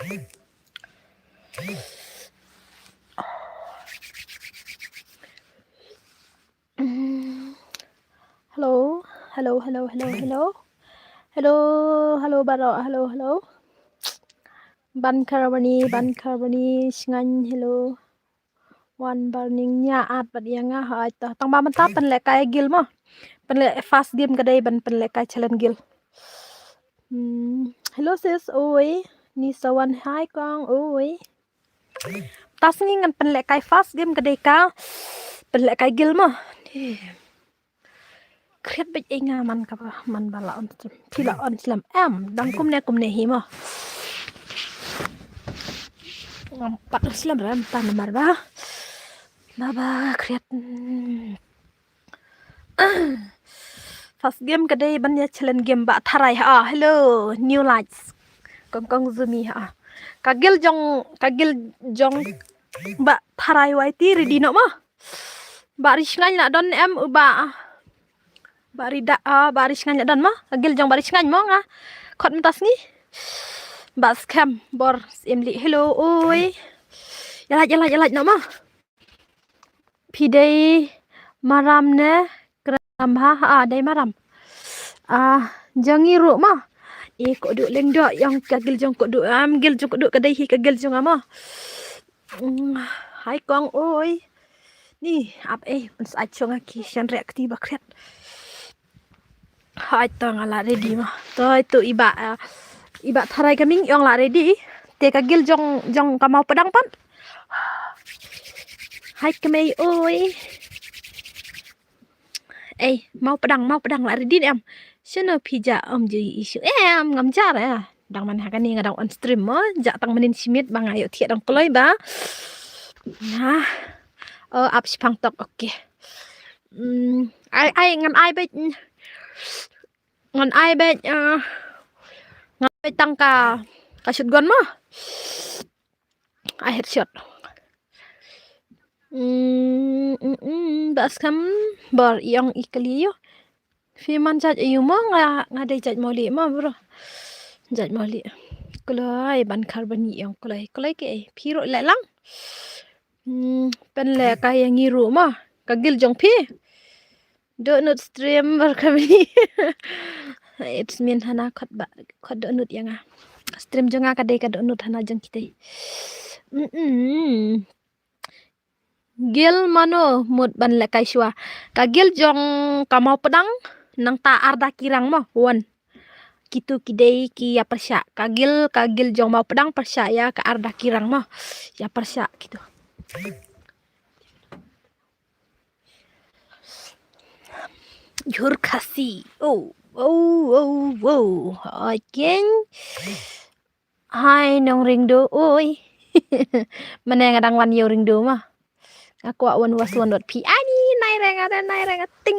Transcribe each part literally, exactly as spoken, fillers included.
Hello, hello, hello, hello, hello. Hello, hello, hello, hello. Ban Karbani, Ban Karbani, Shngain, hello. One Burning nia at bat yang ah, ai ta. Tang ba mynta pynlehkai guild mo. Pynleh first game ka dei ban pynlehkai challenge guild. Hmm. Hello sis, oi. Ni sawan hai kong, oi. Ta sngi ngan pynlehkai first game ka dei ka pynlehkai guild mo. Khriat beit ei nga man ka ba man ba la on slem. Phi la on slem em dang kumne kumne hi mo. Ngam pat on slem rem ta namar ba. Ba ba khriat. First game ka dei ban ïa challenge game ba tharai ha. Hello, new lights. Kong kong zumi ha. Ka guild jong, ka guild jong ba tharai wai ti ready noh mo. Ba ri Shngain la don em u ba. Ba ri da, ah, ba ri Shngain la don mo. Ka guild jong ba ri Shngain mo nga. Khot mynta sngi. Ba skhem bor sim li hello oi. Ïa lait, ïa lait, ïa lait noh mo. Phi dei maram ne kram ha, ha, dei maram. Ah, jong ngi ruh mo. Eh, ko du leng do yang ka guild jong ko du, am guild jong ko du ka dei hi ka guild jong nga mo. Mm, hai kong oi. Ni ap ei, uns ai chong ki shan rek ti ba khriat. Hai to nga la ready mo. To itu iba, ah, iba tharai kaming yong la ready. Te ka guild jong, jong ka Mawpadang pat. Hai kmei oi. Ei, Mawpadang, Mawpadang la ready em. Shano phi ja om ju issue em ngam jar eh. Dang man ha kane nga dang on stream mo, ja tang manin shimit ba nga ïoh thiah dang kloi ba. Nah. Oh, ap shipang tok, okay. Hmm, ai, ai, ngan ai beit. Ngan ai beit, eh, ngan ai beit tang ka, ka shotgun mo. Ai headshot. Hmm, hmm, hmm, ba skhem bor yong i kali yo. Phi man jait ayu mo nga, nga dei jait Mawlieh mo bro. Jait Mawlieh. Kloi Ban Karbani yong kloi. Kloi ke ei. Phi ruh leh lang. Hmm, pynlehkai ïa ngi ruh mo. Ka guild jong phi. Dohnud stream bar kami. It's mean hana khot ba, khot dohnud ïa nga. Stream jong nga ka dei ka dohnud hana jong kitei. Mm-mm. Guild mano mut ban lehkai shuwa. Ka guild jong ka Mawpadang nangta arda ki rang mo. Wan. Kitu ki dei ki ïa pyrshah. Ka guild, ka guild jong Mawpadang pyrshah ïa ka arda ki rang mo. Ïa pyrshah kitu. Jhur Khasi. Oh, oh, oh, oh. Hai keng. Hai nong ringdo oi. Mane nga dang wan ïew ringdo ma. Nga kwah wan was wan dot phi. Ani nai re nga re nai re nga ting.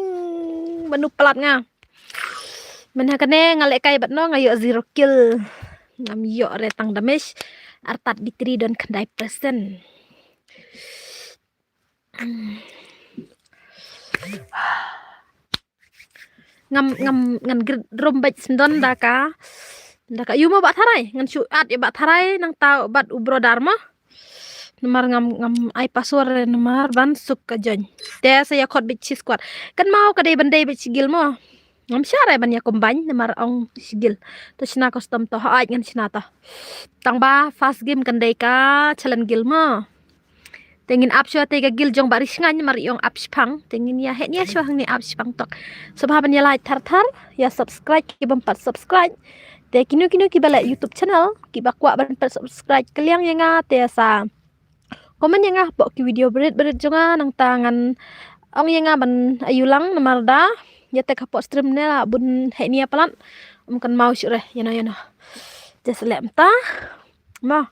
Banu palat nga. Mane kane nga lehkai bad no nga ïoh zero kill. Ngam ïoh re tang damage. Artat bitri don khyndai percent. Ngam, ngam, ngan grit rum bad sendon da ka. Da ka yu mo ba tharai. Ngan shu at ïa ba tharai nangta bad u brother mo. Namar ngam, ngam ai password re namar ban suk ka join. Te sa ïa khot bad shi squad. Kan mau ka dei ban dei bad shi guild mo. Ngam shah re ban ïa combine namar ong shi guild. To shna custom to ha ai ngan shna to. Tang ba first game kan dei ka challenge guild mo. Te ngin ap shuwa te ka guild jong ba ri shngain namar i ong ap shipang. Te ngin ïa heh nia shuwa hangne ap shipang tok. Sngewbha ban ïa like thar thar, ïa subscribe ki bym pat subscribe. Te kino kino ki ba leh YouTube channel, ki ba kwah ban pat subscribe kylliang ïa nga te sa comment ïa nga hapoh ki video brit brit jong nga nangta ngan ong ïa nga ban ayu lang namar da ïa te ka hapoh stream ne la bun heh nia palat. Um kan mau shuh re ïa no ïa no. Just leh mynta. Mo.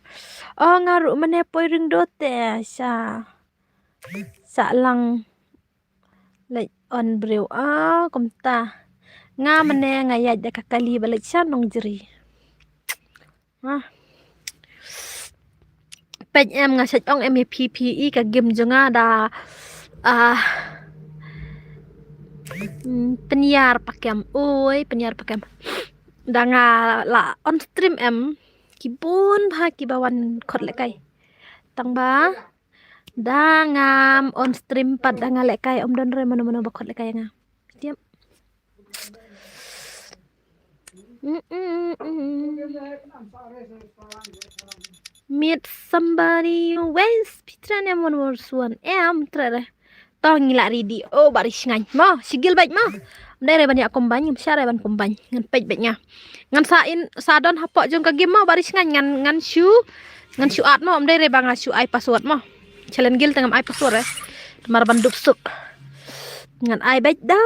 Oh nga ruh mane poi ring do te sha. Sa lang. Leit on briew ah kumta. Nga mane nga ïaid da ka kali ba leit sha nongjri. Ha. Peit em nga sait ong em ïa phi phi i ka game jong nga da. Ah. Hmm, pynïar pakem. Oi, pynïar pakem. Da nga la on stream em. Ki bun bha kiba wan khot lehkai. Tang ba da ngam on stream pat da nga lehkai, ym don re mano mano ba khot lehkai ïa nga. Tiap. Mm, mm, mm. Meet somebody who waits between and one was one am, tre re. To ngi la ready. Oh, bari sngewbha mo, shi gil bad mo. Ym dei re ban ïa combine, ym shah re ban combine. Ngan peit bad nga. Ngan sa in, sa don hapoh jong ka game mo, bari sngewbha ngan, ngan shu, ngan shu add mo, ym dei re ba nga shu ai password mo. Challenge gil te ngam ai password re. Mar ban dup suk. Ngan ai bad da.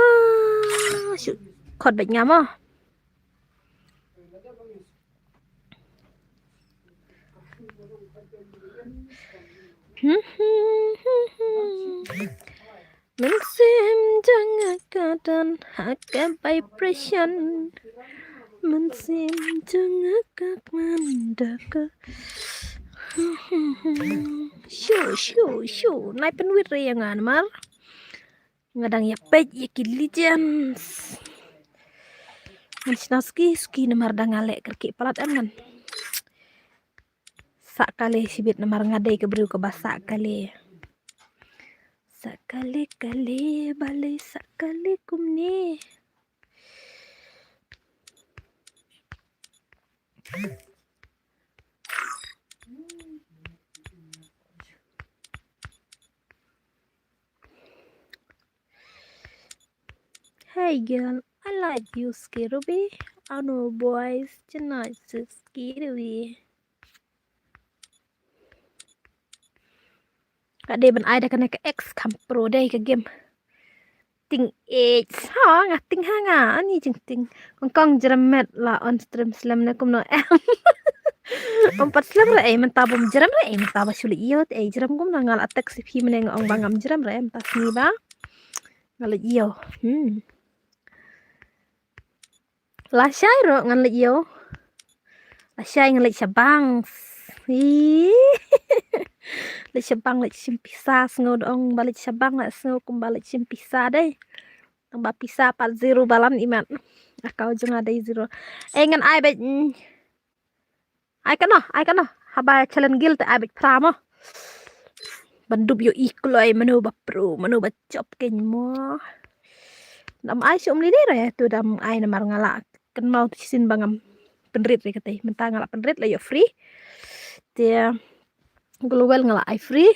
Shu khot bad nga mo. Mynsiem jong nga ka don ha ka vibration. Mynsiem jong nga ka kmen da ka. Shu, shu, shu. Nai pynwit re ïa nga namar nga dang ïa peit ïa ki legends. Ngan shna suki suki namar da nga leh kyrkieh palat em ngan. Sah kali shibit namar nga dei ka briew kaba sah kali. Sah kali kali balei sah kali kumne. Hey girl, I like you, Ski Ruby. I know boys, tonight, Ski Ruby. Ka dei ban ai da kane ka X kham pro dei ka game. Ting X ha nga ting ha nga ani jing ting. Kong kong jrem met la on stream slem ne kumno em. Ym pat slem re ei mynta bym jrem re ei mynta ba shu leit ïew te ei jrem kumno nga la text phi mynne nga ong ba ngam jrem re ei mynta sngi ba. Nga leit ïew. Hmm. Lashai ruh ngan leit ïew. Lashai ngan leit sha bank. Ih. Leit sha bank leit shim pisa sngew da ong ba leit sha bank la sngew kumba leit shim pisa dei. Tang ba pisa pat zero balance imat. Account jong nga dei zero. Eh ngan ai bad. Mm. Ai kano, ai kano. Haba challenge gil te ai bad phra mo. Ban dup ïohi kloi mano ba pro, mano ba jop kein mo. Dam ai shu um lide re tu dam ai namar nga la kynmaw tu shisien ba ngam pynrit re katei. Mynta nga la pynrit la ïoh free. Te global nga la ai free.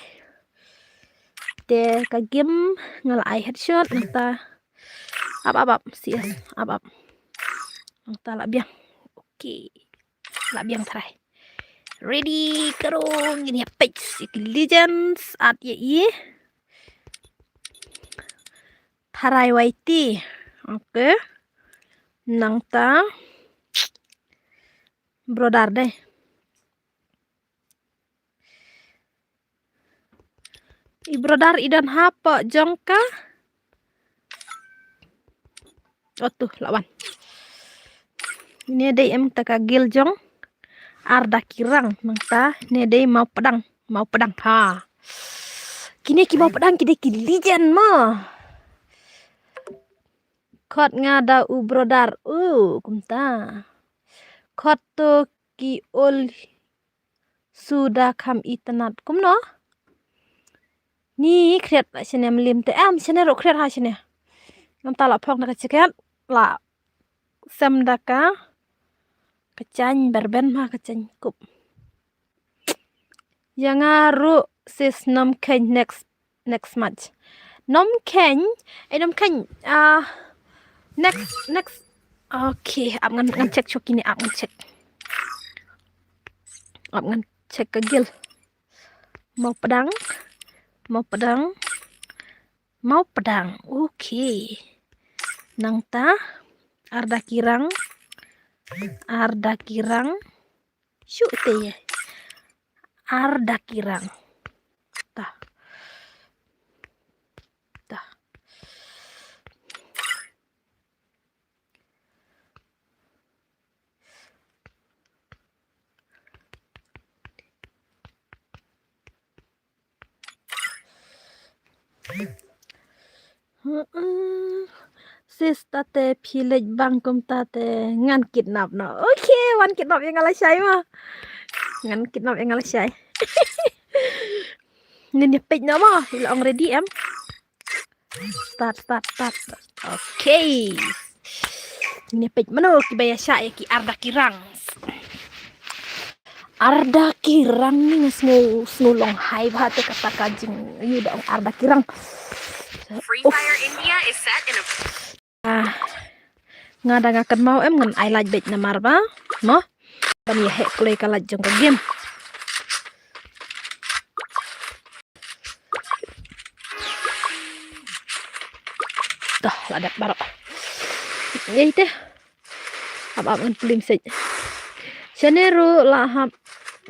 Te ka game nga la ai headshot mynta. Ap ap ap C S ap ap. Mynta la biang. Okay. La biang trai. Ready karo ngin ïa peit ïa ki legends at ïa i. Tharai Y T. Okay. Nangta. Brother dei. I brother i don hapoh jong ka. Oh tu la wan. Ne dei em ta ka gil jong Arda Kirang nangta ne dei Mawpdang, Mawpdang ha. Kine ki Mawpdang ki dei ki legend mo. Khot nga da u brother u kumta. Khot to ki ol suda kham itynnad kumno? Ni khriat la shane mlim te em shane ruh khriat ha shane. Ngam ta la phong da ka jacket la sem da ka ka chain berben ma ka chain kup. Ïa nga ruh sis nom khein next next match. Nom khein, eh nom khein, ah next next. Okay, ap ngan ngan check shoki ni ap ngan check. Ap ngan check ka gil. Mawpdang, Mawpdang, Mawpdang. Okay. Nangta Arda Kirang, Arda Kirang. Shu te ye. Arda Kirang. Tah. Tah. Sis, tate phi leit bang kumta te ngan kidnap noh. Okay, wan kidnap ïa nga lashai ma. Ngan kidnap ïa nga lashai. Ngin ïa peit noh ma, ila ong ready em. Start, start, start. Okay. Ngin ïa peit mano kiba ïa shah ïa ki Arda ki Rang. Arda ki Rang ni nga sngew, sngew long hai bha te kata ka jing, ïa da ong Arda ki Rang. Free Fire India is set in a Ah, nga da nga kynmaw em ngan ai lait beit namar ba mo ban ïa heh kloi ka lait jong ka game. Dah la dep baroh. Ïa ite. Ap ap ngan plim sej. Shane ruh la hap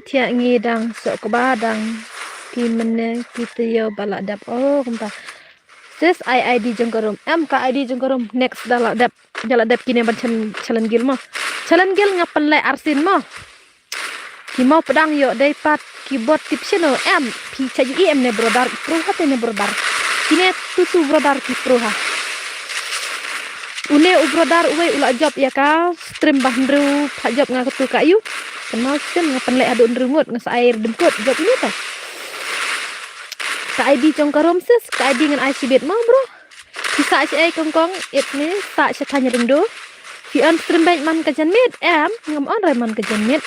thiah ngi dang sok ba dang ki mene ki taïew ba la dep. Oh kumta. Sis, ai ID jong ka room. Em, ka ID jong ka room. Next da la dep, da la dep kine ban chan-, challenge guild mo. Challenge guild nga pynleh arsien mo. Ki Mawpdang ïoh dei pat ki bot tip shano em. Phi cha ïohi em ne brother, pro ha te ne brother. Kine tu tu brother ki pro ha. Une u brother uwei u la jop ïa ka stream ba hynriew pha jop nga katu ka ïu. Kynmaw sien nga pynleh haduh hynriew ngut nga sa ai rdem kut jop ine ta. Ka ID jong ka room sis, ka ID ngan ai shibit ma bro. Phi sah shaei kong kong, it me, sah sha thaiñ Ringdo. Phi on stream beit man ka janmiet, em, ngam on re man ka janmiet.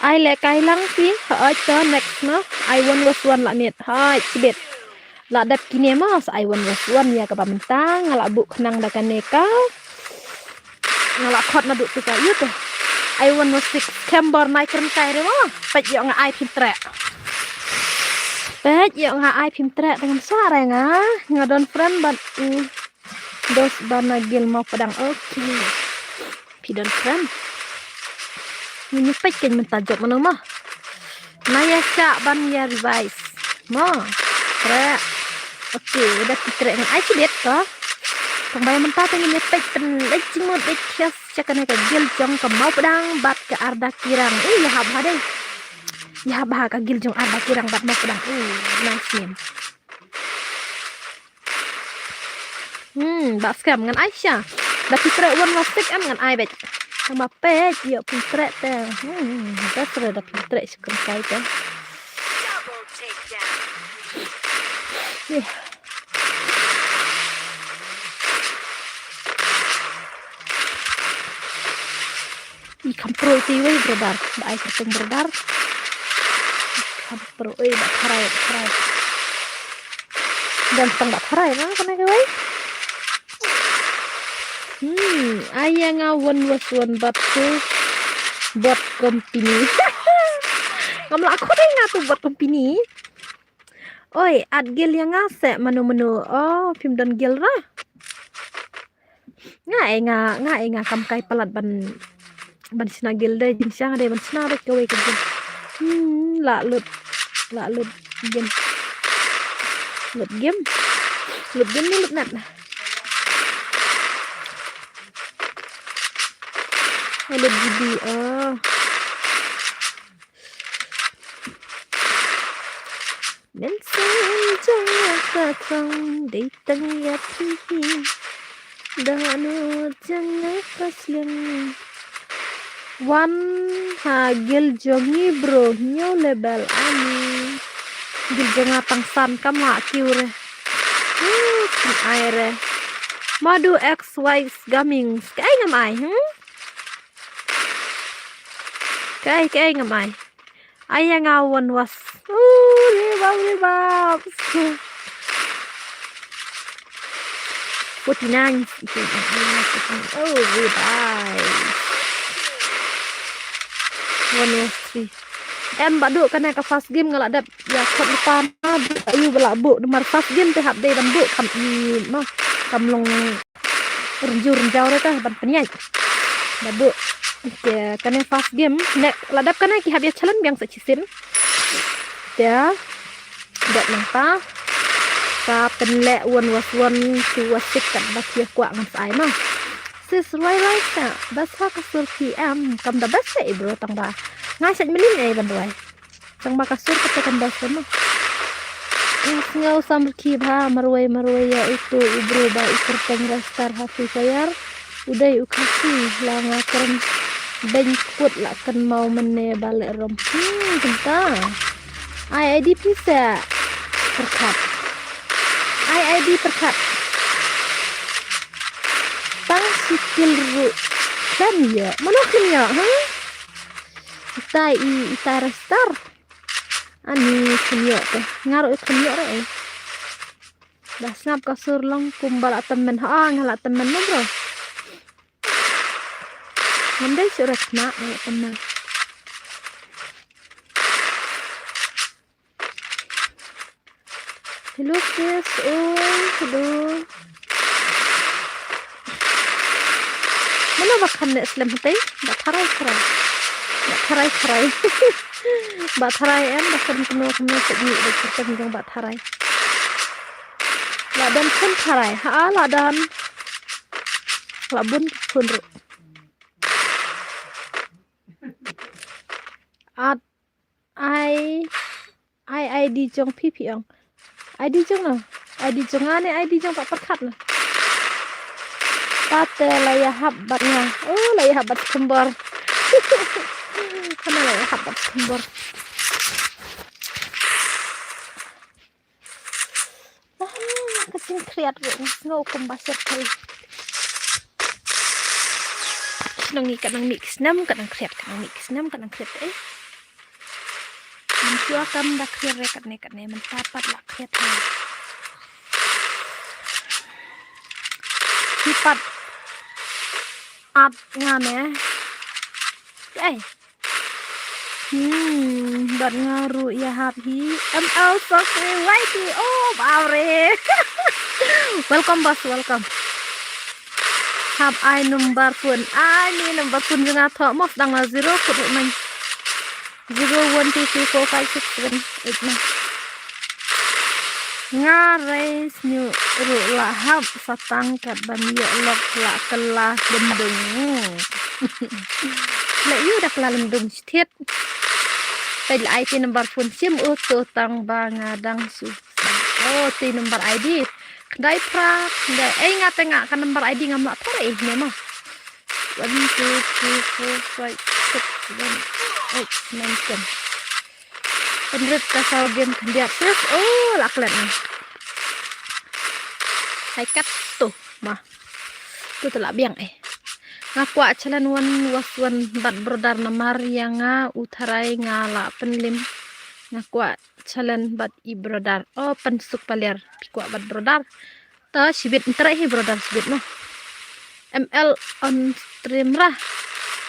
Ai leh kai lang phi, hooid to next noh, ai one versus one lah miet, hooid shibit. Lah dep kine mo, sa ai one versus one ïa kaba mynta, nga lah buh khnang da kane ka. Nga lah khot naduh tu ka ïu te. Ai one versus six, khembor nai kren kai re mo, peit ïoh nga ai phim treh. Peit ïoh nga ai phim treh, te ngam sah re nga, nga don friend bad u. Dos bana guild Mawpdang. Okay. Phi don kren. Ngin ïa peit kein mynta jop mano ma. Nga ïa shah ban ïa revise. Ma. Treh. Okay, da phi treh ngan ai shibit ka. Tang ba ïa mynta te ngin ïa peit pynleit jingmut beit khias sha kane ka guild jong ka Mawpdang bad ka Arda ki Rang. Ih, ïahap ha dei. Ïahap ha ka guild jong Arda ki Rang bad Mawpdang. Ih, nice name. Hmm, ba skhem ngan ai sha. Da phi treh one versus six em ngan ai beit. Tang ba peit ïoh phi treh te. Hmm, da treh da phi treh sha kyntai te. Ih. I kham pro iti wei brother. Ba ai kyrteng brother. I kham pro oi ba tharai ba tharai. Dan tang ba tharai ma kane ka wei. Hmm, ai ïa nga one versus one bad tu bot company. Ngam lah khot ïa nga tu bot company. Oi, add guild ïa nga se mano mano. Oh, phim don guild ra. Nga ai nga, nga ai nga kam kai palat ban, ban shna guild de, jingshisha de ban shna de kawei ka guild. Hmm, la lut, la lut game. Lut game. Lut game ne lut net. Lut G B, oh. Mynsiem jong nga ka thong dei tang ïa phi. Da nur jong nga ka sliang. Wan ha guild jong ngi bro, hynñiew level ani. Guild jong nga tang san kam lah kiew re. Hmm, kan ai re. Madu X Y Gaming. Kaei ngam ai, hmm? Kaei, kaei ngam ai. Ai ïa nga one versus. Uh, rebab, rebab. Forty-nine. Oh, rebab. One versus three. Em ba duh kane ka first game nga la dep ïa khot lypa na, ayu ba la buh namar first game te hap dei ban buh kam i ma kam long rynjur rynjaw re ta ban pynïaid. Ba buh. Te kane first game ne la dep kane ki hap ïa challenge biang sa shisien. Te dep nangta ka pynleh one versus one, two versus six kat ba ki kwah ngan sa ai ma. Sis Rwai Rwai sa bas ha ka sur P M kam da bas sa i bro tang ba nga sait mlin ai ban rwai. Tang ba ka sur ka te kan bas kan ma. Ïa sngew samrkhie bha marwei marwei ïa uto u bru ba u kyrteng Rastar ha Free Fire. U dei u Khasi la nga kren beiñ kut la kynmaw mynne ba leh rom. Hmm, kumta. Ai ID pisa. Pyrkhat. Ai ID pyrkhat. Tang sikil ruh khlem ïoh. Mano khlem ïoh, ha? Ita i, ita Rastar. Ani khlem ïoh te. Nga ruh i khlem ïoh ruh eh. Da sngap ka sur long kumba la tymmen. Ha, nga la tymmen no bro. Ngam dei shuh ruh khnang nga la tymmen. Hello sis, oi, hello. Mano ba kham leh slem hatei? Ba tharai tharai. Ba tharai tharai. Ba tharai em, ba kren kumno kumno seh ni ba kren jong ba tharai. La don khun tharai. Ha, la don. La bun khun ruh. At Ai, ai ID jong phi phi ong. ID jong no. ID jong nga ne ID jong Bah Pyrkhat no. Tate la ïahap bad nga. Oh, la ïahap bad Khembor. Khana la ïahap bad Khembor. Ah, ka jingkhriat ruh nga sngew kumba shet thei. Shnong ngi ka nang mih ki snem, ka nang khriat, ka nang mih ki snem, ka nang khriat, eh. Mynshuwa kam da khriat re katne katne, mynta pat la khriat re. Ki pat at nga ne. Eh. Hmm, bad nga ruh ïahap hi. M L Sokri Y T. Oh, babre. Welcome, boss, welcome. Hap ai number phone. Ai ni number phone jong nga thoh mo, sdang na zero kut ruh nang. Zero one two three four five six seven eight nine. Nga rei sñiuh ruh la hap sa tang kat ban ïoh lok la kylla lyndung. La ïoh da kylla lyndung stet. Peit la ai te number phone sim u to tang ba nga dang su. Oh, te number I D. Khyndai phra, khyndai. Ei nga te nga ka number I D ngam lah thor ei ne ma. One, two, three, four, five, six, seven, eight, nine, ten. Pynrit ka saw game khyndiat sis. Oh, la klet ni. Hai kat tu ma. Tu tu la biang eh. Nga kwah challenge one was one bad brother namar ïa nga u tharai nga la pynlim. Nga kwah challenge bad i brother. Oh, pynsuk paliar. Pi kwah bad brother. Ta shibit ntere hi brother shibit no. M L on stream ra.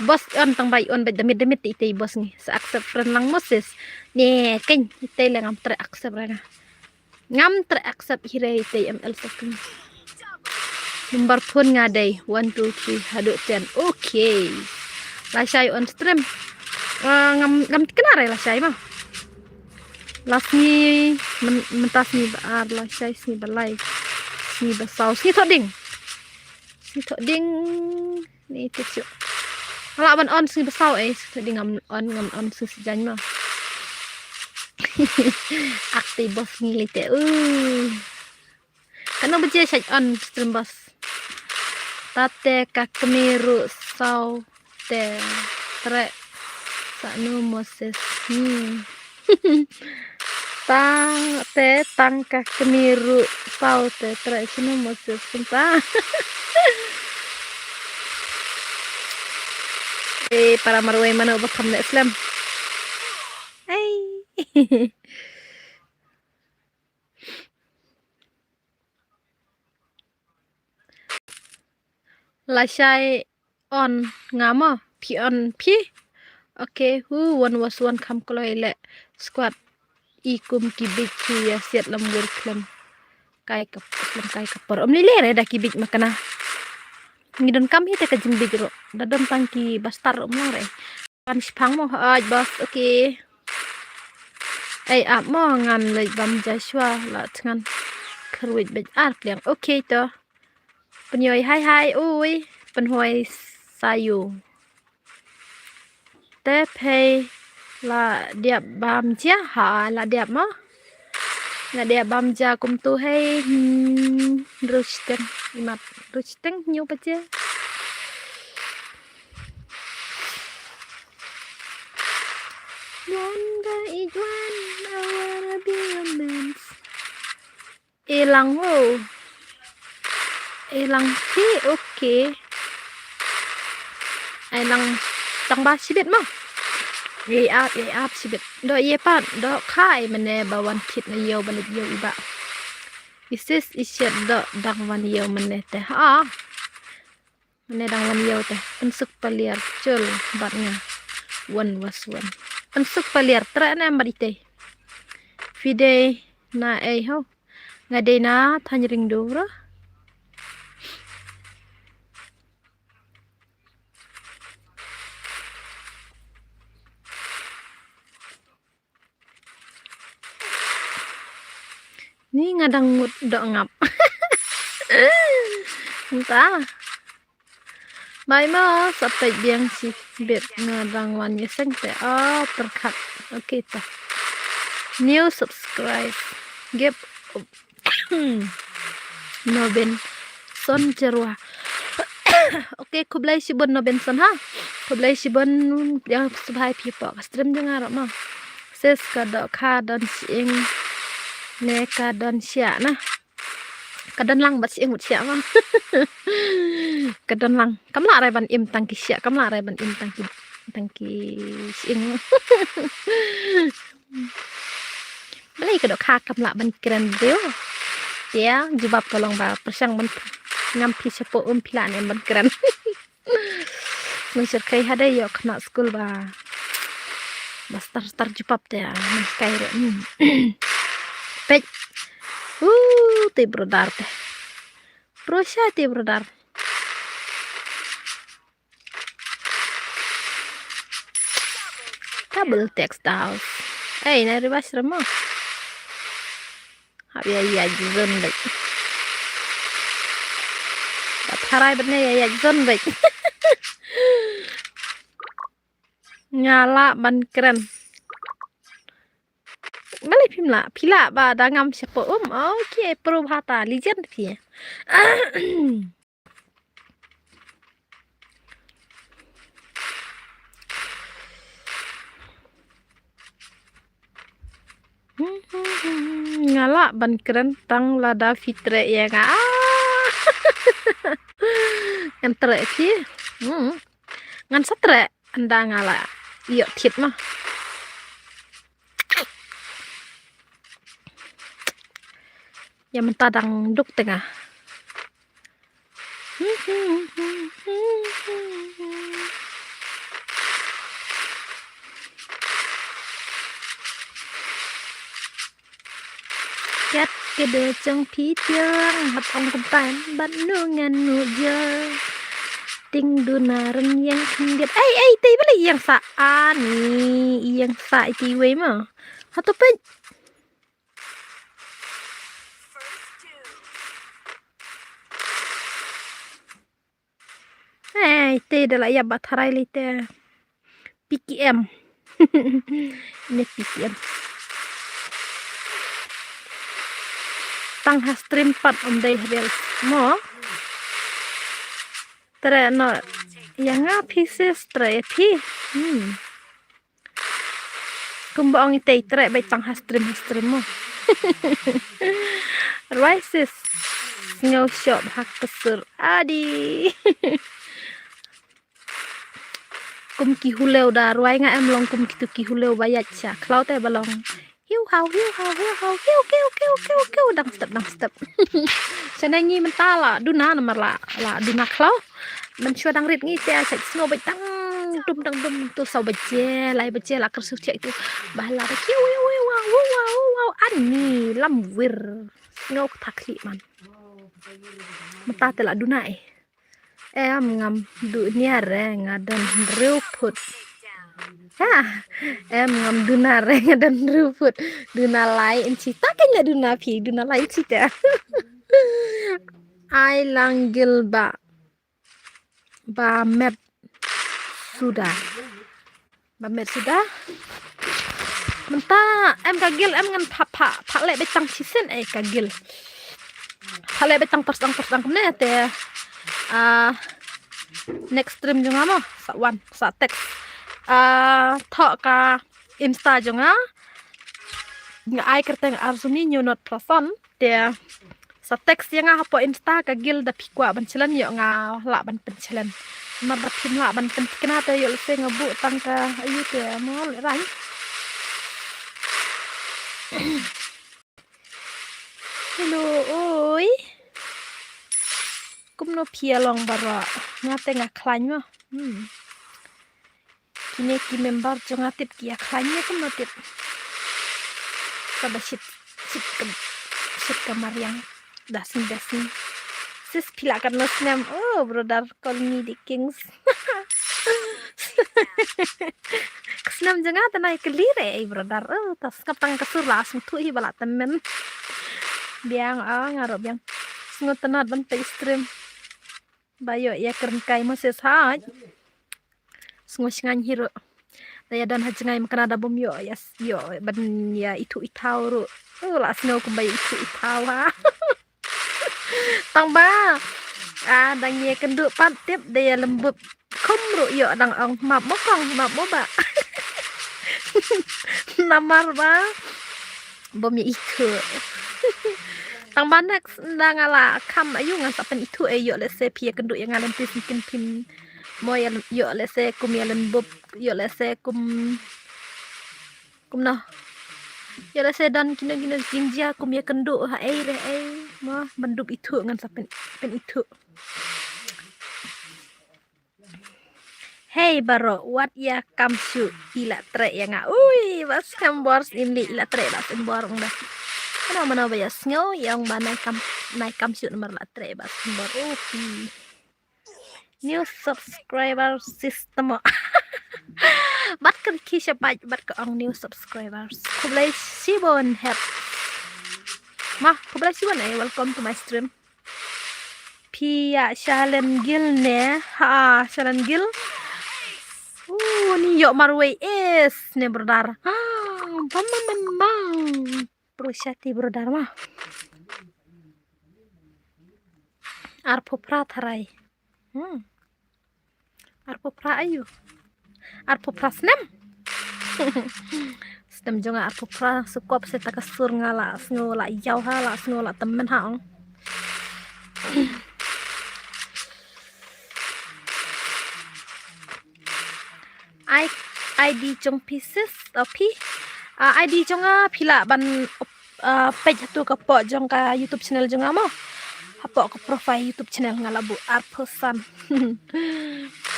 Boss on tang bai on bai damit damit te itei boss ngi. Sa accept friend lang Moses. Ne keng itei le ngam tre accept ra nga. Ngam tre accept hi re itei M L sa keng. Number phone nga dei one two three haduh ten. Okay. Lashai on stream. Ah, ngam ngam kena re lashai ma. Last sngi mynta sngi ba ar lashai sngi ba lai. Sngi ba saw sngi thoh ding. Sngi thoh ding ni te chu. Ala ban on sngi ba saw eh sngi thoh ding ngam on ngam on sngi sejang no. Ak te boss ngi li te. Uh. Kano baje shait on stream boss. Tate ka kmie ruh saw te tre sa nu Moses. Hmm. Tang te tang ka kmie ruh saw te tre sa nu Moses kumta. Eh, para marwei mano ba kham ne slem. Ai. Lashai on nga mo phi on phi. Okay, hu one was one kham kloi le squad i kum ki bit ki ya siat lam wir klem. Kai ka klem kai ka por. Om lile re da ki bit makana. Ngi don kam hi te ka jing bit ro. Da don tang ki bastar om lang re. Kan shipang mo haj boss, okay. Ei ap mo ngan leit bam Joshua la tngan. Kharwit bej ar pliang, okay to. Pynjoi hai hai ui, pynhoi sayu. Te phei la diap bam jia ha la diap mo. Nga dei bam ja kumtu hei. Hmm, ruch teng imat. Ruch teng nyu pache. Juan ga i Juan, I wanna be a man's. Elang ho. Elang ki, okay. Elang tang ba shibit mo. Ye ap, ye ap shibit. Do ye pat, do khai mane ba wan thit na yo ba lit yo iba. Isis iset do dang wan yo mane te ha. Mane dang wan ïew te pynsuk paliar chul bad nga. Wan was wan pynsuk paliar tre ne em bad itei. Phi dei na ei ho? Nga dei na Thaiñ Ring Dura. Ni nga dang ngut doh ngap. Mynta. Bai ma sa peit biang shi bit nga dang wan ïaseng te. Oh, pyrkhat. Okay ta. New subscribe. Give Noben Son Cherwa. Okay, khublei shibun Noben Son ha. Khublei shibun ïa subscribe phi po. Ka stream jong nga ruh ma. Sis ka doh ka don shing ne ka don shia na. Ka don lang bad shing bad shia ma. Ka don lang. Kam lah rai ban im tang ki shia, kam lah rai ban im tang ki, tang ki shing. Balei ka doh ka kam lah ban kren deu. Te jubab ka long ba pyrshang ban ngam phi shapoh um phi lah ne ban kren. Ngan shyrkhei hadei ïoh khynnah skul ba, ba star star jubab te ngan kai re. Peit. Uh, te brother te. Brosha te brother. Double text house. Ei, na riba shrama. Hap ïa ïa zon bek. Ba tharai bad ne ïa ïa zon bek. Nga lah ban kren. Balei phim lah, phi lah ba da ngam shapoh um. Okay, pro bhata legend phi. Nga lah ban kren tang lada phi treh ïa nga. Ah! Ngan treh phi. Hmm. Ngan sa treh ynda nga la ïoh thied ma. Ïa mynta dang duk te nga. Kat ka dei jong phi tiang, hap ong kumta bad nu ngan nu ja. Ting duna rynïeng khyndiat. Ei, ei, tei balei ïeng sa ani, ïeng sa iti wei ma. Hato peit. Ei, te da la ïap ba tharai lei te. P K M. Ne P K M. Tang ha stream pat ym dei ha reels mo. Treh noh ïa nga phi sis, treh ïa phi. Hmm. Kumba ong itei, treh beit tang ha stream, ha stream mo. Rwai sis. Sngew shoh bha ka sur. Adi. Kum ki hulew da rwai nga, em long kum kitu ki hulew ba ïaid sha khlaw te ba long. Hiu hau, hiu hau, hiu hau, hiu, hiu, hiu, hiu, hiu, dang step, dang step. Shane ngi mynta la duna namar la, la duna khlaw. Mynshuwa dang rit ngi te shait sngew beit dang dum, dang dum tu saw baje, lai baje la kyrsiew thiah itu. Ba la ba hiu, hiu, hiu, wow, wow, wow, wow, ani lam wir. Sngew kata khlieh man. Mynta te la duna eh. Em ngam duna re nga don hynriew phut. Ha, em ngam duna re nga don hynriew phut. Duna lai inchi ta kein la duna phi, duna lai inchi ta. Ai lang gil ba, ba met suda. Ba met suda. Mynta em ka guild em ngan pha pha pha leh beit tang shisien ei ka guild. Pha leh beit tang tyrstang tyrstang kumne te. Ah, next stream jong nga mo sa wan sa text. Ah, thoh ka Insta jong nga. Nga ai kyrteng Arzumi New Not Prasan te. Sa text ïa nga hapoh Insta ka guild da phi kwah ban challenge ïoh nga lah ban pynchallenge. Namar da phim lah ban pynthikna te ïoh lehse nga buh tang ka ayu te mo lehrain. Hello, oi. Kumno phi ïa long baroh? Nga te nga khlaiñ mo. Hmm. Kine ki member jong nga tip ki ïa khlaiñ ne kumno tip. Kaba shit shit ka shit ka mariang. Dasing dasing. Sis phi lah katno snem. Oh brother, call me the kings. Ka snem jong nga te nai kali re ei brother. Oh ta sngap tang ka sur la sngewthuh hi ba la tymmen. Biang ah nga ruh biang. Sngewtynnat ban peit stream. Ba ïoh ïa kren kai Moses haj. Sngew shngaiñ hi ruh. Da ïa don ha jngai ma kane da bym ïoh ïa ïoh ban ïa ithuh ithaw ruh. Uh, la sngew kumba ïa ithuh ithaw ha. Tang ba. Ah, dang ïa kynduh pat tip da ïa lembut. Khum ruh ïoh dang ong map mo kong map mo ba. Namar ba. Bym ïa ithuh. Tang ba next nda nga la kham ayu ngan sa pynithuh ei ïoh lehse phi ïa kynduh ïa nga lynti sngewthuh phim. Mo ïa ïoh lehse kum ïa lynbup ïoh lehse kum kumno. Ïoh lehse don kino kino jingjia kum ïa kynduh ha ei re ei mo ban dup ithuh ngan sa pyn pynithuh. Hei baroh wat ïa kam shuh i la treh ïa nga. Ui ba skhem bor im li i la treh ba skhem bor ong da. Kano mano ba ïa sngew ïa ong ba nai kam nai kam shuh namar la treh ba skhem bor. Ui. New subscriber system. Bat ka ki shapai bat ka ong new subscribers. Khublei shibun hep. Ma khublei shibun eh welcome to my stream. Phi ïa Shalen Gil ne? Ha Shalen Gil. Uh, ni ïoh marwei is ne brother. Ah, bam bam bam bam. Pro shati brother ma. Arphew phra tharai. Hmm. Arphew phra ayu. Arphew phra snem. Snem jong nga arphew phra sukop se ta ka sur nga la sngew la ïaw ha la sngew la tymmen ha ong. Ai ID jong phi sis o phi. Ah, ID jong nga phi lah ban ah, page hatu ka poh jong ka YouTube channel jong nga mo. Hapoh ka profile YouTube channel nga la buh arphew san.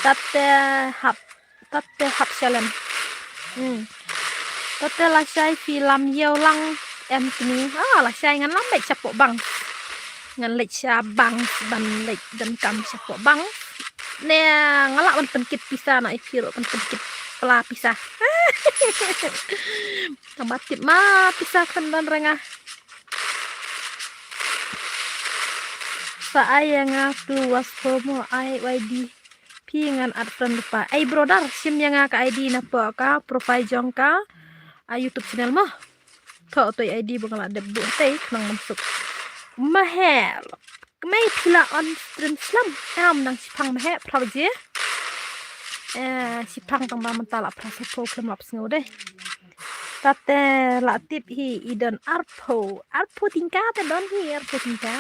Tate hap tate hap Shalen. Hmm. Tate lashai phi lam ïew lang em kini. Ah, lashai ngan lam beit shapoh bang. Ngan leit sha bang ban leit donkam shapoh bang. Ne nga lah ban pynkit pisa na i phi ruh ban pynkit pla pisa. Tang ba tip ma pisa khlem don re nga. Sa ai ïa nga tu was promo ai Y D. Phi ngan add friend lypa. Ai brother shim ïa nga ka ID na poh ka profile jong ka. Ah, YouTube channel mo. Thoh toi ID ba nga la dep buh tei khnang ban suk. Ma he. Kmai phi la on stream slem. Em nang shiphang ma he phra baje. Eh, shiphang tang ba mynta la phra sephew khlem lap sngew dei. Tate la tip hi i don arphew. Arphew tyngka te don hi arphew tyngka.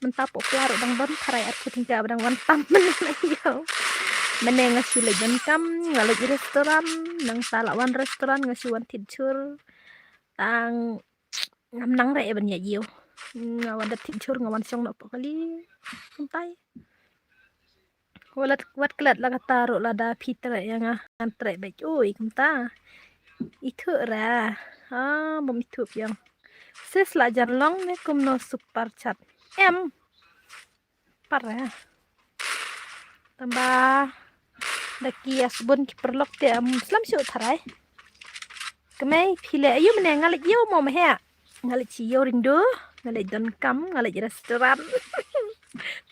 Mynta pop la ruh dang don tharai arphew tyngka ba dang wan tam mynne ïew. Mynne nga shu leit donkam, nga leit restaurant, nangta la wan restaurant nga shu wan thied jhur. Tang ngam nang re ban ïa ïew. Nga wan da thied jhur nga wan shong noh pok kali. Kumtai. Wat wat klet la kata ruh lada phi treh ïa nga ngan treh beit. Ui kumta. Ithuh ra. Ha bym ithuh biang. Sis la jan long ne kumno super chat. Em. Par ra. Tamba da ki ïa sbun ki paralok te am slem shuh tharai. Kmai phi leh ayu mynne nga leit ïew mo ma he. Nga leit shi ïew rindu, nga leit donkam, nga leit restaurant.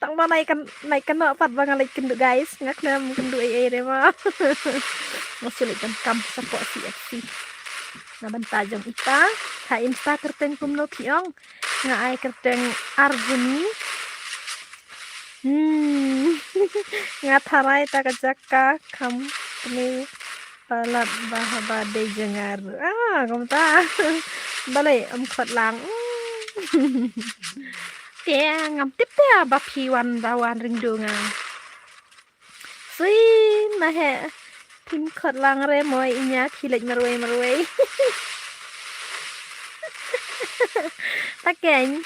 Tang ba nai kan nai kan pat ba nga leit kynduh guys, nga khlem kynduh ei ei re ma. Nga shu leit donkam shapoh C F C. Na bynta jong ita, ha Insta kyrteng kumno phi ong? Nga ai kyrteng Arjuni. Hmm. Nga tharai ta ka jaka kam kane palat ba haba dei jngar. Ah, kumta. Balei ym khot lang. Hmm. Te ngam tip te ba phi wan da wan ring du nga. Sui ma he. Phim khot lang re mo i nya phi leit marwei marwei. Ta keiñ.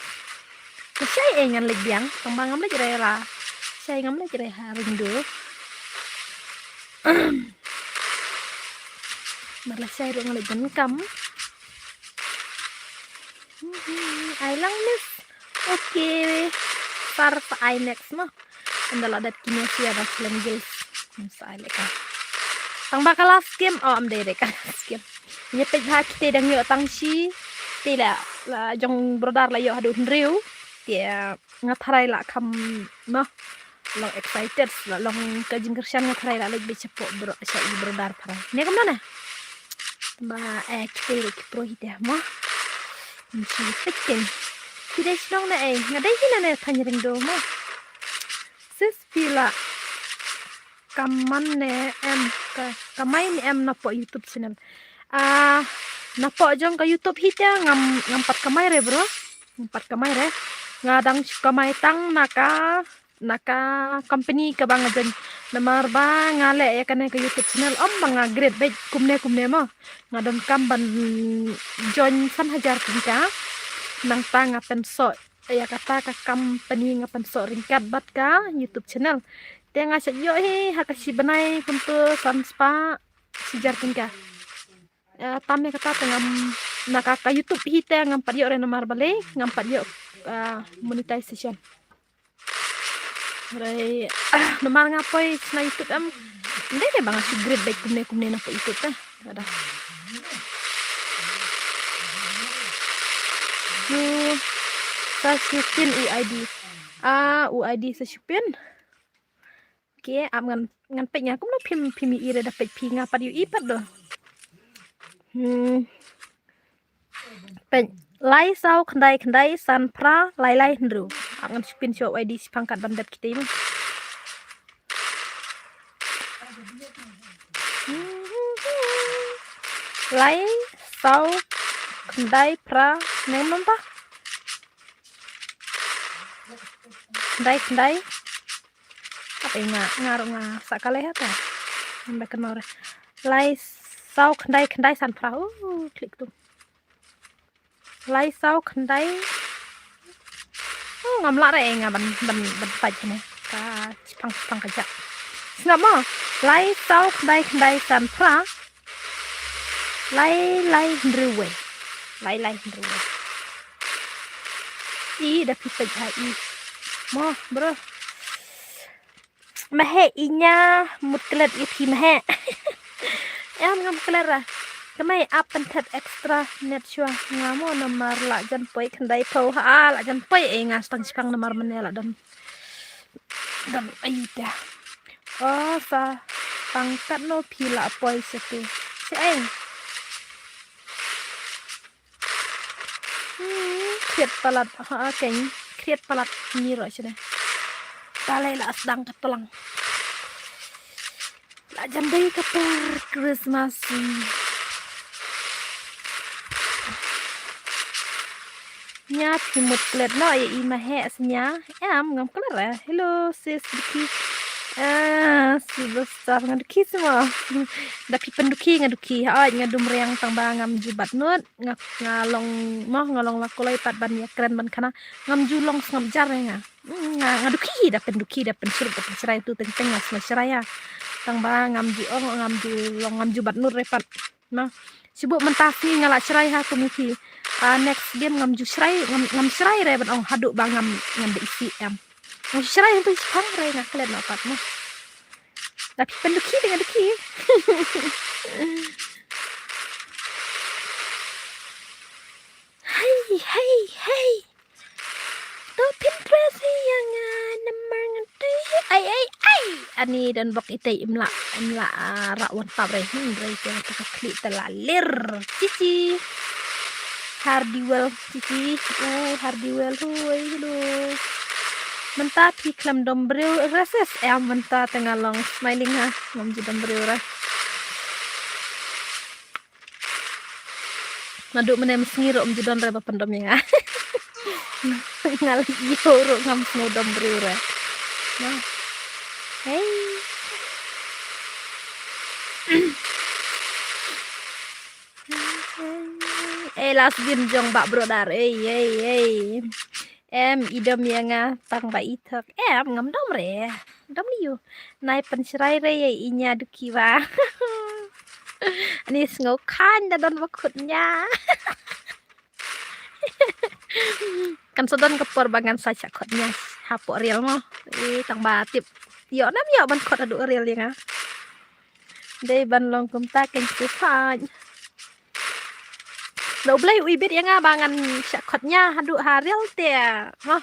Ka shai ei ngan leit biang, tang ba ngam leit re la. Shai ngam leit re ha ring du. Mar la shai ruh ngan leit donkam. Ai lang miss. Okay. Sar sa ai next mo. Ynda la dep kine sia ba Shlem Gills. Ym sa ai leh ka. Tang ba ka last game. Oh, ym dei re ka last game. Ïa peit ha kite dang ïoh tang shi. Te la, la jong brother la ïoh haduh hynriew. Te nga tharai la kham noh. Long excited la long ka jingkyrshan nga tharai la leit beit shapoh bro sha i brother tharai. Ne kumno ne? Ba eh kite re ki pro hi te mo. Ngi peit ken. Ki dei shnong ne eh nga dei hi ne ne thang ring do mo. Sis phi la kamai ne em ka kamai ne em napoh YouTube channel. Ah, napoh jong ka YouTube hi te ngam ngam pat kamai re bro. Ngam pat kamai re. Nga dang shu kamai tang na ka na ka company kaba nga join. Namar ba nga leh ïa kane ka YouTube channel ym ba nga great beit kumne kumne mo. Nga donkam ban join san hajar tyngka. Nangta nga pynsoh ïa kata ka company nga pynsoh ryngkat bad ka YouTube channel. Te nga shu ïoh hi ha ka shi bnai kumto san spah shi hajar tyngka. Eh, tam ïa kata te ngam na ka, ka YouTube hi te ngam pat ïoh re namar balei ngam pat ïoh, eh, monetization. Re, ah, namar nga poi sna YouTube em. Nde ne ba nga shu great beit kumne kumne napoh YouTube te. Ada. Ju sa shu pin u I D. Ah, u I D sa shu pin. Okay, ap ngan ngan peit nga kumno phim phim i re da peit phi nga pat ïohi pat do. Hmm. Peit lai saw khyndai khyndai san phra lai lai hynriew. Ap ngan shu pin shuwa u I D shiphang kat ban dep kite mo. Lai saw khyndai phra ne mynta. Khyndai khyndai. Apa nga nga ruh nga sa kale ha ta. Nda kano re. Lai saw khyndai khyndai san phra. Uh, klik tu. Lai saw khyndai. Oh, ngam lah re nga ban ban ban pait ne. Ka chipang chipang ka jak. Sngap mo. Lai saw khyndai khyndai san phra. Lai lai hynriew wei. Lai lai hynriew wei. I da phi peit ha i. Mo, bro. Mahe i nya mut klet i phi mahe. Em ngam klet ra. Kamai ap pynthet extra net shuwa. Nga mo namar la jan poi khyndai phew ha la jan poi e nga stang shipang namar mane la don. Don ayu te. O sa pangkat no phi la poi sha tu. Sha ei. Hmm, kriat palat ha keng. Kriat palat ni ro sha ne. Talai la sdang ka tlang. La jan dei ka por Christmas. Nya phi mut klet no ïa i mahe snya. Em ngam klet re. Hello sis Duki. Ah, Silver Star nga duki sma. Da phi pynduki nga duki. Hooid nga dum riang tang ba ngam ju bat nut. Nga nga long mo nga long la koloi pat ban ïa kren ban khana. Ngam ju long sngap jar re nga. Mm, nga nga duki da pynduki da pynshrut da pynshrai tu teng teng nga sma shrai ya. Tang ba ngam ju ong ngam ju long ngam ju bat nut re pat. Na, shu buh mynta sngi nga la shrai ha kum ïa phi. Ah, next game ngam ju shrai, ngam, ngam shrai re ban ong haduh ba ngam, ngam da isi em. Ngam shrai hangtu shipang re nga klet noh pat mo. Da phi pynduki da nga duki. Hai, hai, hai. To phin press ïa nga namar nga te. Ai, ai, ai. Ani don bok itei im lah, im lah, ah, rah wan tap re. Hmm, re te ka khlieh te la lir. Chichi. Hardy well, chichi. Oh, Hardy well, hui, hello. Mynta phi khlem dom briew re sis, em mynta te nga long smiling ha, ngam ju dom briew re. Naduh mynne mynne sngi ruh ym ju don re ba pyndom ïa nga. Nga la ïoh ruh ngam sngew dom briew re. Nah. Hey. Eh, last game jong Bah Brodar. Ei, ei, ei. Em, i dom ïa nga tang ba i thok. Em, ngam dom re. Dom ïa u. Nai pynshrai re ïa i nia duki ba. Ani sngew khan da don ba khut nia. Kan sa don ka por ba ngan sa shah khot nia hapoh rel mo. I tang ba tip. Ïoh nam ïoh ban khot haduh rel ïa nga. Dei ban long kumta kan sa. Da U Blei u ibit ïa nga ba ngan shah khot nia haduh ha rel te. Mo.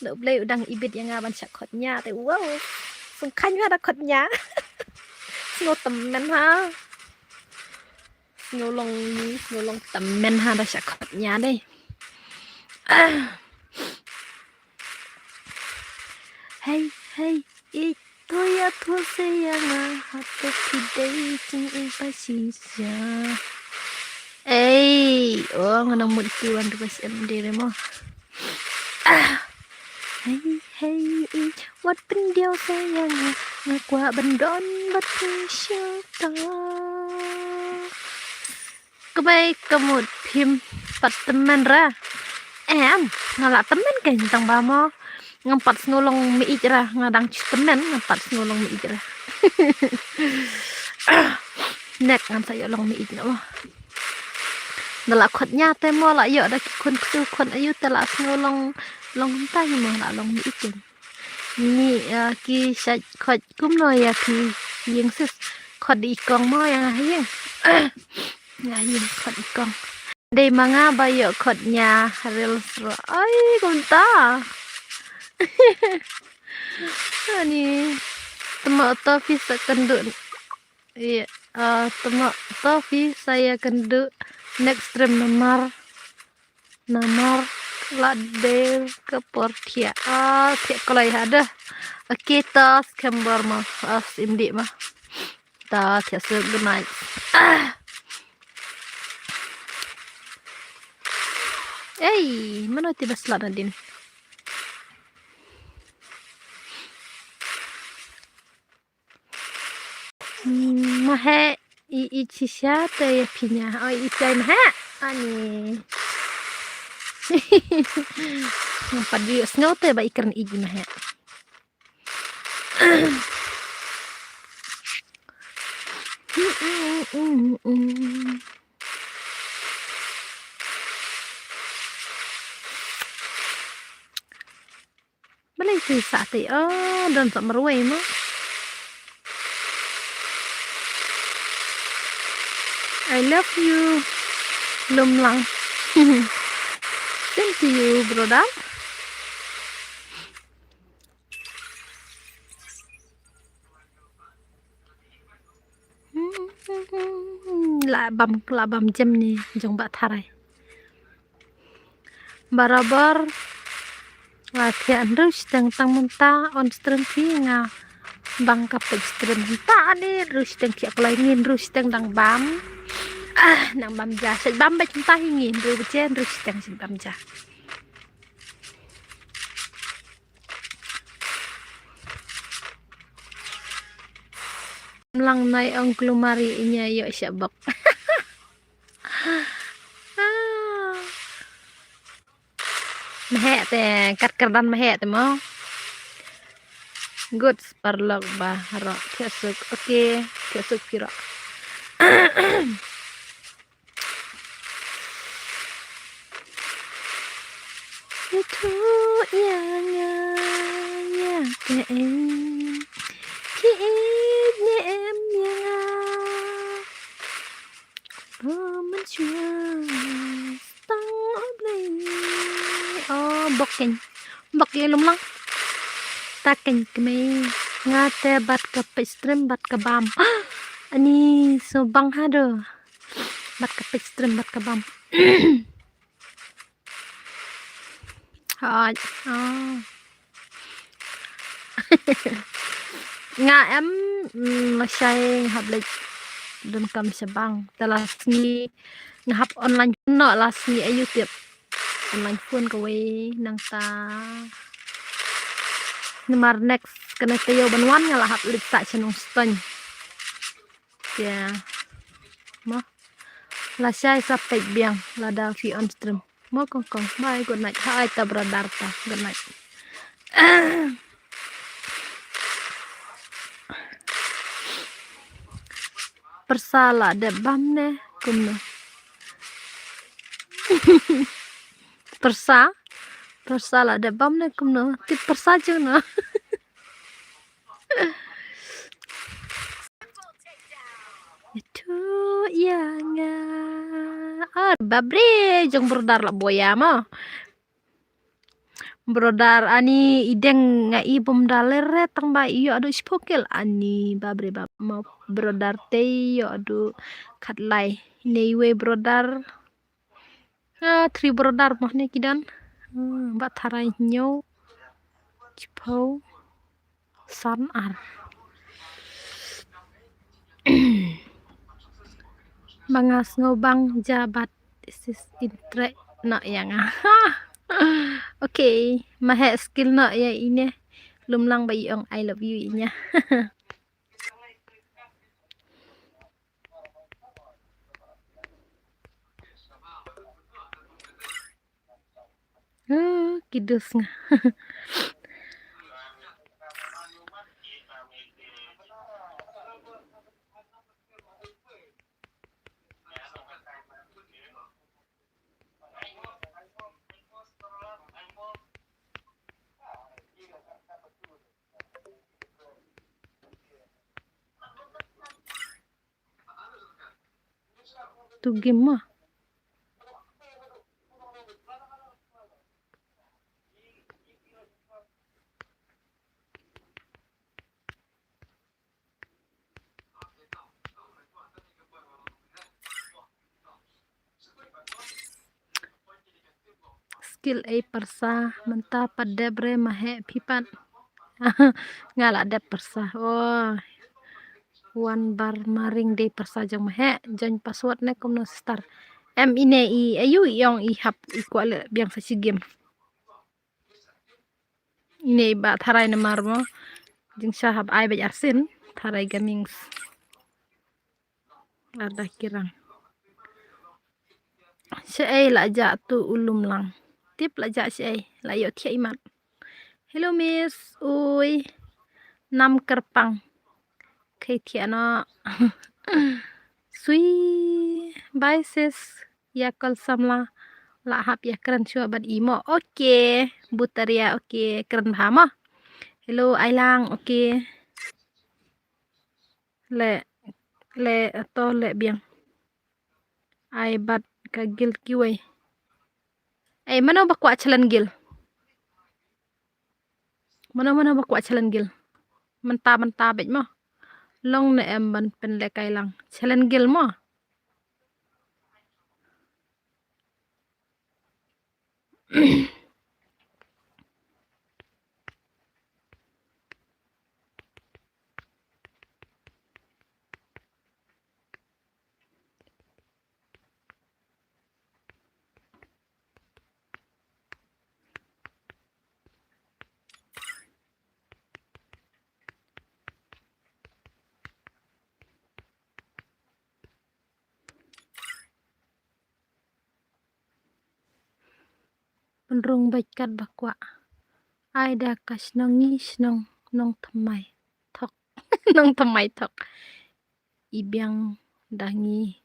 Da U Blei u dang ibit ïa nga ban shah khot nia te wow. Sngewkhan ha da khot nia. Sngew tymmen ha. Sngew long ni, sngew long tymmen ha da shah khot nia dei. Hei, hei, i to ïa to se ïa nga ha to phi dei jingim ba shisha. Ei, oh, nga nang mut ïa ki wan ruh ba shem dei re mo. Ah. Hei, hei, i wat pyndiaw se ïa nga, nga kwah ban don bad phi sha ta. Kbai ka mut phim pat tymmen ra. Em, nga la tymmen kein tang ba mo. Ngam pat sngew long mih ra, nga dang shu tymmen, ngam pat sngew long mih ra. Nek ngan sa ïoh long mih na mo. Da la khot nia te mo la ïoh da ki khun ksu khun ayu te la sngew long, long kumta hi mo la long mih kein. Ni, ah, ki shait khot kumno ïa ki ïing sis. Khot i kong mo ïa nga ha ïing. Nga ïing khot i kong. Dei ma nga ba ïoh khot nia reels ruh. Ai, kumta. Ani. Temo to phi sa kynduh. Ïa, ah, temo to phi sa ïa kynduh next stream namar. Namar la dei ka por thiah. Ah, thiah kloi ha dah. Okay, ta skhem bor ma. Ah, sim dih ma. Ta thiah suk, good night. Ah. Ei, mano te ba slot nadien. Hmm, ma heh, i, i chisha te ïa phi nia. Oh, i tai ma heh. Ani. Ngam pat ju ïohsngew te ba i kren i ma heh. Balei tu sa te, oh, don sa marwei mo. I love you. Lumlang. Same to you, brother. La bam, la bam jem ni jong ba tharai. Barabar. La thiah hynriew shiteng tang mynta on stream phi nga bang ka page stream mynta ani hynriew shiteng thiah kloi ngi hynriew shiteng dang bam. Ah, nang bam ja, shait bam bad mynta hi ngi hynriew baje hynriew shiteng shait bam ja. Mlang nai ong klumari inya ïoh shabok. Mehek te, kat kerdan mehek te mo. Good, paralok ba ro thiah suk. Okay, thiah suk phi ro. Ïathuh ïa nga ïa kaei ki ïeit ne em ïa nga. Ba mynshuwa tang U Blei. Oh, bok kein. Bok ïa lum lang. Ita kein kmie. Nga te bad ka page stream bad ka bam. Ani so bang hado. Bad ka page stream bad ka bam. Hooid. Oh. Nga em, mm, lashai nga hap leit donkam sha bank. Te la sngi nga hap online phone noh, la sngi aïu tip. Online phone kawei nangta. Namar next kane taïew ban wan nga la hap leit sah sha Nongstoiñ. Te mo, lashai sa peit biang lada phi on stream. Mo kong kong. Bye, good night. Hai ta brother ta. Good night. Pyrsa la dep bam ne kumno? Pyrsa? Pyrsa la dep bam ne kumno? Tip pyrsa jong no. Itu ïa nga. Ah, babre, jong brother la boya mo. Brother ani ideng nga i bum daler re tang ba ïoh adu shiphew kill ani babre bap mo brother te ïoh adu khatlai. Nei wei brother. Ah, three brother mo ne ki don. Hmm, ba tharai hynñiew. Shiphew. San ar. Ba nga sngew bang ja bad sis intre no ïa nga. Okay, ma he skill no ïa ine. Lum lang ba i ong I love you ine. Uh, kidus nga. Tu game mah. Skill ei pyrsa mynta pat dep re ma he phi pat. Nga la dep pyrsa. Oh. Wan bar maring dei pyrsa jong ma he. Join password ne kumno sister. Em ine i ayu i ong i hap i kwah le biang sa shi game. Ine i ba tharai namar mo. Jingshah hap ai bad arsin tharai gaming. Lada kirang. Shaei la ja tu u lum lang. Tip la ja shaei la ïoh thiah imat. Hello miss. Ui. Nam kyrpang. Khei thiah no. Sui. Bye sis. Ïa kol samla. La hap ïa kren shuwa bad i mo. Okay. Butaria okay. Kren bha mo. Hello Ailang okay. Le, le, to le biang. Ai bad ka guild kiwei. Ei, mano ba kwah challenge guild? Mano, mano ba kwah challenge guild? Mynta, mynta bad mo. Long ne em ban pynlehkai lang. Challenge guild mo. Pynrung bad kat ba kwah. Ai da ka shnong ngi shnong nong thymmai thok. Nong thymmai thok. I biang da ngi.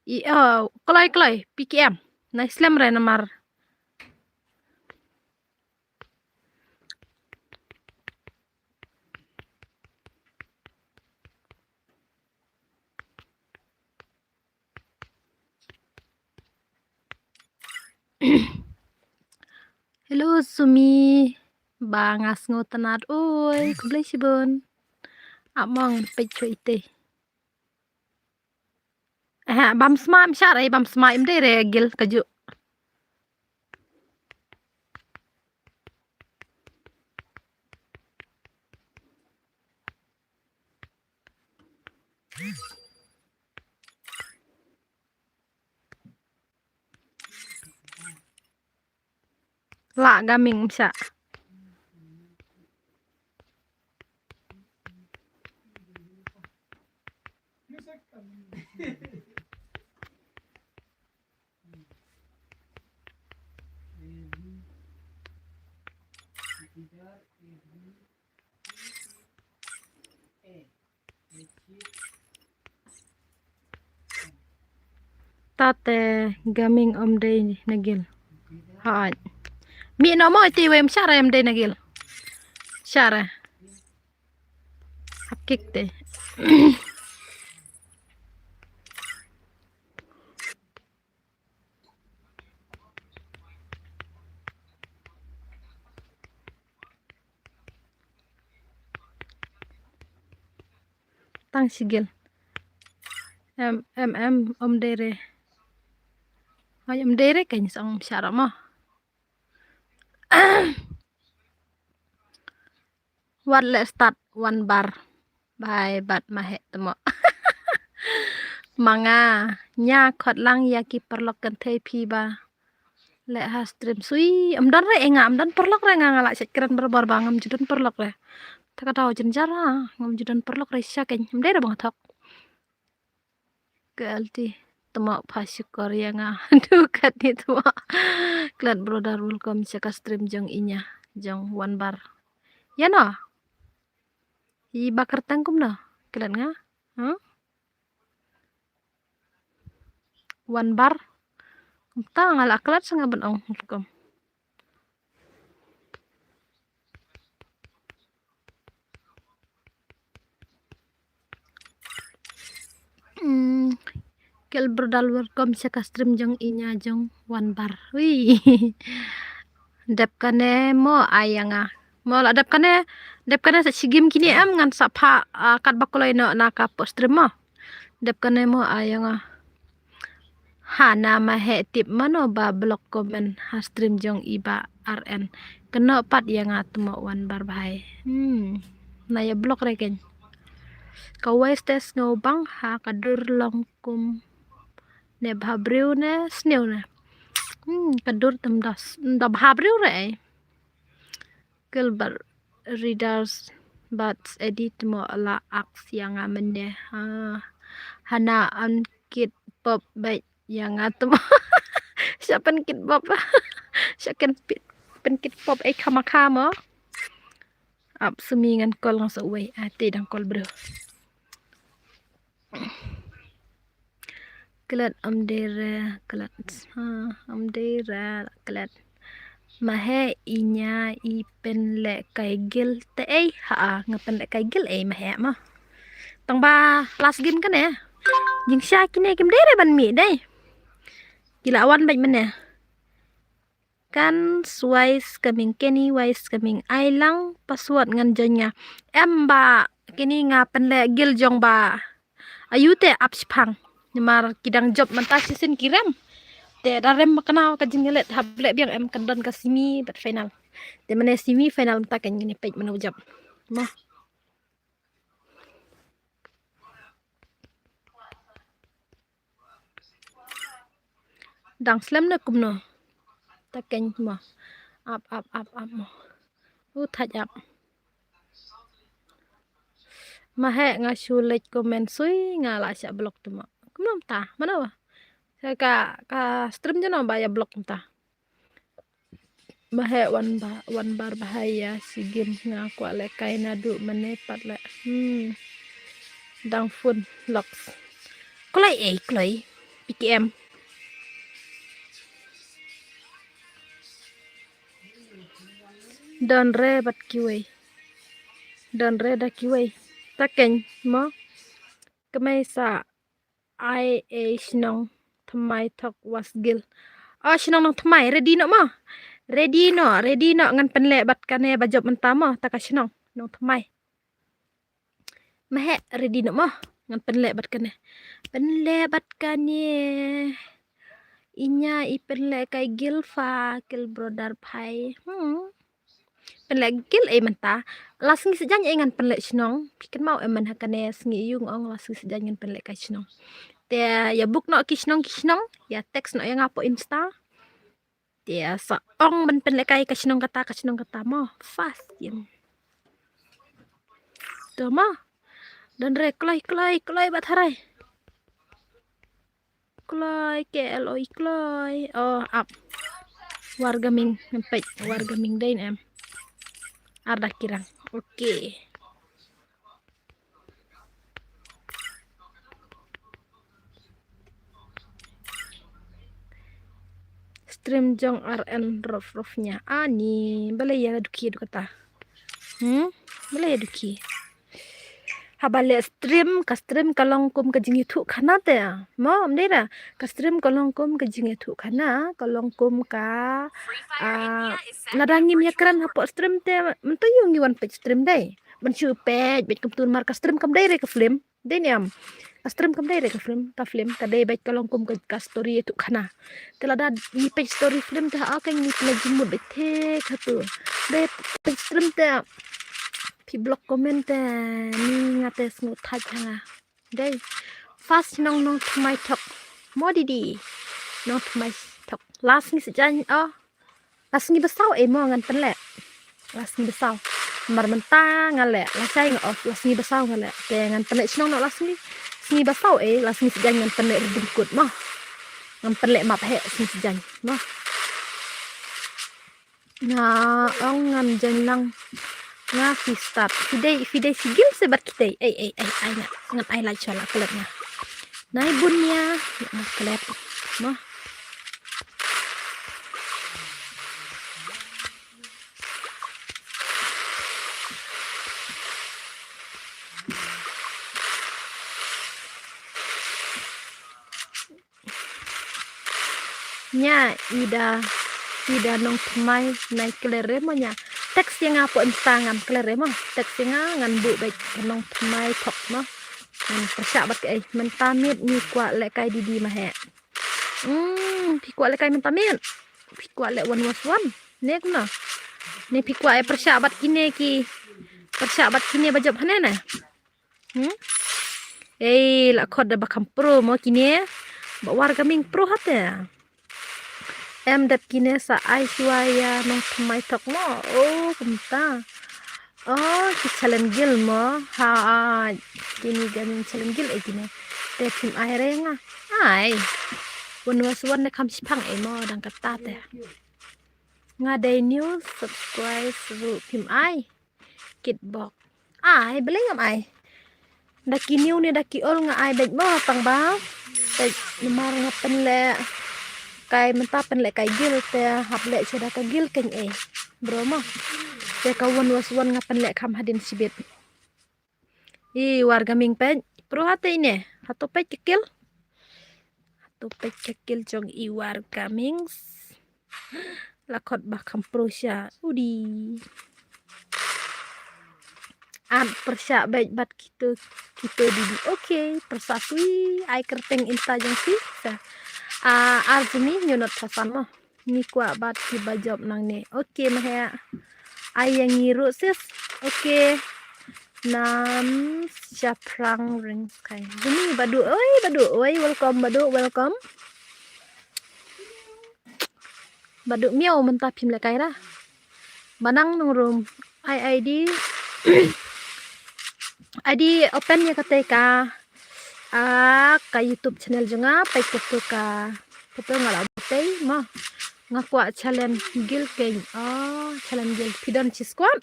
I, oh, kloi, kloi, P K M. Nai slem re namar. Hello Sumi. Ba nga sngewtynnat. Oi, khublei shibun. Among peit choi te. Eh, bam sma im shah re, bam sma im dei re gil ka ju. La gaming im shah. Tate gaming om dei na gil. Haj. Mi no mo iti wem share om dei na gil. Share. Hap kik te. Tang shigil. Em, em, em, om dere. Ai, om dere kan song syarama. Wat le start one bar. Bye, bat mahe temo. Manga, nya khot lang ya ki perlok kan thei phi ba. Le ha stream sui, em don re nga, em don perlok re nga, nga la chat kren berbar ba ngam judon perlok re. Taka daw jenjar ha, ngam judon perlok re sya ken. Em dere bang thok. Ke alti temo pha syukur ya nga. Dukat ni temo. Klet brother, welcome sya ka stream jong inya, jong one bar. Ya no. I bakar tangkum no. Klet nga. Huh? One bar. Kumta nga la klet sanga ban ong hukum. Hmm. Kel berdal welcome sya ka stream jong inya jong one bar. Wi. Dep kane mo ayanga. Mo la dep kane, dep kane sa shigim kini em ngan sa pha, ah, kat bakulai no na ka po stream mo. Dep kane mo ayanga. Hana mahe tip mano ba block comment ha stream jong i ba R N. Keno pat ya nga temo one bar bhai. Hmm. Na ya block re ken. Ka wai stes ngo bang ha ka dur long kum ne bha briew ne sniew ne. Hmm, ka dur tem das. Da bha briew re ai. Gilbert Readers, but edit mo la aks ya nga mende. Ha. Hana an kit pop bai ya nga temo. Sya pen kit pop. Sya ken pit, pen kit pop ai khama khama. Ap sumi ngan call ngan sa uwei. Ati dang call bro. Klet om dere, klet. Ha, om dere, klet. Mahe inya i pen le kai gil te ei ha, nga pen le kai gil ei mahe ma. Tang ba last game kane. Jing sya kine kim dere ban mi dei. Kila wan bait mane. Kan swice coming, keni wise coming. Ai lang password ngan join nga. Em ba keni nga pen le gil jong ba. Ayu te ap shipang. Namar ki dang jop mynta shisien ki rem. Te da rem makna ka jinglet hap le biang em kan don ka semi but final. Te mane semi final mynta kan ngin peit mano jop. Mo. Dang slem na kumno. Ta keng mo. Ap, ap, ap, ap mo. U thaj ap. Mahe nga shu leit comment sui nga la sya block tu mo. Kumno ta? Mano? Ka, ka stream jano ba ya block ta. Mahe wan ba, wan bar bahaya si game nga kwah le kai nadu mane pat le. Hmm. Dang phone locks. Kloi eh, kloi. P K M. Don re bat kiwei. Don re da kiwei. Ta keng mo. Kemai sa ai e shnong thymmai thok wasgil. O shnong nong thymmai ready no mo. Ready noh, ready noh, ngan pynleh bad kane ba jop mynta mo, ta ka shnong, nongthymmai. Maheh, ready noh mo, ngan pynleh bad kane. Pynleh bad kane. Inya i pynleh kai gil fa, gil brother phai. Hmm. Pynleh gil ei mynta. La sngi sijaiñ ei ngan pynleh shnong. Phi kynmaw em man ha kane sngi ïung ong la sngi sijaiñ ngan pynleh kai shnong. Te ïa book noh ki shnong ki shnong. Ïa text noh ïa nga hapoh Insta. Te sa ong ban pynleh kai ka shnong kata ka shnong kata mo. Fast ïa. To mo. Don re kloi kloi kloi ba tharai. Kloi K L O I kloi. Oh, ap. Wargaming, ngam peit Wargaming dei em. Arda kirang. Okay. Stream jong R N rof rof nya. Ani, balei ïa dukhi dukata. Hmm? Balei ïa dukhi. Haba leh stream, ka stream ka long kum ka jingïathuh khana te. Mo, ym dei da. Ka stream ka long kum ka jingïathuh khana, ka long kum ka, ah, lada ngim ïakren hapoh stream te, mynta ïoh ngi wan peit stream dei. Ban shu peit, peit kumtu namar ka stream kam dei re ka film. Dei ne em. Ka stream kam dei re ka film, ka film, ka dei beit ka long kum ka, ka story ïathuh khana. Te lada ngi peit story film te ha ka ngi pynlait jingmut beit te khatu. Dei peit stream te phi block comment te ni nga te sngew thait ha nga. Dei. First nong nongthymmai thok. Mo didi. Nongthymmai thok. Last ngi sejaiñ oh. La sngi ba saw ei mo ngan pynleh. La sngi ba saw. Namar mynta nga leh, la shai nga off, la sngi ba saw nga leh. Te ngan pynleh shnong noh la sngi. Sngi ba saw ei, la sngi sejaiñ ngan pynleh Ridimkut mo. Ngan pynleh map heh sngi sejaiñ mo. Nga ong ngan jaiñ lang. Nga phi start. Phi dei, phi dei shi gil se bad kitei. Ei, ei, ei, ai nga. Ngan ai lait shuwa la klet nga. Nai bun nia, nga klet. Mo. Nia Ida, Ida nongthymmai nai klet re mo nia. Text ïa nga hapoh Insta ngam klet re mo. Text ïa nga ngan buh beit nongthymmai thok mo. Ngan pyrshah bad kaei. Mynta miet ngi kwah leh kai didi ma heh. Hmm, phi kwah leh kai mynta miet. Phi kwah leh one was one. Ne kumno. Ne phi kwah eh pyrshah bad kine ki. Pyrshah bad kine ba jop hane ne. Hmm? Ei, la khot da ba kham pro mo kine. Ba Wargaming pro hate. Em dep kine sa ai shuwa ïa nongthymmai thok mo. Oh, kumta. Oh, ki challenge gil mo. Ha, kine Gaming challenge gil eh kine. Te phim ai re nga. Ai. One was one ne kham shipang eh mo dang kata te. Nga dei new subscribe ruh phim ai. Kitbok. Ai, balei ngam ai. Da ki new ne da ki old nga ai beit mo tang ba. Beit namar nga pynleh. Kai mynta pynleh kai gil te hap leh sha da ka gil keiñ ei. Bro mo. Te ka one was one nga pynleh kham hadien shibit. I Wargaming peit. Pro hate ine. Hato peit ka gil. Hato peit ka gil jong i Wargaming. La khot ba kham pro sha. Udi. An pyrshah beit bad kito, kito didi. Okay, pyrshah sui. Ai kyrteng Insta jong si. Sa. Ah, ar juni ñiewnoh pyrshah mo. Ngi kwah bad ki ba jop nangne. Okay, ma heh. Ai ïa ngi ruh sis. Okay. Nam shaphrang ring skai. Juni Badu. Oi, Badu. Oi, welcome, Badu. Welcome. Badu miaw mynta phim leh kai ra. Ba nang nong rum. Ai ID. ID open ïa kata ka. Ah, ka YouTube channel jong nga, peit kato ka. Kato nga la peit mo. Nga kwah challenge gil keiñ. Oh, challenge gil. Phi don shi squad.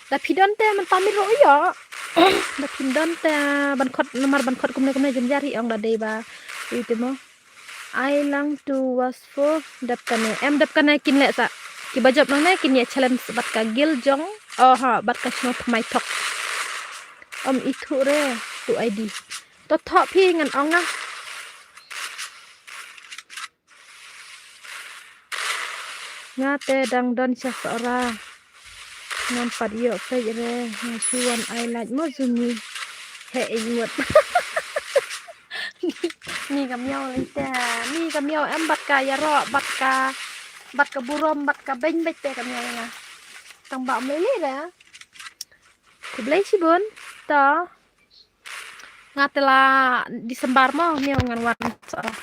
Da phi don te mynta miet ruh ïoh. Da phi don te ban khot namar ban khot kumne kumne jynjar hi ong da dei ba. Ite mo. Ai lang tu was for dep kane. Em dep kane kin leh sa. Ki ba jop nangne kin ïa challenge bad ka gil jong. Oh ha, bad ka shnong thymmai thok. Ym ithuh re tu ID. To thoh phi ngan ong nga. Nga te dang don sha Sohra. Ngam pat ïoh peit re, nga shu wan ai like mo Sumi. He ing mut. Ni ka miaw lei te, ni ka miaw em bad ka ïaroh, bad ka, bad ka burom, bad ka beiñ bad te ka miaw nga. Tang ba ym lei lei re. Khublei shibun. To. Nga te la December mo, miaw ngan wan Sohra.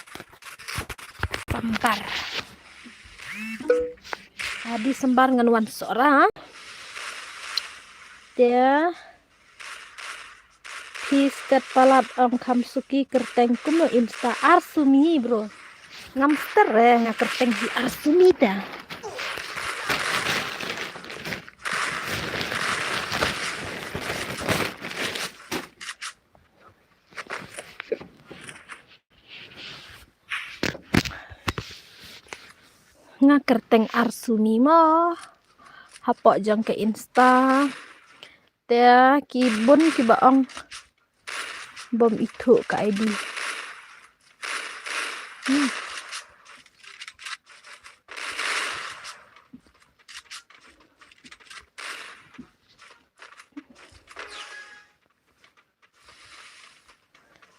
December. Ah, December ngan wan Sohra. Te. Phi stet palat ong kham suki kyrteng kumno Insta Arsumi bro. Ngam stet re nga kyrteng hi Arsumi ta. Nga kyrteng Arsumi mo. Hapoh jong ka Insta. Te ki bun kiba ong bym ithuh ka I D. Hmm.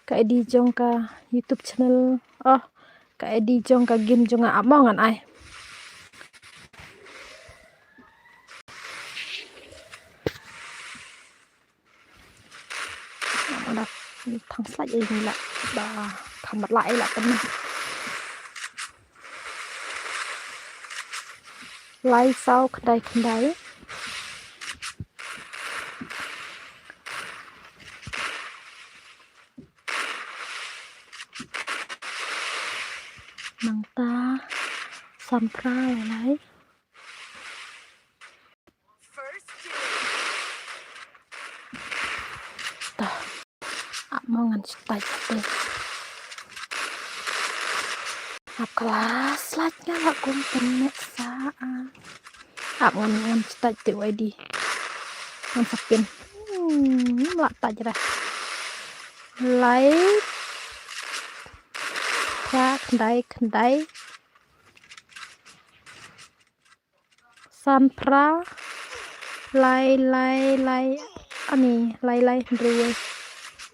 Ka I D jong ka YouTube channel. Oh, ka I D jong ka game jong nga ap mo ngan ai. Nga da thang slide ei ni la ba khamat la ei la pynna. Lai saw khyndai khyndai. Nangta san phra lai lai. To. Ap mo ngan stai te. Ap ka la slide nga la kum pynmih sa. Ap ngan ngan stai te Y D. Ngan sa pyn. Hmm, la ta jra. Lai. Phra khyndai khyndai. San phra. Lai lai lai. Ani lai lai hynriew.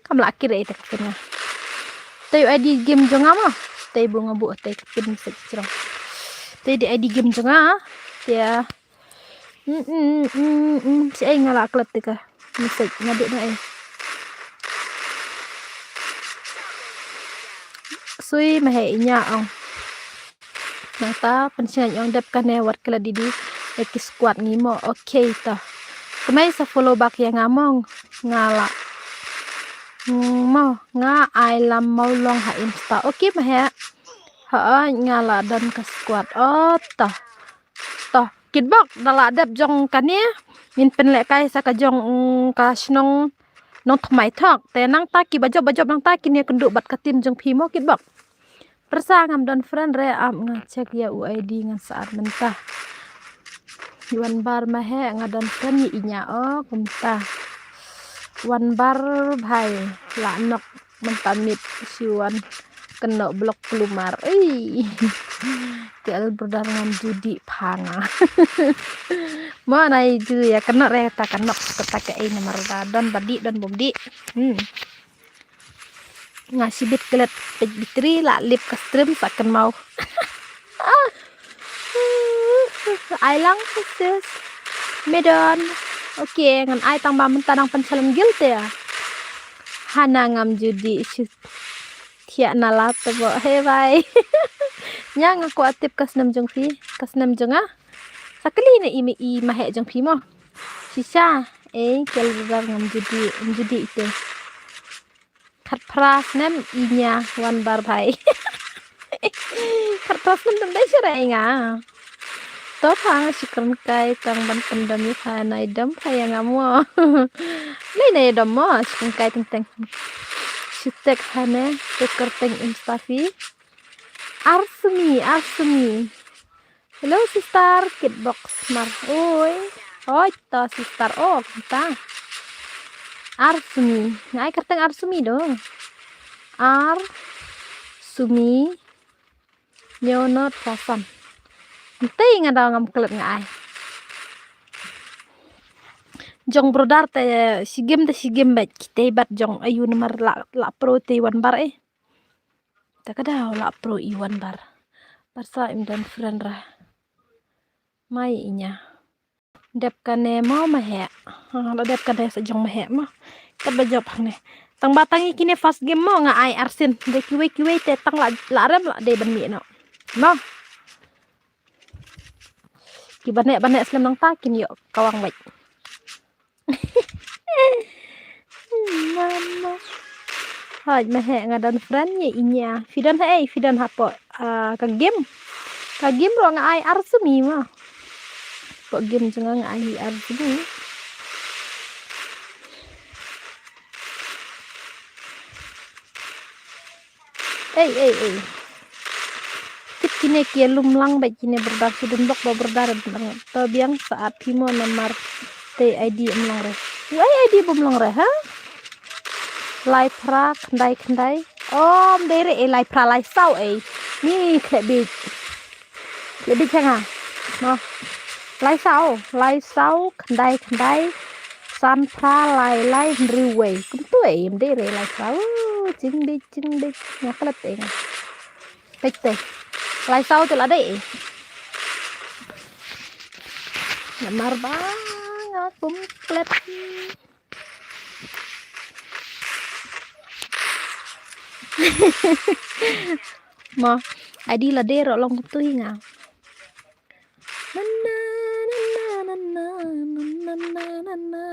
Kam lah kira ita ka pin nga. Te I D game jong nga ma. Te bu nga bu te ka pin message jrong. Te di I D game jong nga. Te ya. Mm, mm, mm, mm. Si ai nga lah klet te ka message nga duk na ai. Sui ma he inya ong. Nangta pynshngaiñ ong dep kane wat klet didi. Ïa ki squad ngi mo, okay to. Kmai sa follow back ïa nga mo nga la. Mo nga ai lam mo long ha Insta. Okay ma he. Ha nga la don ka squad. Oh to. To. Kitbok da la dep jong kane. Ngin pynlehkai sa ka jong mm, ka shnong Nongthymmai Thok. Te nangta kiba jop ba jop nangta kin ïa kynduh bad ka team jong phi mo kitbok. Pyrsa ngam don friend re ap nga check ïa u I D ngan sa add mynta. Wan bar ma he nga don friend ïa inya o kumta. Wan bar bhai la nok mynta mit shu wan kynnoh blok kulmar. Ei. Ke el brother ngam judi pha nga. Mo nai ju ïa kynnoh re ta kynnoh kata ka ei namar da don ba dih don bym dih. Hmm. Nga shibit klet peit bitri la lip ka stream sa kynmaw. Ai lang sis. Medon. Okay, ngan ai tang ba mynta dang pynchalan guild te. Hana ngam judi shu thiah na la te bo. Hey bhai. Nya nga kwah tip ka snem jong phi, ka snem jong nga. Sa kali na i ma i ma he jong phi mo. Shisha, eh, kel bar ngam judi, ngam judi ite. Khat phra snem inya wan bar bhai. Khat phra snem tam dai shara inga. To pha nga shikren kai tang ban pyndam ïa pha nai dam pha ïa nga mo. Lei nai dam mo shikren kai teng teng. Shitek hane to kyrteng Insta phi. Arsumi, Arsumi. Hello sister, kitbok smar. Oi. Oi to sister. Oh, kita. Arsumi. Ngai kyrteng Arsumi do. Arsumi. Nyo not pasan. Te nga da ngam klet nga ai. Jong brother te shi game te shi game bad kita bad jong ayu namar la la pro te wan bar eh. Ta ka daw la pro i wan bar. Barsa im don friend ra. Mai inya. Dep kane mo maheh. Ha, la dep kane sa jong maheh mo. Kat ba jop hangne. Tang ba tang i kine first game mo nga ai arsin. De kiwei kiwei te tang la la rem la de ban mi no. Mo. Ki bane bane slem nang ta kin yo kawang wai. Mama. Haj maheh nga don friend ye inya. Phi don ha ei, phi don hapo. Ah, ka game. Ka game ro nga ai arsumi ma. Po game jong nga ai arsumi. Ei, ei, ei. Tip kine ki lum lang ba kine brother sudun bok ba brother lang. To biang sa ap himo namar te I D em long re. Wai I D bum long re ha? Lai phra khyndai khyndai. Om dei re ei lai phra lai saw ei. Ni khle bit. Khle bit changa. No. Lai saw, lai saw khyndai khyndai. San phra lai lai hynriew wei. Kum tu ei em dei re lai saw. Jing bit jing bit. Nga klet ei nga. Peit te. Lai saw te la dei. Namar ba nga kum klet. Ma, adi la dei ro long tu hi nga. Na, na, na, na.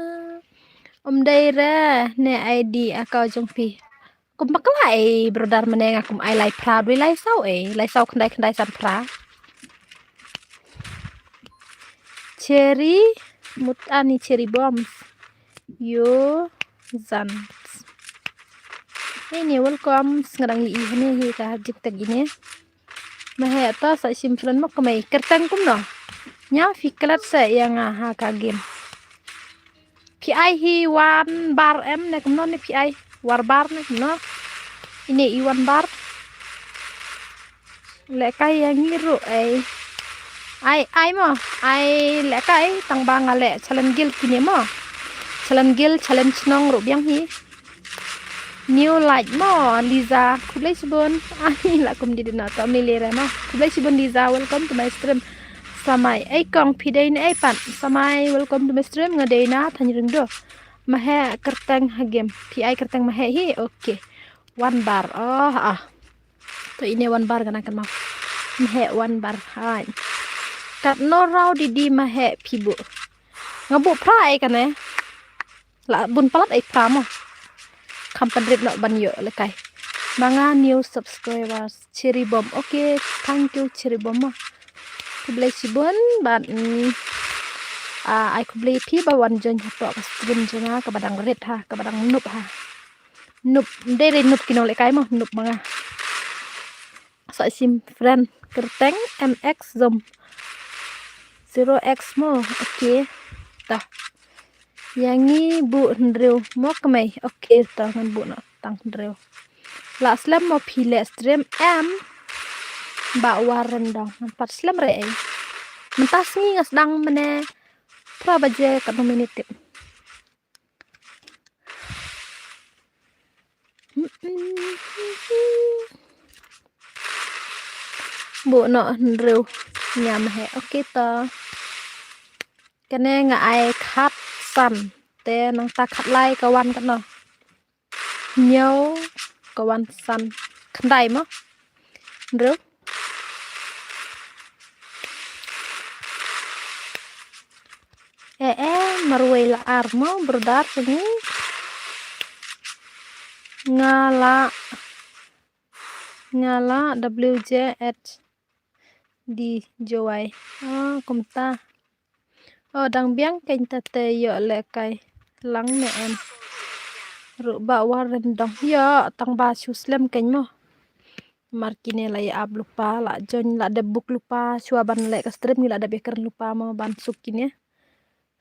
Om dei re ne I D account jong phi. Kum bakla ei brother mane nga kum ai lai phra dui lai saw ei lai saw khyndai khyndai san phra. Cherry mut ani cherry bombs. Yo zan. Ini welcome sngadang i ini hi ka jik tag ini. Maheh ta sa sim friend mo kemai kertang kumno. Nya phi klet sa ïa nga ha ka game. Phi ai hi wan bar em ne kumno ne phi ai war bar ne kumno. Ini i wan bar. Lehkai ïa ngi ruh ei. Ai ai mo ai lehkai tang ba nga leh challenge guild kine mo. Challenge guild challenge nong ruh biang hi. New like mo Liza khublei shibun. Ai la kum di dina to mili re mo khublei shibun Liza welcome to my stream. Samai ei kong phi dei na ei pat samai welcome to my stream nga dei na thang ring do. Maheh kerteng ha game phi ai kerteng maheh hi okay. One bar oh ah. To ine wan bar kana kan ma. Maheh wan bar hai. Kat no rau di di maheh phi bu. Nga bu phra ai kane. La bun palat ai phra mo. Kham padrit no ban yo lekai. Manga new subscribers cherry bomb. Okay, thank you cherry bomb mo. Khublei shibun ban mm, ah, ai khublei phi ba wan join hapoh ka stream jong nga ka ba dang rit ha, ka ba dang nup ha. Nup dei re nup ki nong lehkai mo nup manga. Sa sim friend kerteng M X zom zero X mo okay. Ta. Yang ngi bu hynriew mo kemai okay ta ngan bu no tang hynriew. La slem mo phi leh stream em. Ba war rendong ngan pat slem re ei. Mentas ngi ngas dang mene. Pra baje ka nominative. Bu no hynriew nyam he. Okay to. Kane nga ai khat san te nang ta khat lai ka wan kano. Nyau ka wan san khyndai mo. Hynriew. Eh, eh, marwei la ar mo, brother, sini. Nga la, nga la, W J H D J Y. Ah, kumta. Oh, dang biang kein ta te yo le kai. Lang ne em. Ruh ba war rendong. Yo, tang ba shu slem kein mo. Mar kine la ïa ap lupa, la join la dep buk lupa, shuwa ban leh ka stream ngi la dep ïa kren lupa mo ban suk kine.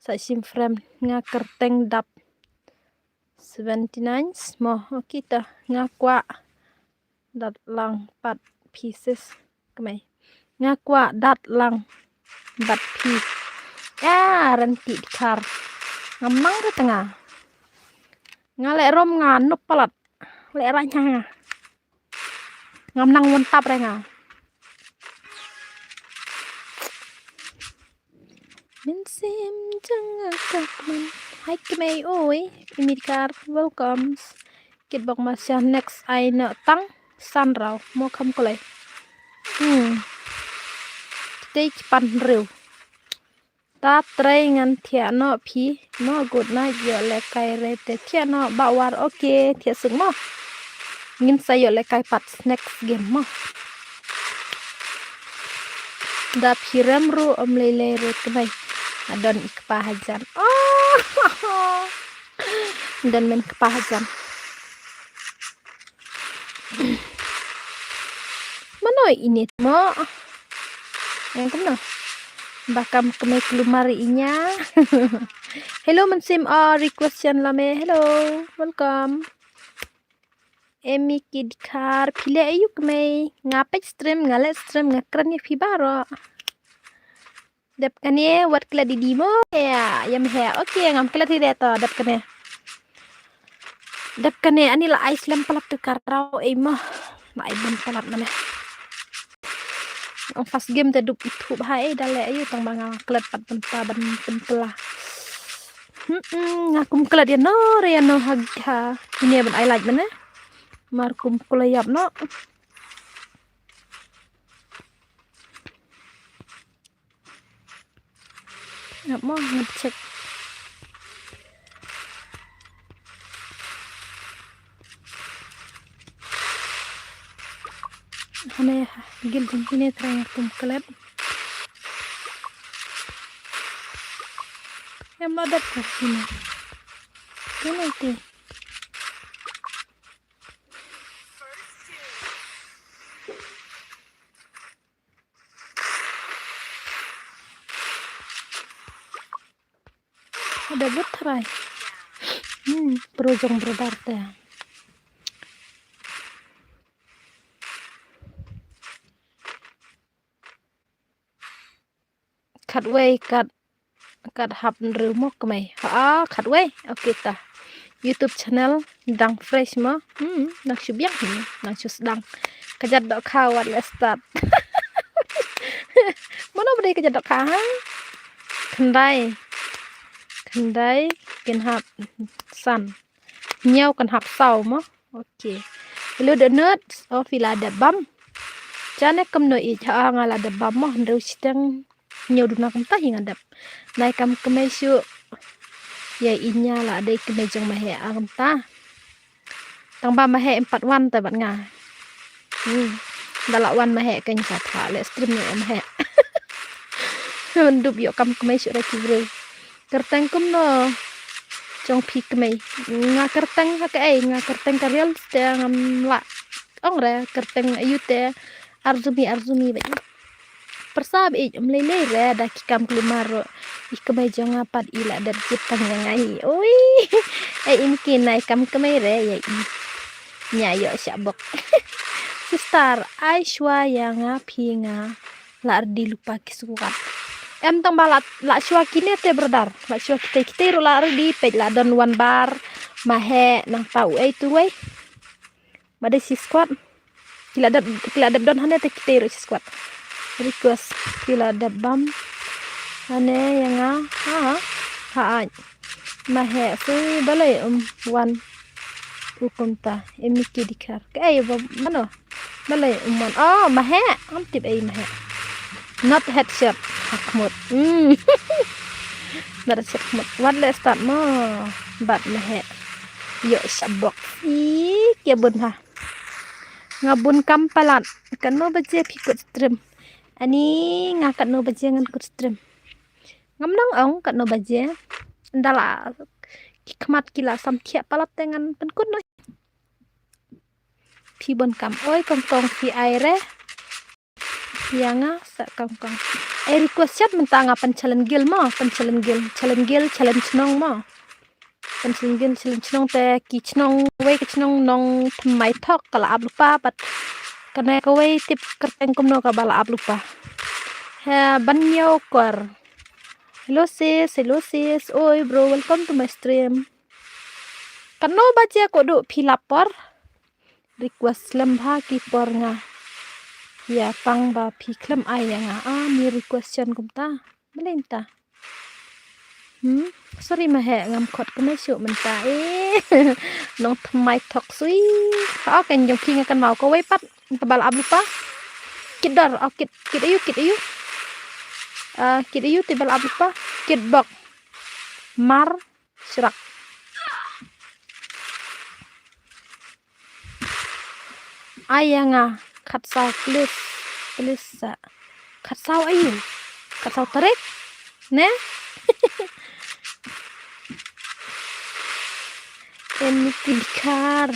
Sa shim frame nga kyrteng dap. Seventy nine mo, okay ta nga kwah. Dat lang pat pieces kmai. Nga kwah dat lang bad phi. Ya, Ranti Dkhar. Ngam nang re tanga. Nga leh rom nga nup palat. Leh rah nga. Ngam nang won tap re nga. Mynsiem jong nga ka kmen. Hai kmei oi. Imit kar welcomes. Kit bok ma sha next ai na tang san rau mo kham kulai. Hmm. Tei ki pan riu. Ta trei ngan thiah noh phi mo good night ïoh lehkai re te thiah noh ba war okay thiah suk mo. Ngin sa ïoh lehkai pat next game mo. Da phi rem ruh ym lei lei ruh kmei. Adon i kpa hajan. Oh. Don men kpa hajan. Mano ini mo? Yang kumno? Ba kam kmei klumar inya. Hello Mynsiem, oh, request yan lame. Hello, welcome. Emi Kidkar, phi leh aïu kmei? Nga peit stream, nga leh stream, nga kren ïa phi baroh. Dep kane wat klet di di mo. Ya, ya meh. Okay, ngam klet hi de to dep kane. Dep kane ani la ai slem palat tu kar rau ei mo. La ai bun palat mane. Ong first game te dup ithup ha ei dale ayu tang ba nga klet pat bynta ban pynkylla. Hmm, nga kum klet ya no re ya no ha ha. Kine ban ai like mane. Mar kum kula yap no. Ngap mo, ngap check. Hane gil jong kine trai ngap kum klet. Em lo dep ka kine. Kine ti. Ada but trai. Hmm, pro jong brother te. Khatwei kat kat hap nriew mo kmei. Ha, khatwei. Okay ta. YouTube channel dang fresh mo. Hmm, nang shu biang hi, nang shu sdang. Ka jat dohkha wat le start. Mano ba dei ka jat dohkha ha? Khyndai. Khyndai kin hap san. Hynñiew kan hap saw mo. Okay. Hello Donut. Oh, phi la dep bam. Jane kumno ïeit ha nga la dep bam mo hynriew shiteng. Hynñiew duna kumta hi nga dep. Nai kam kmei shu. Ïa i nya la dei kmei jong ma he a kumta. Tang ba ma he em pat wan te bad nga. Hmm. Da la wan ma he kan sa tha le stream ne ma he. Ndup ïoh kam kmei shu ra ki briew. Kyrteng kumno jong phi kmei? Nga kyrteng ha kaei, nga kyrteng ka reels te ngam lah ong re, kyrteng ayu te Arzumi, Arzumi bad. Pyrsa bad ym lei lei re da ki kam klumar ruh. I kmei jong nga pat i la dep jit tang ïa nga hi. Oi. Ei im ki nai kam kmei re ïa i. Nya ïoh sha bok. Sister, ai shuwa ïa nga phi nga. La rdi lypa ki squad. Em tang ba la, la shuwa kine te brother. La shuwa kitei kitei ruh la rdi peit la don wan bar. Ma he nang tau ei tu wei. Ma dei shi squad. Ki la dep, ki la dep don hane te kitei ruh shi squad. Request ki la dep bam. Hane ïa nga. Ha ha. Ha ai. Ma he sui balei um wan. U kumta emi ki dikhar. Kaei ba mano. Balei um wan. Oh, ma he. Am tip ei ma he. Not headshot. Hakmut. Hmm. Not headshot hakmut. Wat le start mo. Bat ma he. Ïoh sha bok. Ih, kia bun ha. Nga bun kam palat. Katno baje phi kut stream? Ani nga katno baje ngan kut stream. Ngam nang ong katno baje. Nda la ki khmat ki la sam thiah palat te ngan pynkut noh. Phi bun kam oi kong kong phi ai re. Ïa nga sa kong kong. Ai request chat mynta nga pynchallenge guild mo, pynchallenge guild, challenge guild, challenge chnong mo. Pynchallenge guild, challenge chnong te ki chnong wei ka chnong nong thymmai thok ka la ap lypa pat. Kane kawei tip kyrteng kumno kaba la ap lypa. He ban ñiew kor. Hello sis, hello sis. Oi bro, welcome to my stream. Kano ba je ko du phi lap por. Request lem bha ki por nga. Ya pang ba phi khlem ai ya nga. Ah, ni request chen kumta. Balei ta. Hmm? Sorry ma he ngam khot kmai shuh mynta. Eh. Nongthymmai thok sui. Oh, kan jong phi nga kan mau ko wei pat. Ka bal ap lupa. Kit dor, oh, kit, kit ayu, kit ayu. Ah, kit ayu te bal ap lupa. Kit bok. Mar, srak. Ai ya nga, khatsaw, please, please, sa. Khatsaw ayu, khatsaw tarik, ne? Emi ki dkhar,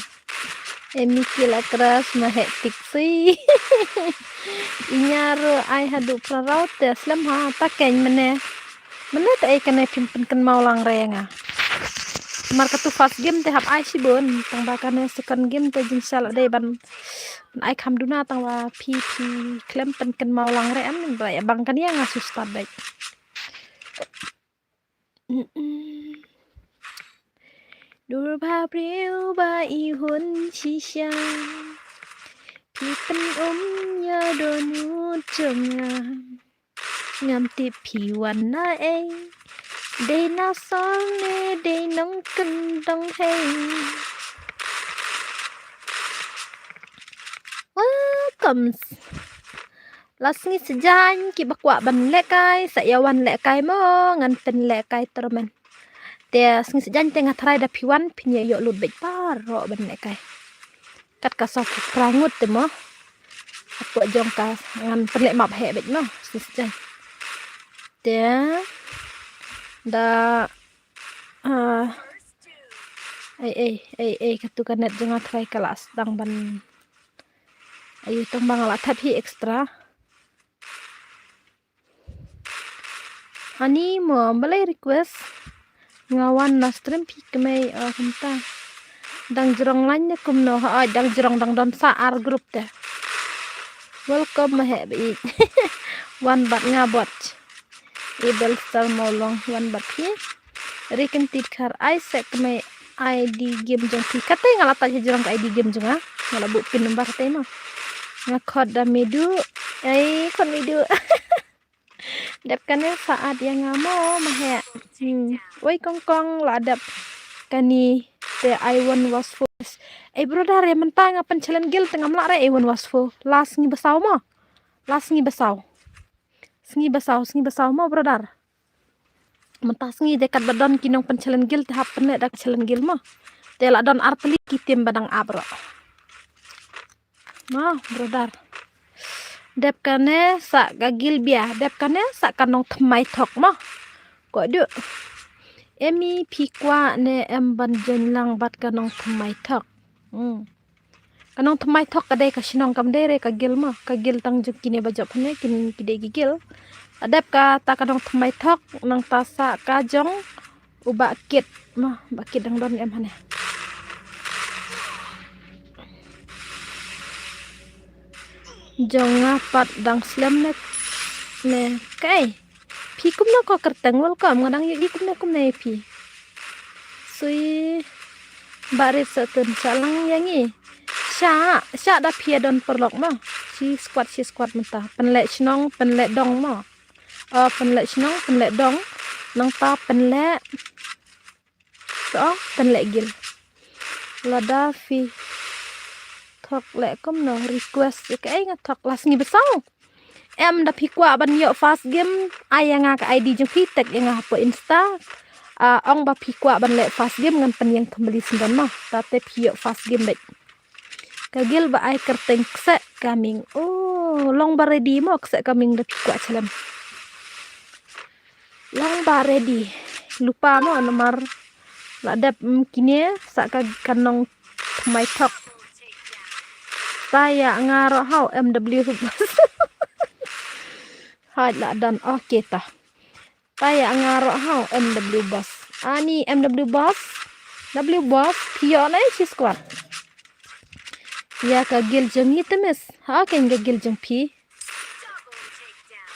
emi ki lakras, ma hektik sui. Inya ro ai haduh phrau te slem ha, ta keiñ mene. Mene te ei kane phim pynkynmaw lang re nga. Mar katu first game te hap ai shibun, tang ba kane second game te jingsha la dei ban, ban ai kham duna tang ba phi phi khlem pynkynmaw lang re em, ba ya bang kane nga shu start dei. Dur ba briew ba i hun shisha. Phi pyn um ïa dohnud jong nga. Ngam tip phi wan na ei. Dei na sor ne dei nongkyndong hei. Welcome. La sngi sejaiñ kiba kwah ban lehkai, sa ïa wan lehkai mo, ngan pynlehkai tournament. Te sngi sejaiñ te nga tharai da phi wan, phin ïa ïoh lut beit baroh ban lehkai. Kat ka sawphew phra ngut te mo. Hapoh jong ka ngan pynleh map heh beit mo, sngi sejaiñ. Te da, ah, ei, ei, ei, ei, katu ka net jong nga tharai ka la sdang ban Ayu tang ba nga la thep hi extra. Ani mo balei request. Nga wan na stream phi kmai, oh, kumta. Dang jrong lain ne kumno, ha, dang jrong dang don sa ar group te. Welcome ma heh ba ïeit. Wan bad nga bot. Ebel Star Mawlong wan bad phi. Ri Kynti Dkhar ai seh kmai I D game jong phi. Kata nga la touch jrong ka I D game jong nga. Nga la buh pin number kata mo. Nga khot da Midu. Ai khot Midu. Dep kane sa add ïa nga mo ma heh. Hmm. Oi kong kong la dep kane te I one was four. Ai brother re mynta nga pynchallenge guild te ngam lah re I one was four. Last ngi ba saw mo. Last ngi ba saw. Sngi ba saw, sngi ba saw mo brother. Mynta sngi de kat ba don ki nongpynchallenge guild te hap pynleh da ka challenge guild mo. Te la don artylli ki team ba dang ap ruh. Mo brother. Dep kane sa ka guild bia, dep kane sa ka nongthymmai thok mo. Ko du. Emi phi kwah ne em ban join lang bad ka nongthymmai thok. Hmm. Ka nongthymmai thok ka dei ka shnong kam dei re ka guild mo. Ka guild tang jong kine ba jop hane kin ki dei ki guild. Adep kata ka nongthymmai thok nangta sa ka jong u Bah Kit mo, Bah Kit dang don em hane. Jong nga pat dang slem ne. Ne kai. Phi kumno ko kyrteng welcome nga dang ïohi kumne kumne ïa phi. Sui barit sa tun sa lang ïa ngi. Sha sha da phi don paralok mo. Shi squad shi squad mynta. Pynleh shnong pynleh dong mo. Oh pynleh shnong pynleh dong. Nangta pynleh To, pynleh guild. Lada phi thok leh kumno request ïa kaei nga thok last ngi ba saw. Em da phi kwah ban ïoh fast game, ai ïa nga ka I D jong phi tag ïa nga hapoh Insta. Ah, ong ba phi kwah ban leh fast game ngan pynïeng thumbli syndon mo. Tate phi ïoh fast game beit. Ka guild ba ai kyrteng Kseh Kaming. Oh, long ba ready mo Kseh Kaming da phi kwah challenge. Long ba ready. Lupa mo namar la dep, mm, kine sa ka, ka nongthymmai thok. Ta ïa nga roh hau M W boss. Haj la don. Okay ta. Ta ïa nga roh hau M W boss. Ani M W boss. W boss phi ïoh nai shi squad. Ïa ka guild jong ngi te miss. Ha ka guild jong phi.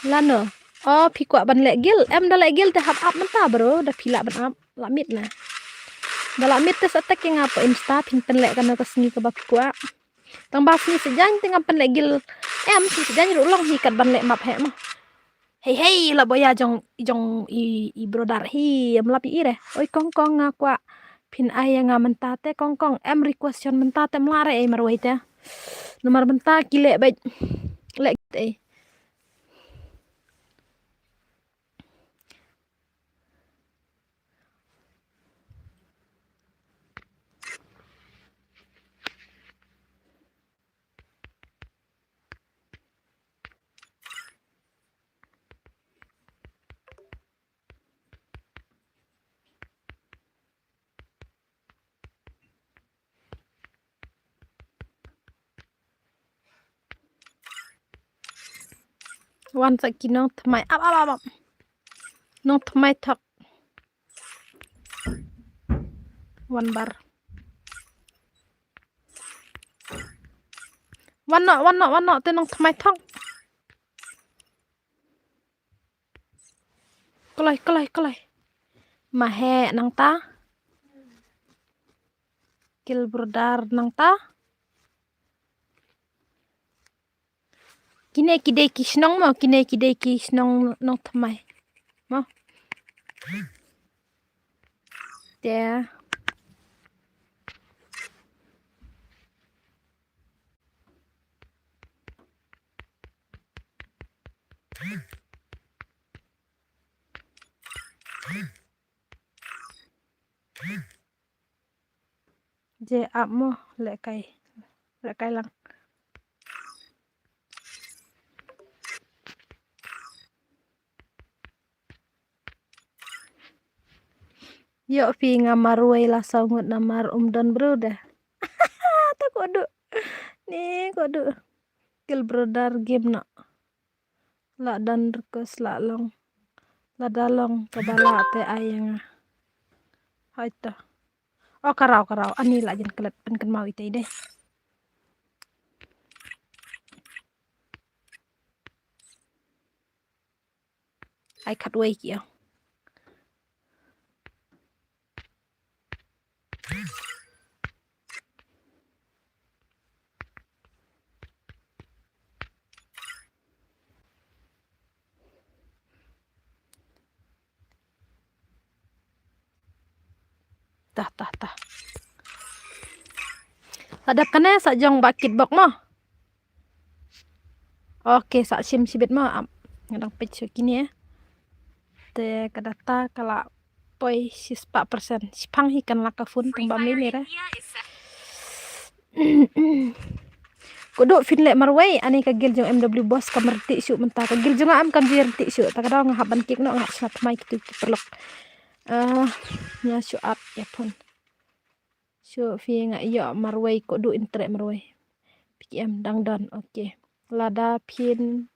Lano? O, phi kwah ban leh guild. Em, da leh guild te hap ap mynta bro, da phi lah ban ap. Lah miet na. Da lah miet te sa tag ïa nga pa Insta, phin pynleh kano ka sngi kaba phi kwah. Tang ba sngi Saitjaiñ te ngam pynleh guild. Em, sngi Saitjaiñ ruh long hi kat ban leh map heh mo. Hei hei, la boya jong, jong i, i brother hi, em lap i re. Oi Kong Kong, nga kwah phin ai ïa nga mynta te Kong Kong, em request ïa mynta te, em lah re ei marwei te. Namar mynta ki leh beit, leh te. Wan sa ki nongthymmai. Ap, ap, ap, ap. Nongthymmai thok. Wan bar. Wan noh, wan noh, wan noh, te nongthymmai thok. Kloi, kloi, kloi. Ma heh nangta. Guild brother nangta. Kine ki dei ki shnong mo, kine ki dei ki shnong nongthymmai. Mo. Te. Je ap mo, lehkai. Lehkai lang. Ïoh phi nga marwei la saw ngut namar um don bru de. Ta kodu. Ni kodu. Guild brother game na. La don request la long. Lada long kaba lah te ai ïa nga. Hai ta. O karaw karaw. Ani la jan klet pynkynmaw ita i dei. Ai khatwei ki ong. Tah, tah, tah. Sa dep kane sa jong ba kit bok mo. Ok, sa shim shibit mo. Am, nga dang peit shu kine. Te ka data ka la poi shispah persen. Shiphang hi kan la ka phone tang ba mei mei re. Kodu phin leh marwei, ani ka guild jong M W Boss kam rti shu mynta. Ka guild jong nga am kam ji rti shu. Ta ka daw nga hap ban kik noh, nga hap sngap mai kitu ki paralok. Ah, nga shu ap ïa phone. Shu phi nga ïoh marwei kodu, in treh marwei. P K M dang don, ok. Lada phin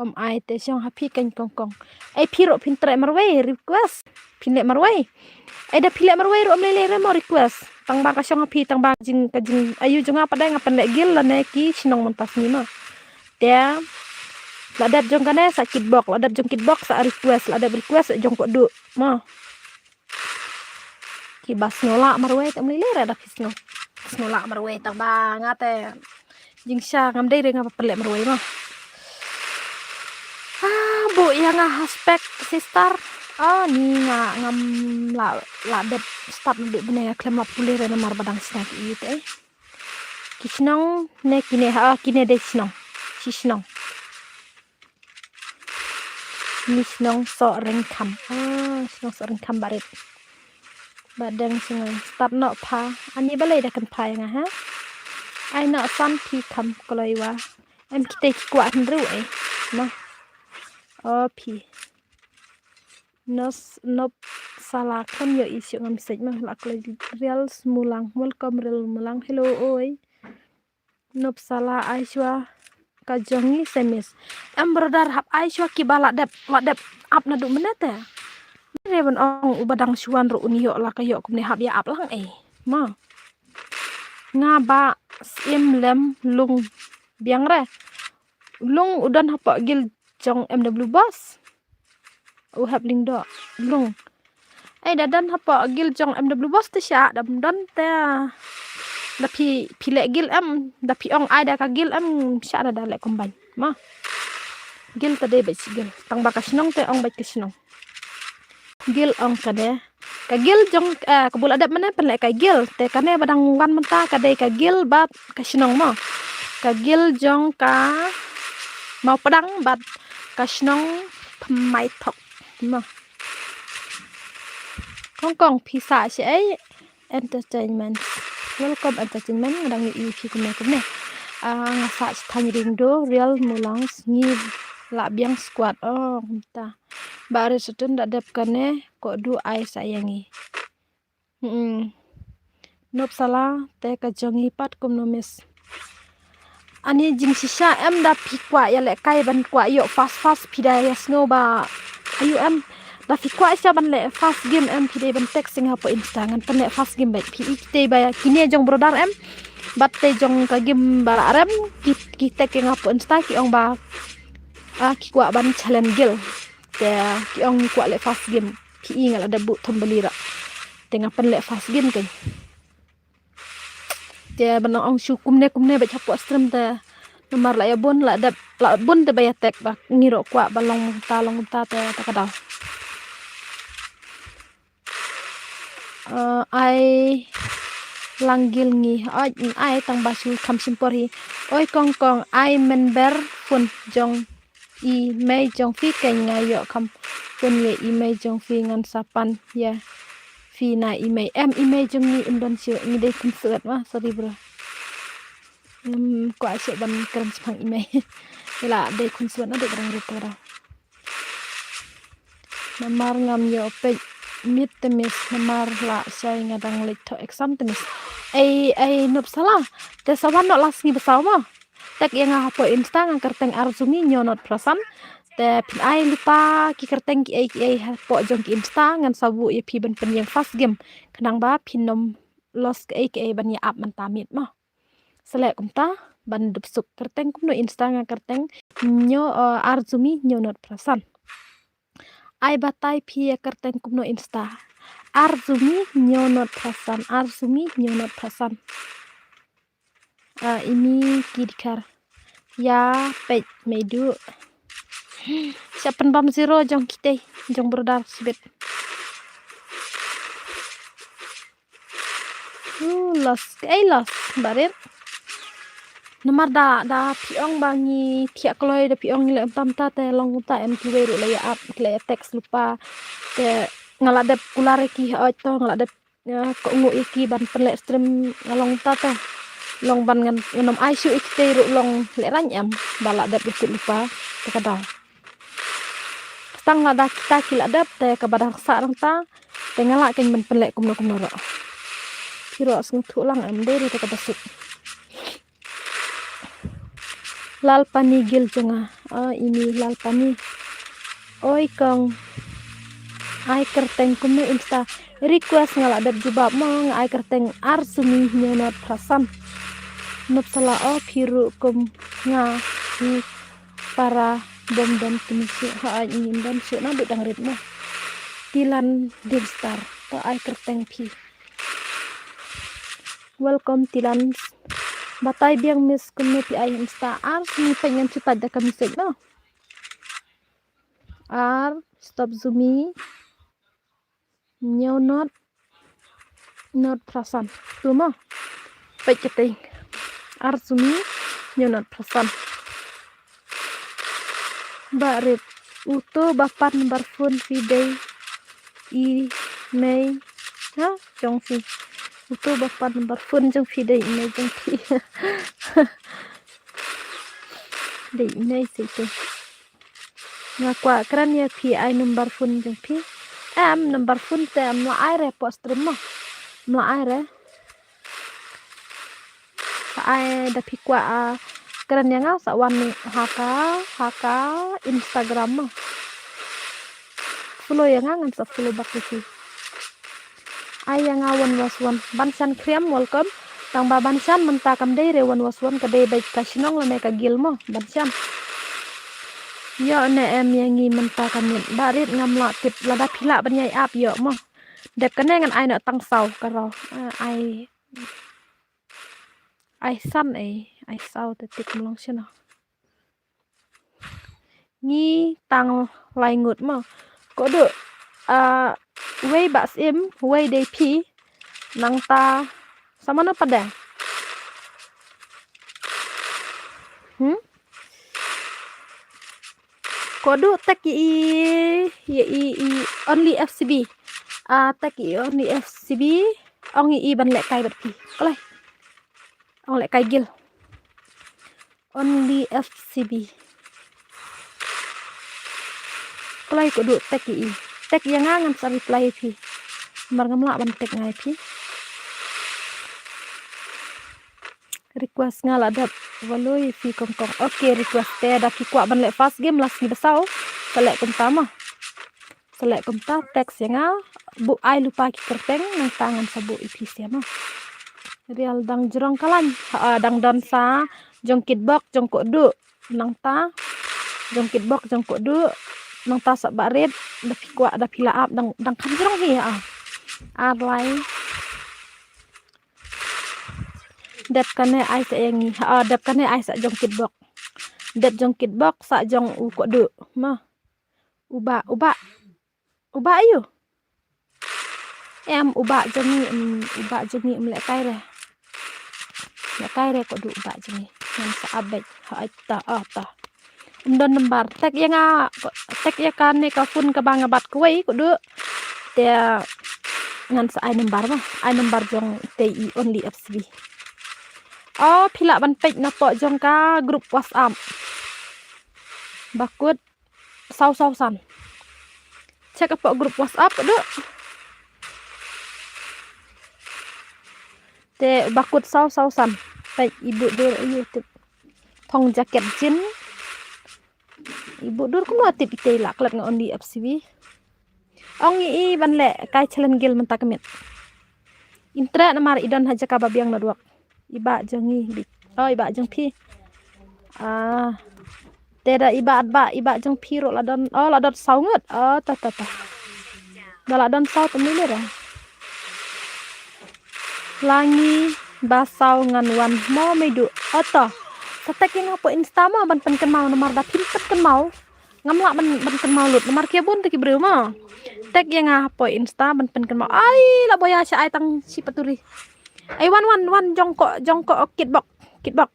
ym ai te shong ha phi kan Kong Kong. Ai phi ruh phin treh marwei, request. Phin leh marwei. Ai da phi leh marwei ruh ym lei lei re mo request. Tang ba ka shong ha phi, tang ba jing ka jing ayu jong nga pat dei nga pynleh guild lane ki shnong mynta sngi mo. Te la dep jong kane sa kit bok, la dep jong kit bok sa request, la dep request jong kodu mo. Kiba sngew lah marwei te ym lei lei re da phi sngew. Sngew lah marwei tang ba nga te jingshisha ngam dei re nga ba pynleh marwei mo. Ah, buh ïa nga ha spek sister. Ah, ni nga ngam lah, lah dep start naduh bneng, nga khlem lah pule re namar ba dang shna ki ïeit eh. Ki shnong ne kine, ha, kine dei shnong. Shi shnong. Ni shnong Sohryngkham. Ah, shnong Sohryngkham barit. Ba dang shnong start noh pha. Ani balei da kan pha ïa nga ha. Ai noh san phi kham kloi wa. Em kite ki kwah hynriew eh. Noh. O phi. Nos, Nop Sala kham ïoh i shu ngam sej ma la kloi Rial Smulang. Welcome Rial Smulang. Hello oi. Nop Sala ai shuwa ka jong ngi semis. Em brother hap ai shuwa kiba la dep, la dep ap naduh mynne te. Re ban ong uba dang shuwan ruh un ïoh la ka ïoh kumne hap ïa ap lang eh. Ma. Nga ba sim lem lung biang re. Lung u don hapoh guild jong M W Boss. U hap lyngdoh lung. Ai da don hapoh guild jong M W Boss te sha da don te. Da phi phi leh guild em, da phi ong ai da ka guild em sha da da leh combine. Ma. Guild te dei bad shi guild. Tang ba ka shnong te ong bad ka shnong. Guild ong ka dei. Ka guild jong, eh, ka bula dep mane pynleh ka guild. Te kane ba dang wan mynta ka dei ka guild bad ka shnong mo. Ka guild jong ka Mawpadang bad ka shnong Pmaithok mo. Kong kong phi sah shi ei entertainment. Welcome entertainment, nga dang ïohi phi kumne kumne. Ah, nga sah shi thaiñ ring do real mulang sngi la biang squad. Oh, kumta. Ba re sutun da dep kane ko du ai sa ïa ngi. Hmm. Nop sala te ka jong ngi pat kumno miss. Ani jingshisha em da phi kwah ïa lehkai ban kwah ïoh fast fast phi da ïa sngew ba ayu em. Da phi kwah sha ban leh fast game em phi dei ban text sing hapoh Insta ngan pynleh fast game bad phi i kitei ba ïa kine jong brother em. Bad te jong ka game ba la rem ki ki text ïa nga hapoh Insta ki ong ba ah, ki kwah ban challenge guild. Te ki ong ngi kwah leh fast game. Phi i nga la dep buh thum bali ra. Te nga pynleh fast game kein. Te ban ong shu kumne kumne bad hapoh stream te. Namar la ïa bun la dep la bun te ba ïa text ba ngi ruh kwah ba long ta long ta te ta ka daw. Eh, ai lang guild ngi. Ai, ai tang ba shu kham shim por hi. Oi kong kong ai member phone jong i mei jong phi kein nga ïoh kham phone ïa i mei jong phi ngan sa pan ïa phi na i mei. Em i mei jong ngi im don shu ngi dei khun suat ma sorry bro. Em kwah shu ban kren shaphang i mei. Ila dei khun suat na dei kren rit kren. Namar ngam ïoh peit miet te miss namar la shai nga dang leit thoh exam te miss. Ei ei nop sala. Te sa wan noh la sngi ba saw mo. Text ïa nga hapoh Insta nga kyrteng Arzumi Ñiewnoh Prasan. Te phin ai lypa ki kyrteng kiei kiei hapoh jong ki Insta ngan sa buh ïa phi ban pynïeng fast game. Khnang ba phin nym loss kiei kiei ban ïa ap mynta miet mo. Sa leh kumta ban dep suk kyrteng kumno Insta nga kyrteng Ñiew, eh, Arzumi Ñiewnoh Prasan. Ai batai phi ïa kyrteng kumno Insta. Arzumi Ñiewnoh Prasan, Arzumi Ñiewnoh Prasan. Ah, imi ki dkhar. Ïa peit mei du. Sha pynbam zero jong kitei jong brother sibit. Uh, loss, kaei loss barit. Namar da da phi ong ba ngi thiah kloi da phi ong ngi leh tam ta te long ta em kiwei ruh la ïa ap ki la ïa text lypa. Te nga la dep kular ïa ki hooid to nga la dep ïa kohnguh ïa ki ban pynleh stream nga long ta te. Long ban ngan ngam ai shuh ïa kitei ruh long lehraiñ em ba la dep ïa kut lypa te ka daw. Tang lada kita ki la dep te kaba dang sah nangta te nga lah kein ban pynleh kumno kumno ruh. Ki ruh sngewthuh lang em dei ruh te kaba suk. Lalpani guild jong nga. Ah, ini Lalpani. Oi kong. Ai kyrteng kumno Insta. Request nga lah dep jubab mo nga ai kyrteng Arzumi Ñiewnoh Prasan. Nop sala o phi ruh kum nga hi. Para bym don kmie shuh ha ai ngim don shuh na dei dang rit mo. Tilan Dinstar to ai kyrteng phi. Welcome Tilan. Batai biang miss kumno phi ai Insta ar sni peit ngan shu peit da ka message mo. Ar stop zumi. Ñiewnoh Noh Prasan. Tu mo. Peit kyrteng. Arzumi Ñiewnoh Prasan. Ba rit. Uto ba pan number phone phi dei i mei. Ha? Jong phi. Uto ba pan number phone jong phi dei i mei jong phi. Dei i mei sei tu. Nga kwah kren ïa phi ai number phone jong phi. Em number phone te em la ai re post rim mo. Em la ai re. Sa ai da phi kwah kren ïa nga sa wan ha ka ha ka Instagram mo. Follow ïa nga ngan sa follow back ïa phi. Ai ïa nga wan was wan. Ban san kriam welcome. Tang ba ban san mynta kam dei re wan was wan ka dei beit ka shnong lane ka guild mo ban san. Ïoh ne em ïa ngi mynta ka miet. Barit ngam lah tip, lada phi lah ban ïai ap ïoh mo. Dep kane ngan ai noh tang saw ka raw. Ah, ai, ai san ei, ai saw te tip mlong shano. Ngi tang lai ngut mo. Ko du, ah, wei Bah Sim, wei dei phi. Nangta sa mano pat de? Hmm? Ko du tag ïa i, ïa i, i Only F C B. Ah, tag ïa i Only F C B. Ong ïa i ban lehkai bad phi. Ko lai. Ong lehkai gil. Only F C B. Ko lai ko du tag ïa i. Tag ïa nga ngan sa reply ïa phi. Namar ngam lah ban tag nga ïa phi. Request nga la dep valoi phi kong kong. Okay, request te da phi kwah ban leh fast game la sngi ba saw. Sa leh kumta mo. Sa leh kumta, text ïa nga, buh ai lypa ki kyrteng, nangta ngan sa buh ïa phi sha mo. Rial dang jrong ka lain, ha, dang don sa jong Kitbok, jong Koduh, nangta jong Kitbok, jong Koduh, nangta sa Barit, da phi kwah, da phi lah ap, dang, dang kham jrong hi, ha. Ar lai. Dep kane ai sa ïa ngi, ha, dep kane ai sa jong Kitbok. Dep jong Kitbok sa jong u Koduh, mo. U Bah, u Bah. U Bah aïu? Em, u Bah jong ngi, em, u Bah jong ngi em lehkai re. Lehkai re Koduh u Bah jong ngi. Ngan sa ap beit. Ha, ai ta, ah, ta. Em don number. Tag ïa nga, tag ïa kane ka phone kaba nga bat kawei Koduh. Te ngan sa ai number mo. Ai number jong te i Only F C B. Oh, phi lah ban peit na poh jong ka group WhatsApp. Ba kut saw saw san. Check hapoh group WhatsApp Koduh. Te ba kut saw saw san. Peit i buh dur ïa u tip. Thong jacket jean. I buh dur kumno tip ite i la klet nga Only F C B. Ong ïa i ban lehkai challenge gil mynta ka miet. Internet namar i don ha jaka ba biang na duak. I Bah jong ngi, i, oh, i Bah jong phi. Ah, te da i Bah, Bah, i Bah jong phi ruh la don, oh, la don saw ngut. Oh, ta, ta, ta. Da la don saw te mlili ra. La ngi ba saw ngan wan mo Meiduh. Oh, ta. Sa tag ïa nga hapoh Insta mo ban pynkynmaw namar da phim pynkynmaw. Ngam lah ban, ban kynmaw lut namar ki bun te ki briew mo. Tag ïa nga hapoh Insta ban pynkynmaw. Ai, la boya sha ai tang shi paturi. Ai, wan, wan, wan, jong ko, jong ko, oh, Kitbok, Kitbok.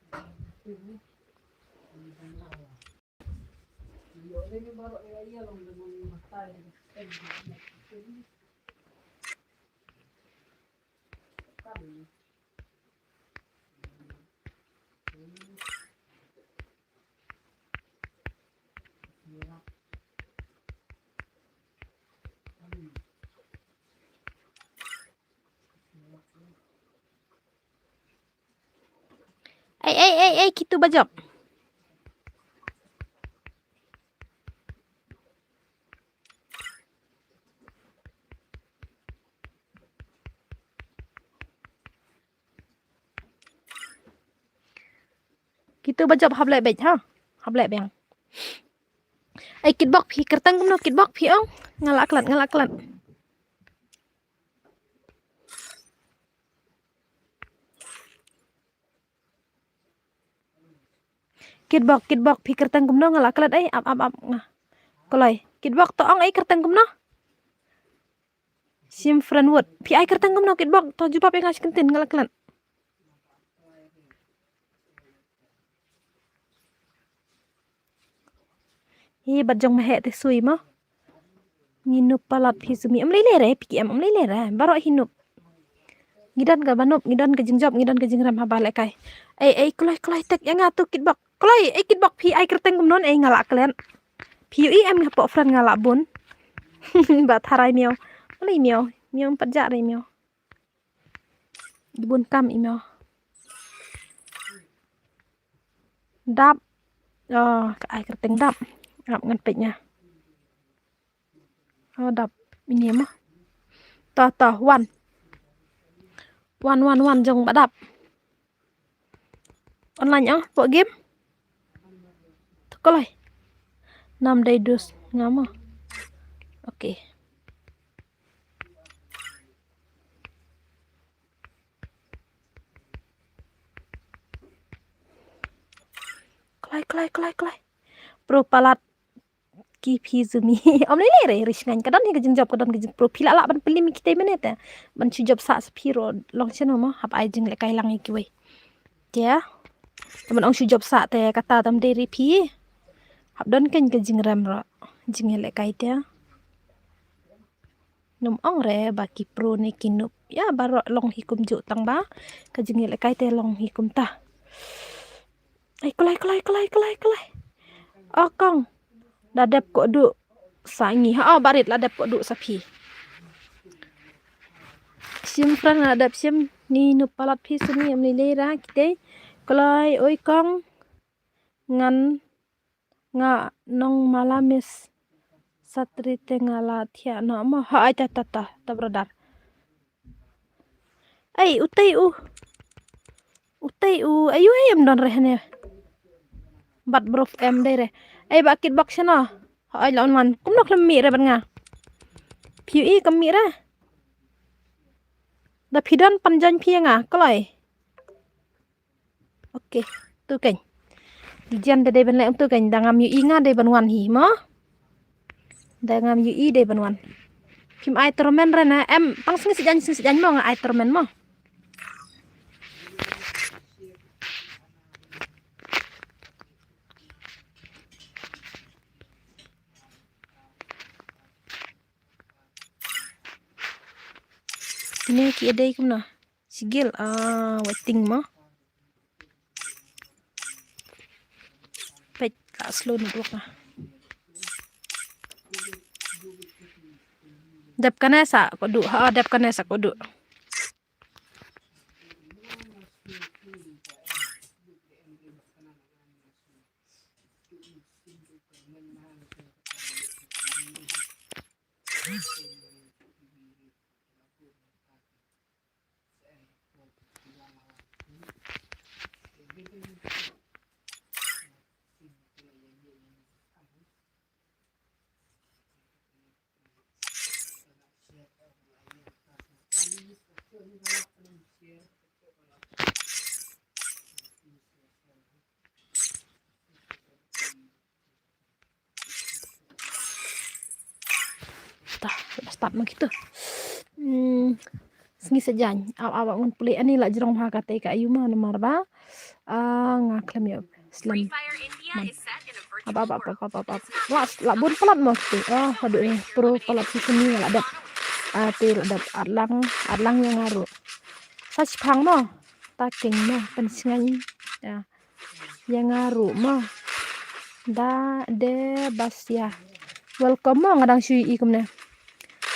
Ei, ei, ei, ei, kitu ba jop. Kitu ba jop hap leh beit ha. Hap leh biang. Ei, Kitbok phi kyrteng kumno Kitbok phi ong. Nga la klet, nga la klet. Kitbok, Kitbok phi kyrteng kumno nga la klet ei, ap, ap, ap, nga. Ko lai. Kitbok to ong ei kyrteng kumno. Sim friend word. Phi ai kyrteng kumno Kitbok, to jubab ïa nga shi kyntien nga la klet. Hi bad jong ma heh te sui mo. Ngi nup palat phi sumi. Em lei lei re, phi ki em, em lei lei re. Baroh hi nup. Ngi don ka ba nup, ngi don ka jingjop, ngi don ka jingrem haba lehkai. Ei, ei, kloi, kloi, tag ïa nga tu Kitbok. Kloi, ei Kitbok phi ai kyrteng kumno ei nga la klet. Phi ïohi em nga hapoh friend nga la bun. Ba tharai miaw. Em lei miaw, miaw em pat jah re miaw. Bun kam i miaw. Dap. Oh, ka ai kyrteng dap. Ap ngan peit nga. Oh, dap. Ini mo. Ta, ta, wan. Wan, wan, wan, jong ba dap. Online, oh, pok game. To kloi. Nam dei dus nga mo. Okay. Klai, klai, klai, klai. Pro palat ki phi Sumi. Ym lei lei re, ri shngain ka don hi ka jingjop, ka don ka jingpro, phi lah lah ban pynlem ïa kitei mynne te. Ban shu jop sah sa phi ruh long shano mo, hap ai jinglehkai lang ïa kiwei. Te. Te ban ong shu jop sah te kata tam dei re phi. Hap don kein ka jingrem ruh. Jingïalehkai te. Ngam ong re ba ki pro ne ki noob. Ïa baroh long hi kumjuh tang ba ka jingïalehkai te long hi kumta. Ai, kloi, kloi, kloi, kloi, kloi. O kong. Da dep koduh sa ngi. Ha, o barit la dep koduh sa phi. Shim friend, la dep shim, ni noob palat phi Sumi, ym lei lei re kitei. Kloi, oi kong. Ngan nga nong mala miss satri te nga la thiah noh mo. Ha, ai ta, ta, ta, ta brother. Ai, utei u. Utei u. Ayu, ai, em don re hane. Bat brof em dei re. Ai, ba kitbox shano. Ha, ai, la un wan. Kumno khlem mih re bad nga. Phi ïohi kam mih re. Da phi don pan join phi ïa nga. Kloi. Okay, tu kein. Di jan da dei ban leh tu kein, da ngam ïohi nga dei ban wan hi mo. Da ngam ïohi dei ban wan. Phim ai torment re ne em, tang sngi sijaiñ, sngi sijaiñ mo nga ai torment mo. Kine ki ïadei kumno? Sigil, ah, waiting mo. Peit ka slow network ah. Dep kane sa koduh, ha, dep kane sa koduh. Tah, start ma kita. Hmm, sngi sijaiñ. Aw, aw, ngan pule ani la jrong bha kata ka ayu ma namar ba. Ah, nga khlem ïoh slem. Ap, ap, ap, ap, ap, ap. La, la bun palat mo kita. Oh, haduh ni. Pro palat shisha ni la dep. Ah, te la dep. Arlang, arlang ïa nga ruh. Sa shipang mo. Ta kein mo. Pynshngaiñ. Ya. Ïa nga ruh mo. Da de bas ïa. Welcome mo, nga dang shu ïohi kumne.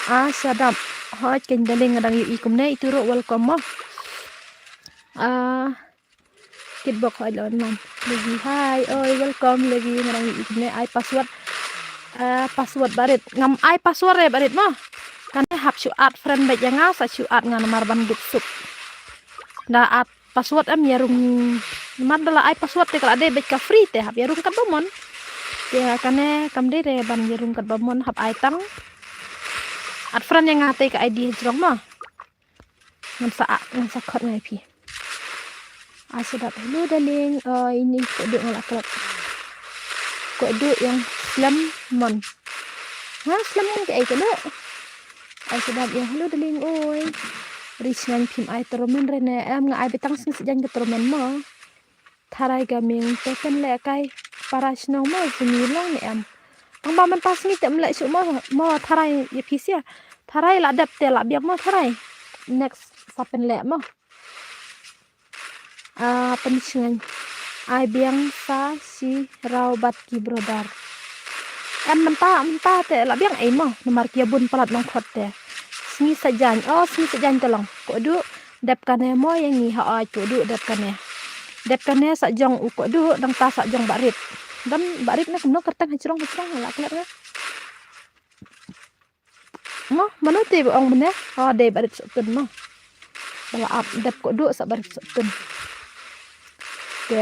Ah, shadap. Hoi, kein darling, nga dang ïohi kumne. Itu ruh welcome mo. Ah, kitbok hoi lon man. Lagi hi. Oi, welcome lagi, nga dang ïohi kumne. Ai password. Ah, password barit. Ngam ai password re barit mo. Kane hap shu add friend bad ïa nga, sa shu add nga namar ban dup suk. Da add password em ïarung. Namar da la ai password te ka la dei bad ka free te hap ïarung katba mon. Te kane kam dei re ban ïarung katba mon, hap ai tang. Add friend ïa nga te ka I D ha jrong mo. Ngan sa, ngan sa khot nga ïa phi. Ai shadap, hello darling. Oh, ini koduh nga la klet. Koduh ïa nga slem mon. Ha, slem mon kaei koduh. Ai shadap ïa nga, hello darling, oi. Ri shngain phim ai torment re ne em, nga ai beit tang sngi sijaiñ ka torment mo. Tharai ka ming te pynlehkai para shnong mo, sini long ne em. Tang ba mynta sngi te ym leh shuh mo, mo tharai ïa phi sia. Tharai la dep te la biang mo tharai. Next sa pynleh mo. Ah, pynshngaiñ. Ai biang sa shi raw bad ki brother. Em mynta, mynta te la biang ei mo, namar ki ïa bun palat nongkhot te. Sngi sijaiñ, oh sngi sijaiñ te long. Koduh dep kane mo ïa ngi ha, oi koduh dep kane. Dep kane sa jong u koduh, dang ta sa jong barit. Dan barit ne kumno kyrteng ha jrong ha jrong la klet nga. Mo, mano te ba ong mynne? Oh, dei barit Sohtun mo. Ba la ap dep koduh sa barit Sohtun. Te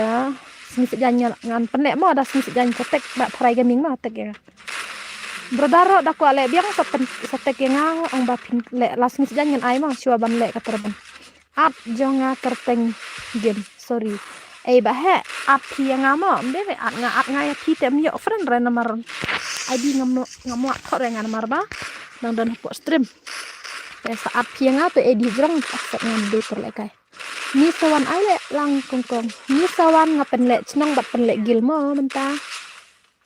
Sngi Saitjaiñ ngan, ngan pynleh mo, da Sngi Saitjaiñ sa tag ba Tharai Gaming mo, tag ïa nga. Brother ruh da kwah leh biang sa pyn, sa tag ïa nga, ong ba phin leh la Sngi Saitjaiñ ngan ai mo, shuwa ban leh ka tournament. Add jong nga kyrteng game, sorry. Ei bah heh, add phi ïa nga mo, ym dei re add nga, add nga ïa phi te ym ïoh friend re namar I D ngam, ngam lah thoh re nga namar ba dang don hapoh stream. Te sa add phi ïa nga to I D jrong, accept nga, ym dei por lehkai. Ngi sa wan ai leh lang kongkong. Ngi sa wan, nga pynleh chnong bad pynleh guild mo mynta.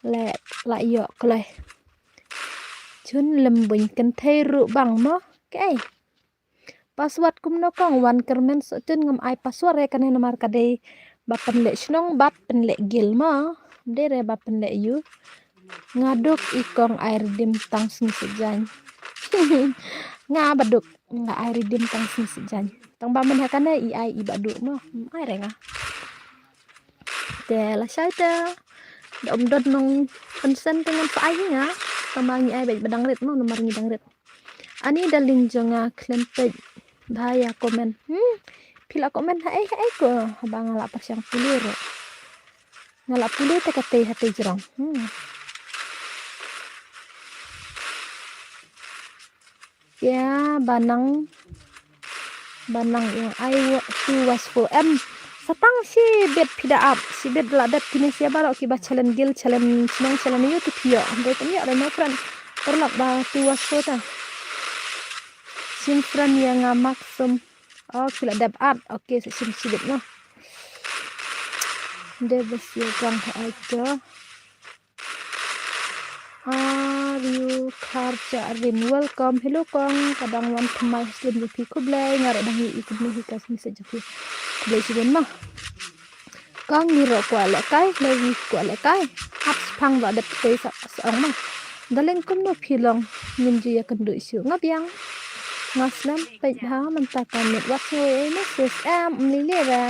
Leh la ïoh kloi. Chun lem buin kynthei ruh bang mo. Kaei. Password kumno kong, wan kyrmen soh chun ngam ai password re kane namar ka dei ba pynleh chnong bad pynleh guild mo. Ym dei re ba pynleh ïu. Nga duk i kong ai redeem tang Sngi Saitjaiñ. Nga ba duk nga ai redeem tang Sngi Saitjaiñ. Tang ba mynha kane i ai i ba duk mo. Ym ai re nga. Te lashai te da ym don nongpynsen te ngan sa ai hi nga. Tang ba ngi ai beit ba dang rit mo namar ngi dang rit. Ani darling jong nga khlem peit bha ïa comment. Hmm. Phi la comment ha ei ha ei ko, haba nga la pyrshang pule ruh. Nga la pule te katei hatei jrong. Hmm. Ïa ba nang, ba nang ïa ai wa, tu was fo em. Sa tang shibit phi da ap, shibit la dep kine sia baroh kiba challenge guild, challenge chnong, challenge ïu tu phi ïoh. Hynrei phi ïoh re my friend. Paralok ba tu was fo ta. Shim friend ïa nga mak sum. Oh, phi la dep add. Okay, sa shim shibit noh. Dep ba sia kang ha ai to. Are you Kharcha Rin? Welcome. Hello kong, ka dang wan thymmai ha stream jong phi, khublei. Nga ruh dang ïohi kumne hi ka message jong phi. Khublei shibun ma. Kong ngi ruh kwah lehkai, lei ngi kwah lehkai. Ap shipang ba dep tei sa, sa ong ma. Darling kumno phi long, ngim ju ïakynduh shuh. Nga biang. Nga slem peit bha mynta ka miet, wat sngew ei message em, ym lei lei re.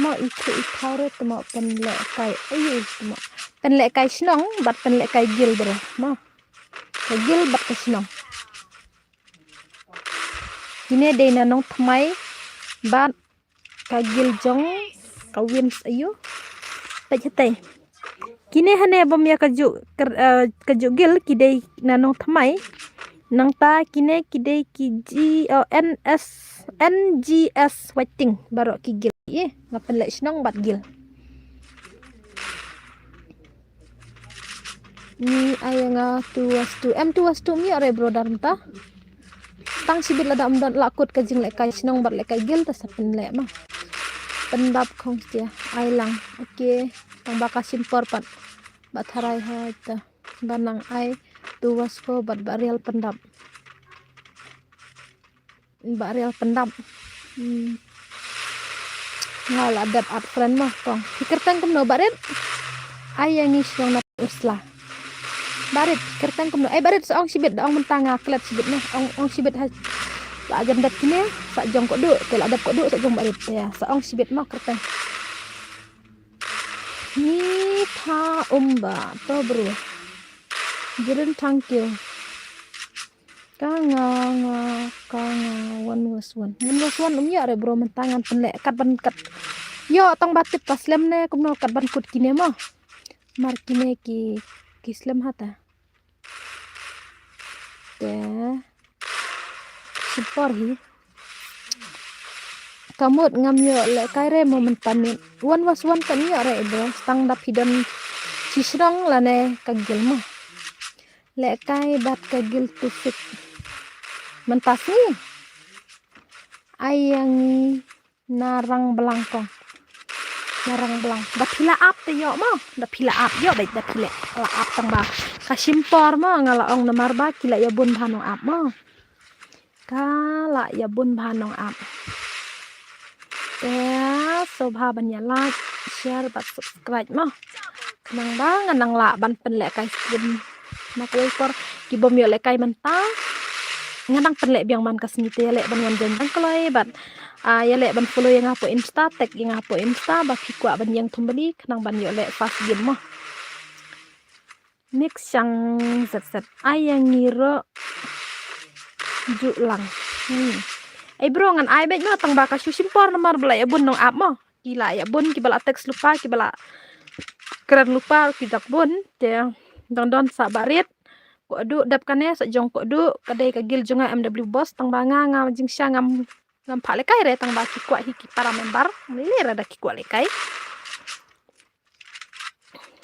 Mo i khu i thaw re tmo pynlehkai. Ei ei tmo. Pynlehkai shnong bad pynlehkai guild bro. Mo. Ka guild bad ka shnong. Kine dei na nongthymmai bad ka guild jong ka Wins aïu. Peit hatei. Kine hane bym ïa kajuh, eh, kajuh guild ki dei na nongthymmai. Nangta kine ki dei ki G O N S, N G S waiting baroh ki guild. Ïe, nga pynleh shnong bad guild. Ngi ai ïa nga tu was tu. Em tu was tu ym ïoh re bro dar mynta. Tang shibit lada ym don la kut ka jinglehkai shnong bad lehkai guild ta sa pynleh ma. Pyndap khong stia ai lang. Okay. Tang ba ka shim por pat. Ba tharai ha ta. Ba nang ai tu was ko bad ba rial pyndap. Ba rial pyndap. Hmm. Nga la dep add friend mo kong. Phi kyrteng kumno Barit? Ai ïa ngi shnong na Usla. Barit, phi kyrteng kumno? Ai Barit sa ong shibit, da ong mynta nga klet shibit mo. Ong, ong shibit ha. La jan dep kine, sa jong koduh, te la dep koduh, sa jong Barit. Ïa, sa ong shibit mo kyrteng. Ni tha umba, to bro. Jirin thank you. Ka nga, nga, ka nga, one was one. One was one, um, ïa re bro, mynta ngan pynleh, kat ban kat. Ïoh, tang ba tip ka slem ne, kumno kat ban kut kine mo. Mar kine ki, ki slem hata. Te. Shipor hi. Ka mut ngam ïoh lehkai re mo mynta miet. One was one kan ïoh re bro. Tang da phi don shi shnong lane ka guild mo. Lehkai bad ka guild tu fit. Mynta sngi. Ai ïa ngi na Rangblang kong. Na Rangblang. Da phi la ap te ïoh mo. Da phi la ap ïoh bad da phi la ap tang ba. Ka shim por mo nga la ong namar ba ki la ïa bun bha nong ap mo. Ka la ïa bun bha nong ap. Te sngewbha ban ïa like, share bad subscribe mo. Khnang ba ngan nang lah ban pynlehkai stream. Na kawei por ki bym ïoh lehkai mynta. Ngan nang pynleh biang man ka sngi te ïa leh ban wan join tang kloi bad, ah, ïa leh ban follow ïa nga hapoh Insta, tag ïa nga hapoh Insta ba phi kwah ban ïeng thumbali khnang ban ïoh leh fast game mo. Mix shang zet zet. Ai ïa ngi ruh ju lang. Hmm. Ei bro ngan ai beit mo tang ba ka shu shim por namar ba la ïa bun nong ap mo. ki la ïa bun, ki ba la text lypa, ki ba la kren lypa, ki dak bun. Te dang don sa ba rit. Ko Adu dep kane sa jong ko Adu, ka dei ka guild jong nga M W Boss, tang ba nga nga jingshisha ngam ngam phah lehkai re, tang ba ki kwah hi ki para member. Lei lei re da ki kwah lehkai.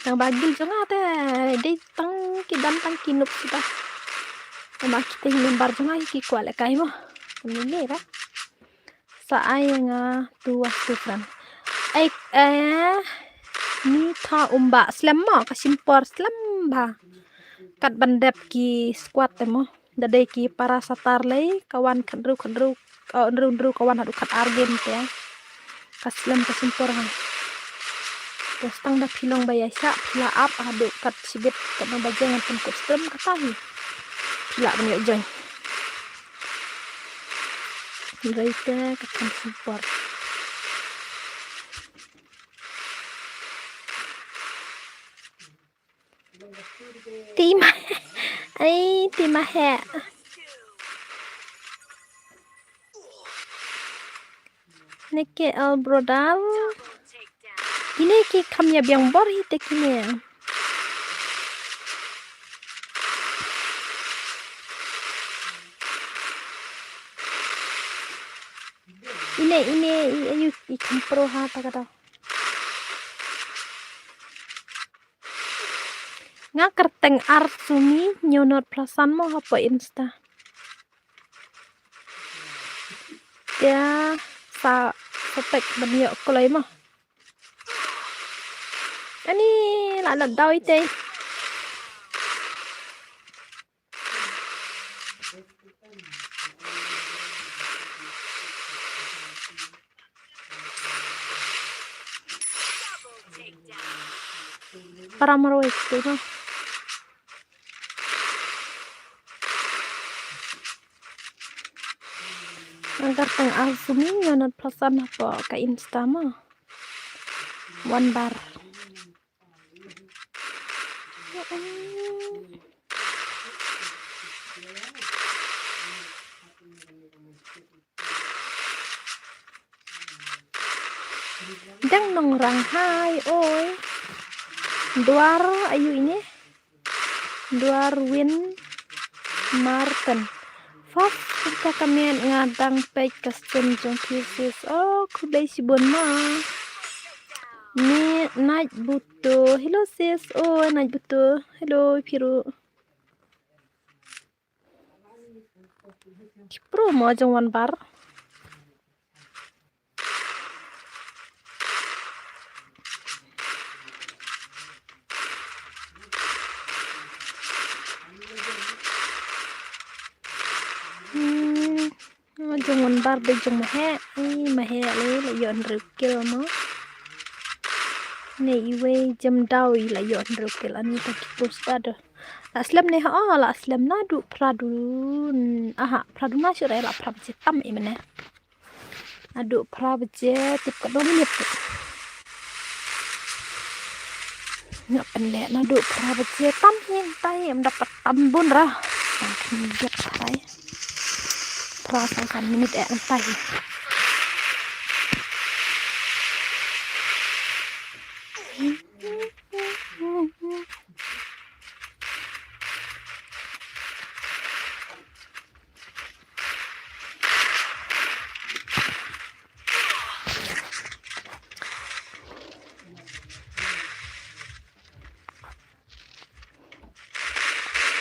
Tang ba guild jong nga te dei tang ki don tang ki noob suda. Tang ba kita hi member jong nga hi ki kwah lehkai mo. Lei lei re. Sa ai nga tu was tu friend. Ai eh ni tha um ba slem mo, ka shim por slem bha. Kat ban dep ki squad te mo. Da dei ki para satar lei, ka wan khat hynriew khat hynriew, ka hynriew hynriew ka wan haduh khat ar game te. Ka slem ka shim por ha. Te tang da phi long ba ïa shah, phi la ap haduh kat shibit, kat nang ba jeng ngan pynkut stream kata hi. Phi lah ban ïoh join. Hynrei te ka kan shim por. Ti ma. Ai, ti ma he. Neke al brodal. Kine ki kham ïa biang bor hi te kine. Ine, ine, i ayu, i kham pro ha ta ka ta. Nga kyrteng Arsumi, hynñiew not plus san mo hapoh Insta. Te sa, sa tek ban ïoh kloi mo. Ani la la dau ite. Para marwei tu no. Nga kyrteng Arsumi, hynñiew not plus san hapoh ka Insta mo. One bar. Dang nongrang hai, oi. Duar ayu ine. Duar Win Martin. First ka comment nga dang peit ka stream jong phi sis. Oh, khublei shibun ma. Ni Night Buto. Hello sis. Oh, Night Buto. Hello, phi ruh. Ki pro mo jong wan bar. Hmm, jong wan bar de jong ma he, i ma he le la ïoh hynriew kill mo. Ne iwei jem daw i la ïoh hynriew kill ani ta ki post da do. La slem ne ha, oh, la slem naduh phra dun. Aha, phra dun na shu re la phra baje tam i mane. Naduh phra baje tip ka dong minit. Nga pynleh naduh phra baje tam hi tai em da pat tam bun ra. Tam khyndiat phai. Phra saw san minit eh ngan tai.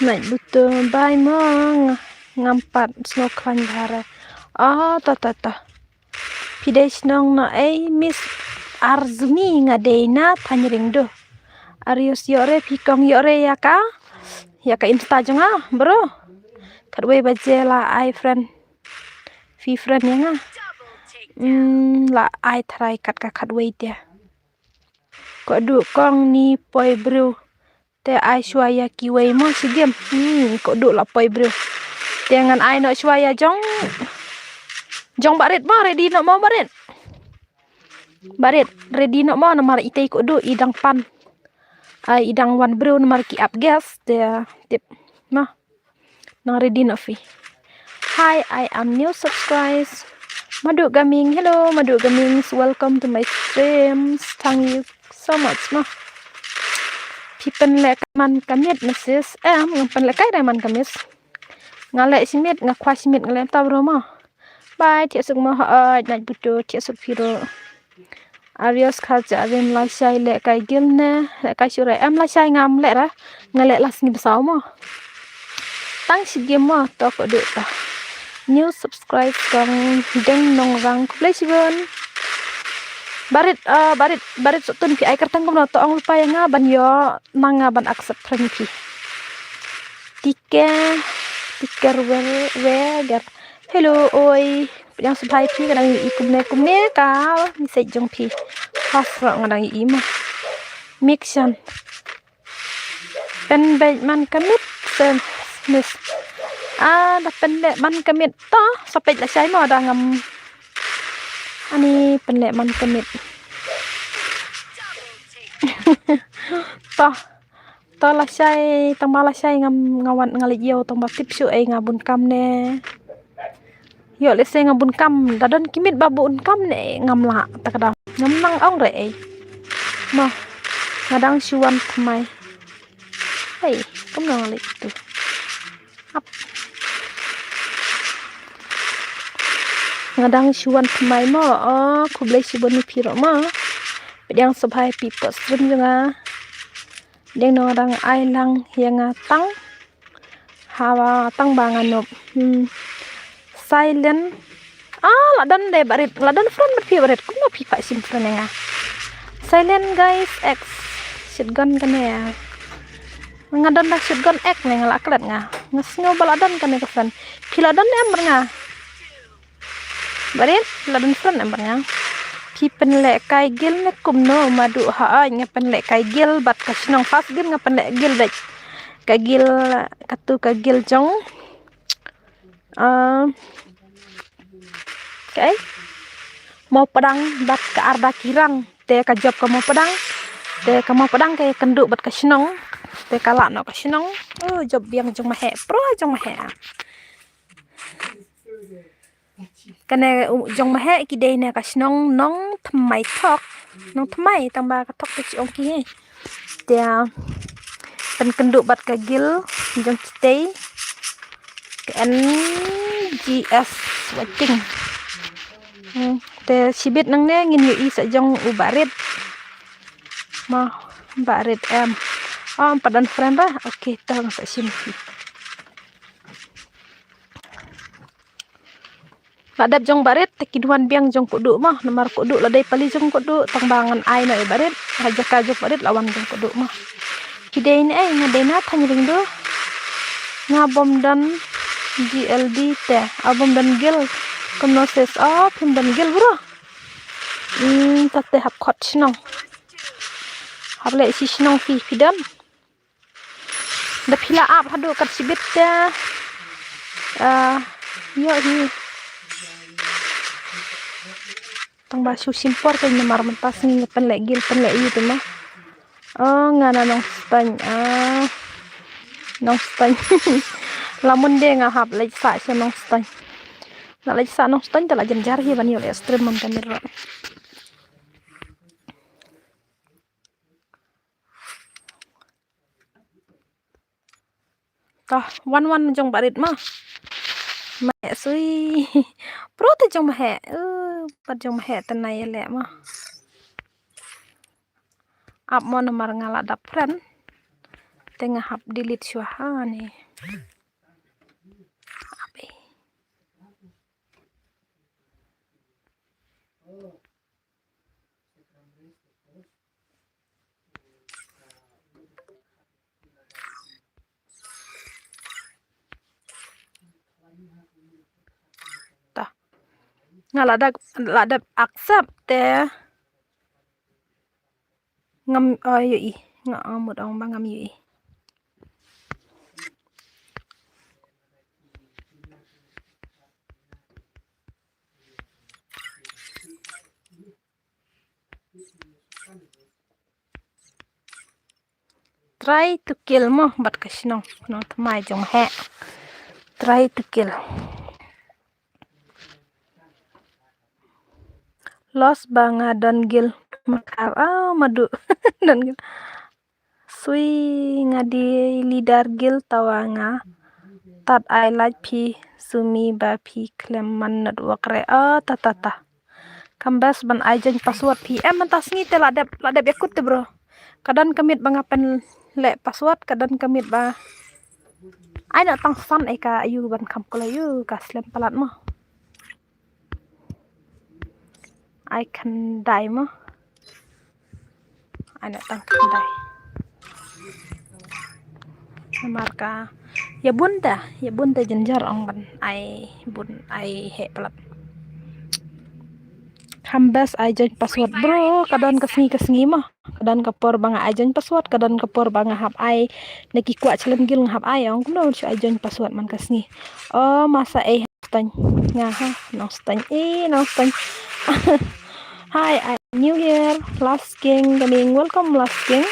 Nai buto bai mo nga-, ngam pat sngewkhlaiñ bha re. Ah, ta, ta, ta. Phi dei shnong na ei Miss Arzumi nga dei na Thaiñ Ring do. Arius ïoh re phi kong ïoh re ïa ka. Ïa ka Insta jong nga, bro. Khatwei baje la ai friend. Phi friend ïa nga. Hmm, la ai tharai kat ka khatwei te. Ko duh kong ni poi briew. Te ai shuwa ïa kiwei mo shi game. Hmm, ko duh la poi briew. Te ngan ai noh shuwa ïa jong. Jong Barit mo, ready noh mo Barit. Barit, ready noh mo namar itei ko duh i dang pan. Ai i dang wan briew namar ki ap guest te tip. Mo. Nang ready noh phi. Hi, I am new subscribers. Madu Gaming, hello, Madu Gaming, welcome to my streams. Thank you so much mo. Phi pynleh kai man ka miet, Missus Em, ngam pynleh kai dei man ka miet. Nga leh shi miet, nga kwah shi miet, nga leh ta bro mo. Bye, thiah suk mo, ha, night butu, thiah suk phi ruh. Arios kha ja rim lashai leh kai gil ne, leh kai shuh re. Em lashai ngam leh ra, nga leh la sngi ba saw mo. Tang shi gim mo, to ko dei ta. New subscribe kong Deng Nongrang, khublei shibun. Barit, ah, barit, barit sutun phi ai kyrteng kumno, to ong lypa ïa nga ban ïoh, nang nga ban accept friend phi. Tike, tike wer, wer. Hello, oi. Pdiang sngewbha ïa phi, nga dang ïohi kumne kumne ka message jong phi. Pas ruh nga dang ïohi mo. Mik shan. Pynbeit man ka miet, Miss. Ah, da pynleh man ka miet to, sa peit lashai mo da ngam. Ani pynleh man ka miet. To. To lashai, tang ba lashai ngam, nga wan nga leit ïew, tang ba tip shuh ei nga bun kam ne. Ïoh lehse nga bun kam, da don ki miet ba bun kam ne ngam lah, ta ka dang. Ngam nang ong re ei. Mo, nga dang shu wan thymmai. Hei, kumno nga leit tu. Ap. Nga dang shu wan thymmai mo, oh, khublei shibun ïa phi ruh mo. Pdiang sngewbha ïa phi post stream jong nga. Deng Nongrang ai lang ïa nga tang. Hawa tang ba nga nop. Hmm. Silent. Ah, la don de barit, la don friend bad phi barit. Kumno phi pat sim friend ïa nga. Silent guys, ex. Shotgun kane. Nga don da shotgun ex ne nga la klet nga. Nga sngew ba la don kane ka friend. Phi la don em bad nga. Barit, la don friend em bad nga. Phi pynleh kai gil ne kumno, madu ha ai nga pynleh kai gil bad ka shnong, first gil nga pynleh gil bad ka gil, katu ka gil jong. Ah, kai. Mawpadang bad ka Arda Kirang. Te ka jop ka Mawpadang. Te ka Mawpadang ka kynduh bad ka shnong. Te ka lah noh ka shnong. Oh, jop biang jong Maheh. Pro jong Maheh. Kane, uh, jong Maheh ki dei na ka shnong Nongthymmai Thok. Nongthymmai tang ba ka thok te chi ong ki hi. Te, ah, pynkynduh bad ka gil jong kitei. Ka N G S Waiting. Hmm, te shibit nangne ngin ïohi sa jong u barit. Mo, barit em. Oh, em pat don friend ba. Okay, to nga sa shim ki. La dep jong barit te ki duwan biang jong Kuhduh mo, namar Kuhduh la dei pali jong Kuhduh, tang ba ngan ai noh ïa barit, ha jaka jong barit la wan jong Kuhduh mo. Ki dei ne ei, nga dei na Thaiñ Ring Duh. Nga bym don G L D te, a bym don gil. Kumno sis, oh, phim don gil bro. Hmm, ta te hap khot shnong. Hap leh shi shnong phi, phi don. Da phi la ap haduh kat shibit te. Ah, ïoh hi. Tang ba shu shim por te namar mynta sngi nga pynleh gil pynleh ïa te ma. Oh, nga na Nongstoiñ. Ah. Nongstoiñ. La Monday nga hap leit sah sha Nongstoiñ. La leit sah Nongstoiñ te la jynjar hi ban ïoh leh stream man ka miet ruh. Tah, wan wan jong barit ma. Maheh sui. Pro te jong Maheh. Uh, pat jong Maheh te nai leh ma. Ap mo namar nga la dap friend. Te nga hap delete shuwa ha ni. Ap eh. Tah. Nga la da, la da accept te. Ngam, oh, ïohi. Nga, ah, mut ong ba ngam ïohi. Try to kill mo, bad ka shnong, Nongthymmai jong Maheh. Try to kill. Los ba nga don gil. Makar ah madu. Dan gil. Sui nga dei leader gil tawa nga. Tat ai like phi sumi ba phi klem man network re. Ah, ta ta ta. Kam best ban ai join password phi. Em mynta sngi te la dep la dep yakut te bro. Ka don ka miet ba nga pynleh password, ka don ka miet ba. Ai na tang san ai ka ayu ban kham kula yu ka slem palat mo. Ai khyndai mo. Ai na tang khyndai. Namar ka ya bun ta, ya bun ta jynjar ong ban ai bun ai heh palat. Kam best ai join password bro, ka don ka sngi ka sngi mo. Ka don ka por ba nga ai join password, ka don ka por ba nga hap ai na ki kwah chalem gil nga hap ai ong kumno shu ai join password man ka sngi. Oh masa eh Stang. Nga ha, nong stang. Eh, nong stang. Hi, I'm new here. Last King, coming. Welcome, Last King.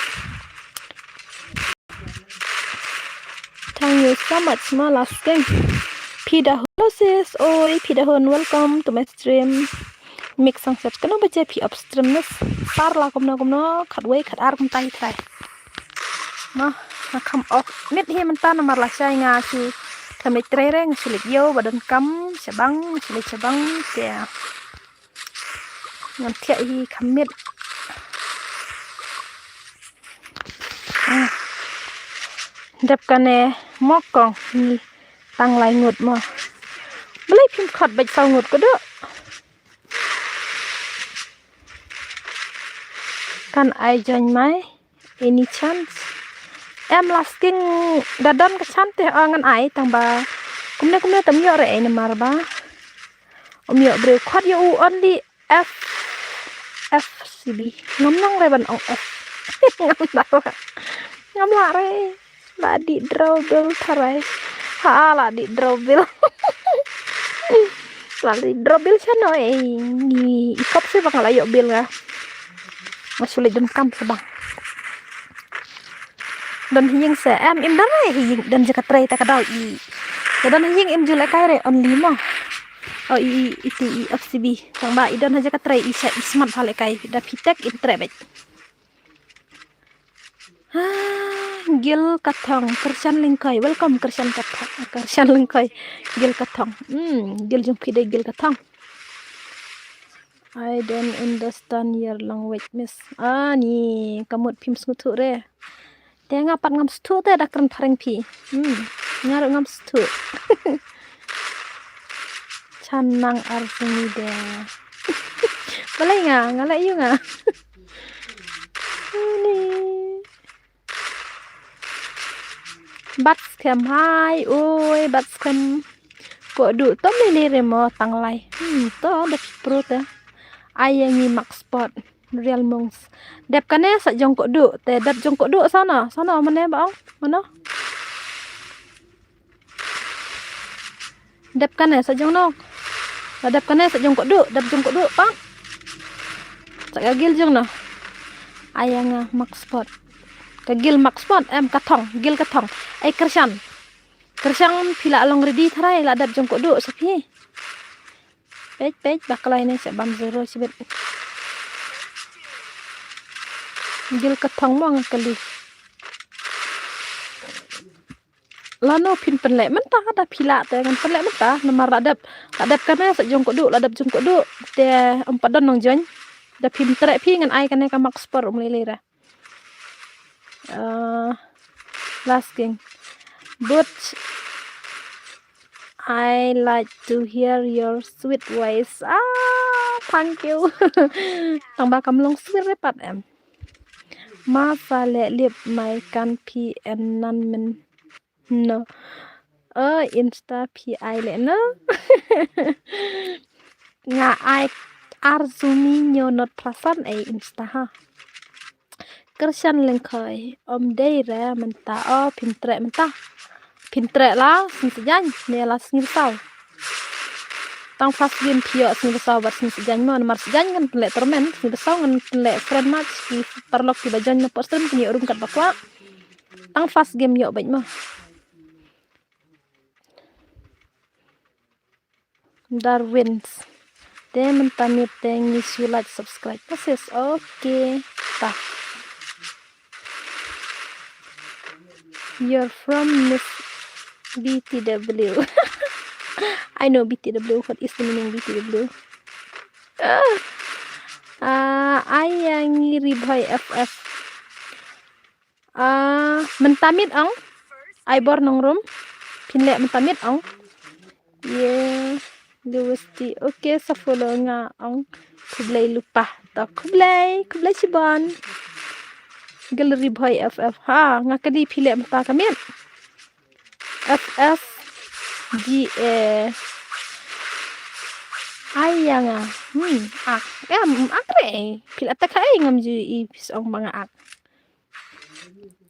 Thank you so much, ma Last King. Pida Holo sis. Oi, Pida Hon, welcome to my stream. Mix sang set. Kano baje phi upstream nes. Sar la kumno kumno. Khat wei, khat ar kumtai trai. Ma, nga kham ok. Mit hi mynta namar la shai nga shu. Kham mit trei re nga shu leit ïew ba don kam shabang, nga shu leit shabang te. Ngam thiah hi kham mit. Ah. Dep kane mokong ni tang lai ngut mo. Balei phim khot bad saw ngut ko do. Kan ai join mai. Any chance? Em Last King da don ka chance te o ngan ai tang ba. Kumne kumne tam ïoh re ai namar ba. Um ïoh briew khot ïoh u only F F C B. Ngam nang re ban ong F. Ngam da. Ngam la re. La di draw bill tharai. Ha la di draw bill. La di draw bill shano eh. Ni ikop se bang la yok bill nga. Nga sulit dun kam se bang. Don hiying se em im don re hiying don jaka trai ta ka dau i. Ya don hiying im jule kai re only mo. Oh i i ti i F C B. Tang ba i don haja ka trai i sa i smat hale kai da pitek im trai bet. Ah, Gil Kathong, Kershan Lengkoi. Welcome Kershan Kathong. Kershan Lengkoi. Gil Kathong. Hmm, Gil jong phi dei Gil Kathong. I don't understand your language, miss. Ah, ni kamut phim sngewthuh re. Te nga pat ngam sngewthuh te da kren phareng phi. Hmm, nga ruh ngam sngewthuh. Chan nang ar sini de. Balai nga, nga la yu nga. Ini. Bat skhem hai, oi, bat skhem. Ko du tom ni ni remo tanglai. Hmm, to da pro te. Ai yang ni max spot. Real mongs. Dep kane sa jong ko du, te dep jong ko du sana, sana mane ba ong, mana? Dep kane sa jong no. La dep kane sa jong ko du, dep jong ko du pat. Sa ka gil jong no. Ayang ah, max spot. Ka gil max spot em Kathong, Gil Kathong. Ai Kershan. Kershan phi la long ready tharai la dep jong ko du sa phi. Peit peit baklai ne sa bam zero sibit. Gil Kathong mo nga kali. Lano phin pynleh mynta da phi lah te ngan pynleh mynta namar la dep la dep kane sa jong ko du la dep jong ko du te em pat don nong join da phin treh phi ngan ai kane ka max spot um lele ra. Uh, Last King. But I like to hear your sweet voice. Ah, thank you. Tang ba kam long sweet re pat em. Ma sa leh lip mai kan phi en nan men. No. Oh, Insta phi ai leh no. Nga ai ar sumi nyo not prasan ai Insta ha. Kershan Lengkhoi, om dei re mynta o phin treh mynta. Phin treh la sngi Saitjaiñ ne la sngi Basaw. Tang first game phi ïoh sngi Basaw bad sngi Saitjaiñ mo namar Saitjaiñ ngan pynleh tournament, sngi Basaw ngan pynleh friend match ki paralok kiba join na post stream kin ïoh room kat ba kwah. Tang first game ïoh bad mo. Darwin's. Te mynta miet te ngi shu like subscribe. Proses. Okay. Ta. You're from Miss B T W. I know B T W. What is the meaning B T W? Ah, ah, ai ïa ngi Ri Bhoi F F. Ah, mynta miet ong. Ai bor nongrum. Phin leh mynta miet ong. Ye, Lewis T. Okay, sa follow nga ong. Khublei lypa. To khublei, khublei shibun. Gallery Boy F F. Ha, nga kylli phi leh mynta ka miet. F S G A. Ai ïa nga. Hmm, ak. Em, ak re. Phi la tak hai ngam ju i phi ong ba nga ak.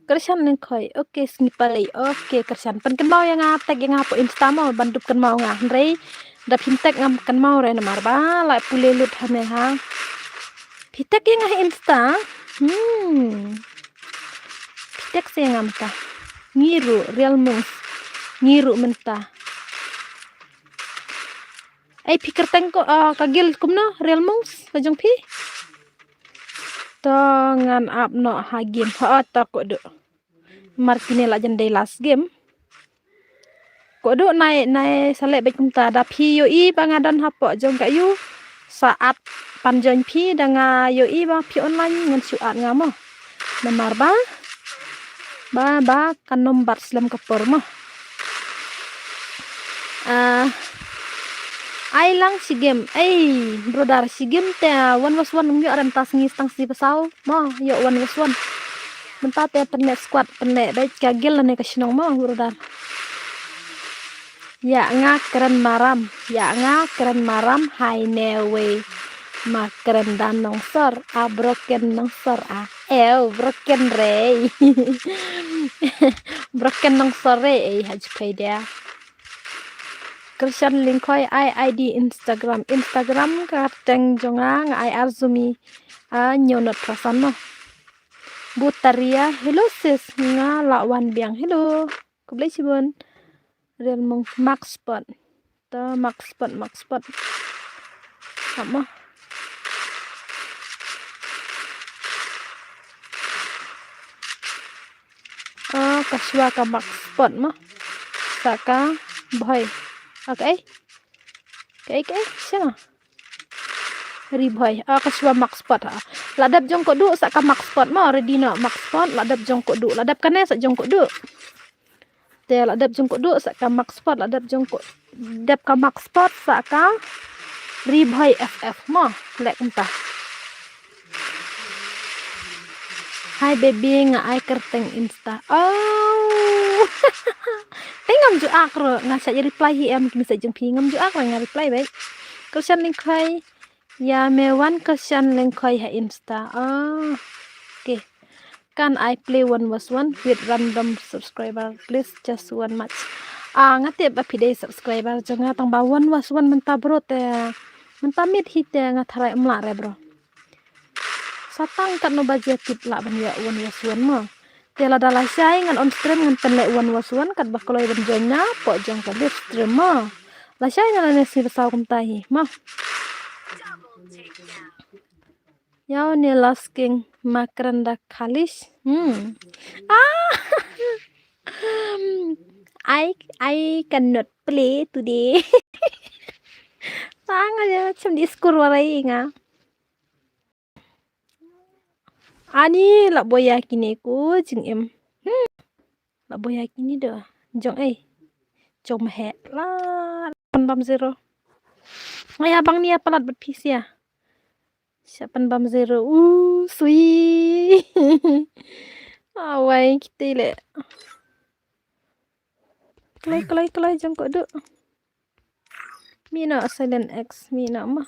Kyrshan Lyngkhoi. Okay, sngi palei. Okay, kyrshan. Pynkynmaw ïa nga, tag ïa nga hapoh Insta mo, ban dup kynmaw nga. Hynrei da phim tag ngam kynmaw re namar ba la pule lut ha me ha. Phi tag ïa nga ha Insta. Hmm. Phi tag sa ïa nga mynta. Ngi ruh Real Monks. Ngi ruh mynta. Ai phi kyrteng ko, ah, ka guild kumno, Real Monks, ka jong phi? To ngan ap noh ha game. Ha, to koduh. Mar kine la jan dei last game. Koduh nai, nai sa leh beit kumta. Da phi ïohi ba nga don hapoh jong ka ïu. Sa add pan join phi, da nga ïohi ba phi online ngan shu add nga mo. Namar ba, ba, ba kan ym bat slem ka por mo. Ah, ai lang shi game. Ei, brother, shi game te, ah, one versus one ym ïoh re mynta, sngi tang sngi ba saw mo, ïoh one versus one. Mynta te pynleh squad, pynleh beit ka guild lane ka shnong mo, brother. Ïa nga kren maram, ïa nga kren maram, hai ne wei. Ma kren da nongsor, a broken nongsor, a. Ew, broken re. Broken nongsor re, ei, ha ju pei dia. Kyrshan Lyngkhoi, ai I D Instagram. Instagram ka kyrteng jong nga, nga ai Arzumi. A, Ñiewnot Prasanna. Butaria, hello sis, nga la wan biang, hello. Khublei shibun. Real Monks, Max Spot. To Max Spot, Max Spot. Ap mo. Oh, ka shuwa ka Max Spot mo. Sa ka Bhoi. Okay. Okay, okay. Sha. Ri Bhoi. Ah, ka shuwa Max Spot ha. La dep jong koduh sa ka Max Spot mo, ready noh Max Spot, la dep jong koduh. La dep kane sa jong koduh. Te la dep jong koduh sa ka Max Spot, la dep jong ko, dep ka Max Spot sa ka Ri Bhoi F F mo. Leh kumta. Hi baby, nga ai kyrteng Insta. Oh. Te ngam ju ak ruh, nga sa reply hi em ki message jong phi, ngam ju ak ruh nga reply beit. Kyrshan Lyngkhoi. Ïa me wan Kyrshan Lyngkhoi ha Insta. Oh. Okay. Can I play one versus one with random subscriber, please? Just one match. Ah, nga tip ba phi dei subscriber jong nga, tang ba one versus one mynta bro te. Mynta miet hi te nga tharai ym lah re bro. Sa tang katno baje tip lah ban ïa one versus one mo. Te lada lashai ngan on stream ngan pynleh one versus one, katba kloi ban join na hapoh jong ka live stream mo. Lashai ngan lane sngi ba saw kumta hi mo. Ïa une Last King, ma kren da Khalish. Hmm. Ah! I, I cannot play today. Tang aja cham di skur warai nga. Ani la boya kine ko jingim. Hmm. La boya kine do. Jong ei. Jong mahe. La pan bam zero. Aya bang ni palat bat pisia. Sha pan bam zero. U sui. Awai kiti le. Kloi kloi kloi jong koduh. Mi na silent X mi na ma.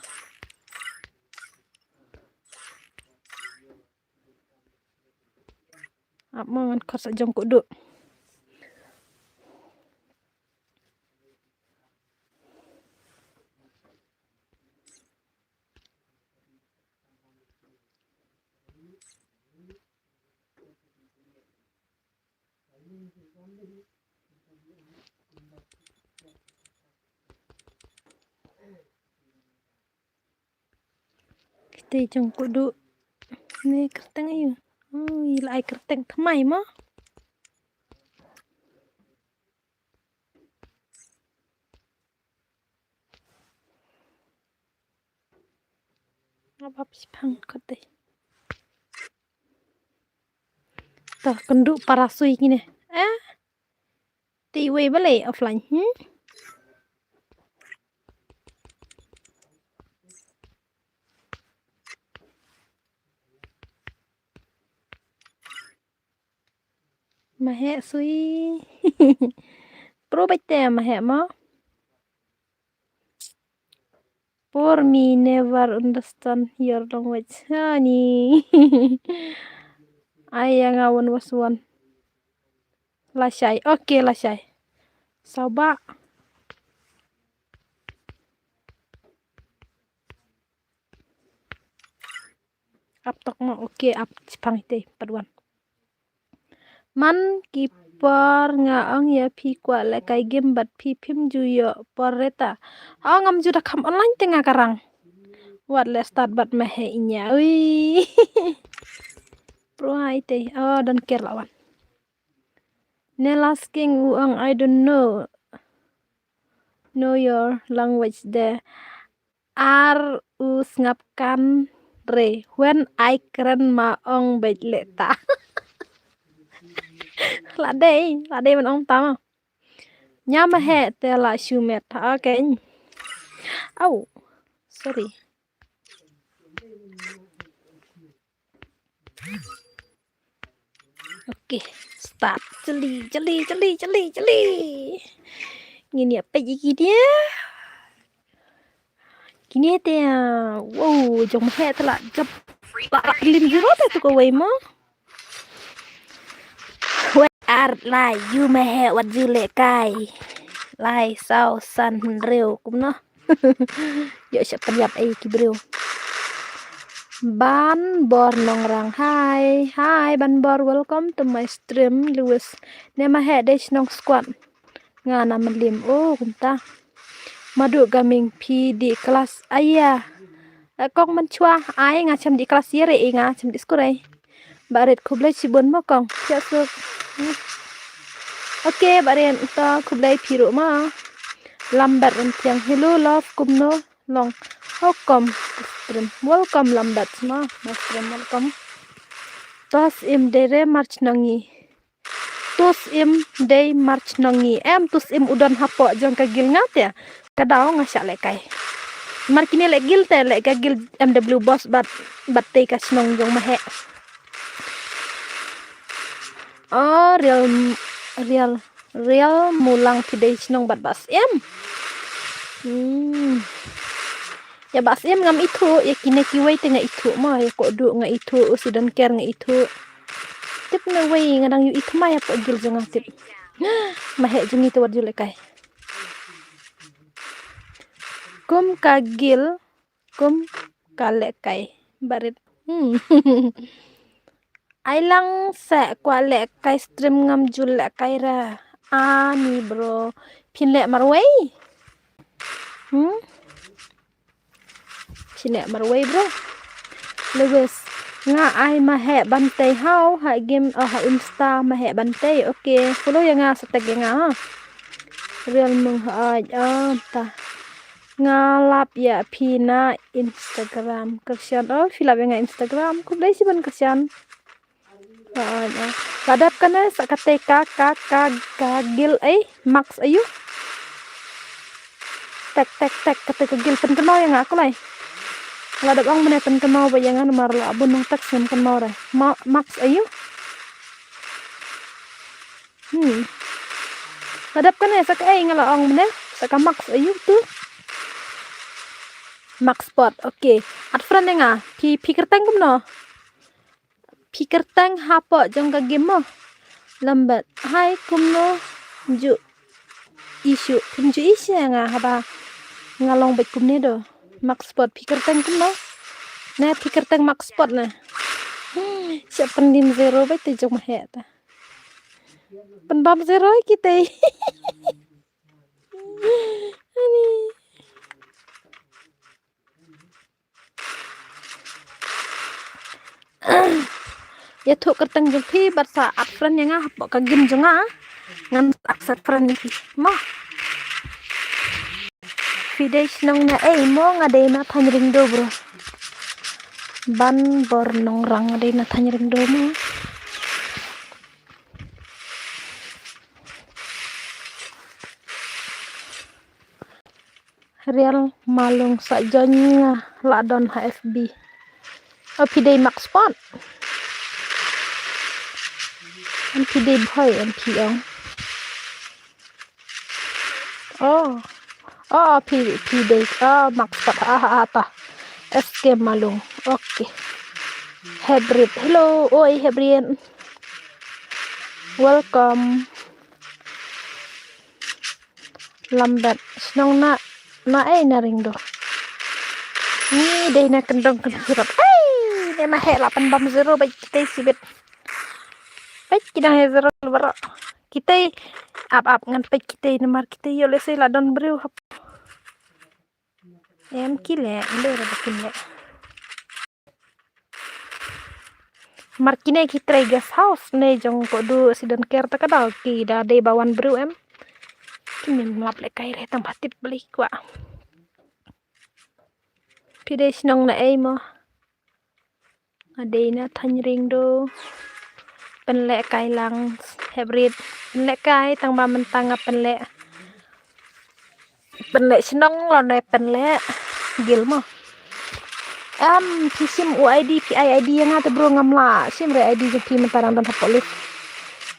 Ap ma ngan khot sa jong koduh. Te jong ko du. Ne kyrteng aïu? Oh, i la ai kyrteng thymmai mo. Nga bap shipang kot dei. To kynduh para sui kine. Eh? Te iwei balei offline, hmm? Maheh sui. Pro bait te maheh mo. Por mi never understand your language. Hani. Ai ya nga wan was wan. Lashai. Okay, lashai. Sawa. Ap tok mo, okay, ap chipang ite, pat wan. Man ki por nga ong ïa phi kwah leh kai game bad phi phim ju ïoh por reta. Oh, ngam ju da kham online te nga ka rang. Wat leh start bad maheh ïa nga. Ui. Pro ite. Oh, don't care la wan. Nelasking u ong I don't know. Know your language de. Ar u sngap kan re. When I kren ma ong beit leh ta. La dei, la dei man ong ta ma. Nya maheh te la shu met. Okay. Au. Sorry. Okay, start. Jali, jali, jali, jali, jali. Ngin ïa peit ïa kine. Kine te, ah, wow, jong maheh te la jop. Ba lim zero te tu kawei mo. Wei ar lai, ïa maheh wat ju leh kai. Lai, saw, san, hynriew, kumno. Ïoh sha pynïap ei ki briew. Ban Bor Nongrang. Hi, hi Ban Bor, welcome to my stream. Lewis. Ne maheh dei shnong squad. Nga na Mylliem. Oh, kumta. Madu Gaming phi dih klas aya. Eh, kong mynchwa ai nga cham dih klas ïa re, eh, nga cham dih skul ai. Barit khublei shibun mo kong. Siap suk. Hmm. Okay, barit to khublei phi ruh mo. Lambert Ryntiang. Hello love, kumno long? Welcome to stream. Welcome Lambert mo. My stream welcome. Tos im dere March nongi. Tus im dei March nongi. Em tus im u don hapoh jong ka guild nga te. Ka daw nga shah leh kai. Mar kine leh guild te leh ka guild M W boss bad bad te ka shnong jong maheh. Oh, real, real, real mulang phi dei shnong bad bas im. Hmm. Ïa bas im ngam ithuh, ïa kine kiwei te nga ithuh mo, ïa ko du nga ithuh, u sidon ker nga ithuh. Tip ne wei nga dang ïohi thymmai hapoh guild jong nga tip. Maheh jong ngi te wat ju leh kai. Kum ka guild, kum ka leh kai. Barit. Hmm. Ai lang seh kwah leh kai stream ngam ju leh kai ra. Ani bro. Phin leh marwei? Hmm? Phin leh marwei bro? Lewis. Nga ai maheh ban tei haw ha game, oh, ha Insta maheh ban tei. Okay, follow ïa nga sa tag ïa nga ha. Real mung ha ai, oh, ta. Nga lap ïa phi na Instagram. Kyrshan, oh, phi lap ïa nga Instagram. Khublei shibun kyrshan. Ah, ah. La dep kane sa kate ka, ka, ka, ka guild ei, Max aïu? Tek, tek, tek, kate ka guild pynkynmaw ïa nga kulai. La dep ong mane pynkynmaw ba ïa nga namar la bun nong tek sim kynmaw re. Ma-, Max aïu? Hmm. La dep kane sa kaei nga la ong mane? Sa ka Max aïu tu? Max Sport, okay. At friend ïa nga. Phi, phi kyrteng kumno? Phi kyrteng hapoh jong ka game mo. Lambat. Hai kumno ju issue. Kum ju issue nga haba nga long bad kumne do. Max Sport phi kyrteng kumno? Ne phi kyrteng Max Sport ne. Hmm, siap pyndim zero bad te jong maheh ta. Pynbam zero kita. Ani. Ïathuh kyrteng jong phi bad sa add friend ïa nga hapoh ka game jong nga. Ngan accept friend ïa phi. Mo. Phi dei shnong na ei mo? Nga dei na Thaiñ Ringdo bro. Ban Bor Nongrang, nga dei na Thaiñ Ringdo mo. Rial Malung sa join nga la don ha F B. O phi dei Max Spot. Em phi dei Bhoi em phi ong. Oh. Oh, phi, phi dei. Oh, Max Spot. Ah, ah, ah, ta. S K Malung. Okay. Hebrit. Hello. Oi, Hebrit. Welcome. Lambet. Shnong na, na ei na Ringdo. Ni dei na kyndong kyndong. Ai, dei ma heh la pan bam zero bad kitei sibit. Peit ki dang heh zero baroh. Kitei ap ap ngan peit kitei namar kitei ïoh lehse la don briew hap. Em ki leh, em dei ra ba kin leh. Mar kine ki trei guest house ne jong ko du sidon ker ta ka dau ki da dei ba wan briew em. Ki mem lap leh kai re tang ba tip beli kwah. Phi dei shnong na ei mo? Nga dei na Thaiñ Ringdo. Pynleh kai lang Hebrit. Pynleh kai tang ba mynta nga pynleh. Pynleh shnong lane pynleh guild mo. Em, phi shim u I D, phi ai I D ïa nga te bro ngam lah shim re I D jong phi mynta dang don hapoh list.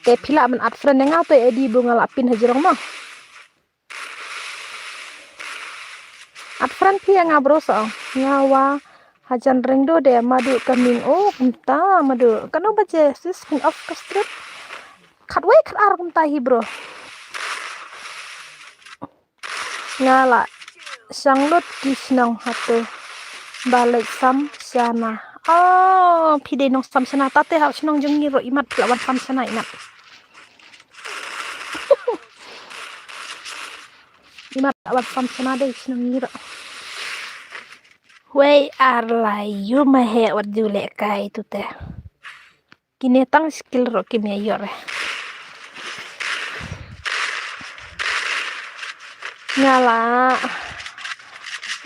Te phi lah ban add friend ïa nga te I D bro nga lah pin hajrong mo. Add friend phi ïa nga bro sa ong. Nga wa hajan Ringdo de madu kaming o kumta madu. Kano baje sis phin off ka stream? Khatwei khatar kumta hi bro. Nga la shang lut ki shnong hato ba leit sam shana. Oh, phi dei nong sam shana tate ha shnong jong ngi ro imat phi la wan sam shana imat. Imat la wan sam shana dei shnong ngi ro. Wei ar la yu ma he wat ju leh kai tu te. Kine tang skill ro kim ïa ïoh re. Nga la,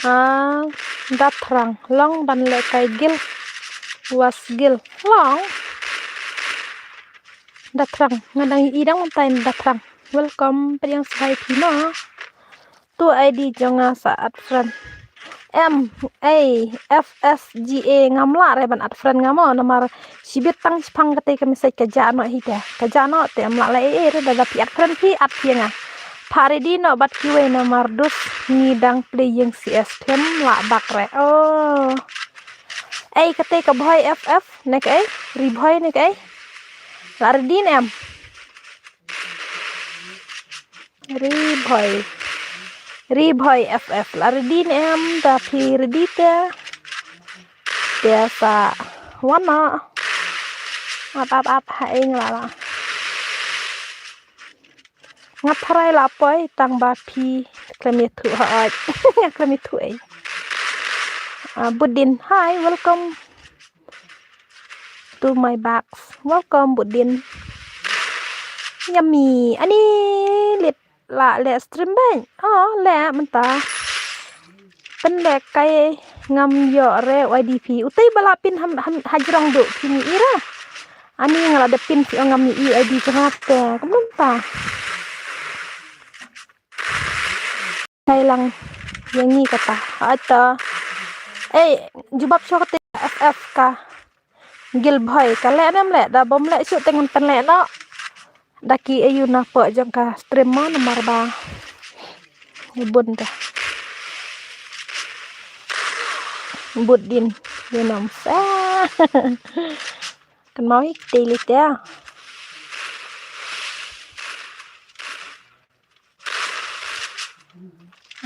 ah, da thrang long ban leh kai guild. Was guild long. Da thrang nga dang i dang mynta da thrang. Welcome pdiang sbai phi mo. Tu I D jong nga sa add friend. M A F S G A ngam lah re ban add friend nga mo namar shibit tang shipang kate ka message ka jah noh hi te. Ka jah noh te em lah la e e re da da phi add friend phi add phi nga. Pha ready noh bad kiwei namar dus ngi dang playing C S them lah bak re. Oh. Ei kate ka Bhoi F F ne ka ei? Ri Bhoi ne ka ei? Lah ready ne em? Ri Bhoi. Ri Bhoi F F la ready ne em da phi ready te. Te sa wan noh. Ap ap ap ha eng la la. Nga tharai la poi tang ba phi klem ïathuh ha oi. Nga klem ïathuh ei. Ah, Budin, hi, welcome to my box. Welcome Budin. Yummy. Ani lip la le stream bang. Oh, le mynta. Pynleh kai ngam ïoh re Y D P. Utei ba la pin ham, ham, hajrong du phi ngi ira. Ani nga la da pin phi ong ngam ngi i I D jong nga te. Kumno mynta. Kai lang ïa ngi kata. Ata. Ei, jubab shuh kata F F ka. Gil Bhoi ka leh ne em leh da bym leh shuh te ngan pynleh noh. Da ki ayu na pok jong ka stream mo namar ba bun te. Bud din. Ïa nom sa. Kan mau ik te li te.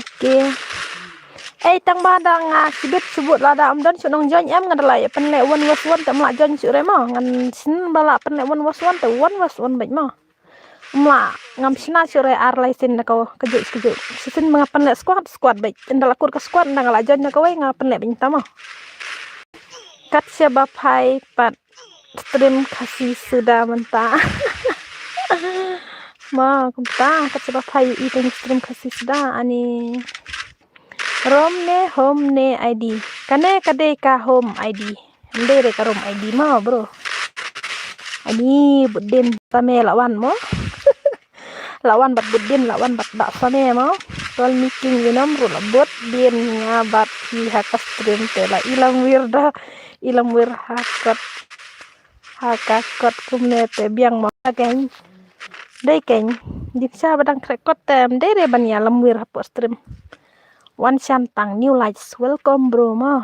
Okay. Ei tang ba dang ah, sibit sibut lada ym don shuh nong join em nga da la ïa pynleh one versus one te ym lah join shuh re mo. Ngan sien ba lah pynleh one versus one te one versus one beit mo. Ym lah ngam shna shuh re ar lai sien na ka kajuh kajuh. Shisien ba nga pynleh squad squad beit. Ynda la kut ka squad ynda nga lah join na kawei nga pynleh beit ta mo. Kat shaba phai pat stream Khasi suda mynta. Ma kumta kat shaba phai i teng stream Khasi suda ani. Rom ne home ne I D. Kane ka dei ka home I D. Ym dei re ka rom I D ma bro. Ani bud din sa me la wan mo. La wan bad bud din, la wan bad da sa me mo. Tol meeting winom ru la bud din nga bad hi ha ka stream te la ilam wir da, ilam wir ha kot. Ha ka kot kumne te biang mo keng. Dei keng. Dik sa badang krek kot te ym dei re ban ïalam wir ha po stream. Wan shan tang new likes. Welcome bro mo.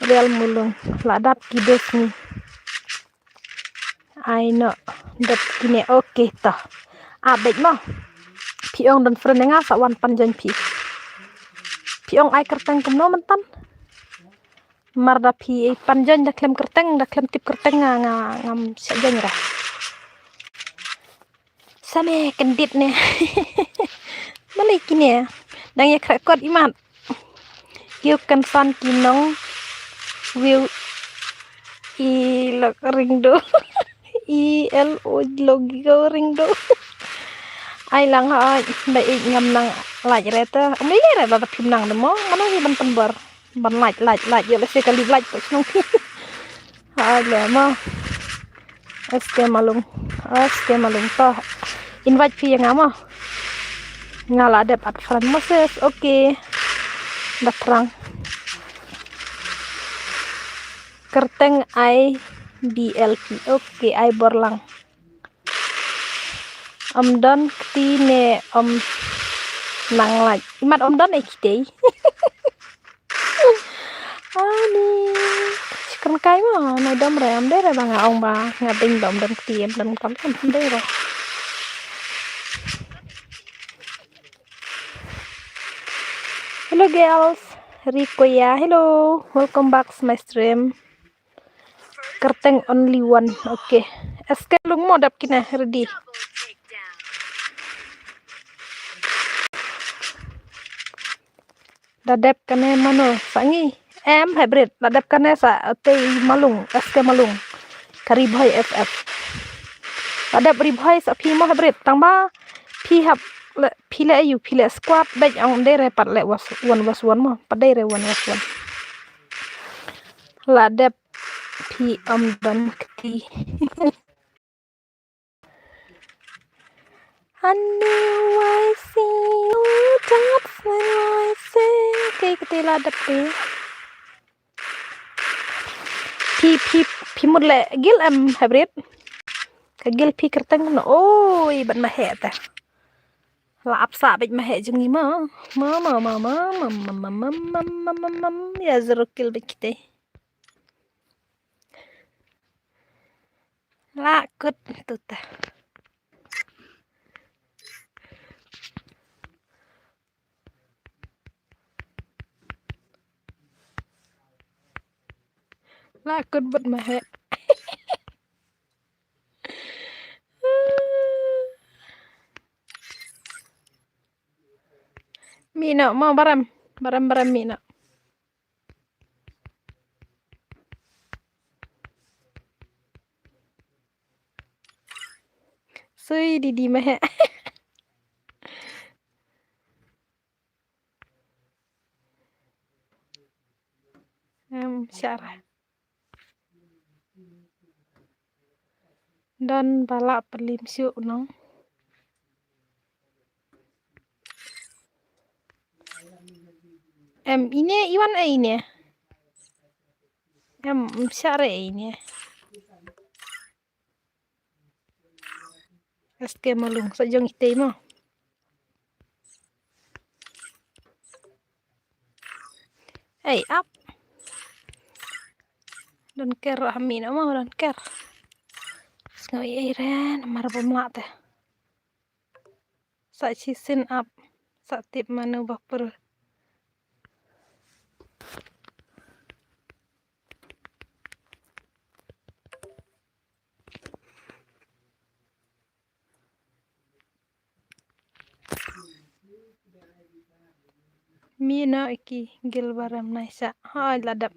Real mulung la dap ki dos ni. Ai no dep kine okay to. Abek mo. Phi ong don friend nga sa wan pan join phi. Phi ong ai kerteng kumno mentan. Mar da phi pan join da klem kerteng da klem tip kerteng nga nga ngam sa join ra. Same kendit ne. Malai kine. Dang ya krak kot imat. Kiu kan san kinong. Wiu i lok ringdo. I L O logo ringdo. Ai lang ha ai ba ik ngam nang laj reta. Umi reta ta phim nang demo. Mano hi ban pembor. Ban laj laj laj yo lese kali laj ko snong phi. Ha ai le mo. Eske malung. Eske malung to. Invite phi ya nga mo. Nga la dep at friend Moses. Okay. Da terang. Kerteng ai B L P. Okay, ai borlang. Om don kti ne om nang laj. Imat om don e kitei. Ani. Chicken kai mo na dom re om dere ba nga ong ba nga ding dom dom kti em dom kam kam dere. Hello girls. Rikoya, hello. Welcome back to my stream. Kerteng only one. Okay. Eske lung mo dep kine ready. Da dep kane mano sangi. Em hybrid. Da dep kane sa tei malung. Eske malung. Ka Ribhoi F F. Da dep Ribhoi sa phi mo hybrid. Tang ba phi hap le phi le ayu phi le squad dei ong dei re pat le was one was one mo. Pat dei re one was one. La dep phi om ban kti. Anu wai si u tap san wai si. Kei kti la dep phi. Phi phi phi mut le gil em hybrid. Ka gil phi kerteng no oi ban ma he ta. La ap sa bej ma he jong i ma ma ma ma ma ma ma ma ma ma ma ma ma ya zero kil bej kite. La kut tuta. La kut bad ma he. Mi no mo baram baram baram mi no. Sui di di ma he. Em syara. Don bala pelim syuk nong. Em ine iwan e ine. Em syara e ine. Eske malung sa jong itei mo. Ei ap. Don ker ami na mo don ker. Sngawi ei ren mar bom la te. Sa chi sin ap. Sa tip manu bapur. Mi no iki gil baram nai sa ha la dap.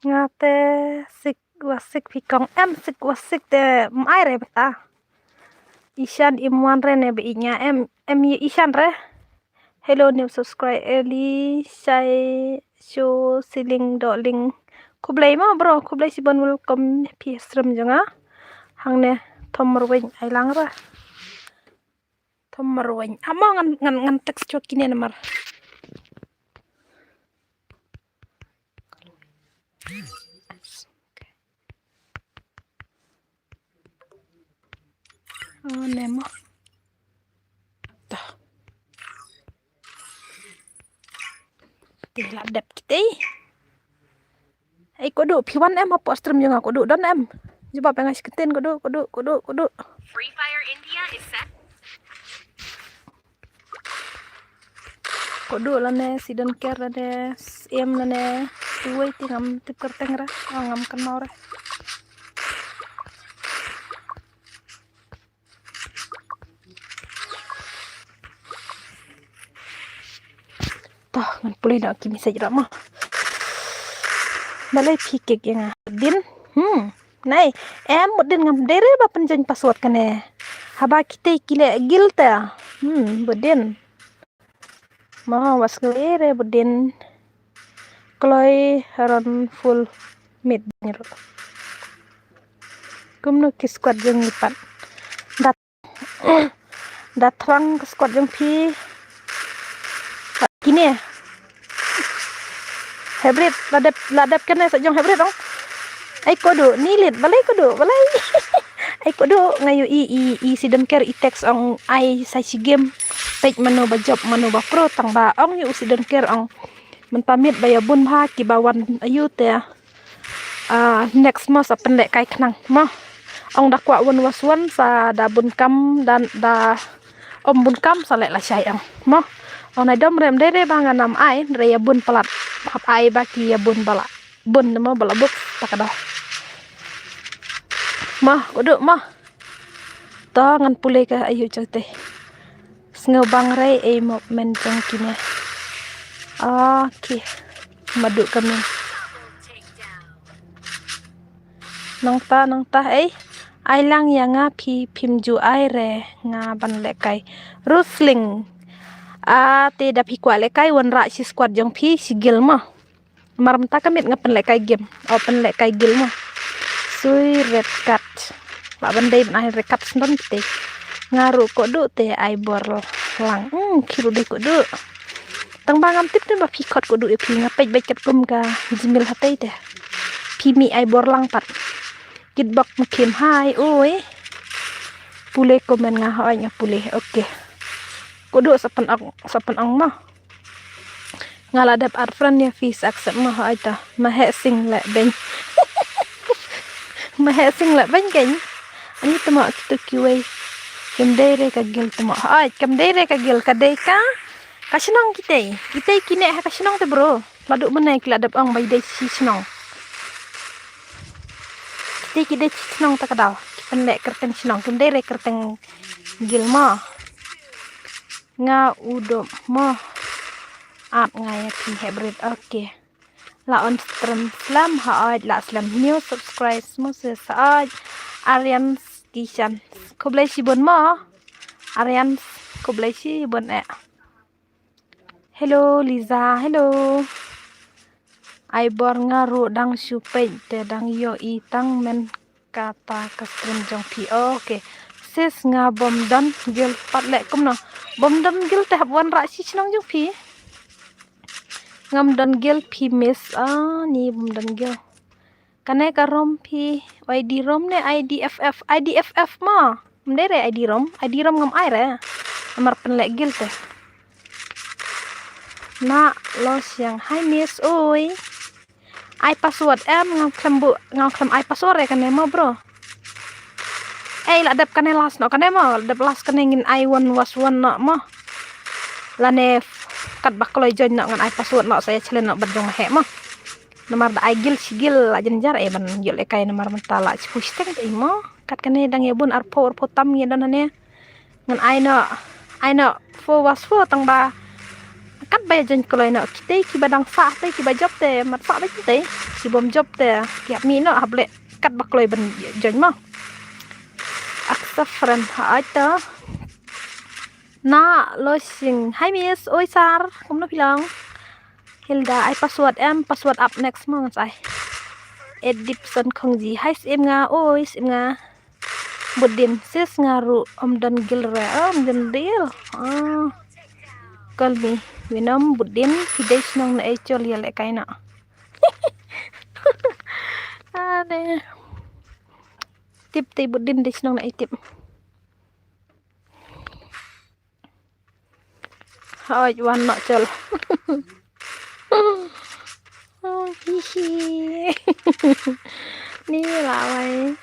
Nga te sik wa sik phi kong em sik wa sik te mai re bata. Ishan im wan re ne ba inya em em ye ishan re. Hello new subscribe Eli shai show siling do ling. Khublei ma bro khublei sibon welcome phi stream jong nga. Hangne thom marweng ai lang ra. Thom marweng. Amo ngan ngan ngan text chok kine namar. Oh, nemo. Dah. Tila dep kita. Ai kodu piwan em apa stream jong kodu don em. Jubab yang ngasih ketin kodu kodu kodu kodu. Free Fire India is set. Kodu lane sidon ker lane sim lane tuwai ti ngam tip kerteng ra. Oh, ngam kenal ra. Toh ngan pule da ki message ra ma. Balai phi kek yang din. Hmm. Nai, em mut din ngam dere ba penjeng password kane. Haba kite kile gil ta. Hmm, budin. Ma was kere budin. Kloi ron full meat nyer. Kumno ki squad jeng lipat. Dat dat rang ke squad jeng phi. Kine. Hybrid ladep ladep kene sa jong hybrid dong. Ai kodu ni lit balai kodu balai. Ai kodu ngayu i i i si don ker i text ong ai sa si game. Pek mano ba job mano ba pro tang ba ong yu si don ker ong. Mentamit ba ya bun ba ki ba wan ayu te. Ah, next mo sa penlek kai khnang mo. Ong da kwah wan was wan sa da bun kam dan da om bun kam sa lek la shai ong mo. Ong na dom rem dere ba nga nam ai re ya bun palat hap ai ba ki ya bun bala bun mo bala buk ta ka da. Mo kodu mo. To ngan pule ka ayu chang te. Sngew bang rei ei mo men jong kine. Okay. Madu kami. Nangta nangta ei. Ai lang ya nga phi phim ju ai re nga ban lek kai. Rusling. A te da phi kwah lek kai wan ra si squad jong phi si gil mo. Mar mta ka mit nga pynlek kai game. O pynlek kai gil mo. Sui red card. Ba ban dei ban ai red card sndon te. Nga ru kodu te ai bor lang. Hmm, khiru dei kodu. Tang ba ngam tip te ba phi kot kodu e phi nga pej bej kat kum ka jimil hatei te. Phi mi ai bor lang pat. Kit bok ma khim hai oi. Pule komen nga hoi nga pule. Okay. Kodu sapan ong sapan ong mo. Nga la dep add friend ïa phi sa accept mo hoi ta. Ma he sing le beng. Ma he sing le beng keng. Ani tama kitu kiwei. Kem dei re ka gil tama hoi kem dei re ka gil ka dei ka. Ka shnong kitei kitei kine ha ka shnong te bro. Ladu mane ki la dep ong bai dei si shnong. Kitei ki dei si shnong ta ka dal ki pen le kerteng shnong kem dei re kerteng gil mo. Nga u dom mo. Ap nga ïa phi hybrid. Okay. La on stream slem ha oj la slem new subscribe mo se sa oj. Aryan Kishan. Khublei shibun mo. Aryan khublei shibun eh. Hello Liza, hello. Ai bor nga ru dang shu peit te dang ïoh i tang men kata ka stream jong phi. Okay. Sis nga bom don gil pat leh kumno. Bom don gil te hap wan rah shi shnong jong phi. Ngam don gil phi miss. Ah, ni bom don gil. Kane ka rom phi I D rom ne I D F F? I D F F ma. Mdei re I D rom, I D rom ngam ai re. Namar pynleh gil te. Na lo siang hai miss oi. Ai password em ngam khlem bu ngam khlem ai password re kane mo bro. Ei la dep kane last no kane mo, la dep last kane ngin ai one was one no mo. Lane kat ba kloi join no ngan ai password no sa ïa chlen no bad jong he mo. Namar da ai gil shi gil la jynjar eh ban ïoh lehkai namar mynta la shi phew shiteng te mo. Kat kane dang ïa bun arphew arphew tam ïa don hane. Ngan ai noh ai noh phew was phew tang ba. Kat ba ïa join kloi noh, kitei kiba dang sah te, kiba jop te mat sah beit te. Kibym jop te ki hap mih noh, hap leh kat ba kloi ban join mo. Accept friend, ha ai ta. Na Losing, hi miss, oi sir, kumno phi long? Hilda, ai password em, password up next mo ngan sa ai. Edipson Khongji, hi sim nga, oi sim nga. Budin, sis nga ruh ym don gil re, ym don gil. Ah. Call me. Winom, Budin, phi dei shnong na ei, chol ïa leh kai na. Ane. Tip te Budin dei shnong na ei tip. Hoi, wan noh chol. Oh, hi hi. Ni la wai.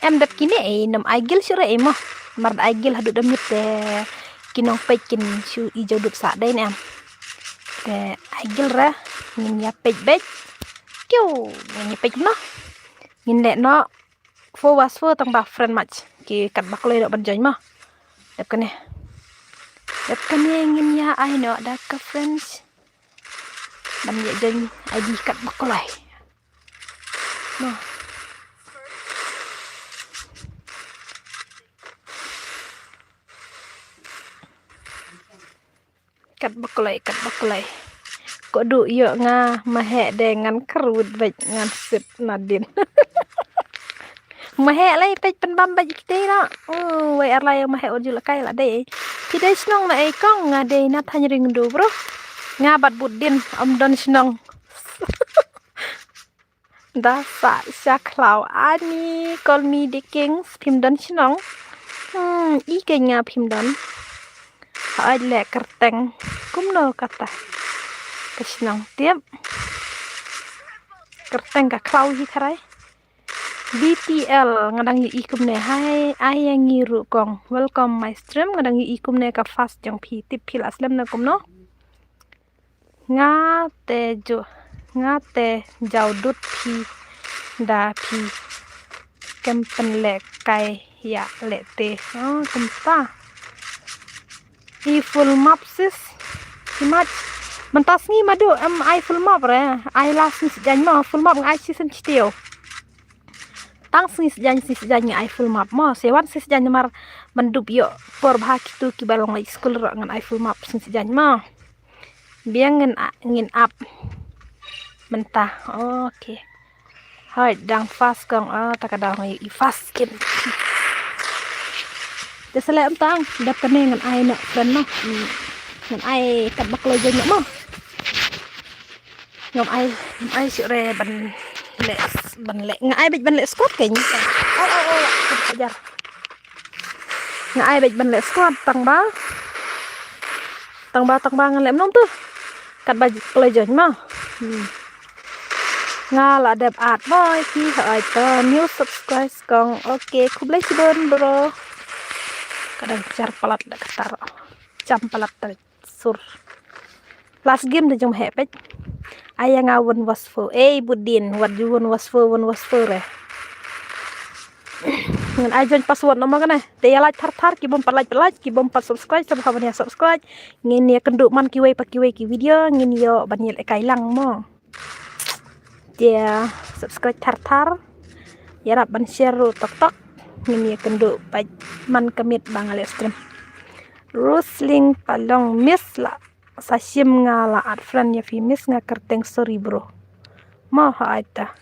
Em dep kine ei, nam ai gil shuh re ei mo. Mar da ai gil haduh da miet te ki nongpeit kin shu i jaw dud sa dei ne em. Te ai gil re, ngin ïa peit beit. Kiu, ngin ïa peit noh. Ngin leh noh. Fo was fo tang ba friend match. Ki kat ba kloi dok ban join mo. Dep kane. Dep kane ngin ïa ai noh da ka friends. Ban ïa join I D kat ba kloi. Mo. Kat ba kloi, kat ba kloi. Ko du ïoh nga, ma heh de ngan kyrwit beit ngan sip nadien. Ma heh lei peit pynbam beit kti na. Oh, wei ar lai ma heh ur ju la kai la dei. Phi dei shnong na ei kong, nga dei na Thaiñ Ring du bro. Nga bad Budin, ym don shnong. Da sa sha khlaw ani, call me the king, phim don shnong. Hmm, i keng nga phim don. Hoi leh kyrteng. Kumno kata. Ka shnong tip. Kyrteng ka khlaw hi tharai. B T L nga dang ïohi kumne. Hi, ai ïa ngi ruh kong. Welcome my stream. Nga dang ïohi kumne ka fast jong phi. Tip phi la slem ne kumno. Nga te ju, nga te jaw dud phi da phi kem pynleh kai ïa leh te. Oh, kumta. I full map sis. Ki mach. Mynta sngi madu em ai full map re. Ai la sngi sijaiñ mo full map nga ai shisien chitio. Tang sngi sijaiñ sngi sijaiñ nga ai full map mo. Se wan sngi sijaiñ namar ban dup ïoh por bha kitu kiba long leit skul ruh ngan ai full map sngi sijaiñ mo. Biang ngin a-, ngin ap. Mynta. Okay. Hoi dang fast kong, ah, ta ka dang i fast kin. Te sele em tang, dap kane ngan ai no friend no. Hmm. Ngan ai kat ba kloi jeng no mo. Ngam ai, ngam ai shuh re ban leh, ban leh. Nga ai beit ban leh squat keiñ. Ai, ai, ai, ai, ajar. Nga ai beit ban leh squat tang ba. Tang ba, tang ba ngan leh mynno tu. Kat ba kloi join ma. Hmm. Nga la dep add boi ki, hoi to new subscribe kong. Okay, khublei shibun bro. Ka dang jar palat da kata. Jam palat da sur. Last game da jong heh peit. Ai ïa nga won was fo. Ei budin, wat ju won was fo, won was fo re. Ngan ai join password no mo kane. Te ïa like thar thar, ki bym pat like pat like, ki bym pat subscribe, sngewbha ban ïa subscribe. Ngin ïa kynduh man kiwei pa kiwei ki video, ngin ïoh ban ïa lehkai lang mo. Te subscribe thar thar. Ïarap ban share ruh tok tok. Ngin ïa kynduh bad man ka miet ba nga leh stream. Rusling Palong miss la. Sa shim nga la add friend ïa phi miss nga kyrteng sorry bro. Mo ha ai ta.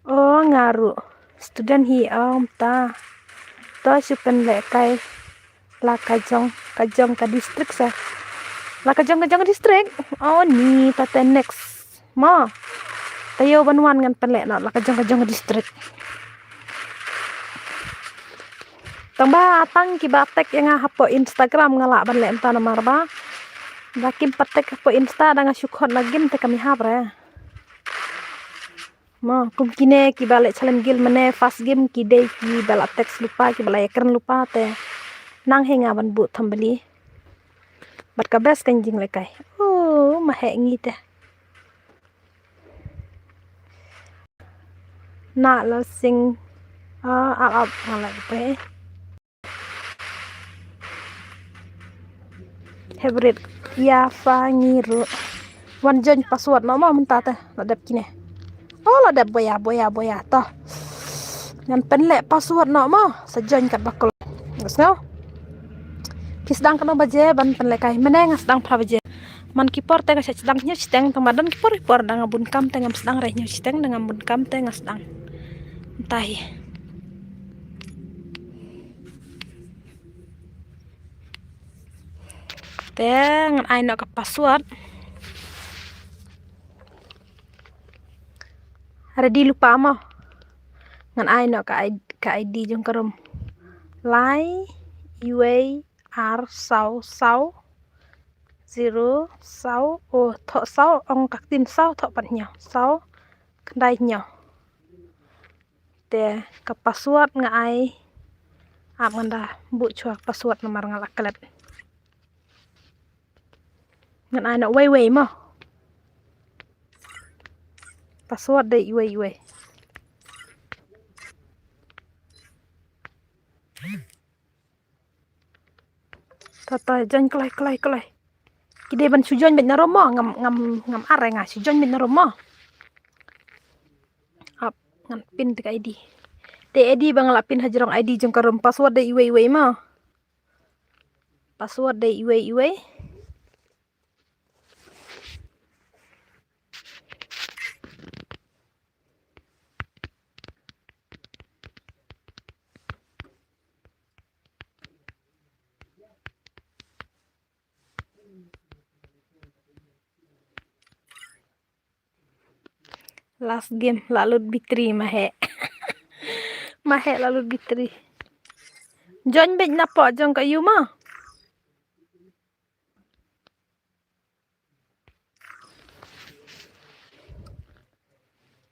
O nga ruh student hi om ta. To shu pynlehkai. La ka jong, ka jong ka district sa. La ka jong, ka jong ka district. Oh ni ta te next. Mo. Taïew ban wan ngan pynleh noh la ka jong, ka jong ka district. Tang ba tang kiba tag ïa nga hapoh Instagram nga lah ban leh mynta namar ba. Ba kim pat tag hapoh Insta da nga shu khot na game te kam ïahap re. Mo, kum kine kiba leh challenge guild mane first game ki dei kiba la text lypa, kiba la ïakren lypa te. Nang hi nga ban buh thambali. Bad ka best kan jinglehkai. Oh, ma heh ngi te. Na la sing. Ah, ap ap nga la pe. Favorite. Ïa fa ngi ruh. Wan join password noh mo mynta te. La dep kine. Oh, la dep boya, boya, boya. To. Ngan pynleh password noh mo. Sa join kat bakul. Ngas no. Phi sdang katno baje ban pynleh kai. Mynne nga sdang phra baje. Man ki por te nga sdang hynñiew shiteng, tang ba don ki por ki por da nga bun kam te ngam sdang re, hynñiew shiteng da ngam bun kam te nga sdang. Mynta hi. Te ngan ai noh ka password. Ready lypa mo. Ngan ai noh ka I-, ka I D jong ka room. Lai, iwei, ar, saw, saw, zero, saw, oh, thoh saw, ong ka ktien saw, thoh pat hynñiew, saw, khyndai hynñiew. Te ka password nga ai, ap ngan da buh shuwa ka password namar nga la klet. Ngan ai noh wei wei mo. Password dei iwei iwei. Tata, join kloi, kloi, kloi. Ki dei ban shu join beit na room mo, ngam, ngam, ngam ar nga, shu join beit na room mo. Ap, ngan pin te ka I D. Te I D ba nga la pin hajrong I D jong ka room, password dei iwei iwei mo. Password dei iwei iwei. Last game, la lut battery ma he. Ma he la lut battery. Join beit na pok jong ka yu ma.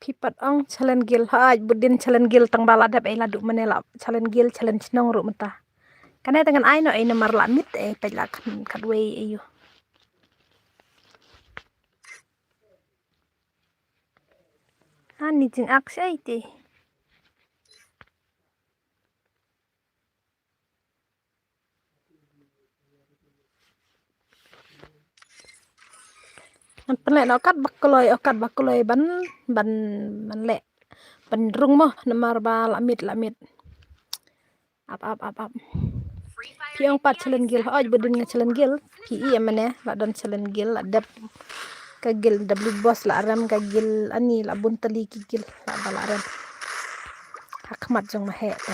Phi pat ong challenge guild, haj budin challenge guild tang ba la dep ei la duh mane la challenge guild, challenge nong ruh mynta. Kane te ngan ai noh ei namar la mit ei peit la khatwei ei yu. Ani jingak shai te. Ngan pynleh noh kat ba kloi, oh kat ba kloi ban, ban, ban leh. Ban rung mo, namar ba la mit, la mit. Ap, ap, ap, ap. Phi ong pat challenge guild, hoj budin nga challenge guild. Phi i mane, la don challenge guild, la dep. Ka guild W boss la rem, ka guild ani la bun tali ki guild, la ba la rem. Ha khmat jong ma he te.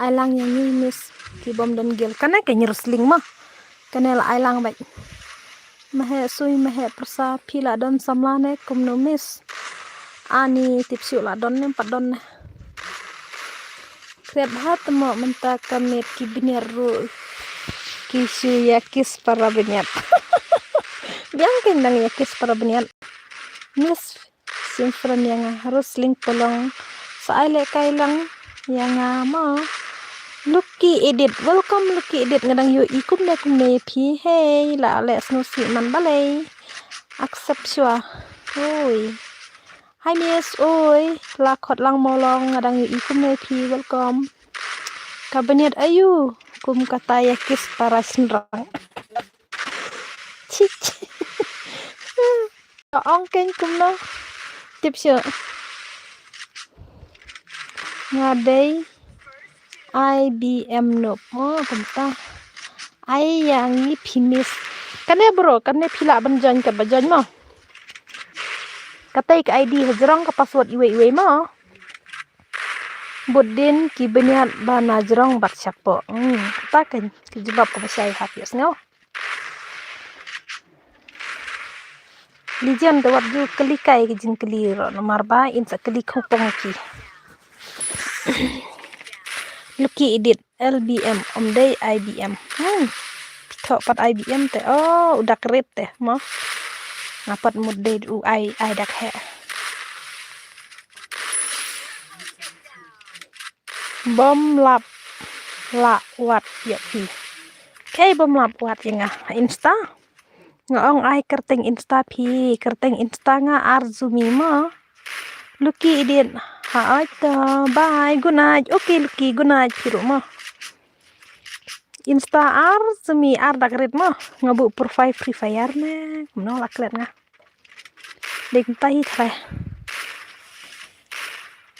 Ai lang ïa ngi miss ki bym don guild. Kane ka ngi wrestling ma. Kane la ai lang beit. Ma he sui ma he pyrsa phi la don samla ne kumno miss. Ani tip shu la don ne pat don ne. Krep ha temo mynta ka miet ki bniat ruh. Ki shu ïa kiss para bniat. Biang kein dang ïa kiss para bniat. Miss Sim friend ïa nga, Rosling Polong. Sa ai leh kai lang ïa nga mo. Lucky Edit, welcome Lucky Edit, nga dang ïohi kumne kumne phi, hey, la leh sngewsih man balei. Accept shuwa. Oi. Hi miss, oi, la khot lang mo long, nga dang ïohi kumne phi, welcome. Ka bniat ayu, kum kata ïa kiss para shynrang. Chich. Ka ong kein kumno? Tip shuh. Nga dei I B M noob. Oh, kumta. Ai ïa ngi phi miss. Kane bro, kane phi lah ban join kat ba join mo. Katai ka I D hajrong ka password iwei iwei mo. Bud din ki bniat ba na jrong bad shapoh. Hmm, kata kein ki jubab kaba shai ha phi sngew. Lijan da wat ju kylli kai ki jingkylli ro namar ba in sa kylli khongpong ki. Lucky Edit L B M, ym dei I B M. Hmm. Phi thoh pat I B M te. Oh, u dak rit te mo. Nga pat mut dei u ai, ai dak he. Bym lap lah wad ïa phi. Kei bym lap wad ïa nga Insta. Nga ong ai kyrteng Insta phi, kyrteng Insta nga Arzumi mo. Lucky Edit. Ha, oi to, bye, good night. Okay, Lucky, good night, phi ruh mo. Insta ar, semi ar dak rit mo. Nga buh profile Free Fire ne. Kumno la klet nga. Dei kumta hi trai.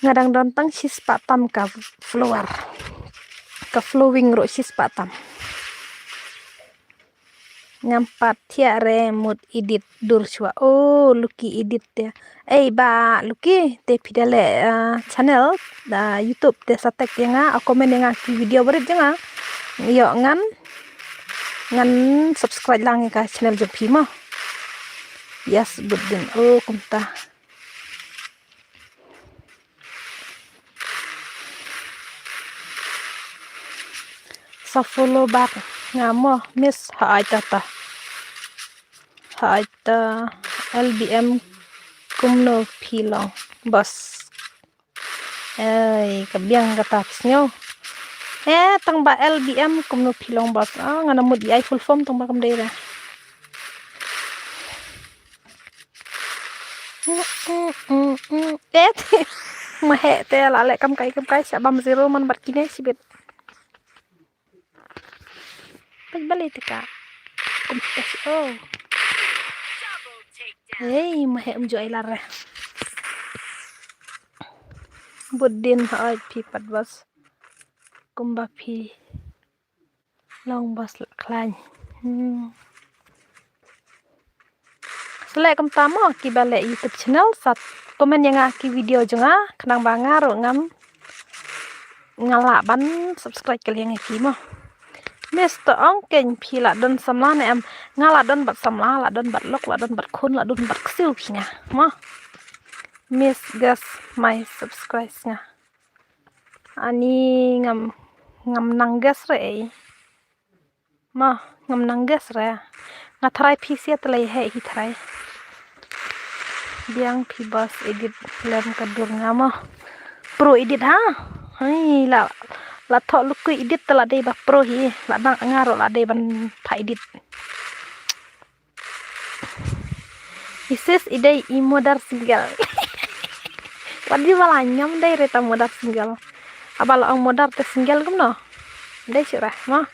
Nga dang don tang shispah tam ka follower. Ka following ruh shispah tam. Ngam pat thiah re mut edit dur shuwa. Oh, Lucky edit te. Ei, ba, Lucky, te phi da leh, ah, channel, da YouTube te sa tag ïa nga, ah, comment ïa nga ki video barit jong nga. Ïoh ngan, ngan subscribe lang ïa ka channel jong phi mo. Yes, good din. Oh, kumta. Sa follow back nga mo, miss, ha ai ta ta. Ha ai ta, L B M kumno phi long, boss. Ei, ka biang kata phi sngew. Eh, tang ba L B M kumno phi long, boss. Ah, nga na mut i ai full form tang ba kam dei re. Eh, ma heh te la leh kam kai kam kai sha bam zero man bad kine shibit. Peit balei te ka. Kum te shi, oh. Hei, ma heh um ju ai lar re. Bud din ha ai phi pat bas. Kumba phi long bas la khlaiñ. Hmm. Sa leh kumta mo kiba leh YouTube channel, sa comment ïa nga ki video jong nga, khnang ba nga ruh ngam, nga lah ban subscribe ka liang ïa ki mo. Miss, to ong kein phi lah don samla ne em? Nga lah don bad samla, lah don bad lok, lah don bad khun, lah don bad ksiew phi nga mo. Miss, guess my subscribe nga. Ani ngam, ngam nang guess re ei. Ma, ngam nang guess re. Nga tharai phi sia te lei heh hi tharai. Biang phi bas edit lem ka dur nga ma. Pro edit ha? Hai, la, la thoh lukui edit te la dei ba pro hi. La nang nga ruh la dei ban pha edit. Isis i dei i modar single. Wat di wala ngam dei re ta modar single. Haba la ong modar te single kumno? Dei shuh re, mo?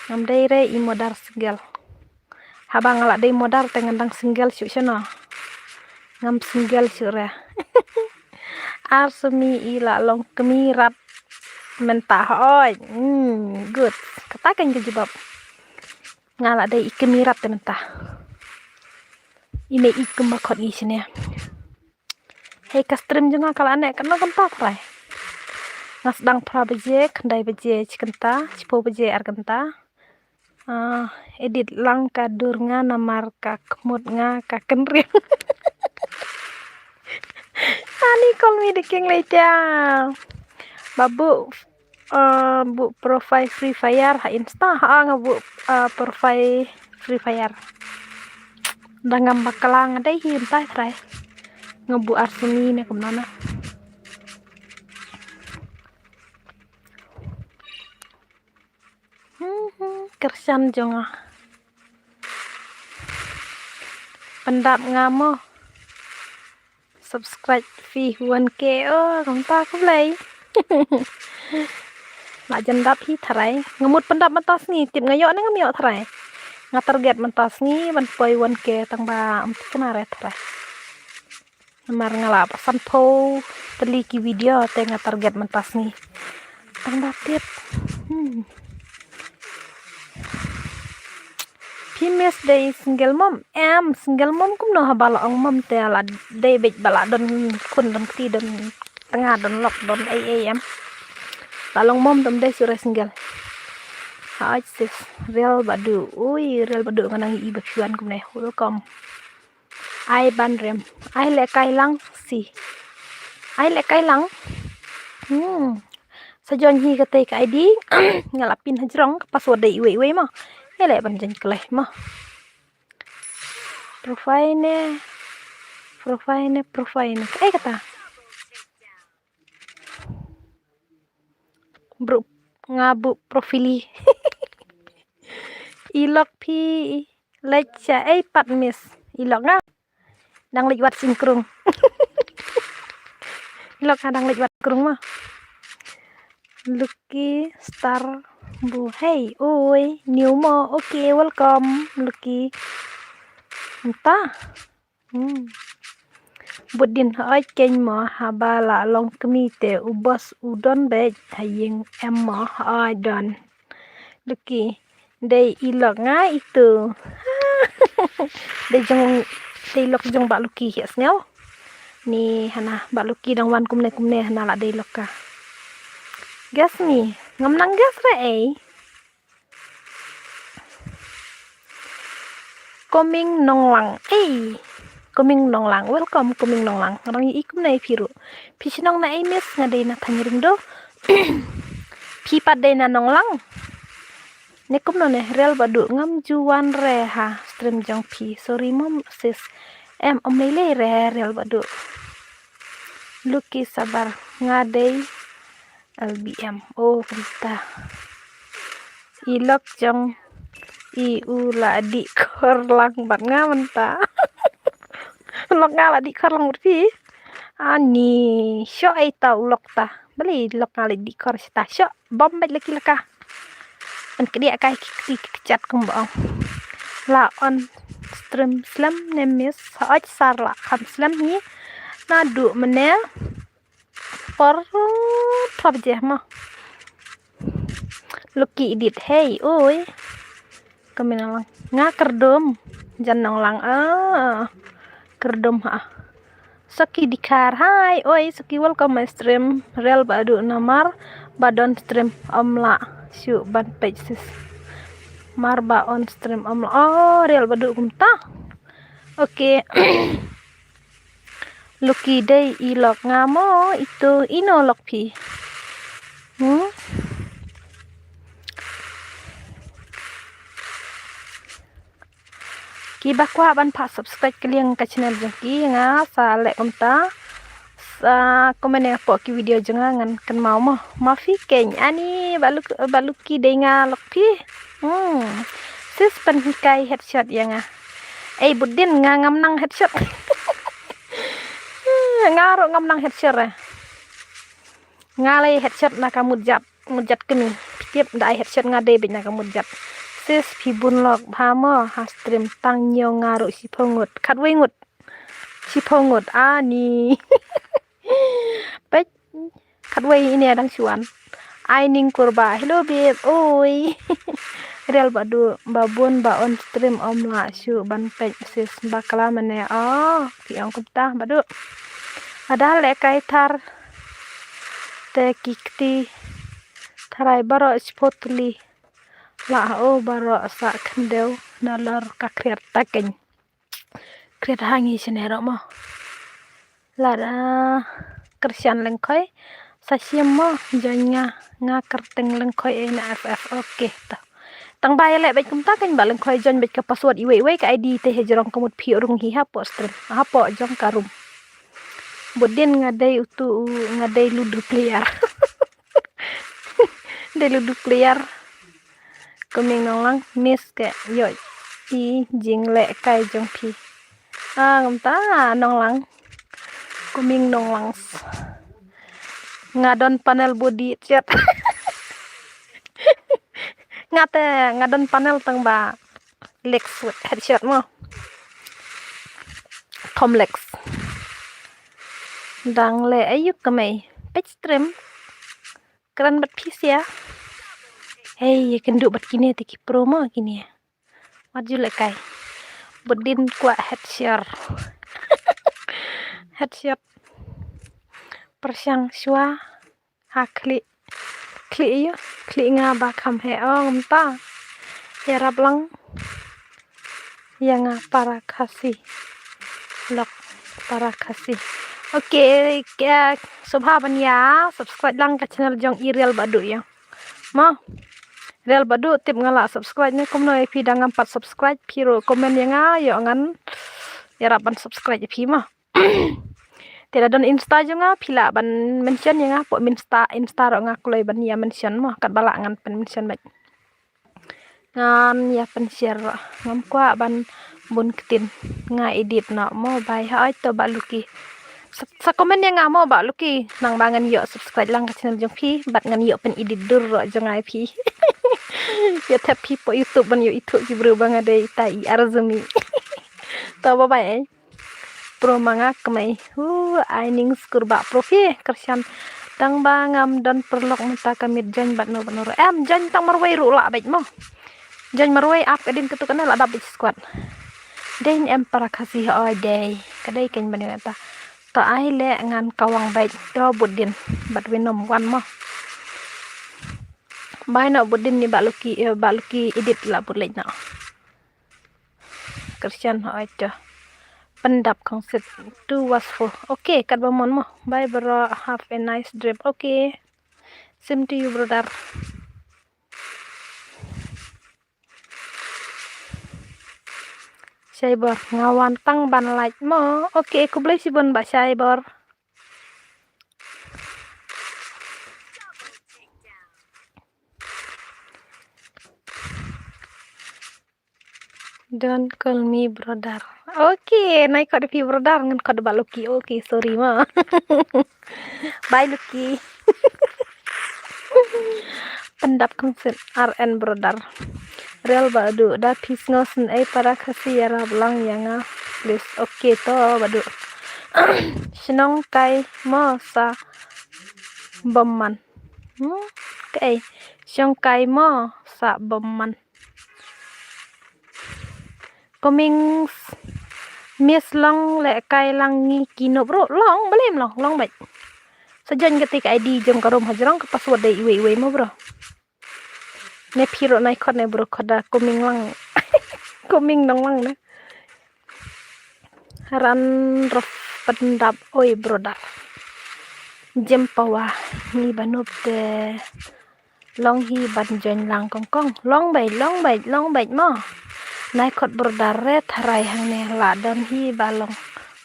Ngam dei re i modar single. Haba nga la dei modar te ngan dang single shuh shano. Ngam single shuh re. Ar semi i la long kmie rat mynta hoi. Hmm, good. Kata kan ka jubab. Nga la dei i kmie rat te mynta. I mei i kumba khot ngi shane. Hei ka stream jong nga ka la neh katno kynta trai. Nga sdang phra baje, khyndai baje shi kynta, shiphew baje ar kynta. Ah, edit lang ka dur nga namar ka khmut nga ka kynriang. Ani call me the king later. Babu, ah, buh profile Free Fire ha Insta, ha nga buh, ah, profile Free Fire. Da ngam bakla nga dei hi mynta trai. Nga buh ar semi ne kumno na. Hmm, hmm, kyrshan jong nga. Pyndap nga mo. Subscribe phi one K, oh, kumta khublei. La jan dap hi tharai. Nga mut pyndap mynta sngi, tip nga ïoh ne ngam ïoh tharai. Nga target mynta sngi ban poi one K tang ba ym tip kane re tharai. Namar nga la pat sanphew tylli ki video te nga target mynta sngi. Tang ba tip. Hmm. Phi miss dei single mom? Em, single mom kumno haba la ong mom te la dei beit ba la don khun don kti don tnga don lok don ei ei em. La long mom te ym dei shuh re single. Ha sis, Real Badu. Ui, Real Badu nga nang i ba phi wan kumne. Welcome. Ai ban rem. Ai leh kai lang si. Ai leh kai lang. Hmm. Sa join hi katei ka I D. Nga la pin hajrong ka password dei iwei iwei mo. Ai leh ban join kleh mo. Profile ne. Profile ne, profile ne. Ai kata. Bro, nga buh profile. I lok phi leit sha ei pat miss. I lok nga. Nang leit wat singkrung. Lok ka dang leit wat krung ma. Lucky Star Bu. Hey, oi, new mo. Okay, welcome, Lucky. Mynta. Hmm. Bud din hooid kein mo haba la long kmie te u boss u don beit ha ïing em mo hooid don. Lucky. Dei i lok nga itu. Dei jong, dei lok jong Bah Lucky hi sngew. Ni hana Bah Lucky dang wan kumne kumne hana la dei lok ka. Guess me, ngam nang guess re ei. Coming Nonglang. Ei. Coming Nonglang. Welcome Coming Nonglang. Ngarang i kumne phi ruh. Phi shnong na ei miss? Nga dei na Thaiñ Ring do. Phi pat dei na Nonglang. Ne kumno ne Real Badu ngam ju wan re ha stream jong phi. Sorry mom sis. Em, om lei lei re Real Badu. Lucky Sabar nga dei L B M. Oh, kumta. I lok jong i u la dih khor lang bad nga mynta. Lok nga la dih khor lang bad phi. Ani, sho ai ta u lok ta. Bali lok nga la dih khor sita. Sho bom bad laki laka. An kedi akai ki kti ki kchat kum bong. La on stream slem ne miss. Hooid sar la kham slem hi. Naduh mynne por phra baje mo. Lucky edit. Hey, oi. Kami Nonglang. Nga kyrdum. Jan Nonglang. Ah. Kyrdum ha. Saki Dikhar. Hi. Oi, Saki, welcome my stream. Real Badu namar ba don stream om lah shu ban page sis. Mar ba on stream om lah. Oh, Real Badu kumta. Okay. Lucky dei i lok nga mo, itu ino lok phi. Hmm? Kiba kwah ban pat subscribe ka liang ka channel jong ki nga sa leh kumta. Sa comment ïa pok ki video jong nga ngan kynmaw mo. Ma phi kein ani ba luk ba Lucky dei nga lok phi. Hmm. Sis pynhikai headshot ïa nga. Ei, budin nga ngam nang headshot. Nga ruh ngam nang headshot eh. Nga lei headshot na ka mut jat, mut jat kmie. Phi tip da ai headshot nga dei beit na ka mut jat. Sis phi bun lok bha mo ha stream tang ñiew nga ruh shiphew ngut. Khatwei ngut. Shiphew ngut ani. Peit. Khatwei ine dang shuan. Ai ning kurba. Hello babe. Oi. Real Badu ba bun ba on stream om lah shu ban peit sis bakla mane. Oh, phi ong kumta Badu. Ada leh kai thar. Te ki kti tharai baroh shiphew tylli. Lah o baroh sa khyndew na lor ka khriat ta kein. Khriat ha ngi shane ruh mo. Lada kyrshan lyngkhoi sa shim mo, join nga, nga kyrteng lyngkhoi ei na F F. Okay to. Tang ba ïaleh beit kumta kein ba lyngkhoi join beit ka password iwei iwei ka I D te hajrong ka mut phi rung hi hapoh stream, hapoh jong ka room. Budin nga dei utu u, nga dei Ludo player. Dei Ludo player. Kuming Nonglang miss ke ïoh i jingleh kai jong phi. Ah, ngam ta Nonglang. Kuming Nonglang. Nga don panel body chat. Nga te nga don panel tang ba Lex headshot mo. Tom Lex. Dang leh ayu kemei. Page stream. Kren bad phi sia. Hei, ïa kynduh bad kine te ki pro mo kine. Wat ju leh kai. Budin kwah headshot. Headshot. Pyrshang shuwa. Ha khlieh. Khlieh ïa, khlieh nga ba kham heh ong mynta. Ïarap lang ïa nga para Khasi. Lok para Khasi. Okay, sngewbha ban ïa subscribe lang ka channel jong i Real Badu ïa. Mo. Real Badu tip nga la subscribe ne kumno ïa phi dang ngam pat subscribe phi ruh comment ïa nga ïoh ngan ïarap ban subscribe ïa phi mo. Te da don Insta jong nga phi lah ban mention ïa nga hapoh Insta, Insta ruh nga kloi ban ïa mention mo katba lah ngan pynmention beit. Ngan ïa pynshare ruh ngam kwah ban bun ktien nga edit noh mo bai ha oi to ba Lucky. Sa, sa comment ïa nga mo Bah Lucky, nang ba ngan ïoh subscribe lang ka channel jong phi bad ngan ïoh pyn-edit dur ruh jong nga ïa phi. Ïa thep phi poi YouTube ban ïoh ithuh ki briew ba nga dei ita i ar jong mi. To bye bye eh. Pro ma nga kmai. Hu, ai ning skur Bah Pro phi kyrshan. Tang ba ngam don paralok mynta ka miet join bad no bad no ruh. Em join tang marwei ruh lah beit mo. Join marwei ap ka dien katu kane lah dap beit squad. Dei ne em para Khasi, hooid dei. Ka dei kein ban ïoh ta. To ai leh ngan kawang beit. To bud dien bad Venom wan mo. Bai noh bud dien ni Bah Lucky, eh, Bah Lucky edit lah bud leit noh. Kyrshan hooid to. Pyndap khongsit tu was fu. Okay, katba mon mo. Bye bro, have a nice dream. Okay. Same to you brother. Shaibor, nga wan tang ban like mo. Okay, khublei shibun Bah Shaibor. Don't call me brother. Okay, nai khot phi brother, ngan khot Bah Lucky. Okay, sorry mo. Bye Lucky. Pyndap khongsit R N brother. Real Bah Duh, da phi sngew sngewsih para Khasi ïarap lang ïa nga please. Okay to Bah Duh. Shnong kai mo sa bymman. Hmm? Kai. Shnong kai mo sa bymman. Coming s-, miss long leh kai lang ngi ki nop ruh long, balei em long, long beit. Sa join kata ka I D jong ka Rom Hajrong, ka password dei iwei iwei mo bro. Ne phi ruh nai khot ne bro, khot da coming lang. Coming nong lang ne. Ran rof pyndap oi brother. Jem pawa ngi ba nop te. Long hi ban join lang kong kong. Long beit, long beit, long beit mo. Nai khot brother re tharai hangne la don hi ba long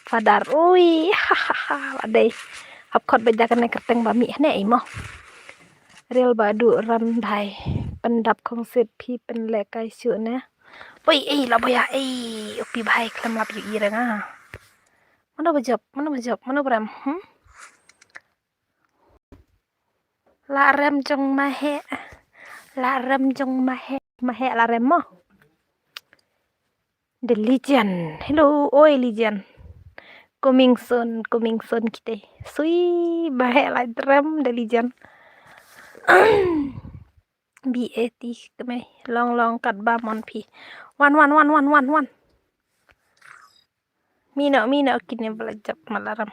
father. Ui, ha ha ha, la dei. Hap khot beit da kane kyrteng ba mih hangne ei mo. Real Bah Duh Ranbhai. Pyndap khongsit phi pynleh kai shuh ne. Ui, ei, la boya, ei, u Pi Bhai khlem lap ïohi re nga. Mano ba jop, mano ba jop, mano ba rem, hmm? La rem jong Maheh. La rem jong Maheh. Maheh la rem mo. The legend. Hello, oi legend. Coming soon, coming soon kita. Sui, Maheh la rem the legend. B A T kmai. Long long katba mon phi. Wan, wan, wan, wan, wan, wan. Mino, mino kine ba la jop ma la rem.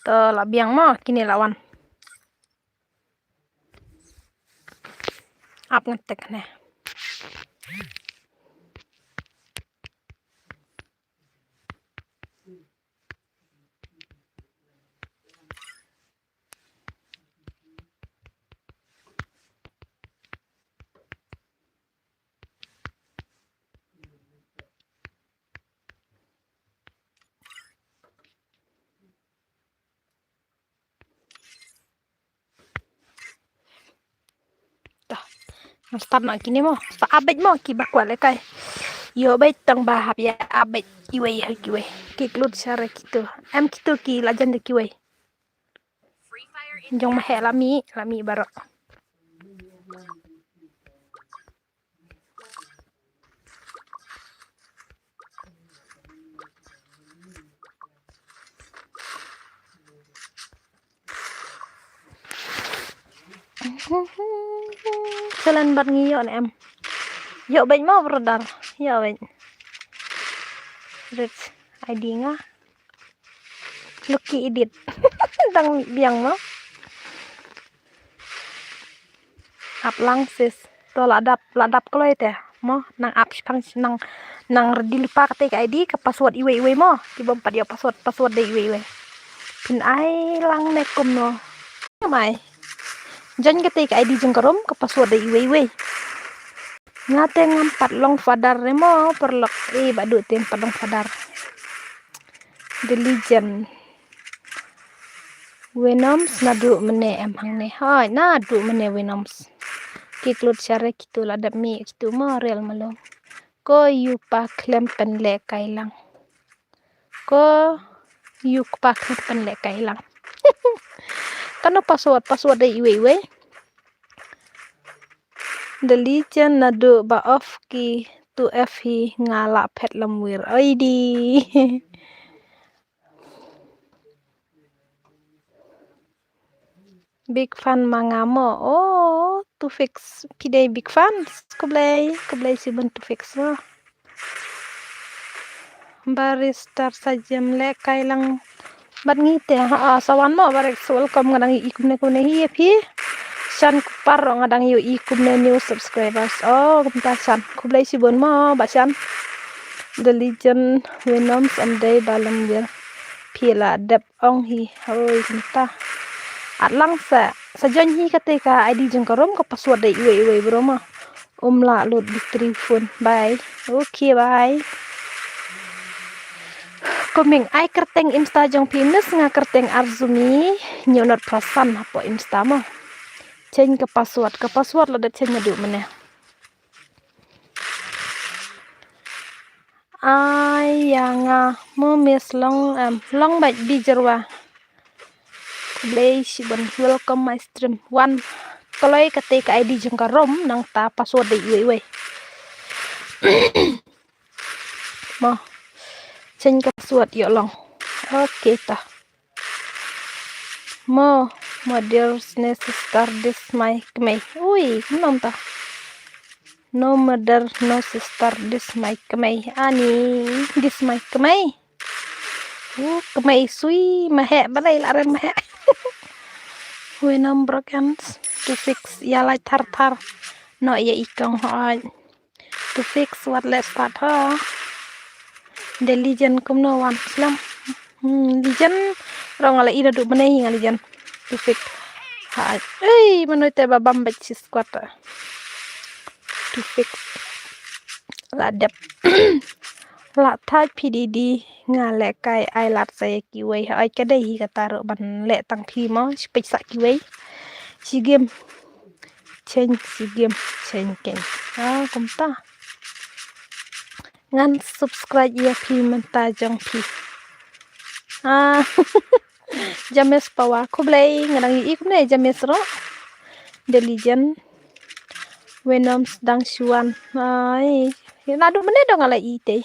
To la biang mo kine la wan. Ap ngan tek ne. Dah. Ngan start noh kine mo. Sa ap beit mo kiba kwah lehkai. Ïoh beit tang ba hap ïa ap beit iwei ha kiwei. Ki klut share kitu. Em kitu ki la jan da kiwei. Jong Maheh la mih, la mih baroh. Challenge bad ngi ïoh ne em. Ïoh beit mo brother, ïoh beit. Rich I D nga. Lucky edit. Dang mih biang mo. Ap lang sis. To la dap, la dap kloi te. Mo, nang ap shipang, nang, nang ready lypa kata ka I D, ka password iwei iwei mo. Ki bym pat ïoh password, password dei iwei iwei. Phin ai lang ne kumno. Mai. Join kata ka I D jong ka Rom, ka password dei iwei iwei. Nga te ngam pat long father re mo, paralok. Eh, Bah Duh te em pat long father. The legend. Venoms naduh mynne em hangne. Hooid, naduh mynne Venoms. Ki klut share kitu la dep mih kitu mo real malum. Ko ïu pa khlem pynlehkai lang. Ko ïu kpa khlem pynlehkai lang. Kano password, password dei iwei iwei. The Legend naduh ba off ki tu F hi nga la phet lamwir. Oi di. Big fan ma nga mo. Oh, Tufix phi dei big fan. Khublei, khublei shibun Tufix mo. Barista sa jem lehkai lang bad ngi te. Ha, sa wan mo, Barista, welcome, nga dang ïohi kumne kumne hi ïa phi. Shan Kupar nga dang ïohi kumne new subscribers. Oh, kumta Shan. Khublei shibun mo, Bah Shan. The Legend Venoms, ym dei ba lamwir. Phi la dep ong hi. Hoi, kumta. At lang sa, sa join hi kata ka I D jong ka room, ka password dei iwei iwei bro mo. Um lah lut battery phone. Bye. Okay, bye. Coming, ai kyrteng Insta jong phi, Miss, nga kyrteng Arzumi, hynñiew not phra san hapoh Insta mo. Change ka password, ka password la dep change naduh mynne. Ai ïa nga mo Miss, long em, long bad Bijrwa. Khublei shibun, welcome my stream. Wan kloi kata ka I D jong ka room, nangta password dei iwei iwei. Mo. Change ka password ïoh long. Okay ta. Mo, mo dear, no sister, this my kmei. Ui, kumno ta. No mother, no sister, this my kmei. Ani, this my kmei. U kmei sui, ma heh, balei la rem ma heh. Ui, nom broken, Tufix, ïa lai thar thar. No, ïa i kong hoi. Tufix, wat leh start ho. The Legend kumno wan slem. Hmm, Legend rong ala ina du menai nga Legend. Tufix. Ha. Ei, mano te ba bam bad shi squad. Tufix. La dep. La thaj P D D nga lehkai ai lad sa ïa kiwei. Ai ka dei hi kata ruh ban leh tang phi mo, shi peit sa kiwei. Shi game. Change shi game, change game. Ah, kumta. Ngan subscribe ïa phi mynta jong phi. Ah, James Pawa, khublei, nga dang ïohi kumne James ruh. The Legend. Venoms dang shu wan. Ai, naduh mynne dong ala i te.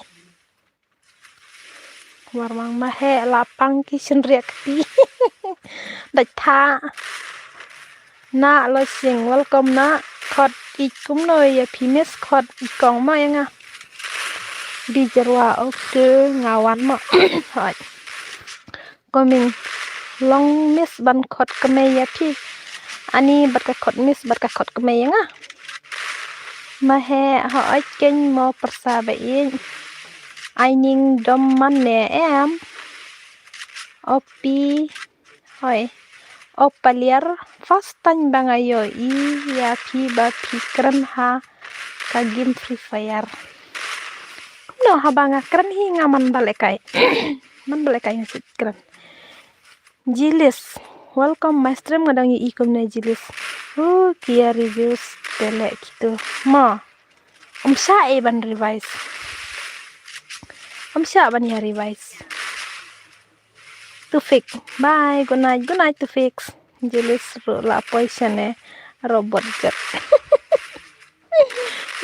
War mang ma heh la pang ki shynriah kti. Dait tha. Na lo sing, welcome na. Khot i kumno ïa phi Miss, khot i kong ma ïa nga. Bijrwa, okay, nga wan ma. Hoi. Coming. Long Miss ban khot kmei ïa phi. Ani bad ka khot Miss bad ka khot kmei ïa nga. Ma heh, hooid kein mo pyrsa ba ïeit. Ai ning dom man ne em. Opi. Hoi. Opaliar. First time ba nga ïohi ïa phi ba phi kren ha ka game Free Fire. Kumno haba nga kren hi nga man ba lehkai. Man ba lehkai nga shu kren. Jilis. Welcome my stream, nga dang ïohi kumne Jilis. Uh, ki ïa reviews te leh kitu. Ma. Ym shah ei ban revise. Ym shah ban ïa revise. Tufix. Bye. Good night. Good night, Tufix. Jilis ruh la poi shane. Robot jet.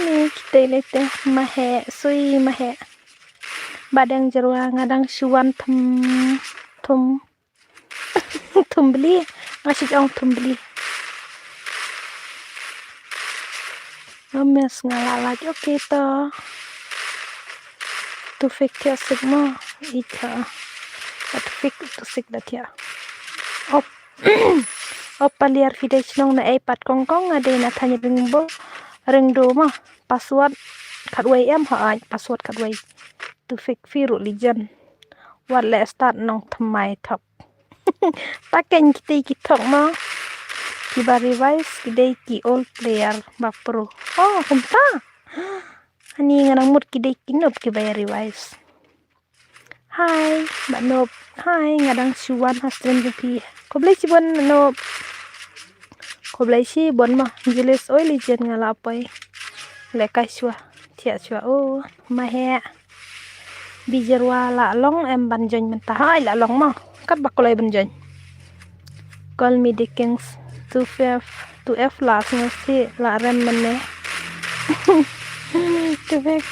Ni kita leh te. Ma heh. Sui ma heh. Ba dang jyrwa nga dang shu wan thum. Thum. Thumbli. Nga shu ong thumbli. Nga mes nga la lait. Okay to. Tufix thiah sik mo. Ita. Tufix tu sik da thiah. Op. Opaliar phi dei shnong na ei pat kong kong, nga dei na thaiñ Ringbo. Ringdo mo. Password khatwei em, hooid, password khatwei. Tufix phi ruh Legend. Wat leh start nongthymmai thok. Ta kein kiti ki thok mo. Kiba revise ki dei ki old player ba pro. Oh, kumta. Ani nga nang mut ki dei ki noob kiba ïa revise. Hi, Bah Noob. Hi, nga dang shu wan ha stream jong phi. Khublei shibun Bah Noob. Khublei shibun mo. Jilis, oi Legend, nga la poi. Lehkai shuwa. Thiah shuwa u, ma heh. Bijarwa la long em ban join mynta. Hai la long mo. Kat ba kloi ban join. Call me the kings. Two F, two F la sngew si la rem mynne. Two F,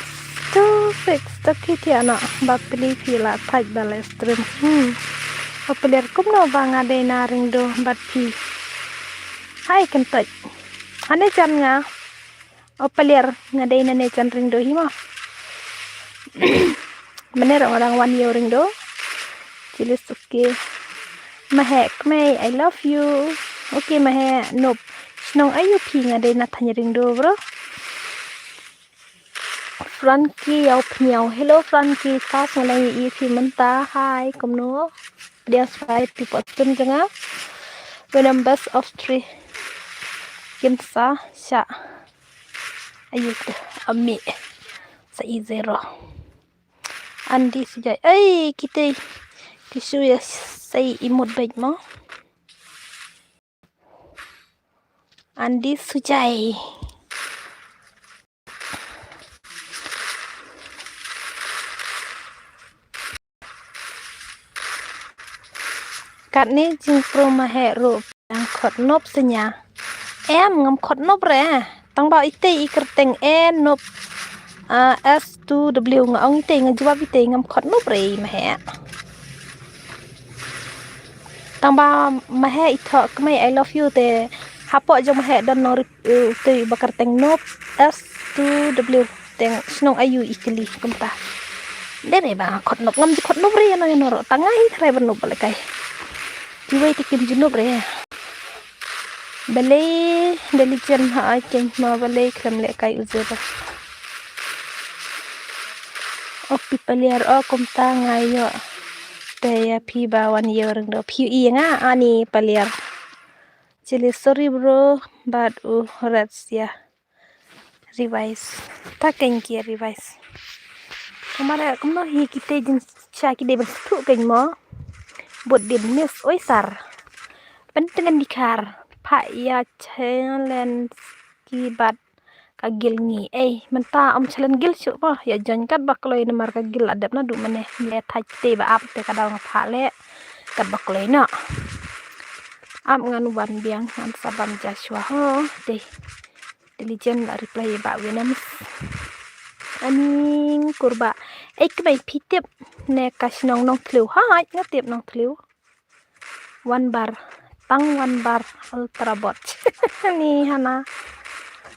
two F, to ki thiah na. Ba pli phi la thait ba live stream. Hmm. O plir kumno ba nga dei na ringdo bad phi. Hai kyntoit. Ane jan nga. O plir nga dei na ne jan ringdo hi mo. Mane rong rang wan yo ringdo. Chili suki. Ma heh kmei, I love you. Okay ma heh, nop. Shnong ayu phi nga dei na thany ringdo bro. Frankie Yau Pniau. Hello Frankie, tas nga nang i phi mynta. Hi, kumno? Dia sai pi pot tun janga. When I'm best of three. Kim sa sha. Ayu tu ami. Sa i zero. Andi sujai. Ai, kita. Kisu ya sai imut baik mo. Andi sujai. Katni jingpro ma heh ruh. Yang khot nop senya. Em ngam khot nop re. Tang ba ite i kerteng e nop. Ah, S two W nga ong ite nga jawab ite ngam khot nop re ma heh. Tang ba ma heh i thoh kmai I love you te hapoh jong ma heh don nong rip, eh, te ba kerteng nop S two W teng shnong ayu i kli kumta. Dere ba khot nop ngam ji khot nop re no no ro tang ai thrai ban nop ba le kai. Kiwei te kim ji nop re. Balei, balei jen ha ai keng ma balei khlem leh kai u zero. O phi paliar o kumta nga ïoh. Te ïa phi ba wan ïoh ring do phi i nga ani paliar. Chili sorry bro, bad u rats ya. Revise. Ta keng ki revise. Kamare kumno hi kite jin cha ki dei ban sthuk keng mo. Bud din miss oi sar. Pentengan dikhar. Pha ya challenge ki bad ka gil ngi. Ei, mynta om challenge gil shu mo. Ya jan kat ba kloi namar ka gil adep na du mane. Ne thai te ba ap te ka dal nga pha le. Kat ba kloi na. Ap ngan wan biang ngan sabam Joshua ho. Te. Diligent ba reply ba Williams. Aning kurba. Ei kbai phi tip ne ka shnong Nongthliew. Hai nga tip Nongthliew. One bar. Tang one bar ultra bot. Ni hana.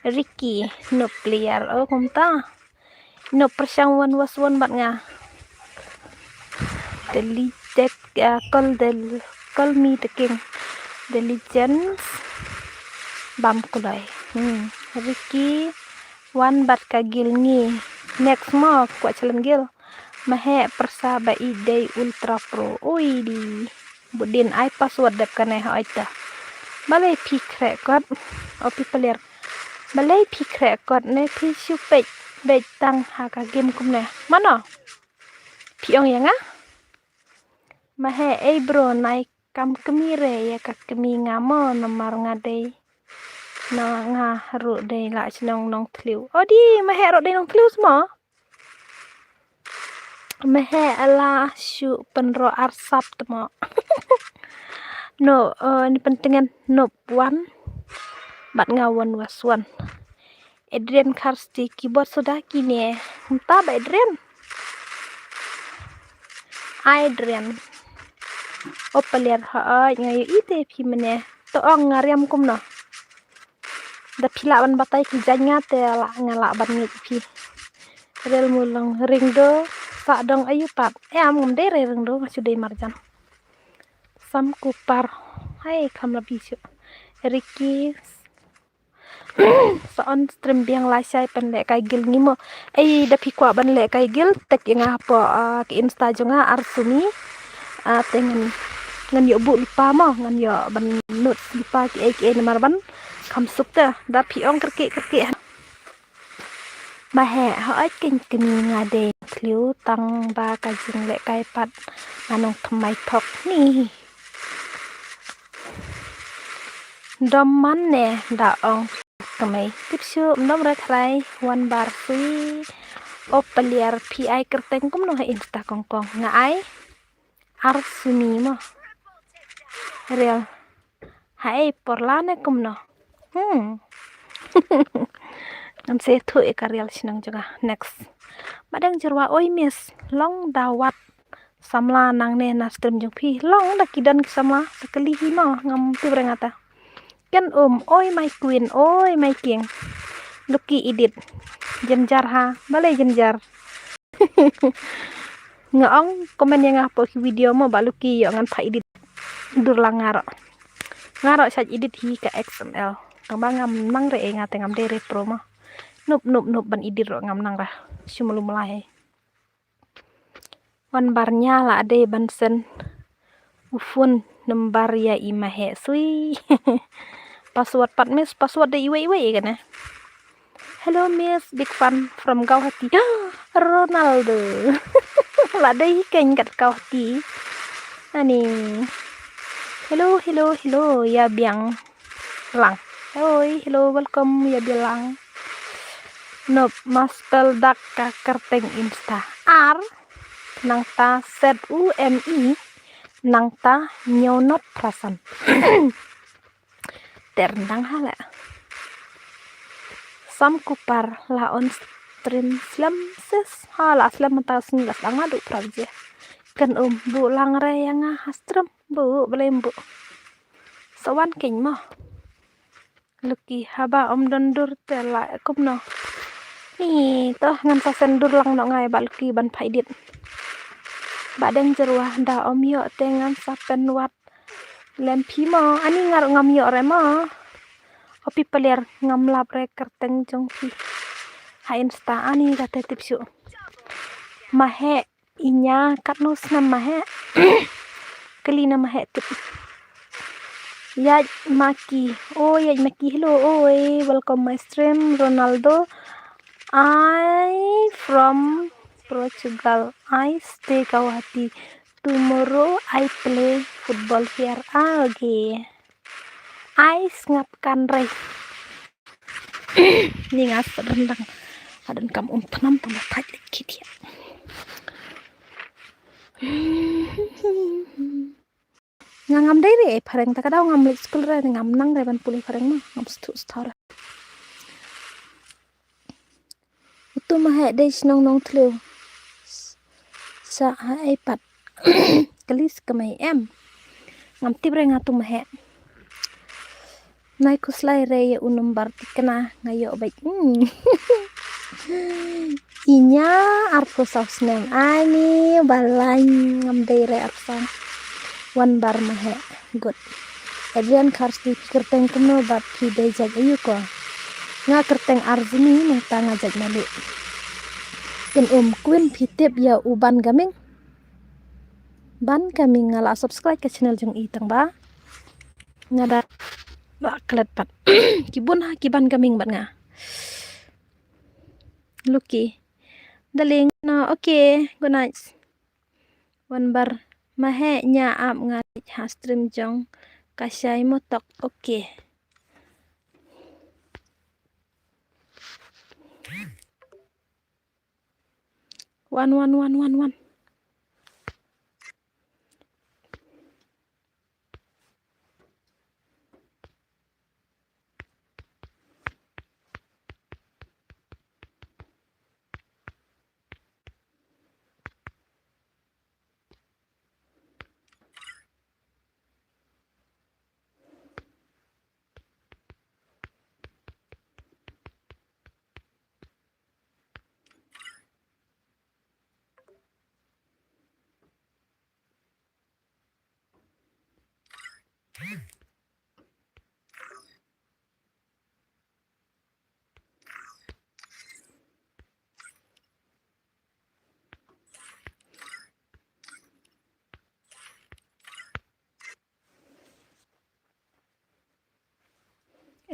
Ricky no player. Oh kumta. No pyrshang wan was wan bad nga. The legend, uh, call the, call me the king. The legends. Bam kulai. Hmm. Ricky wan bad ka gil ngi. Next mo kwah challenge gil. Mahe persa ba i dei ultra pro. Ui di. Budin ai password dep kane ha oita. Balei phi khreh kot. O phi pelir. Balei phi khreh kot ne phi shu peit beit tang ha ka game kumne. Mano? Phi ong ïa nga? Mahe ei bro nai kam kmie re ïa ka kmie nga mo namar nga dei. Na nga ruh dei la shnong Nongthliew. O di mahe ruh dei Nongthliew mo. Mahe ala shu penro arsap temo. No, uh, ni pentengan no one. Bat nga one was one. Adrian Karsti keyboard sudah kini. Entah ba Adrian. Adrian. O pelir ha nga yu ite phi mene. To ong nga riam kumno. Da phi lah ban batai ki jaiñ nga te lah nga lah ban ngeit phi. Rel mulong ringdo sa dong ayu pat. Eh am ngam dei re ringdo nga shu dei marjan. Sam kupar. Hai kham la bisu. Ricky. Sa on stream biang la shai pen leh kai gil ngi mo. Ei da phi kwah ban leh kai gil tek ïa nga hapoh, ah, ki Insta jong nga ar sumi. Ah, te ngan ngan ïoh buh lypa mo ngan ïoh ban nud lypa ki ei ki ei namar ban kham suk te da phi ong kyrkieh kyrkieh. Mahe ha oi keng keni nga dei Nongthliew tang ba ka jingleh kai pat nga nongthymmai thok ni. Dom man ne da ong Kamai tip shu mdom ret rai wan bar sui. O paliar phi ai kyrteng kumno ha Insta kongkong nga ai. Ar suni mo. Real. Hai porla ne kumno. Hmm. Ngam se thu e ka real sinang juga. Next. Madeng jerwa oi miss. Long dawat. Samla nang ne na stream jong phi long da ki don ki samla sa kali hi mo ngam tip reng ata. Ken um oi my queen oi my king. Lucky edit. Jenjar ha balei jenjar. Nga ong komen ïa nga po ki video mo ba lucky ïoh ngan pha edit. Dur la ngaro ngaro saj edit hi ka X M L. Tang ba ngam nang re nga te ngam dei re pro mo. Nup nup nup ban edit ro ngam nang ra. Shu malu malai. Wan bar nya la dei ban sen u phone number ïa i Mahek sui. Password pat miss password dei iwei iwei kane. Hello miss big fan from Guwahati. Ronaldo. La dei hi kane kat Guwahati. Ani. Hello hello hello ïa biang. Lang. Oi hello welcome ïa biang lang. Nop master dak ka kyrteng Insta. Ar nangta set u M E nangta ñiew not prasan. Ter ndang hala. Sam kupar la on stream slem ses hala slem mata snglas anga du prabje. Kan um bu lang re ïa nga ha stream bu belem bu. Sawan keng mo. Lucky haba om don dur te la kumno. Ni toh ngan sa sen dur lang no ngai ba lucky ban pha edit. Ba deng jerwa da om ïoh te ngan sa pen wat. Lem phi mo ani ngar ngam ïoh re mo. Opi peler ngam lap re kyrteng jong phi. Ha Insta ani kate tip shu. Mahek. Inya katno snem Mahek. Kali na Mahek tip. Yaj Maki. Oh Yaj Maki hello. Oi welcome my stream Ronaldo. I from Portugal. I stay Guwahati. Tomorrow I play football here. Ah, okay. Ai sngap kan rei. Ni nga sat rendang. Adan kam um tnam tang thaj lek kit ya. Nga ngam dei re phareng ta ka daw ngam lek skul re ngam nang re ban pule phareng ma ngam sthu sthar. Utu Mahek dei shnong Nongthliew. Sa ha ei pat. Kali sa kamai em. Ngam tip re nga tu Mahek. Nai khuslai re ïa u number tikna nga ïoh beit. Hmm. Inya arphew saw snem ani ba lain ngam dei re arphew saw. Wan bar Mahek. Good. Adrian Karsti phi kyrteng kumno bad phi dei jait aïu ko? Nga kyrteng Arjuni nangta nga jait Mali. Ken um kwin phi tip ïa u Ban Gaming. Ban Gaming nga la subscribe ka channel jong i tang ba. Nga da ba klet pat. Ki bun ha ki Ban Gaming bad nga. Lucky. Darling, no, okay. Good night. Wan bar Mahek nya ap nga ha stream jong ka shai motok. Okay. Wan wan wan wan wan.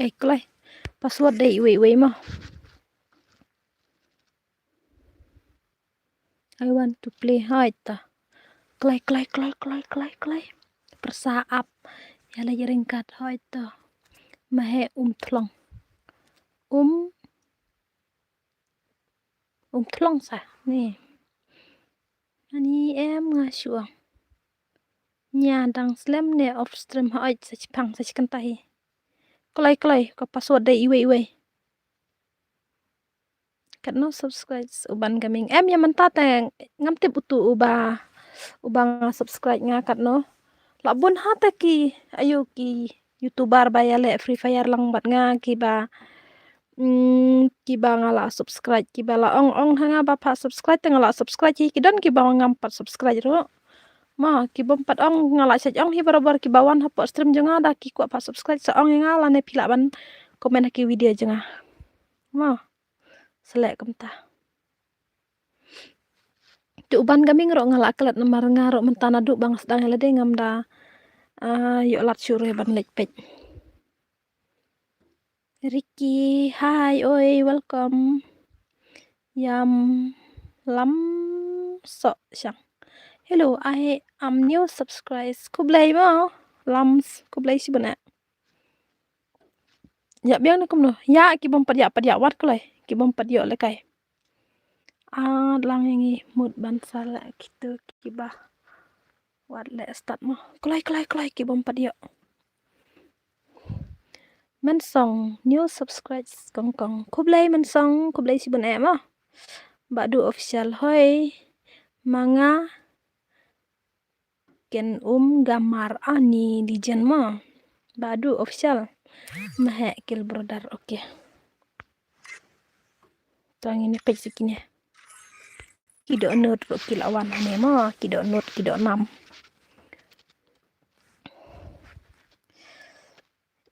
Ei kloi. Password dei iwei iwei mo. I want to play hoi ta. Kloi kloi kloi kloi kloi kloi. Pyrsa ap. Ïa la ïaring kat hoi ta. Mahek um thlong. um um thlong sa ni. Ani em nga shu ong. Nia dang slem ne off stream ha oi sa chipang sa chikanta hi. Kloi kloi ka password dei iwei iwei. Katno subscribe u Ban Gaming. Em ïa mynta te ngam tip utu uba uba nga subscribe nga katno. La bun ha te ki ayu ki YouTuber ba ïa leh Free Fire lang bad nga kiba mm, kiba nga la subscribe kiba la ong ong ha nga ba pat subscribe te nga la subscribe hi ki don kiba ngam pat subscribe ruh. Ma kibym pat ong nga la sej ong hi barabor kiba wan hapoh stream jong nga da ki kwah pat subscribe sa ong ïa nga lane phi lah ban comment ha ki video jong nga. Ma select kumta. Tu u Ban Gaming ruh nga la klet namar nga ruh mynta naduh ba nga sdang ïa lade ngam da ah, ïoh lad shuh ruh ban leit peit. Ricky, hi, oi, welcome. Ïam lam so shang. Hello, I am new subscribers. Khublei mo. Lams, khublei shibun eh. Ïa biang ne kumno. Ïa kibym pat ïa pat ïa wat kloi. Kibym pat ïoh lekai. At lang ïa ngi mut ban sa leh kitu kiba wat leh start mo. Kloi kloi kloi kibym pat ïoh. Mensong new subscribe kong kong. Khublei Mensong, khublei shibun eh mo. Badu official hoi. Manga Ken um gamar ani di jen ma. Badu official. Mahe kill brother, okay. Tang ini page sikine. Kido not ro kila wan ane ma. Kido not kido nam.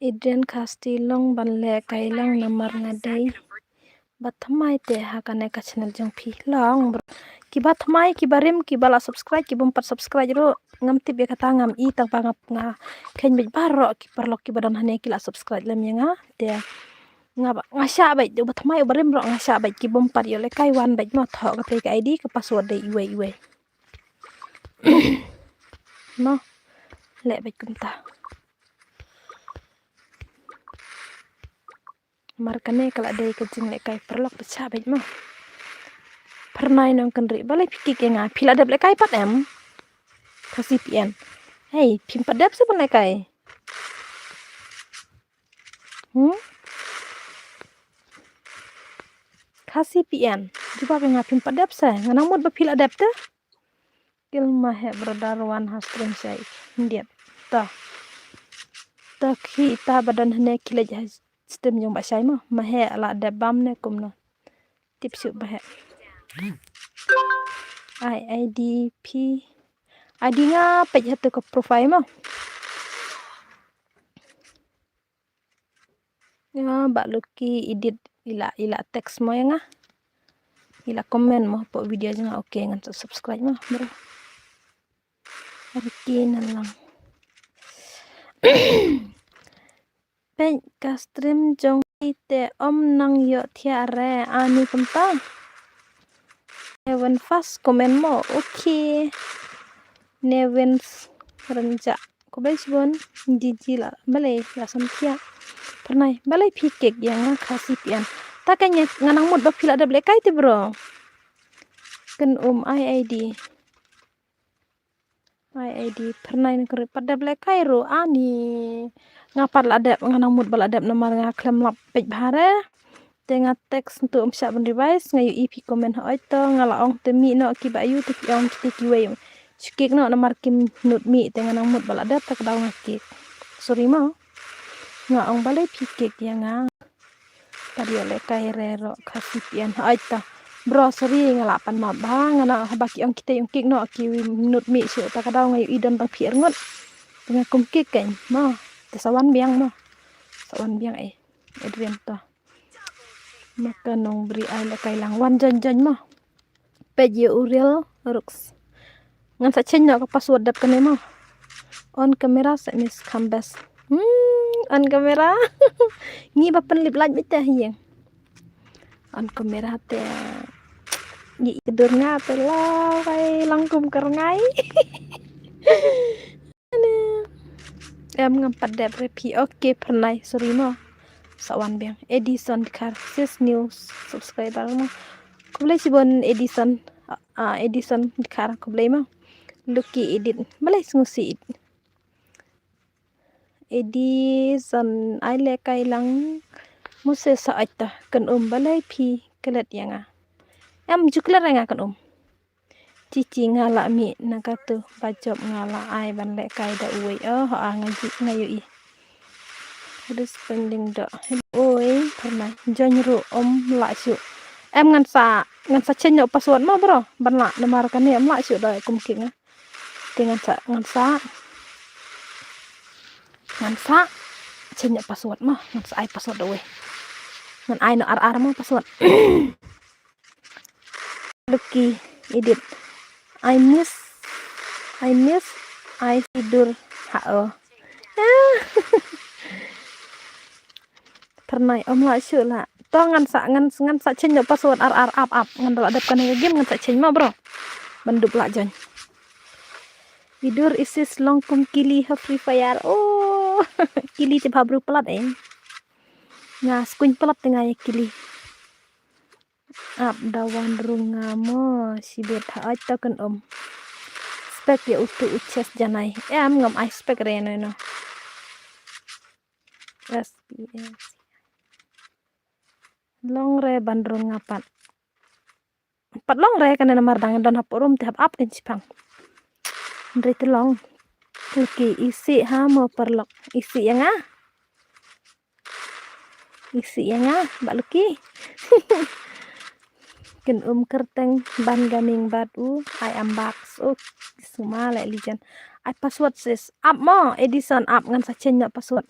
Adrian Casti long ban leh kai long namar nga dei ba thymmai te ha kane ka channel jong phi long bro. Kiba thymmai kiba rim kiba la subscribe kibym pat subscribe ruh ngam tip ïa kata ngam i tang ba nga nga khein beit baroh ki paralok kiba don hane ki la subscribe lem ïa nga te nga ba nga shah beit uba thymmai uba rim ruh nga shah beit kibym pat ïoh leh kai wan beit ma thoh kata ka I D ka password dei iwei iwei. No leh beit kumta. Mar kane ka la dei ka jinglehkai paralok ba chah beit mo. Phyrnai nongkynrih balei phi kik ïa nga phi la dep lehkai pat em. Ka C P N. Hei phim pat dep se ban lehkai. Hmm? Ka C P N. Jubab ïa nga phim pat dep se nga nang mut ba phi la dep te. Kil ma he brother wan ha stream shai. Ndiat. Ta. Ta khi ta ba don hane khilej ha stream jong ba shai mo. Ma he la dep bam ne kumno. Tip shu ba he. I I D P. I D nga page ha tu ka profile mo. Ya, ba luki edit ila ila text mo ya nga. Ila comment mo po video jong nga okay ngan subscribe mo bro. Okay na lang. Pek ka stream jong ite om nang yo thia re ani kumta. Neven first comment mo okay. Neven renjak. Khublei shibun. Jiji la balei la samkhia. Pernai balei phi kek ïa nga kha C P N. Ta ka nga nang mut ba phi la dep lehkai te bro. Ken um I I D. I I D pernai nang kri pat dep lehkai ru ani. Nga pat la dep nga nang mut ba la dep namar nga khlem lap pek bhare. Te nga text ntu um shah ban revise nga yu ipi comment ha oi to nga la ong te mi no ki ba yu te ki ong ki te ki wei. Shikik no namar kim nut mi te nga nang mut ba la dep ta ka daw nga kik. Sorry mo. Nga ong balei phi kik ïa nga. Pat ïa lehkai re ro kha C P N ha oi ta. Bro sorry nga la pan map ba nga na haba ki ong ki te ong kik no ki nut mi shu ta ka daw nga yu i don tang phi er ngut. Te nga kum kik kein mo. Te sawan biang mo. Sawan biang eh. Adrian to. Maka nong bri ai la kai lang wan jon jon mo. Page ye Uriel Rooks. Ngan sa change no ka password dep kane mo. On camera sa miss kambes. Hmm, on camera. Ngi ba pen lip light bete hieng. On camera te. Ngi idur nga te lawai langkum kerngai. Em ngam pat dep re phi. Okay pernai sorry mo. Sa wan biang. Edison Dkhar, sis new subscriber mo. Khublei shibun Edison, ah, ah, Edison Dkhar, khublei mo. Lucky Edit, balei sngu si it. Edison, ai lehkai lang. Moses sa aita, kan um balei phi klet ïa nga. Em ju klet ïa nga kan um. Chichi nga la mih na katu ba jop nga la ai ban lehkai da uwei. Oh, ha nga ji nga yu i. Udah spending da. Oi, pernah. Join ru om la shu. Em ngan sa, ngan sa change password mo bro. Ban la namar kane em la shu da kum ki nga. Te ngan sa, ngan sa. Ngan sa change password mo. Ngan sa ai password da uwei. Ngan ai no ar ar mo password. Lucky Edit. I miss, I miss, I sidur. Ha oh. Pernai om la shu la. To ngan sa, ngan, ngan sa change password ar ar ap ap. Ngan da la dep kane game ngan sa change mo bro. Ban dup la join. Idur isis long kum kili ha Free Fire. Oh, kili te bha bru plat eh. Nga skuin plat te nga ya kili. Ap da wan rung nga mo, sibit ha oi to kan um. Spek ya utu u chest janai. Em ngam ai spek re no no. S P S. Long re ban rung nga pat. Pat long re kane namar dang don hap rum te hap ap in chipang. Re te long. Lucky isi ha mo parlok. Isi ya nga. Isi ya nga, ba Lucky. Ken um kerteng ban gaming bad u, I am back. Oh, suma le legend. Ai password sis. Ap mo, Edison ap ngan sa change na password.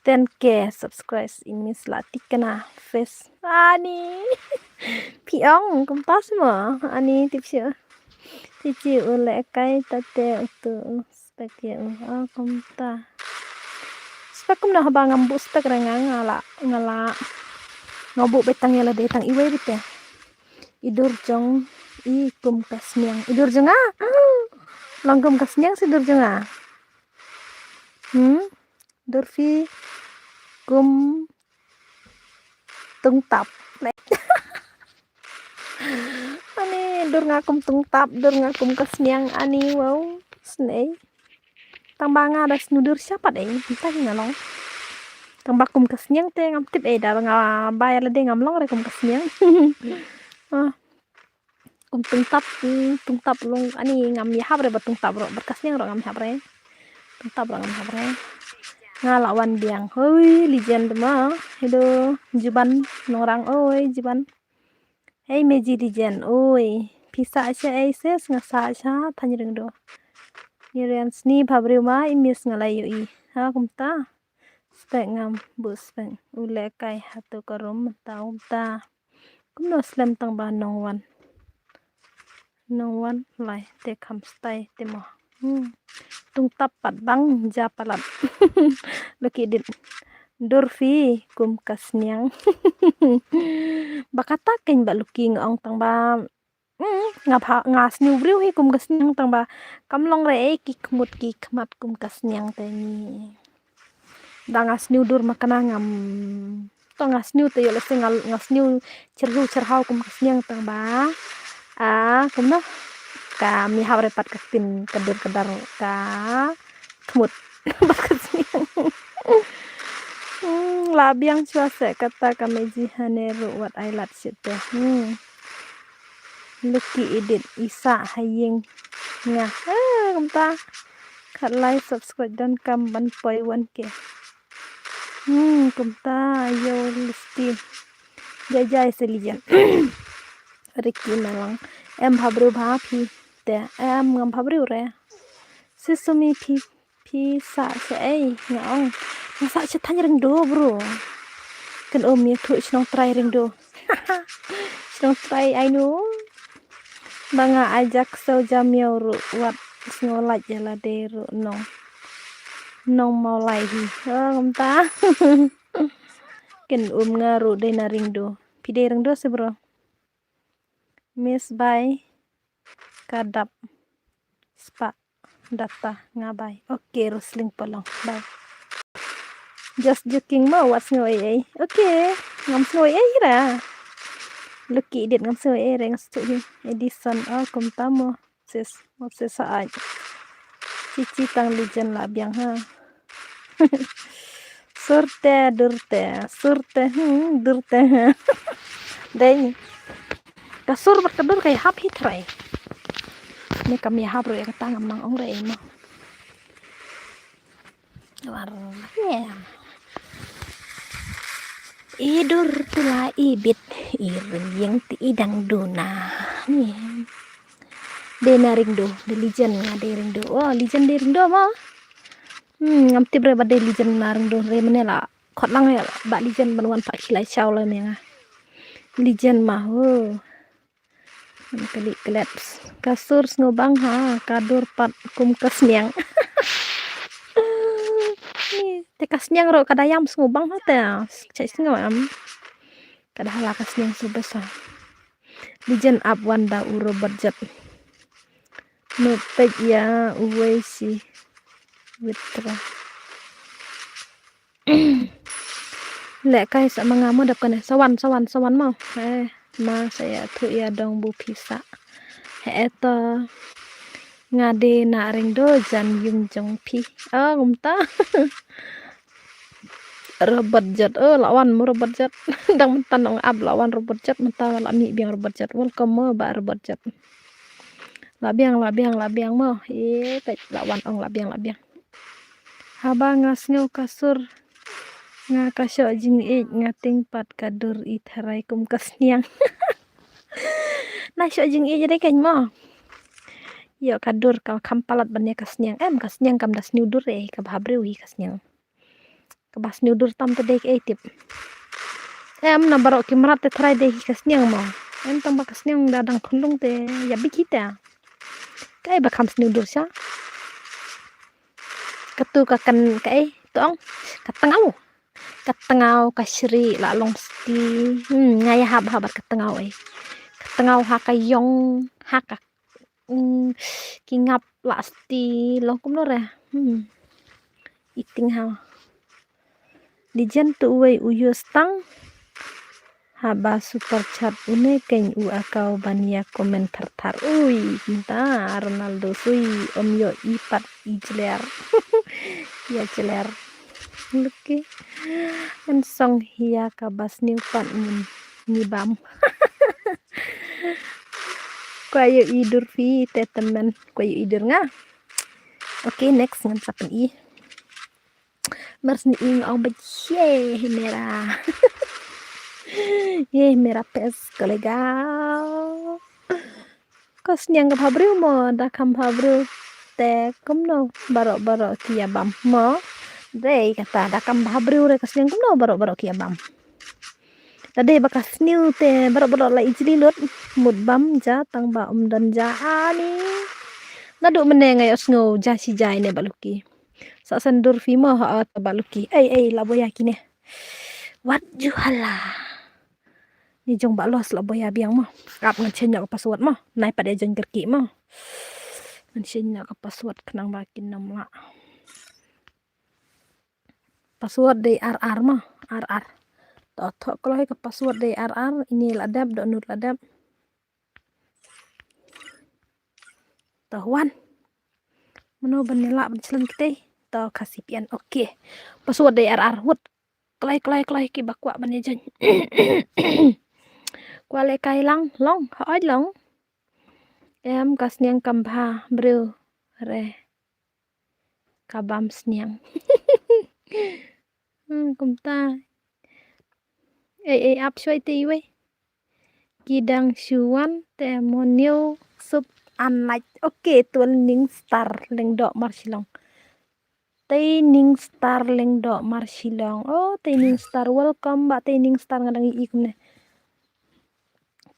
Ten K subscribers in mis la tikna face. Ani. Piong, kumta sima. Ani tipsi. Tipsi u le kai tate utu. Spek ya u. Ah, kumta. Spek kumno haba ngam bu spek re nga la, nga la. Nga bu betang ya la de tang iwei bete. Idur jong i kum ka sniang. Idur jong nga. Long kum ka sniang si dur jong nga. Hmm? Dur phi kum tungtap. Ani dur nga kum tungtap, dur nga kum ka sniang ani wow. Snei. Tang ba nga da snu dur shapat eh, ta hi nga long. Tang ba kum ka sniang te ngam tip eh da nga ba ya la de ngam long re kum ka sniang. Ah. Kum tungtap, hmm, tungtap long ani ngam ya hap re ba tungtap ro, ba ka sniang ro ngam ya hap re. Tungtap ro ngam ya hap re. Nga la wan biang. Hoi, legend ma. Hello, Juban Nongrang oi, Juban. Hey, Meji legend oi. Pisa sha ai ses nga sa sha than ring do. Ni rian sni pha briew ma i mis nga la yu i. Ha kumta. Spek ngam bu spek. U le kai ha tu ka rum ta um ta. Kumno slem tang ba nong wan. Nong wan lai te kham stai te mo. Hmm. Tungtap pat bang ja palat. Lucky dit. Dur phi kum ka sniang. Ba kata kein ba Lucky nga ong tang ba. Hmm, nga pha, nga sniu briew hi kum ka sniang tang ba. Kam long re eh ki khmut ki khmat kum ka sniang te ni. Da nga sniu dur ma kana ngam. To nga sniu te yo lese nga, nga sniu cherhu cherhau kum ka sniang tang ba. Ah, kumno? Ka mi hap re pat ka tin ka dur ka dar ka khmut. Bad ka sniang. Hmm, la biang chwa se kata ka Meji hane ru wat ai lat shit te. Hmm. Lucky edit isa ha ïing nga. Ah, kumta. Khat lai subscribe don kam ban poi one K. Hmm, kumta yo listi. Jai jai se lijan. Ricky Malang. Em bha briew bha phi te. Em ngam bha briew re. Sisumi phi. Phi sa sha ei nga ong. Nga sa sha than ring do bro. Kan um ïa thu shnong trai ring do. Shnong trai ai nu. Ba nga ai jak so jam ïa ru wat sngo laj ïa la de ru nong. Nong mau lai hi. Oh, ngam ta. Kan um nga ru de na ring do. Phi de ring do se bro. Miss bye. Ka dap spah data nga bye. Okay, Rosling Polong. Bye. Just joking mo, wat sngew ei ei. Okay, ngam sngew ei ei ra. Lucky idiot, ngam sngew ei ei ra, nga sngewthuh hi. Edison, oh, kumta mo. Sis, mo sis sa ai. Chichi tang Legend la biang ha. Surte, durte, surte, hmm, durte. Dei. Ka sur bad ka dur ka ïahap hi trai. Ne kam ïahap ruh ïa kata ngam nang ong re mo. War, yeah. I dur tu la i bit, i ring ïeng ti i dang duna. Ni. Dei na ring du, dei Legend nga dei ring du. Oh, Legend dei ring du mo. Hmm, ngam tip re ba dei Legend na ring du re mane la. Khot lang re ba Legend ban wan pat khilai shaw la me nga. Legend ma ho. Ka dei klet. Ka sur sngewbang ha, ka dur pat kum ka sniang. Ni, te ka sniang ruh ka da ïam sngewbang ha te. Chai sngew em. Ka da hala ka sniang sngewbha sa. Legend ap wan da u robot jet. No pek ïa uwei si witra. Leh kai sa ma nga mo dap kane. Sa wan, sa wan, sa wan mo. Eh, ma sa ïathuh ïa dong bu phi sa. He eto. Nga dei na ring do jan yung jong phi. Oh, kumta. Robot jet. Oh, la wan mo robot jet. Dang mynta nong ap la wan robot jet. Mynta la mih biang robot jet. Welcome mo ba robot jet. La biang, la biang, la biang mo. Ye, peit la wan ong la biang, la biang. Haba nga sngew ka sur. Nga ka shoh jingïeit, nga tieng pat ka dur i tharai kum ka sniang. Na shoh jingïeit re kein mo. Ïoh ka dur ka kham palat ban ïa ka sniang. Em ka sniang kam da sniew dur re, ka bha briew hi ka sniang. Ka bha sniew dur tam te dei kaei tip. Em na baroh ki mrad te tharai dei hi ka sniang mo. Em tang ba ka sniang da dang khunlung te ïa bit hi te. Kaei ba kham sniew dur sha. Katu ka kan kaei to ong ka tngaw. Ka tngaw ka shri la long sti. Hmm, nga ïa hap hap bad ka tngaw ei. Ka tngaw ha ka ïong ha ka, mm, ki ngap la sti long kumno re. Hmm. Eating ha. Legend tu uwei u ïoh stang. Haba super chat une kein u akaw ban ïa comment thar thar. Ui, kumta Ronaldo sui, ym ïoh i pat i jler. Ïa jler. Lucky. Ngan song ïa kaba sniew pat ngin ngi bam. Kwah ïoh i dur phi te tymmen. Kwah ïoh i dur nga. Okay, next ngan sa pyni. Mar sni ing ong ba ye mera. Ye mera pes kolega. Ka sniang ka bha briew mo, da kham bha briew te kumno baroh baroh ki ïa bam mo. Dei kata da kham bha briew re ka sniang kumno baroh baroh ki ïa bam. Da dei ba ka sniew te baroh baroh la ijli lut mut bam ja tang ba um don ja ani. Naduh mynne nga ïohsngew ja shi ja ine ba Lucky. Sa send dur phi mo ha ta ba Lucky. Ei ei la boya kine. Wat ju hala. Ni jong ba los la boya biang mo. Ap ngan change ka password mo. Nai pat ïa join kyrkieh mo. Ngan change ka password khnang ba kin ym lah. Password dei ar ar mo, ar ar. To thoh kloi ka password dei ar ar, ini la dep, doh nud la dep. To wan. Mano ban ïa lah ban shlun kitei. To ka C P N, okay. Password dei ar ar, wut. Kloi kloi kloi ki ba kwah ban ïa join. Kwah leh kai lang, long, hooid long. Em ka sniang kam bha, briew re. Ka bam sniang. Hmm, kumta. Ei ei ap shwai te iwei. Ki dang shu wan te mo new sub unlike. Okay, Twelve Ning Star Lyngdoh Marshillong. Tei Ning Star Lyngdoh Marshillong. Oh, Tei Ning Star, welcome ba Tei Ning Star, nga dang ïohi kumne.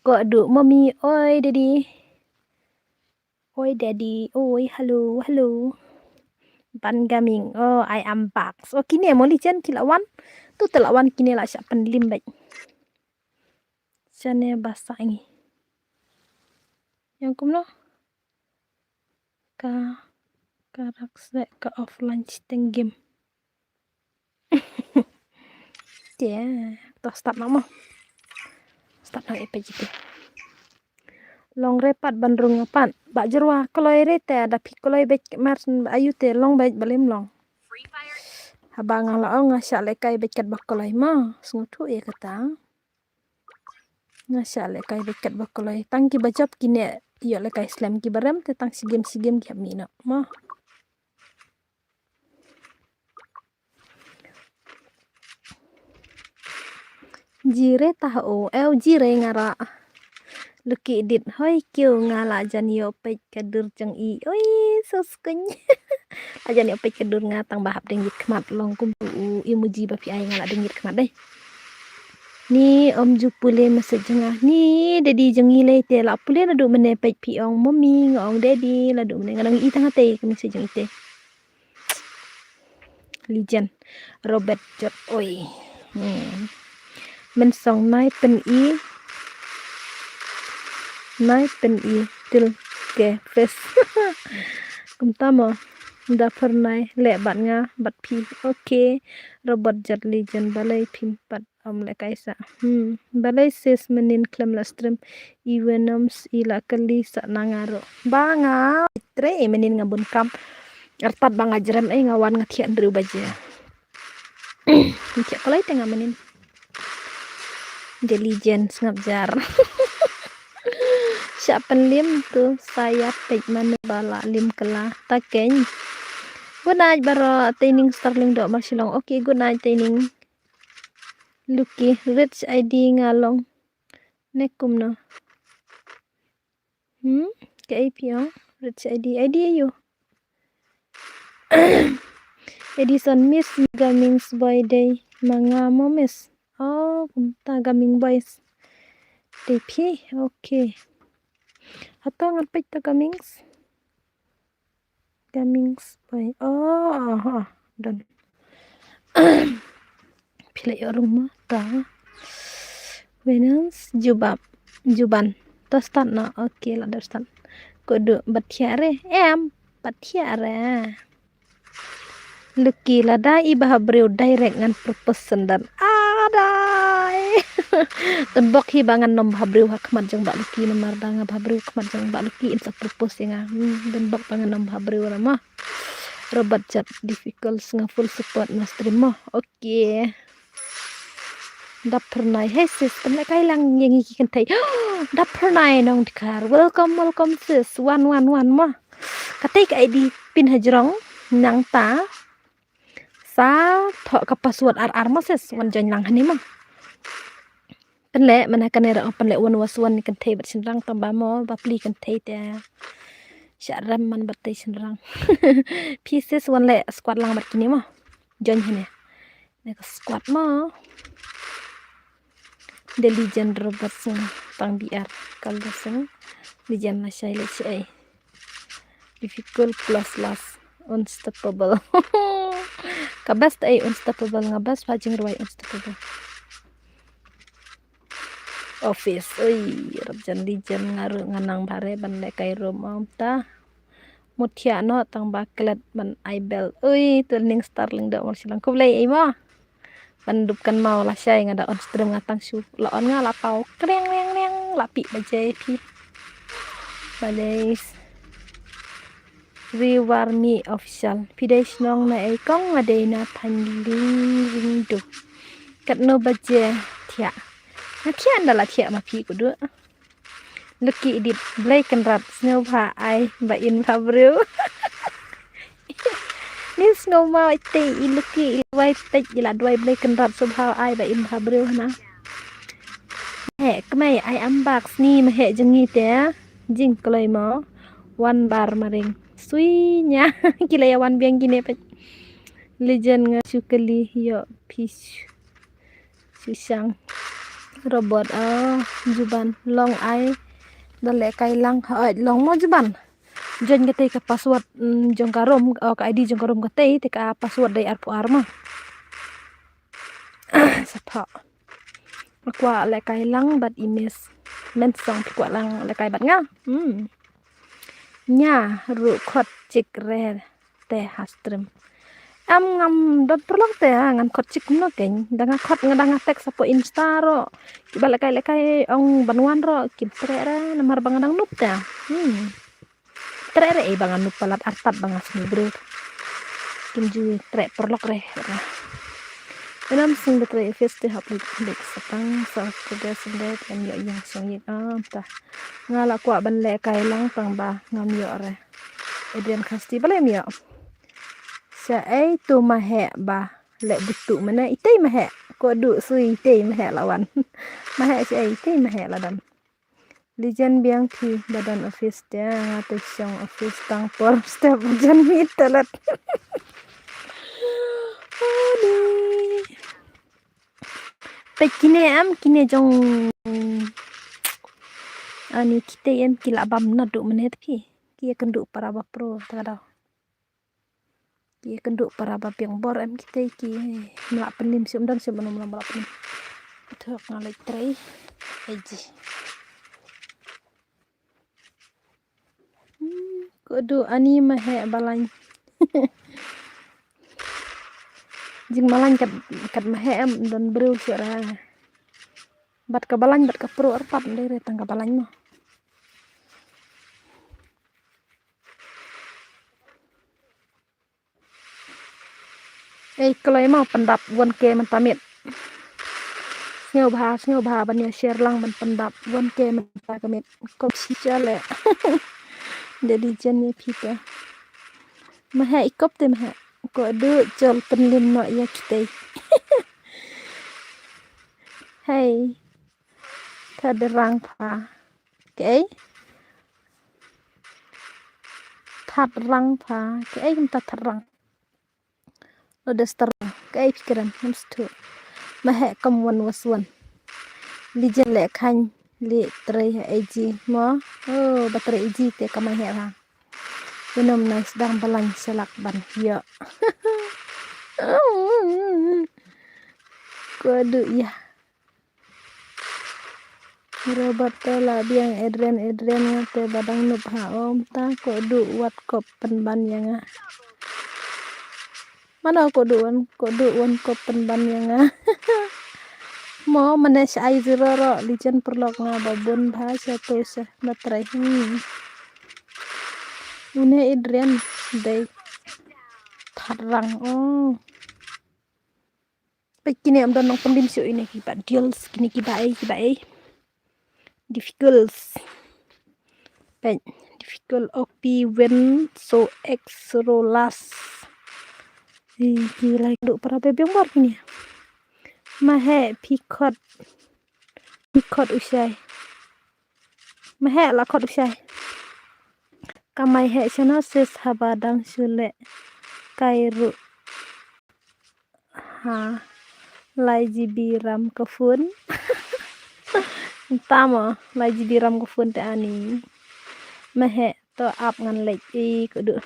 Ko du mommy, oi daddy. Oi daddy, oi hello hello. Ban Gaming, oh I am back. So kine mo Legend ki la wan. Tu te la wan kine la shah pynlim bad. Shane ba sa ngi. Ïa kumno? Ka, ka rak se ka offline shiteng game. Te to start noh mo. Start noh ïa peit ïa te. Long re pat ban rung pat. Ba jyrwa kloi re te da phi kloi beit mar ayu te long beit ba lim long. Haba nga la ong nga shah lehkai beit katba kloi mo. Sngewthuh ïa kata. Nga shah lehkai beit katba kloi. Tang kiba jop kine ïoh lehkai slem, kiba rem te tang shi game shi game ki hap mih noh mo. Jire tah o, ew jire nga ra. Lucky edit, hoi kiew nga la jan ïoh peit ka dur jong i. Oi, so skuñ. La jan ïoh peit ka dur nga tang ba hap deng jit khmat long kum u emoji ba phi ai nga la deng jit khmat dei. Ni ym ju pule message jong nga. Ni daddy jong i lei te la pule naduh mynne peit phi ong mommy nga ong daddy naduh mynne nga dang i tang ha te ka message jong i te. Legend Robert Jot oi. Hmm. Mynsong nai pyn i nai pyn i til ke fes. Kumta mo da phyrnai leh bad nga bad phi. Okay. Robert Jot Legend balei phim pat ym lehkai sa. Hmm. Balei sis mynnin khlem la stream i Venoms i la kylli sa na nga ruh. Ba nga trei mynnin nga bun kam. Artat ba nga jrem ei nga wan nga thiah hynriew baje. Nga thiah kloi te nga mynnin. Jelly Jen sngap jar. Shah pynlim tu sa ïa peit mane ba la lim kylla ta keiñ. Good night baroh Teining Starling Doh Marshilong. Okay, good night Teining. Lucky, rich I D nga long. Ne kumno? Hmm? Ka A P ong? Rich I D, I D ayu. Edison, miss Gamings boy dei ma nga mo miss. Oh, kumta Gaming boys. Dei phi, okay. Hato ngan peit to Gamings? Gamings boy. Oh, oh, oh. Done. Phi la ïoh rung mo ta. Venus jubab. Juban. To start noh. Okay, la dep start. Ko du bat thiah re. Em, bat thiah re. Lucky lada i bha briew direct ngan propose syndan. Adai. Tang bok hi ba ngan ym bha briew ha khmat jong Bah Lucky namar da nga bha briew khmat jong Bah Lucky in sa propose ïa nga. Hmm, tang bok ba ngan ym bha briew ra mo. Robert Jot difficult nga full support na stream mo. Okay. Dap phyrnai. Hey sis, pynlehkai lang ïa ngi ki kynthei. Dap phyrnai nongdkhar. Welcome, welcome sis. Wan, wan, wan mo. Katei ka I D pyn hajrong nangta. Sa thoh ka password ar ar mo sis. Wan join lang hangne mo. Pynleh, mynta kane ruh pynleh one was one kynthei bad shynrang tang ba mo, ba pli kynthei te. Shah rem man bad tei shynrang. Phi sis wan leh squad lang bad kine mo. Join hangne. Ne ka squad mo. The Legend Robert Singh, tang B R, Kalda Singh. Legend lashai leh shaei. Difficult plus last. Unstoppable. Ka best ei unstoppable, nga best pha jingrwai unstoppable. Office, ui, Rabjan Legend nga ruh nga nang bha re ban lehkai room ong ta. Mut thiah noh tang ba klet ban ai belt. Ui, Twining Starling Doh Marshilong. Khublei ei mo. Ban dup kan mau lashai nga da on stream nga tang shu. La on nga la paw. Kreng, reng, reng. La pih baje phi. Balei. Riwarmi Official. Phi dei shnong na ei kong, nga dei na Phanling Ringdu. Katno baje thiah. Nga thiah ynda la thiah ma phi kudu. Lucky Edit, Blei Kynrad, sngewbha ai ba in bha briew. Ni sngewbha ai te i Lucky i wai te i la duwai Blei Kynrad sngewbha ai ba in bha briew hana. He kmai ai am bak sni ma he jngi te jing kloi mo wan bar maring. Sui nya ki la ya wan biang kine pet. Legend nga shu kali yo peace. Shisang. Robot ah juban long ai. Da lehkai lang ha long mo juban. Join katei ka password jong ka room, oh, ka I D jong ka room katei te ka password dei arphew ar mo. Sapha. Kwah lehkai lang bad i miss. Mynsong kwah lang lehkai bad nga. Hmm. Nya ruh khot chik re te ha stream. Am ngam dot paralok te, ah, ngan khot chik kumno kein. Da nga khot nga da nga text hapoh Insta ruh. Kiba lehkai lehkai ong ban wan ruh kim treh re namar ba nga dang nup te. Hmm. Treh re, eh, ba nga nup palat artat ba nga sngew briew. Kim ju treh paralok re. Ynda sing da trei office te hap leit leit satang sa progress ynda kan ïoh ïing song ïing am ta. Nga la kwah ban lehkai lang tang ba ngam ïoh re. Adrian Khasti balei ym ïoh? Sha ei tu Maheh ba leh butu mane itei Maheh. Ko du sui itei Maheh la wan. Maheh sha ei itei Maheh la don. Lijen biang phi ba don office te nga te shong office tang por step jan mi telet. Aduh. Peit kine em kine jong ani kite em ki la bam naduh mynne te phi. Ki ïa kynduh para ba pro ta ka daw. Ki ïa kynduh para ba biang bor em kite ki. Mla pynlim sum don sum anu mla mla pynlim. Thok nga leit trei. Eji. Hmm, ko du ani Maheh balaiñ. Jing malaiñ kat kat Maheh em don briew sura. Bat ka balaiñ bat ka pro arpat ndai re tang ka balaiñ mo. Ei kloi mo pyndap one K mynta miet. Sngewbha sngewbha ban ïa share lang ban pyndap one K mynta ka miet. Kom shi chale. Jadi jen ïa phi te. Maheh i kop te Maheh. Ko du jol pynlim noh ïa kitei. Hei. Thadrang pha. Kaei? Thadrang pha. Kaei kumta thadrang? Lo dester. Kaei phi kren? Ngam sngewthuh. Maheh kam wan was wan. Lijen leh khan leh trei ha eji mo. Oh, ba trei eji te ka Maheh ha. Ïanom nai sdang balaiñ shalak ban ïoh. Ko du ïa. Robert te la biang Adrian Adrian nga te ba dang nup ha om ta ko du wat kop pynban ïa nga. Mano ko du wan ko du wan kop pynban ïa nga. Mo mane sha ai zero ro lijen paralok nga ba bun bha sha to sha na trai hmm. Une Adrian dei thadrang oh. Peit kine ym don nongpyndim shuh ine kiba deals kine kiba ei kiba ei. Difficult. Peit difficult ok pi win so exrolas. Ki lai du para be biang bor kine. Maheh phi khot phi khot u shai. Maheh la khot u shai. Ka Maheh shano sis haba dang shu leh kai ruh. Ha. Lai GB RAM ka phone. Tamo lai GB RAM ka phone te ani. Maheh to ap ngan leh i kudu.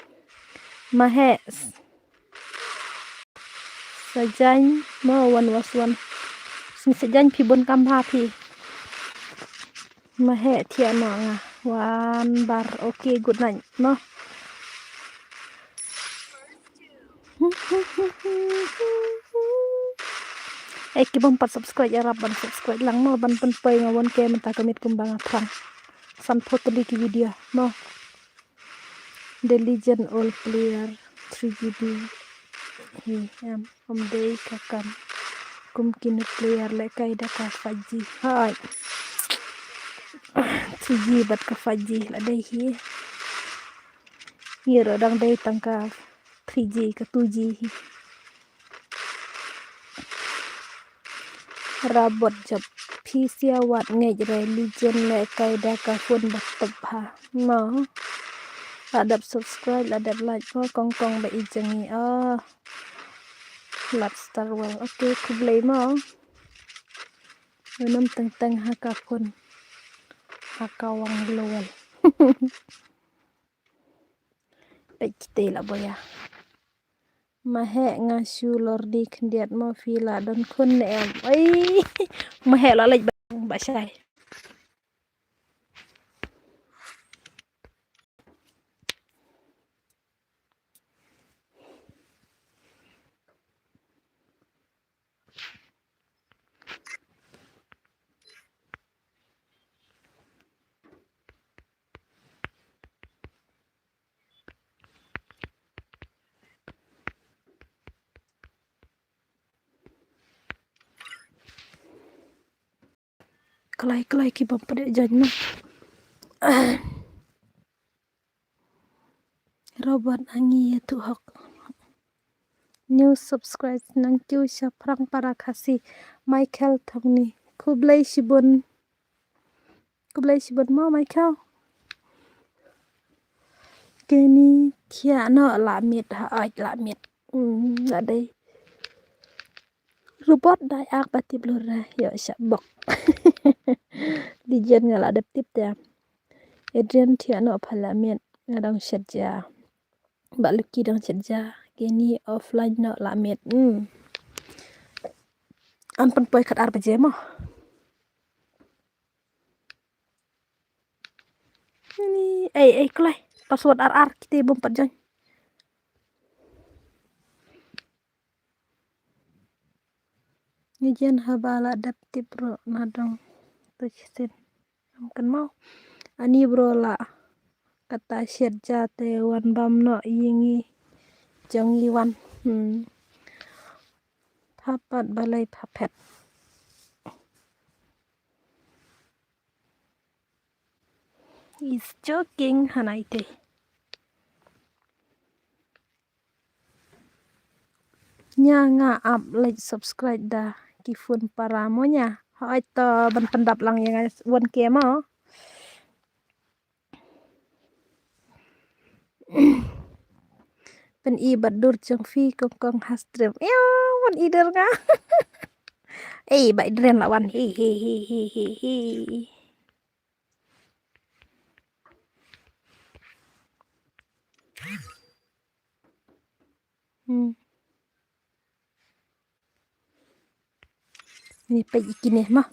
Maheh. Sajan mo wan was wan. Sing sajan phi bun kam bha phi. Maheh thiah noh nga wan bar. Okay, good night mo. Ei ki bym pat subscribe ïarap ban subscribe lang mo ban pynpoi nga one K mynta ka miet kumba nga phrang. San photo li ki video mo. The legend all player three G B. Hi em. Ym dei ka kam kum kine player lehkai da ka five G. Hai. Three G bad ka five G la dei hi. Ngi ruh dang dei tang ka three G ka two G hi. Rabot jop phi sia wat ngeit re lijen lehkai da ka phone ba tep ha. Mo. La dep subscribe la dep like mo kong kong ba i jong ngi oh. Lifestyle World. Okay, khublei mo. Ynnym teng teng ha ka phone. Ha ka wang global. Peit kitei la boya. Maheh nga shu lordi khyndiat mo phi la don khun ne em. Ai. Maheh la leit ba shai. Kloi kloi ki bym pat ïoh join mo. Robert Angi ïathuh hok. New subscribe nang kiew sha Phrang para Khasi. Michael Thongni. Khublei shibun. Khublei shibun mo Michael. Kini thiah noh la miet ha ait la miet. Hmm, la dei. Robot dai ak ba tip lura ïoh sha bok. Di jen nga la dep tip te. Adrian thiah noh pha la miet nga dang shet ja. Ba Lucky dang shet ja. Kini offline noh la miet. Hmm. An pynpoi kat ar baje mo. Ni, ei, ei, kloi. Password ar ar, kita bym pat join. Ni jen haba la dep tip ro na dong. Tu chitin. Am kan mau. Ani bro la. Kata shet ja te wan bam no yingi. Jong i wan. Hmm. Phapat balai phapet. He's joking, hanai te. Nya nga ap like subscribe da ki phone para mo nya. Hoi to ban pyndap lang ïa nga one K mo. Pyn i bad dur jong phi kong kong ha stream. Ïa, pyn i dur nga. Ei, ba i dren la wan. Hi, hi, hi, hi, hi, hi. Hmm. Ni peit ïa kine ma.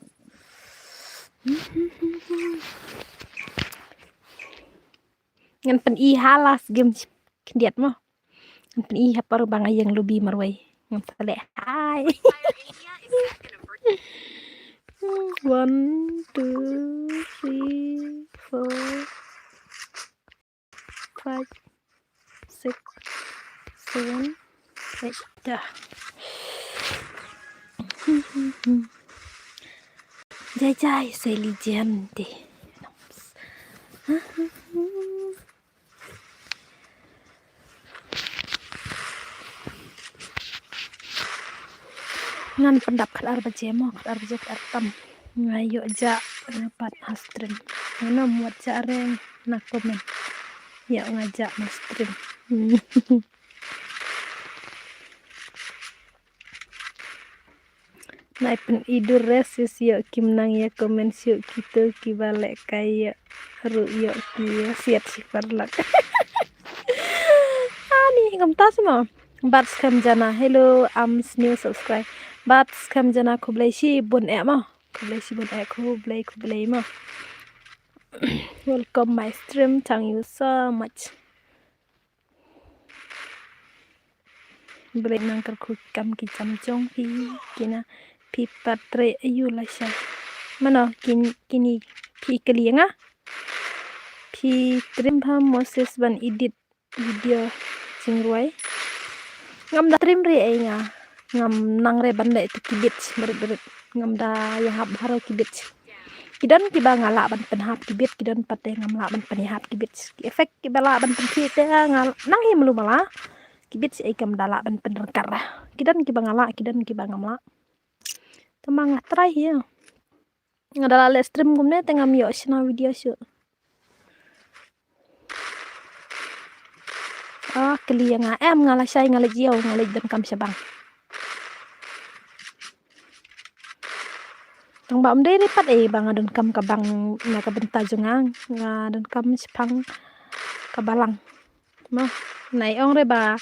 Ngan pyn-i ha last game khyndiat ma. Ngan pyn-i ha por ba nga ïeng lobby marwei. Ngam sa leh hai. One, two, three, four, five, six, seven, eight. Dah. Jai jai, Sally Jen deh. Ngan pyndap khat ar baje mo, khat ar baje, khat ar tam. Nga ïoh jah, nga pat ha stream. Nga nym wat jah re na comment. Ïoh nga jah na stream. Nai pyn-i dur re sis ïoh kim nang ïa comment shuh kito kiba leh kai ïoh ruh ïoh ki ïa siat shi paralok. Ani ngam tas mo. Bad skhem jana. Hello, I'm new subscribe. Bad skhem jana khublei shibun eh mo. Khublei shibun eh khublei khublei mo. Welcome my stream. Thank you so much. Blei nang kyrkhu kam ki jam jong phi kina phi pat trei ayu lashai. Mano kin kini phi kali nga. Phi trim pha Moses ban edit video jingrwai. Ngam da trim re ai nga. Ngam nang re ban leh tu kibit berit berit. Ngam da ïahap bha ro kibit. Ki don kiba nga lah ban pynhap kibit, ki don pat te ngam lah ban pynhap kibit. Ki effect kiba lah ban pynkhih te nga nang hi mlu mala. Kibit shi ei kam da lah ban pynrkar. Ki don kiba nga lah, ki don kiba ngam lah. Tama nga try hi. Nga da lah leh stream kumne te ngam ïoh shna video shuh. Ah, kali ïa nga em nga lashai nga leit ïew nga leit donkam sha bank. Tang ba ym dei re pat eh ba nga donkam ka bank na ka bynta jong nga, nga donkam shaphang ka balang. Ma, nai ong re ba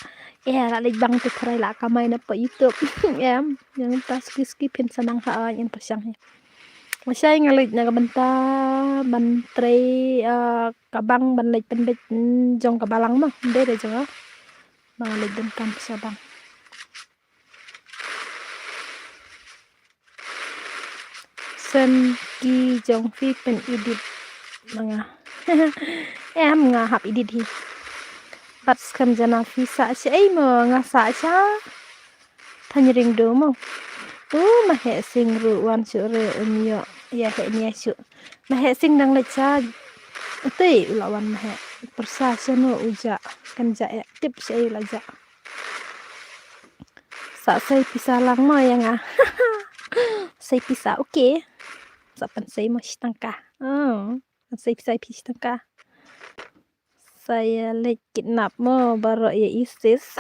eh la leit bank te tharai la kamai na pdeng YouTube. Em, ïa ngam ta suki suki phin sa nang ha ai in pyrshang hi. Lashai nga leit na ka bynta ban trei, ah, ka bank ban leit pynbeit, mm, jong ka balang ma. Ym dei re jong nga. Ba nga leit donkam sha bank. Sem ki jong phi pyn edit ma nga. Em nga hap edit hi. Bad skhem jana phi sah sha ei mo nga sah sha. Thanyring do mo. U ma he sing ru wan shu re um ïoh. Ïa heh nia shu. Ma heh sing dang leit sha. Utei u la wan ma heh. Pyrsa shano u ja. Kan ja ïa tip sha u la ja. Sa sei pisa lang mo ïa nga. Sei pisa, okay. Sa pan sei mo shi tangka. Oh. Sei pisa pisa tangka. Sa ïa leit kidnap mo baroh ïa isis.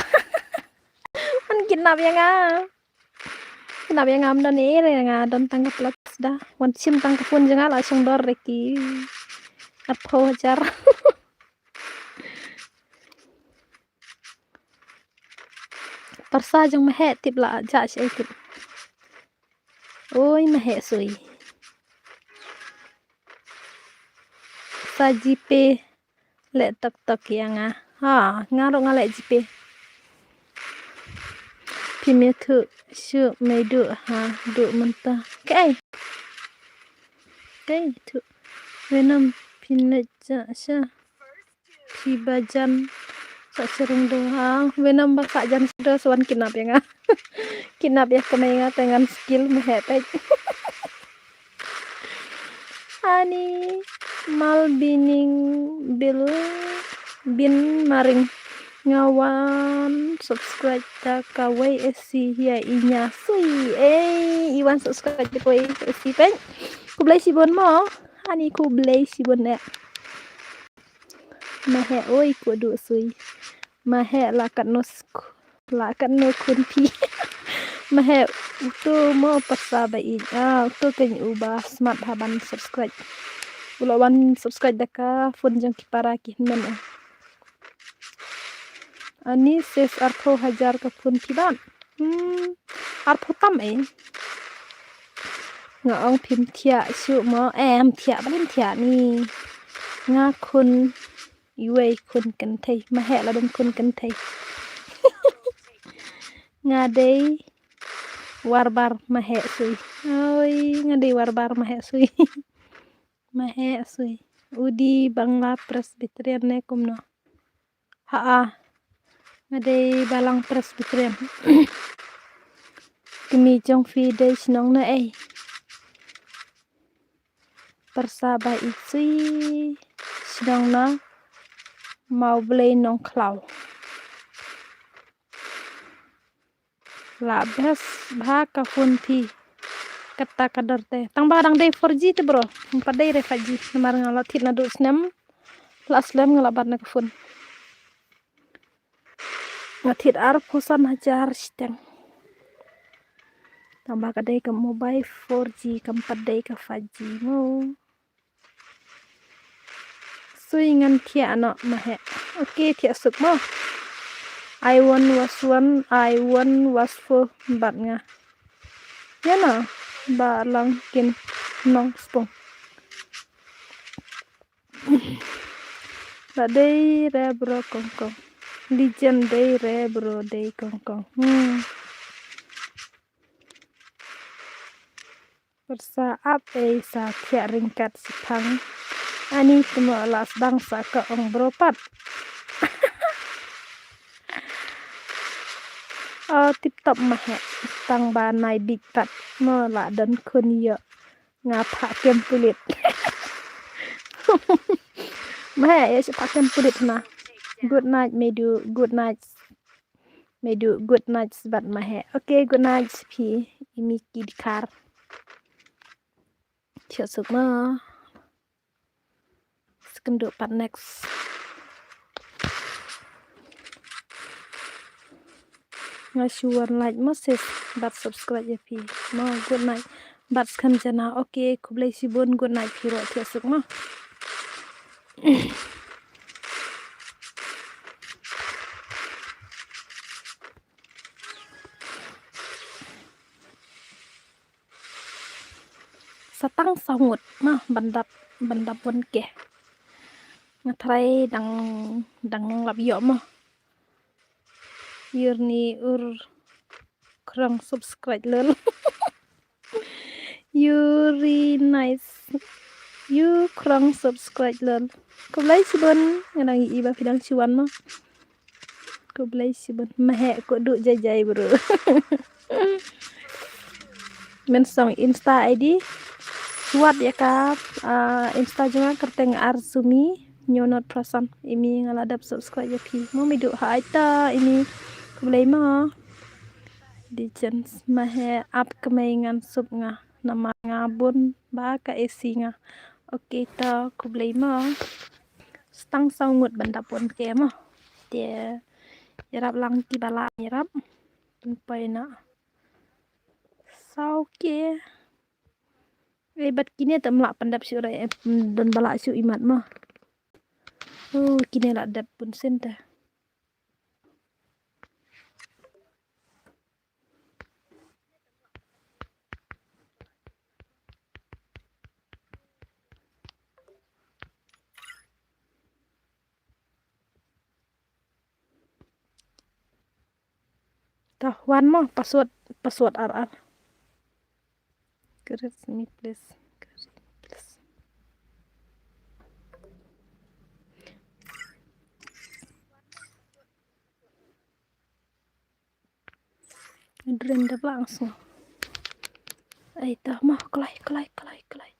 An kidnap ïa nga. Kidnap ïa nga, am don ïa nga, don tang ka plus da. Wan shim tang ka phone jong nga la shong dor re ki. Arphew hajar. Pyrsa jong ma heh tip la ja shi tip. Oi ma heh sui. Sa GPay leh tok tok ïa nga. Ha, nga ruh nga leh GPay. Phi me thu shu me du ha du mynta. Kai. Kai thu. Wenam phin leh ja sha. Phi ba jan sa sering do ha. Wenam ba sa jan do swan kidnap ïa nga. Kidnap ïa ka mei nga te ngan skill ma heh peit. Ani mal bining bil bin maring nga wan subscribe ta ka Y S C ïa i nia sui. Eh, i wan subscribe ta ka Y S C peit. Khublei shibun mo. Ani khublei shibun eh. Ma heh oi ko du sui. Ma heh la kat no sk-, la kat no khun phi. Ma heh uto mo pyrsa ba i. Ah, uto kan u ba smat haban subscribe. U la wan subscribe da ka phone jong ki para ki hynmen. Ani ses arphew hajar ka phone phi ban. Hmm, arphew tam eh. Nga ong phim thiah shuh mo, em thiah, balem thiah ni. Nga khun iwei khun kynthei, ma heh la don khun kynthei. Nga dei warbar ma heh sui. Oi, nga dei warbar ma heh sui. Ma heh sui. U dei Bangla Presbyterian ne kumno. Ha a. Nga dei Balang Presbyterian. Kmie jong phi dei shnong na ei. Pyrsa ba i sui shnong na Mawblei Nongkhlaw. La best bha ka phone phi. Kata ka dor te. Tang ba dang dei four G te bro. Ngam pat dei re five G. Namar nga la thied naduh snem. La slem nga la bat na ka phone. Nga thied arphew san hajar shiteng. Tang ba ka dei ka mobile four G kam pat dei ka five G mo. Sui ngan thiah noh ma heh. Okay, thiah suk mo. I one was one, I one was four, bat nga. Ïa na, ba lang kin nong spong. Ba dei re bro kongkong. Legend dei re bro dei kongkong. Hmm. Pyrsa ap ei sa thiah ryngkat shipang. Ani tmo la sdang sa ka ong bro pat. Oh, tip top ma heh. Tang ba nai big pat. Mo la don khun ïoh. Nga phah kem pulit. Ma heh, ïa shu phah kem pulit na. Good night, Medu. Good night. Medu, good night, sbat ma heh. Okay, good night, phi. Imi ki dkhar. Thiah suk ma. Skyndu pat next. Nga shu wan like mo sis, bad subscribe ïa phi. Mo, good night. Bad skhem jana. Okay, khublei shibun, good night phi ruh, thiah suk mo. Sa tang saw ngut ma ban dap, ban dap one K. Nga tharai dang, dang lap ïoh ma. Ïurni ur khrong subscribe lol. Ïuri nice. Ïu khrong subscribe lol. Khublei shibun, nga dang ïohi ba phi dang shu wan ma. Khublei shibun. Ma heh ko duh jai jai bro. Men song Insta I D. Wat ïa ka, ah, Insta jong nga kyrteng Arzumi Nyonot Prasan. Imi nga la dep subscribe ïa phi. Mo mi duh ha ita imi, khublei mo. Di chen ma he ap kmei ngan sup nga. Namar nga bun ba ka A C nga. Okay to khublei mo. Stang saw ngut ban dap wan ke mo. Te ïarap lang ki ba lah ïarap. Pynpoi na. Saw ke. Eh, bad kine te mlak pyndap shuh re, eh, don ba lah shuh imat mo. Oh, kine lah dap bun sien te. Tah, wan mo, password, password ar ar. Greet me please. Greet me please. Dren da blang sngo. Ai tah mo, kloi, kloi, kloi, kloi.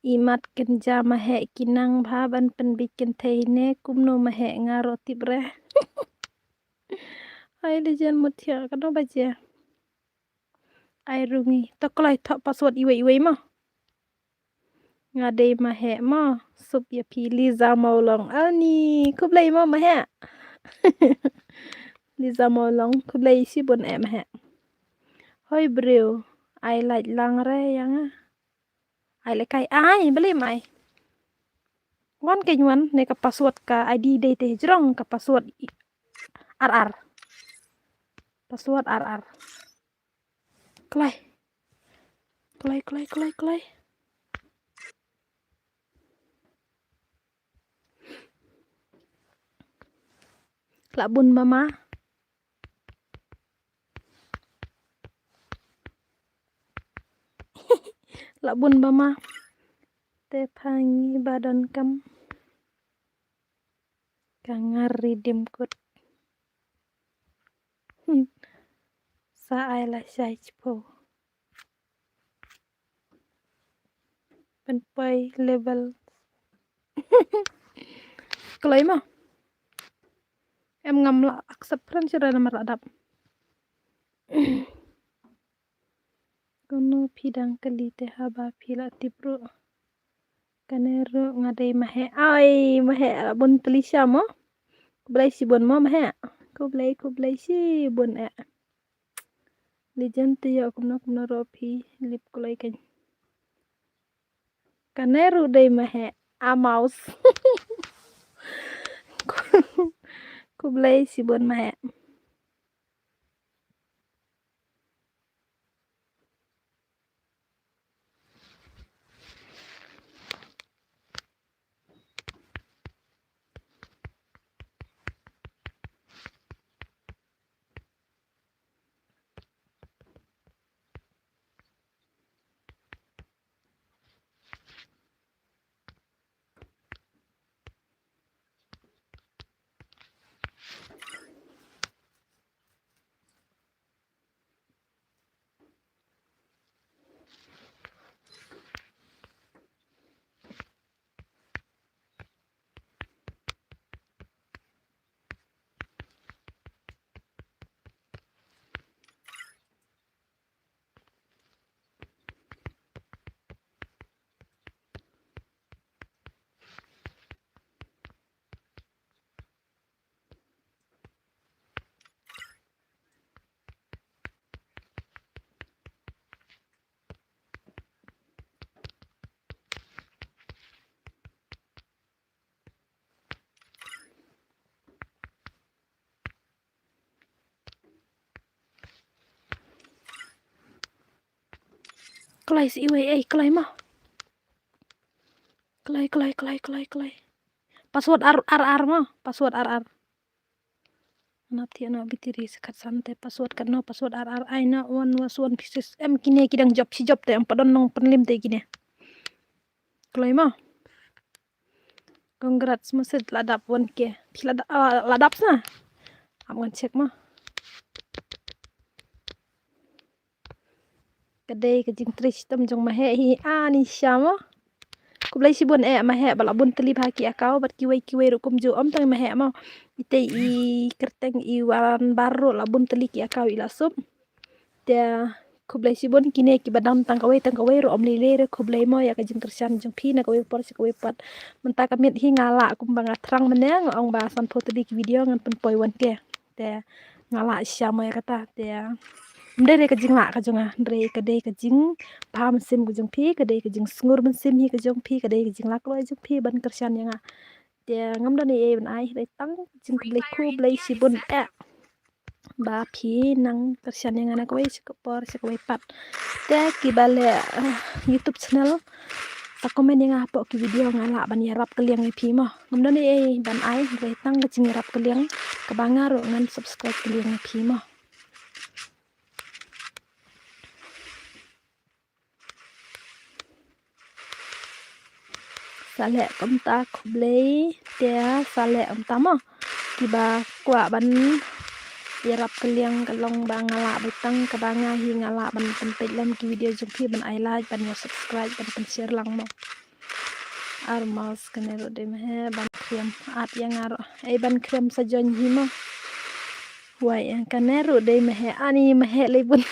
Imat kynja ma he ki nang bha ban pynbit kynthei ne kumno ma he nga ro tip re. Ai le jen mut thia kano ba je. Ai rungi. To kloi thoh password iwei iwei mo. Nga dei ma he mo. Sup ïa phi Liza Mawlong. Ani, khublei mo ma he. Liza Mawlong, khublei shibun eh ma he. Hoi briew, ai lait lang re ïa nga. Ai le kai ai, beli mai. Wan ke wan ne ka password ka I D dei te jrong ka password i-, ar ar. Password ar ar. Kloi. Kloi, kloi, kloi, kloi. Lah bun ba ma. Lah bun ba ma. Te phangi ba don kam. Ka ngar ri dim kut. Sa ai la shai chpo. Pynpoi level. Kloi mo. Em ngam la accept friend shuh re namar la dap. Kono phi dang kali te haba phi la tip ruh. Kane ruh nga dei ma he. Ai, ma he la bun peli sha mo. Khublei shibun mo ma he. Khublei, khublei shibun eh. Legend te ïa kumno kumno ruh phi lip kloi kan. Kane ruh dei ma he. A mouse. Khublei shibun ma he. Kloi si iwei ei, kloi mo. Kloi, kloi, kloi, kloi, kloi. Password ar ar ar mo, password ar ar. Nap ti na bitiri sekat sante password kat no password ar ar ai na one was one pieces. Em kine ki dang job si job te em padon nong penlim te kine. Kloi mo. Congrats mo set la dap one K. Phi la da-, ah, la dap sa. Ap ngan check mo. Ka dei ka jingtrei shitom jong Maheh hi ani sha mo. Khublei shibun eh Maheh ba la bun tylli bha ki account bad kiwei kiwei ruh kumjuh, ym tang Maheh mo. Ite i kyrteng i Waran Bar ruh la bun tylli ki account i la sub. Te khublei shibun kine kiba dang tang kawei tang kawei ruh ym lei lei re, khublei mo ïa ka jingkyrshan jong phi na kawei por sha kawei pat. Mynta ka miet hi nga lah kumba nga thrang mynne nga ong ba sanphew tylli ki video ngan pynpoi wan ke. Te nga lah shisha mo ïa kata te ym dei re ka jinglah ka jong nga, hynrei ka dei ka jingbha mynsiem ka jong phi, ka dei ka jingsngur mynsiem hi ka jong phi, ka dei ka jinglaitluid jong phi ban kyrshan ïa nga. Te ngam don ei ei ban ai, hynrei tang ka jingkhublei khublei shibun eh ba phi nang kyrshan ïa nga na kawei sha ka por sha kawei pat. Te kiba leh, eh, YouTube channel, sa comment ïa nga hapoh ki video, nga lah ban ïarap kylliang ïa phi mo. Ngam don ei ei ban ai, hynrei tang ka jingïarap kylliang kaba nga ruh ngan subscribe kylliang ïa phi mo. Sa leh kumta khublei, te sa leh kumta mo. Kiba kwah ban ïarap kylliang ka long ba nga lah beit tang kaba nga hi nga lah ban pynpeit lem ki video jong phi, ban ai like, ban ïa subscribe, ban pynshare lang mo. Ar mouse kane ruh dei Maheh ban khrem, at ïa nga ruh. Ei ban khrem sa join hi mo. Wai, eh, kane ruh dei Maheh, ani Maheh lei bun.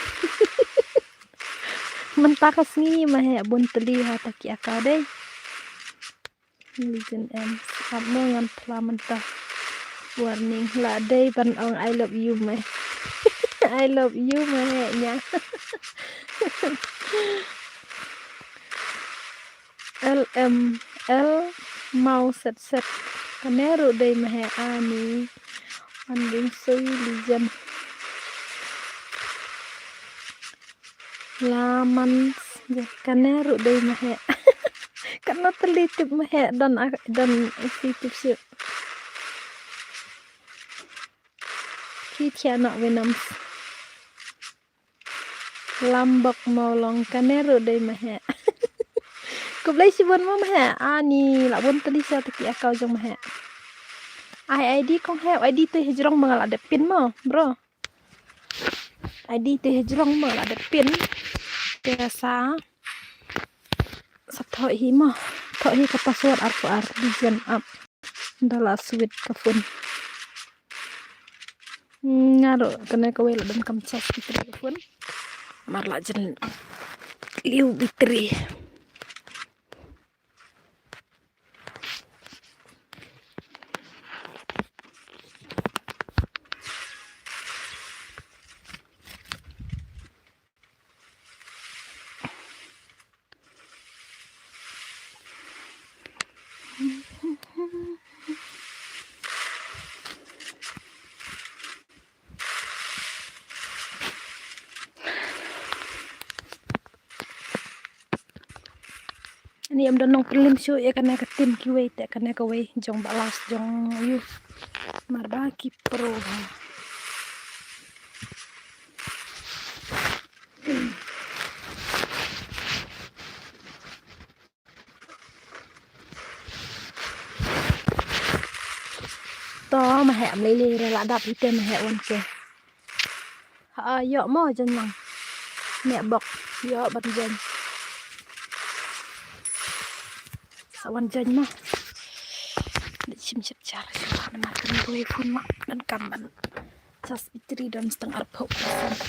Mynta ka sngi Maheh bun tylli ha ta ki account dei. Legend M, ap mo ngan phla mynta. Warning, la dei ban ong I love you Mah. I love you Maheh nya. L M L Mau set set. Kane ruh dei Maheh ani. Wan ding sui Legend. Laman kane ruh dei Maheh. Kane tylli tip Maheh don a-, don si tip sip. Ki thiah noh Winams. Lambok Mawlong kane ruh dei Maheh. Khublei shibun mo Maheh. Ani la bun tylli sha ta ki account jong Maheh. Ai ID kong Heh, ID te hijrong ma nga la dep pin mo, bro. ID te hijrong ma la dep pin. Te sa, sa thoh hi mo. Thoh hi ka password arphew ar, Legend ap. Da la sweet ka phone. Nga ruh kane kawei la donkam charge battery ka phone. Mar la jan liu battery. Ani ym don nongpynlem shuh ïa kane ka team kiwei te kane kawei jong ba last jong ïu. Mar ba ki pro ha. To Maheh am lei lei re la dap hi te Maheh wan ke. Ha ïoh mo jan nang. Meh bok ïoh ban jan. Sa wan jan mo. Dei shim shit jar shim na kan roi phone ma donkam ban. Charge battery don stang arphew percent.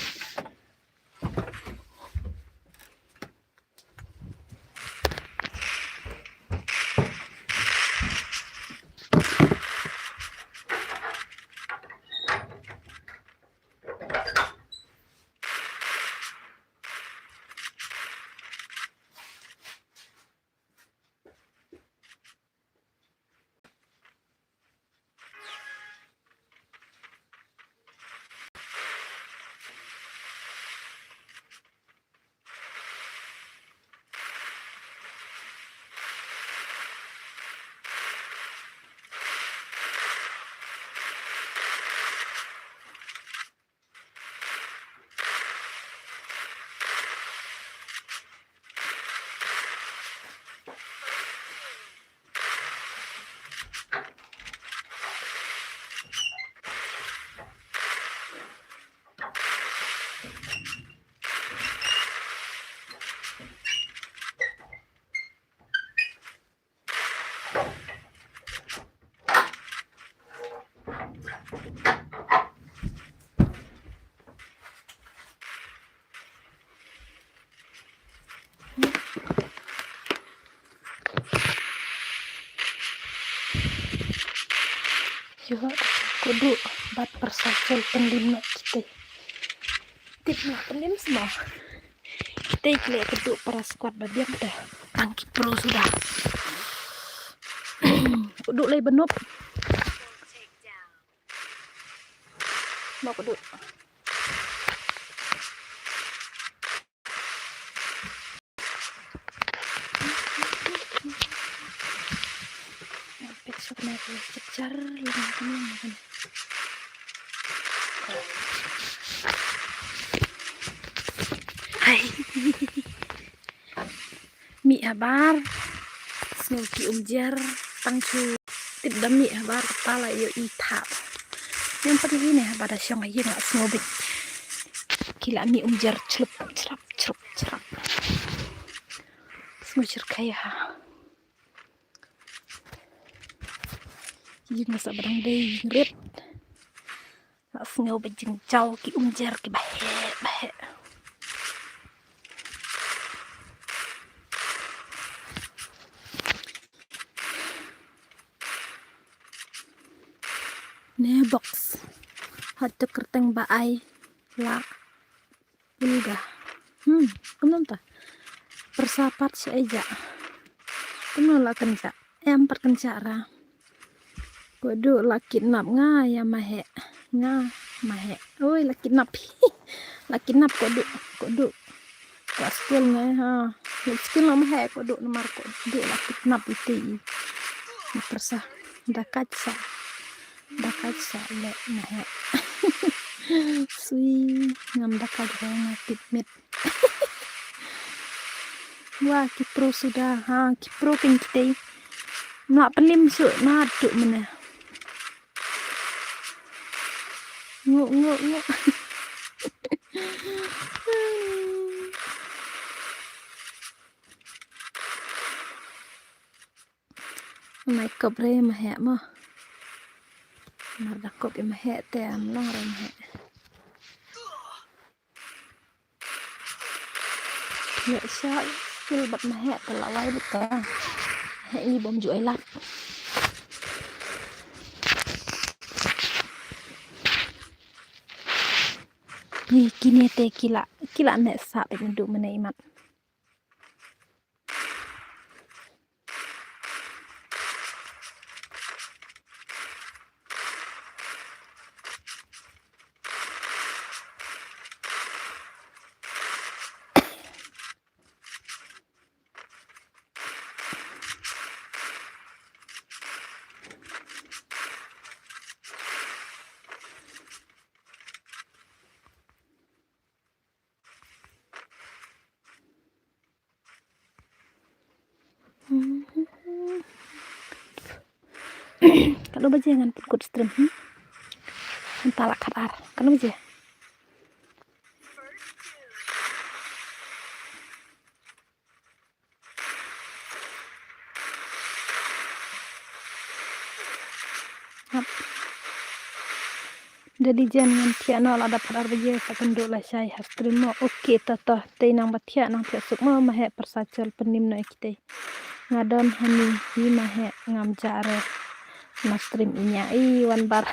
Koduh bad pyrsa jol pyndim noh kitei. Tip noh pyndim sma. Kitei ki leh koduh para squad ba biang te. Tang ki pro suda. Koduh lei ba nop. Mo koduh. Pek suk na ko jar lang kan. Hai. Mih habar. Sngew ki um jer tang shu tip da mih habar kata la ïohi thap. Ym pat ïohi ne habar da shong ïa nga sngew beit. Ki la mih um jer chlup chrap chrap chrap. Sngew jer kaya ha. Ïa nga sa ba dang dei ïa rit. Nga sngew ba jingjaw ki um jer ki ba heh ba heh. Ne box. Hat tu kyrteng ba ai la ulga. Hmm, kumno ta? Pyrsa pat sha eja. Kumno la kynja? Em pat kynja ra. Koduh la kidnap nga ïa Maheh. Nga Maheh. Oi la kidnap. La kidnap koduh, koduh. Ka skul nga ha. La skul nga Maheh koduh namar koduh la kidnap iti. Ni pyrsa. Da kait sa. Da kait sa le Maheh. Sui ngam da kait ha nga tip mit. Wa ki pro suda ha ki pro kin kitei. Mla pynlim su na tu mena. Ngu ngu ngu. Nai kop re Maheh mo. Mar da kop i Maheh te am long re Maheh. Ïa sha kil bat Maheh te la wai bit ka. Heh i bom ju ai lak. Ni kine te kila kila ne sa bit ndu mene imat. Katno baje ngan pynkut stream, hmm? Mynta la khatar. Katno baje? Hap. Dali jan ngan thiah noh lada phar ar baje sa kynduh lashai ha stream mo. Okay, to to. Tei nang ba thiah nang thiah suk mo, Maheh pyrsa jol pyndim noh ïa kitei. Nga don hani hi Maheh ngam jah re. Na stream inya i wan bar.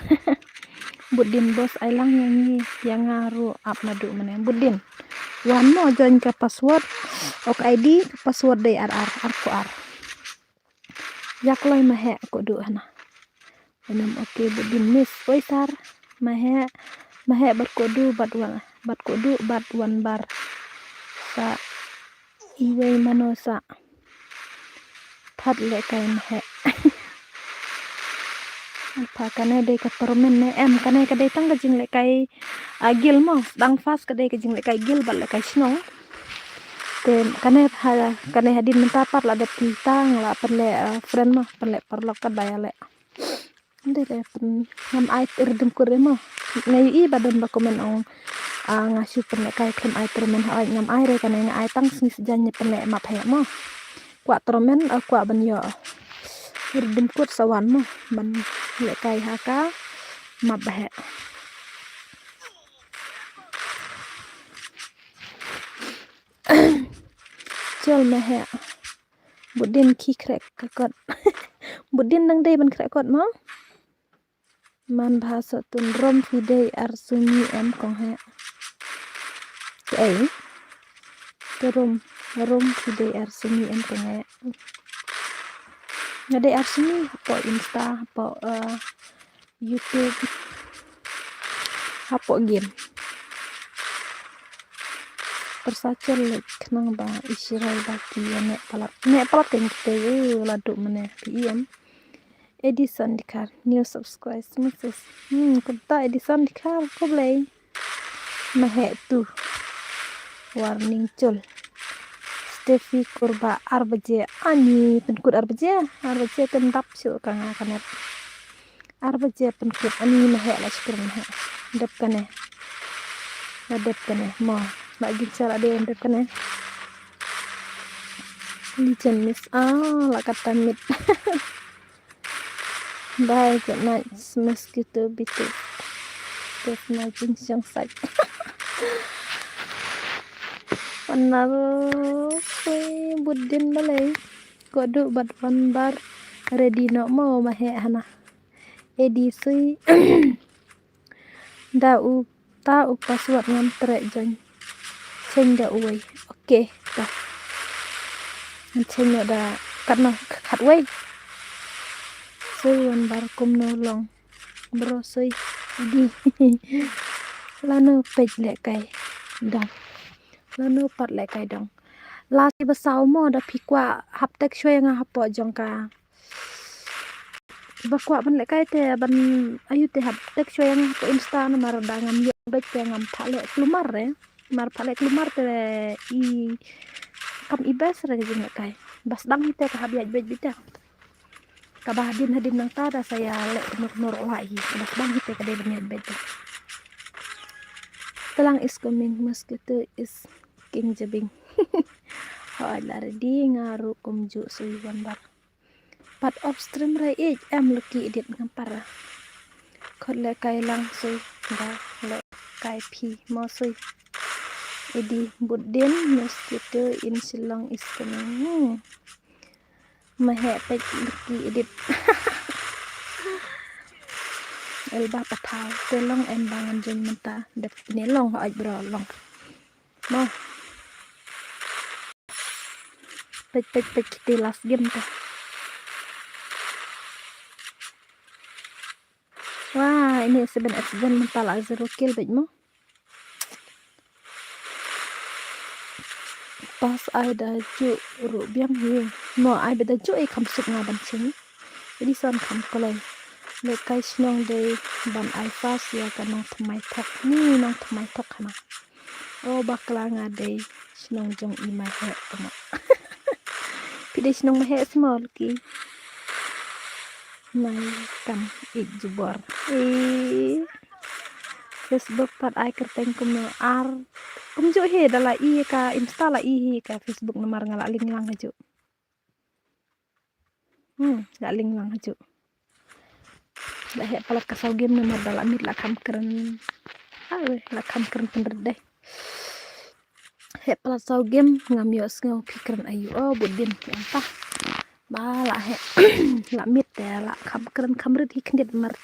Budin boss ai lang ïa ngi ïa nga ruh ap naduh mane. Budin. Wan mo join ka password. Ok I D ka password dei ar ar ar ko ar. Ïa kloi Maheh koduh hana. Enam okay budin miss. Oi sar. Maheh. Maheh bad koduh bad wan bad koduh bad wan bar. Sa iwei mano sa. Phat lehkai Maheh. Pha kane dei ka tournament ne em kane ka dei tang ka jinglehkai a guild mo dang fast ka dei ka jinglehkai guild bad lehkai shnong. Te kane ha kane hadien mynta pat la dep ki tang la pynleh friend mo pynleh paralok ka dei leh. Dei leh pyn ngam ai rdem kur re mo. Nga ïohi ba don ba comment ong nga shu pynlehkai khlem ai tournament ha ngam ai re kane nga ai tang sngi sjan ne pynleh map heh mo. Kwah tournament kwah ban ïoh rdem kur sa wan mo ban lehkai ha ka map ba heh. Jol Maheh. Budin ki khreh ka kot. Budin nang dei ban khreh kot mo. Man bha soh tun rom phi dei ar sumi em kong he. Ei. Te rom, rom phi dei ar sumi em kong he. Nga dei ar sumi hapoh Insta, hapoh, eh, YouTube, hapoh game. Pyrsa chel lek khnang ba i shirai ba ki ïa neh palat. Neh palat ka ngi te, eh, la duk mane phi em. Edison Dkhar, new subscribe message. Hmm, kumta Edison Dkhar, khublei. Maheh tu. Warning chul. Steffi Kurba, ar baje. Ani pynkut ar baje. Ar baje te ym dap shuh ka nga ka net. Ar baje pynkut ani maheh la shukran maheh. Dep kane. La dep kane. Mo. La gicha la dep kane. Legend miss. Ah, la kata mit. Bye, good night, mosquito bitu. Good night, jingshiang sait. Panar sui budin balei. Ko du bad wan bar ready no mo maheh hana. Edi sui. Da u, ta u password ngam treh join. Change da uwei. Okay, ta. Ngan change da katno khatwei. Sui wan bar kumno long. Bro sui. Edi. Lano peit lehkai dong. Lano pat lehkai dong. Last ba saw mo da phi kwah hap tek shwe nga hapoh jong ka. Ba kwah ban lehkai te ban ayu te hap tek shwe nga hapoh Insta namar da ngam ïoh beit te ngam phah leh klumar re. Mar phah leh klumar te i kam i best re ka jinglehkai. Ba sdang hi te ka hap ïaid beit beit te. Kaba hadien hadien nangta da sa ïa leh kynnoh kynnoh ruh hi. Kaba sdang hi te ka dei ban ïaid beit te. Telang is coming, mosquito is king jabieng. Hooid la ready nga ruh kumjuh sui wan bar. Pat off stream re ïeit em lucky edit ngam para. Khot lehkai lang sui da lehkai phi mo sui. Edi budin mosquito in Shillong is coming. Hmm. Maheh peit lucky edit. Elba pathaw te long em ba ngan join mynta dep ne long hooid bro long. Mo. Peit peit peit kiti last game te. Wah, ini seven X seven mynta la zero kill beit mo. Pas ai da juh ruh biang hi. Mo ai ba da juh i kham suk nga ban ching. Ini son kham koloi. Lehkai shnong dei ban ai pas ïa ka nongthymmai thok. Ni nongthymmai thok hana. O bakla nga dei shnong jong i Maheh tama. Phi dei shnong Maheh small ki. Mai kam ik jubor. Eh. Facebook pat ai kyrteng kumno ar. Kumjuh hi da la i ka Insta la i hi ka Facebook namar nga la link lang hajuh. Hmm, la link lang hajuh. La heh palat ka saw game namar da la miet la kham kren. Ai, la kham kren pynrit dei. Heh palat saw game ngam ïohsngew phi kren aïu o budin ïa ta. Ba la heh la miet te la kham kren kham rit hi khyndiat mar.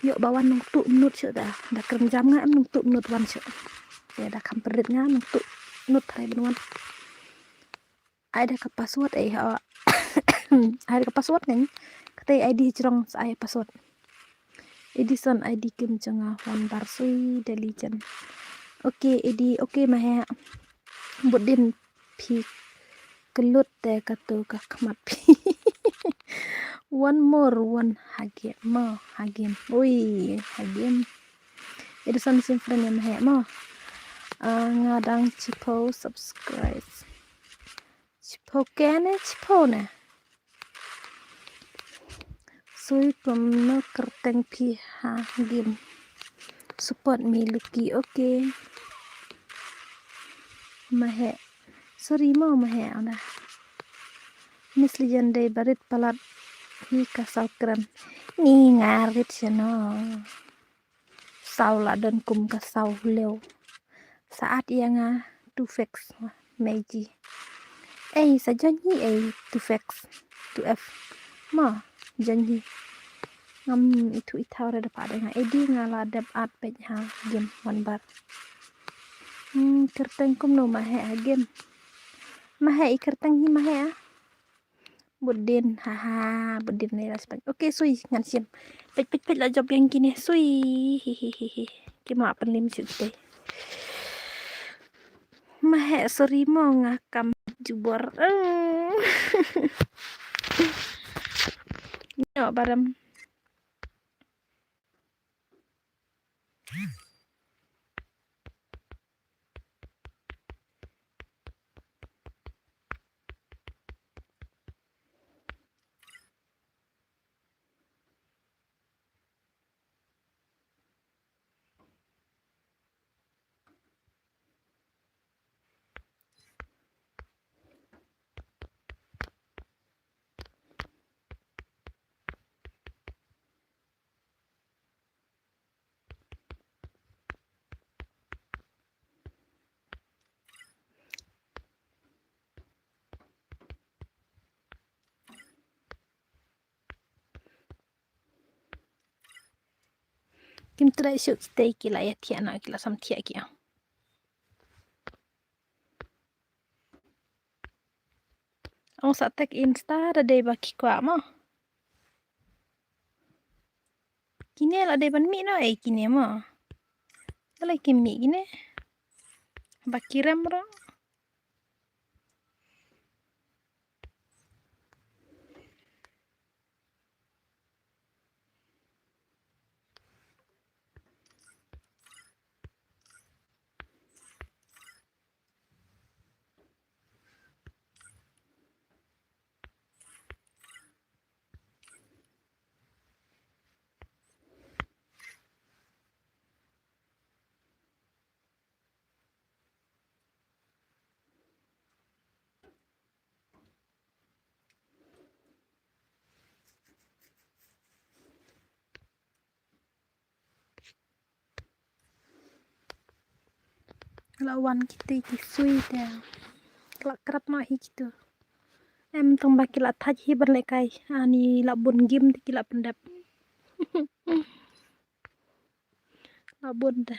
Ïoh ba wan nongtuh minot shuh da. Da kren jam nga em nongtuh minot wan shuh. Te da kham pynrit nga nongtuh minot tharai ban wan. Ai da ka password ei ha. Ai da ka password kan. Kata I D jrong sa ai password. Edison I D kim jong nga wan bar sui da Legend. Okay, Edi, okay Maheh. Budin phi klut te katu ka khmat phi. One more, one hagim mo, hagim. Ui, hagim. Edison sim friend ïa Maheh mo. Ah, nga dang chiphew subscribe. Chiphew kene, chiphew ne. Sui kumno kyrteng phi ha game. Support me Lucky, okay. Maheh. Sorry mo Maheh ona. Miss Legend dei ba rit palat hi ka saw kren. Ni nga rit shano. Saw la don kum ka saw lew. Sa at ïa nga two facts Meiji. Ei sa join hi ei two facts two F. Ma join hi. Ngam ithuh ithaw re da pat nga. Edi nga la dep at peit ha game wan bar. Hmm, kyrteng kumno ma heh ha game. Ma heh i kyrteng hi ma heh ah. Budin, haha, budin ne la span. Okay, sui ngan sim. Peit peit peit la jop yang kine sui. Hi hi hi hi. Kim lah pynlim sih te. Ma heh, sorry mo nga kam jubor. Nyo baram. Kim trei suk stay ki la ïa thiah na ki la sam thiah ki ah. Ong sa tek Insta da dei ba ki kwah mo. Kine la dei ban mih no ei kine mo. Kala kim mih kine. Ba ki rem ro. La wan kiti ki sui te. La krap ma hi kitu. Em tong ba ki la thaj hi ban lekai. Ani la bun gim te ki la pendep. La bun te.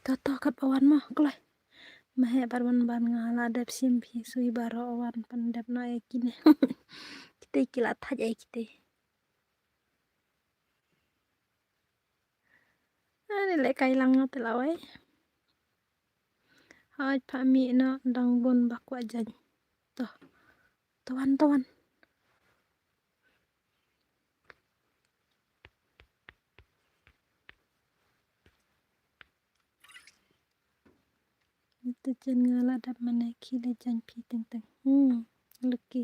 To to kat ba wan mo kloi. Ma heh bar wan ban nga la dep sim phi sui baroh wan pan dep no e kine. Kite ki la thaj e kite. Ani le kai lang te la wai. Haj pha mi no dang bun ba kwah jan. To. To wan to wan. Te jan nga la dap mane ki le jan phi teng teng. Hmm. Lucky.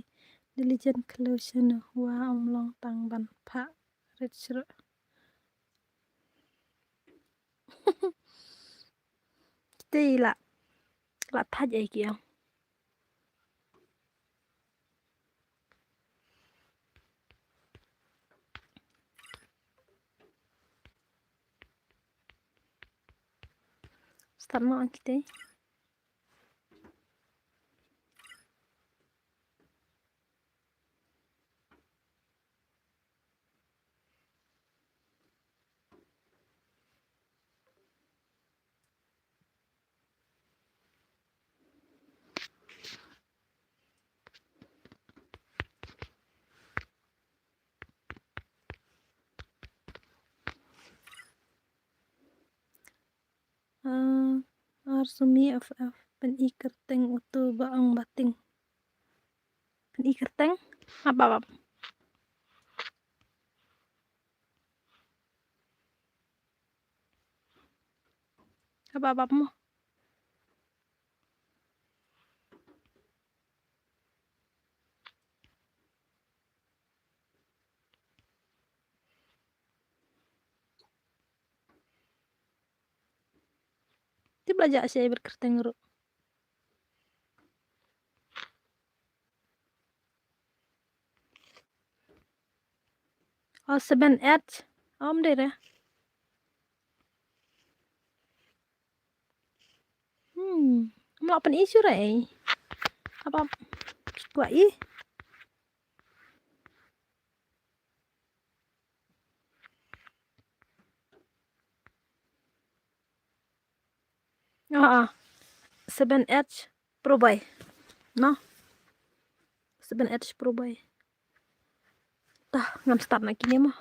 Diligent close no wa um long tang ban pha. Rit sru. Te la. La thaj ai ki ang. Start mo ang kite. Ah, ar sumi af af pen i kerteng utu ba ang bating. Pen i kerteng apa bab? Apa bab mo? Tip la jah shai bad kyrteng ruh. Oh, seven H. Om dei re. Hmm, mlak pen issue re. Apa kwa i? Ah, ah. Seven H Pro Boy. No. Seven H Pro Boy. Tah, ngan start na kine mo.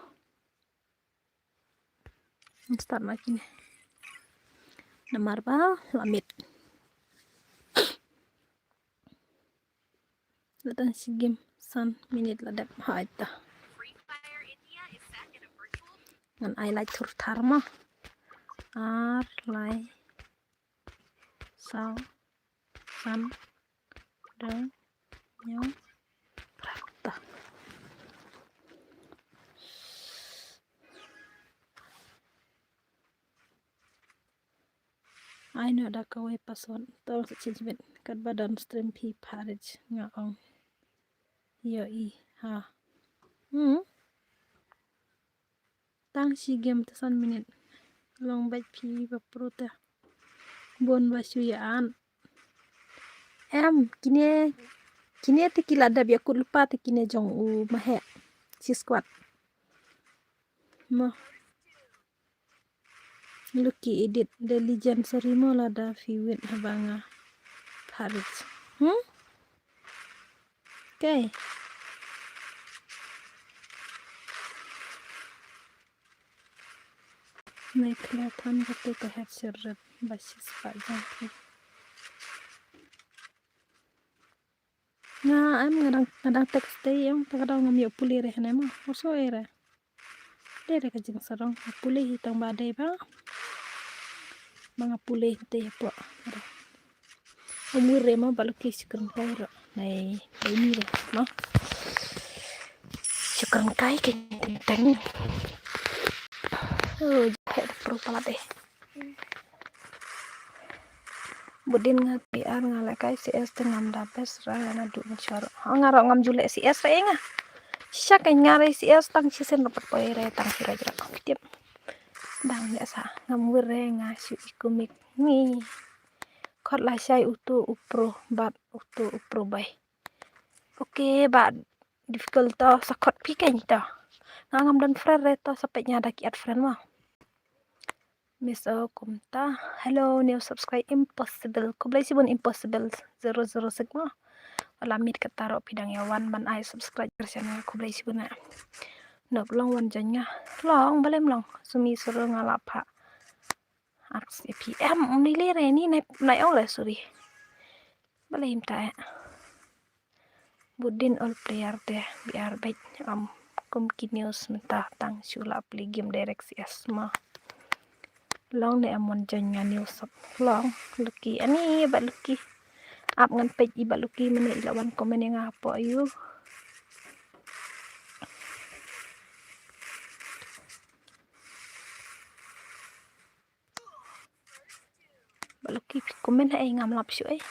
Ngan start na kine. Namar ba la miet. La tang shi game san minit la dep ha ita. Ngan ai like thur thar mo. Ar lai saw san dang nyong rata. Ai no da kawei password. Tang sa change bit. Katba don stream phi pharij nga ong. Yo i ha. Hmm. Tang shi game te san minit. Long bad phi ba pro te. Bon ba shu ya an. Em, kine, kine te ki la dep ya kut lupa te kine jong u Mahek. Shi squad. Mo. Lucky edit the legend, sorry mo lada phi wit haba nga pharij. Hmm? Okay. Nai phi la than katu ka head sir rep ba shi spah jong phi. Nga em nga dang, nga dang text te ïong ta ka daw ngam ïoh pule re hane mo. Oso e re. Dei re ka jingsarong nga pule hi tang ba dei ba. Ba nga pule hi te ïa po. Ym wir re mo ba Lucky shu kren kai ro. Nai, dei ni re mo. Shu kren kai ke teng teng. Oh, jahe pro pala dei. Budin nga P R nga leh kai C S te ngam da best ra nga du mynshuwa ruh. Ha nga ruh ngam ju leh C S re nga. Sha kai nga re C S tang shisien ruh pat poi re tang shu raj ruh. Tip. Dang leh sa ngam wir re nga shu i kumik ngi. Khot la shai utu u pro bad utu u pro bai. Okay, ba difficult to sa khot phi kein to. Nga ngam don friend re to sa peit nga da ki add friend mo. Miss O kumta. Hello, new subscribe impossible. Khublei shibun impossible zero zero six mo. Wala miet kata ruh phi dang ïa wan ban ai subscribe version nga khublei shibun na. Nop long wan join nga. Long balem long. Sumi suru nga la pha. Ars A P M ni le re ni nai nai ong le suri. Balem ta. Budin all player te B R bait am kum ki news mynta tang shu la play game direct C S ma. Long ne amon jan nga news sap long Lucky ani ba Lucky. Ap ngan peit i ba Lucky mane i la wan comment ïa nga hapoh ïu. Ba Lucky phi comment ha ei ngam lap shuh ei.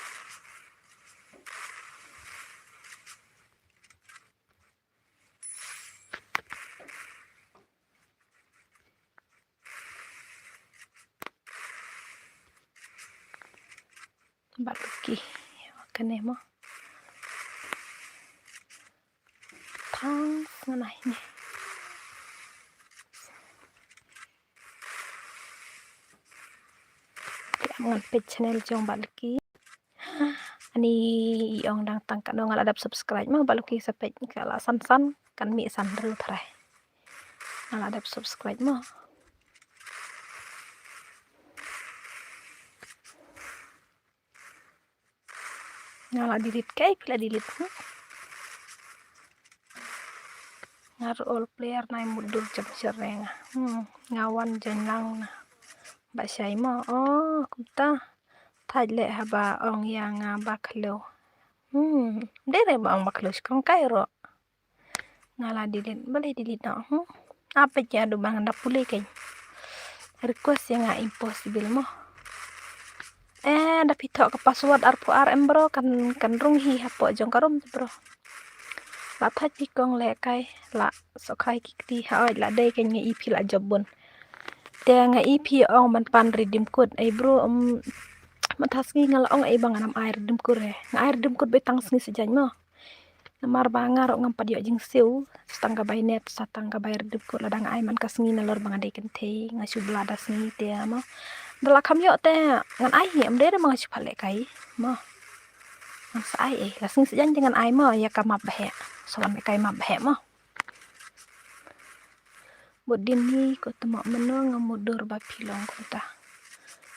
Ba Lucky kane mo. Thanks ngan ai ne. Te am ngan peit channel jong ba Lucky. Ani i ong dang tang katno nga la dep subscribe mo ba Lucky sa peit ka la san san kan mih san hynriew tharai. Nga la dep subscribe mo. Nga la delete kai phi la delete. Nga ruh all player nai mut dur jam sher re nga. Hmm, nga wan jan lang na. Ba shai mo. Oh, kumta. Thaj leh haba ong ïa nga ba khlew. Hmm, dei re ba ong ba khlew shkong kai ruh. Nga la delete, balei delete noh. Hmm? Apa ja du bang da pule kai. Request ïa nga impossible mo. Eh, da phi thoh ka password arphew ar em bro, kan, kan rung hi hapoh jong ka room bro. La thait phi kong lehkai, la sohkhai ki kti ha oi, la dei kein nga i phi la jop bun. Te nga i phi ong ban pan redeem code, ei bro, um, mynta sngi nga la ong ei ba ngan ym ai redeem code re. Nga ai redeem code beit tang sngi sijaiñ mo. Namar ba nga ruh ngam pat ïoh jingsiew, sa tang ka bai net, sa tang ka bai redeem code, lada nga ai man ka sngi nalor ba nga dei kynthei, nga shu bla da sngi te mo. Da la kham ïoh te ngan ai hi, ym dei re ma nga shu pat lehkai mo. Ngan sa ai eh, la sngi sijaiñ te ngan ai mo, ïa ka map ba heh. Sa wan lehkai map ba heh mo. Bud din hi ko tymok mynno nga mutdur ba phi long kumta.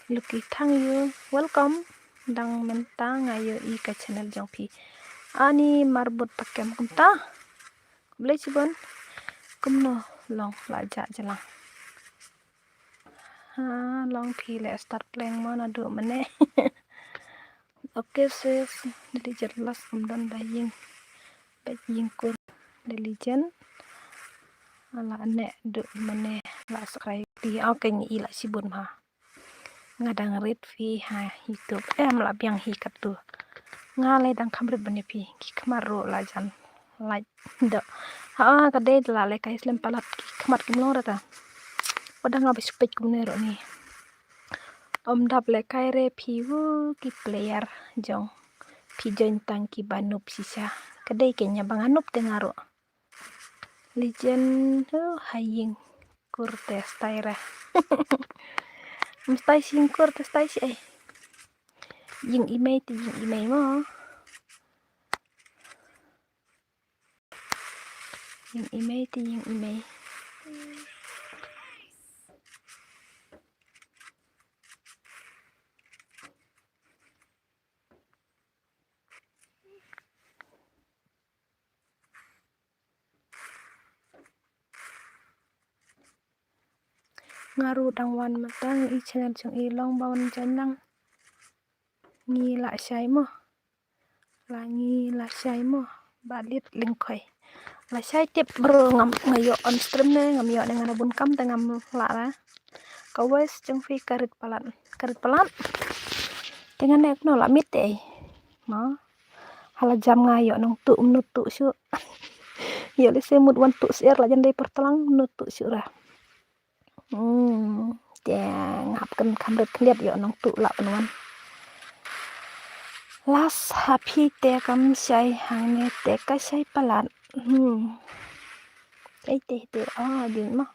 Lucky thank you. Welcome. Dang mynta nga ïohi ka channel jong phi. Ani marbud pakem kumta. Khublei shibun. Kumno long la jah jlang. Ha, long phi leh start playing mo naduh mynne. Okay sis, da lijen las kum don ba ïing. Ba ïing kur da lijen. Ala ne du mane la subscribe phi. Okay ngi i la shibun ma. Nga dang rit phi ha YouTube. Em la biang hi katu. Nga le dang kham rit bane phi. Ki khmat ruh la jan. Like do. Ha ka dei da la lehkai slem palat ki khmat kim long rata. Wada nga ba shu peit kumne ruh ni. Ym dap lehkai re phi wu ki player jong. Phi join tang ki ba noob shisha. Ka dei keiñ ba nga noob te nga ruh. Lijen hu ha ïing kur te stai re. Ym stai shi ïing kur te stai shi ei. Ïing i mei te ïing i mei mo. Ïing i mei te ïing i mei. Nga ruh dang wan mynta ngi i channel jong i long ba wan join lang. Ngi la shai mo. La ngi la shai mo. Ba lit lyngkhoi. La shai tip bro ngam nga ïoh on stream ne ngam ïoh ne nga na bun kam te ngam lah ra. Ka voice jong phi ka rit palat. Ka rit palat. Te nga ne kumno la mit te ei. Mo. Hala jam nga ïoh nong tuh mnut tuh shuh. Ïoh lehse mut wan tuh syiar la jan dei por tlang mnut tuh shuh ra. Hmm, te nga hap kan kham rit khyndiat ïoh nong tuh la pynwan. Las ha phi te kam shai hangne te ka shai palat. Hmm. Ei te te ah din ma.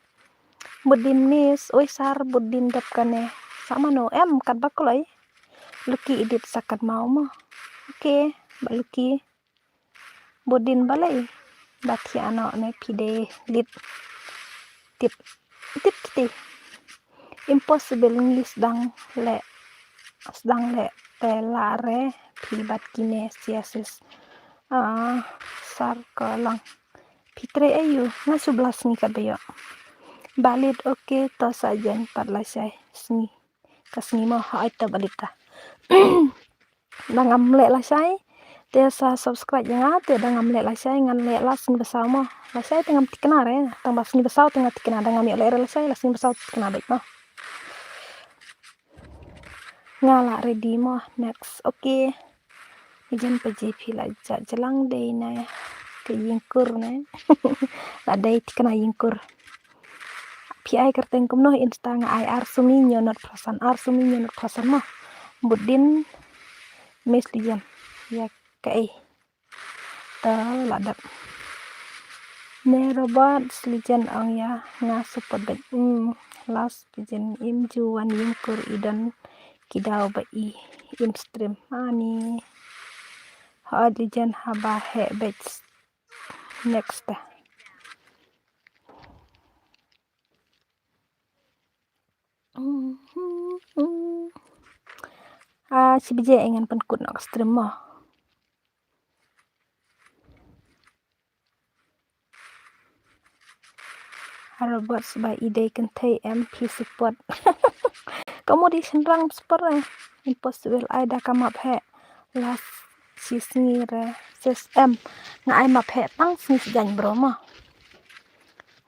Budin miss, oi sar budin dap kane. Sa mano em kat ba kloi. Lucky edit sa kat mau mo. Okay, ba Lucky. Budin balei. Ba thi ano ne phi de lit. Tip. Tip kiti. Impossible ngi sdang le. Sdang le te la re phi bat kine sia sis. Ah, sar ko lang. Phi trei ayu nga shu bla sngi kat ba ïoh. Ba lit okay to sa jan pat la shai sngi. Ka sngi mo ha ai ta ba lit ta. Da ngam leh la shai. Te sa subscribe ïa nga te da ngam leh la shai ngan leh la sngi ba saw mo. La shai te ngam tikna re tang ba sngi ba saw te nga tikna da ngam ïoh leh re la shai la sngi ba saw tikna beit mo. Nga la ready mo next okay. Ijen pa je phi la jah jlang dei na ka ïing kur ne. La dei tikna ïing kur. Phi ai kyrteng kumno Insta nga ai ar sumi ñiew not phasan ar sumi ñiew not phasan mo. Budin miss lijen. Ya kaei. Ta la dap. Ne robot slijen ong ya nga support bad mm, last pijen im ju wan ïing kur i don ki daw ba i im stream ani. Ha lijen haba heh bad next ta. Ah, shi baje ngan pynkut noh ka stream mo. Robot sbai i dei kynthei em phi support. Ka mut i shynrang support eh. Impossible ai da ka map heh. Last shi sngi re ses em. Nga ai map heh tang sngi sijaiñ bro mo.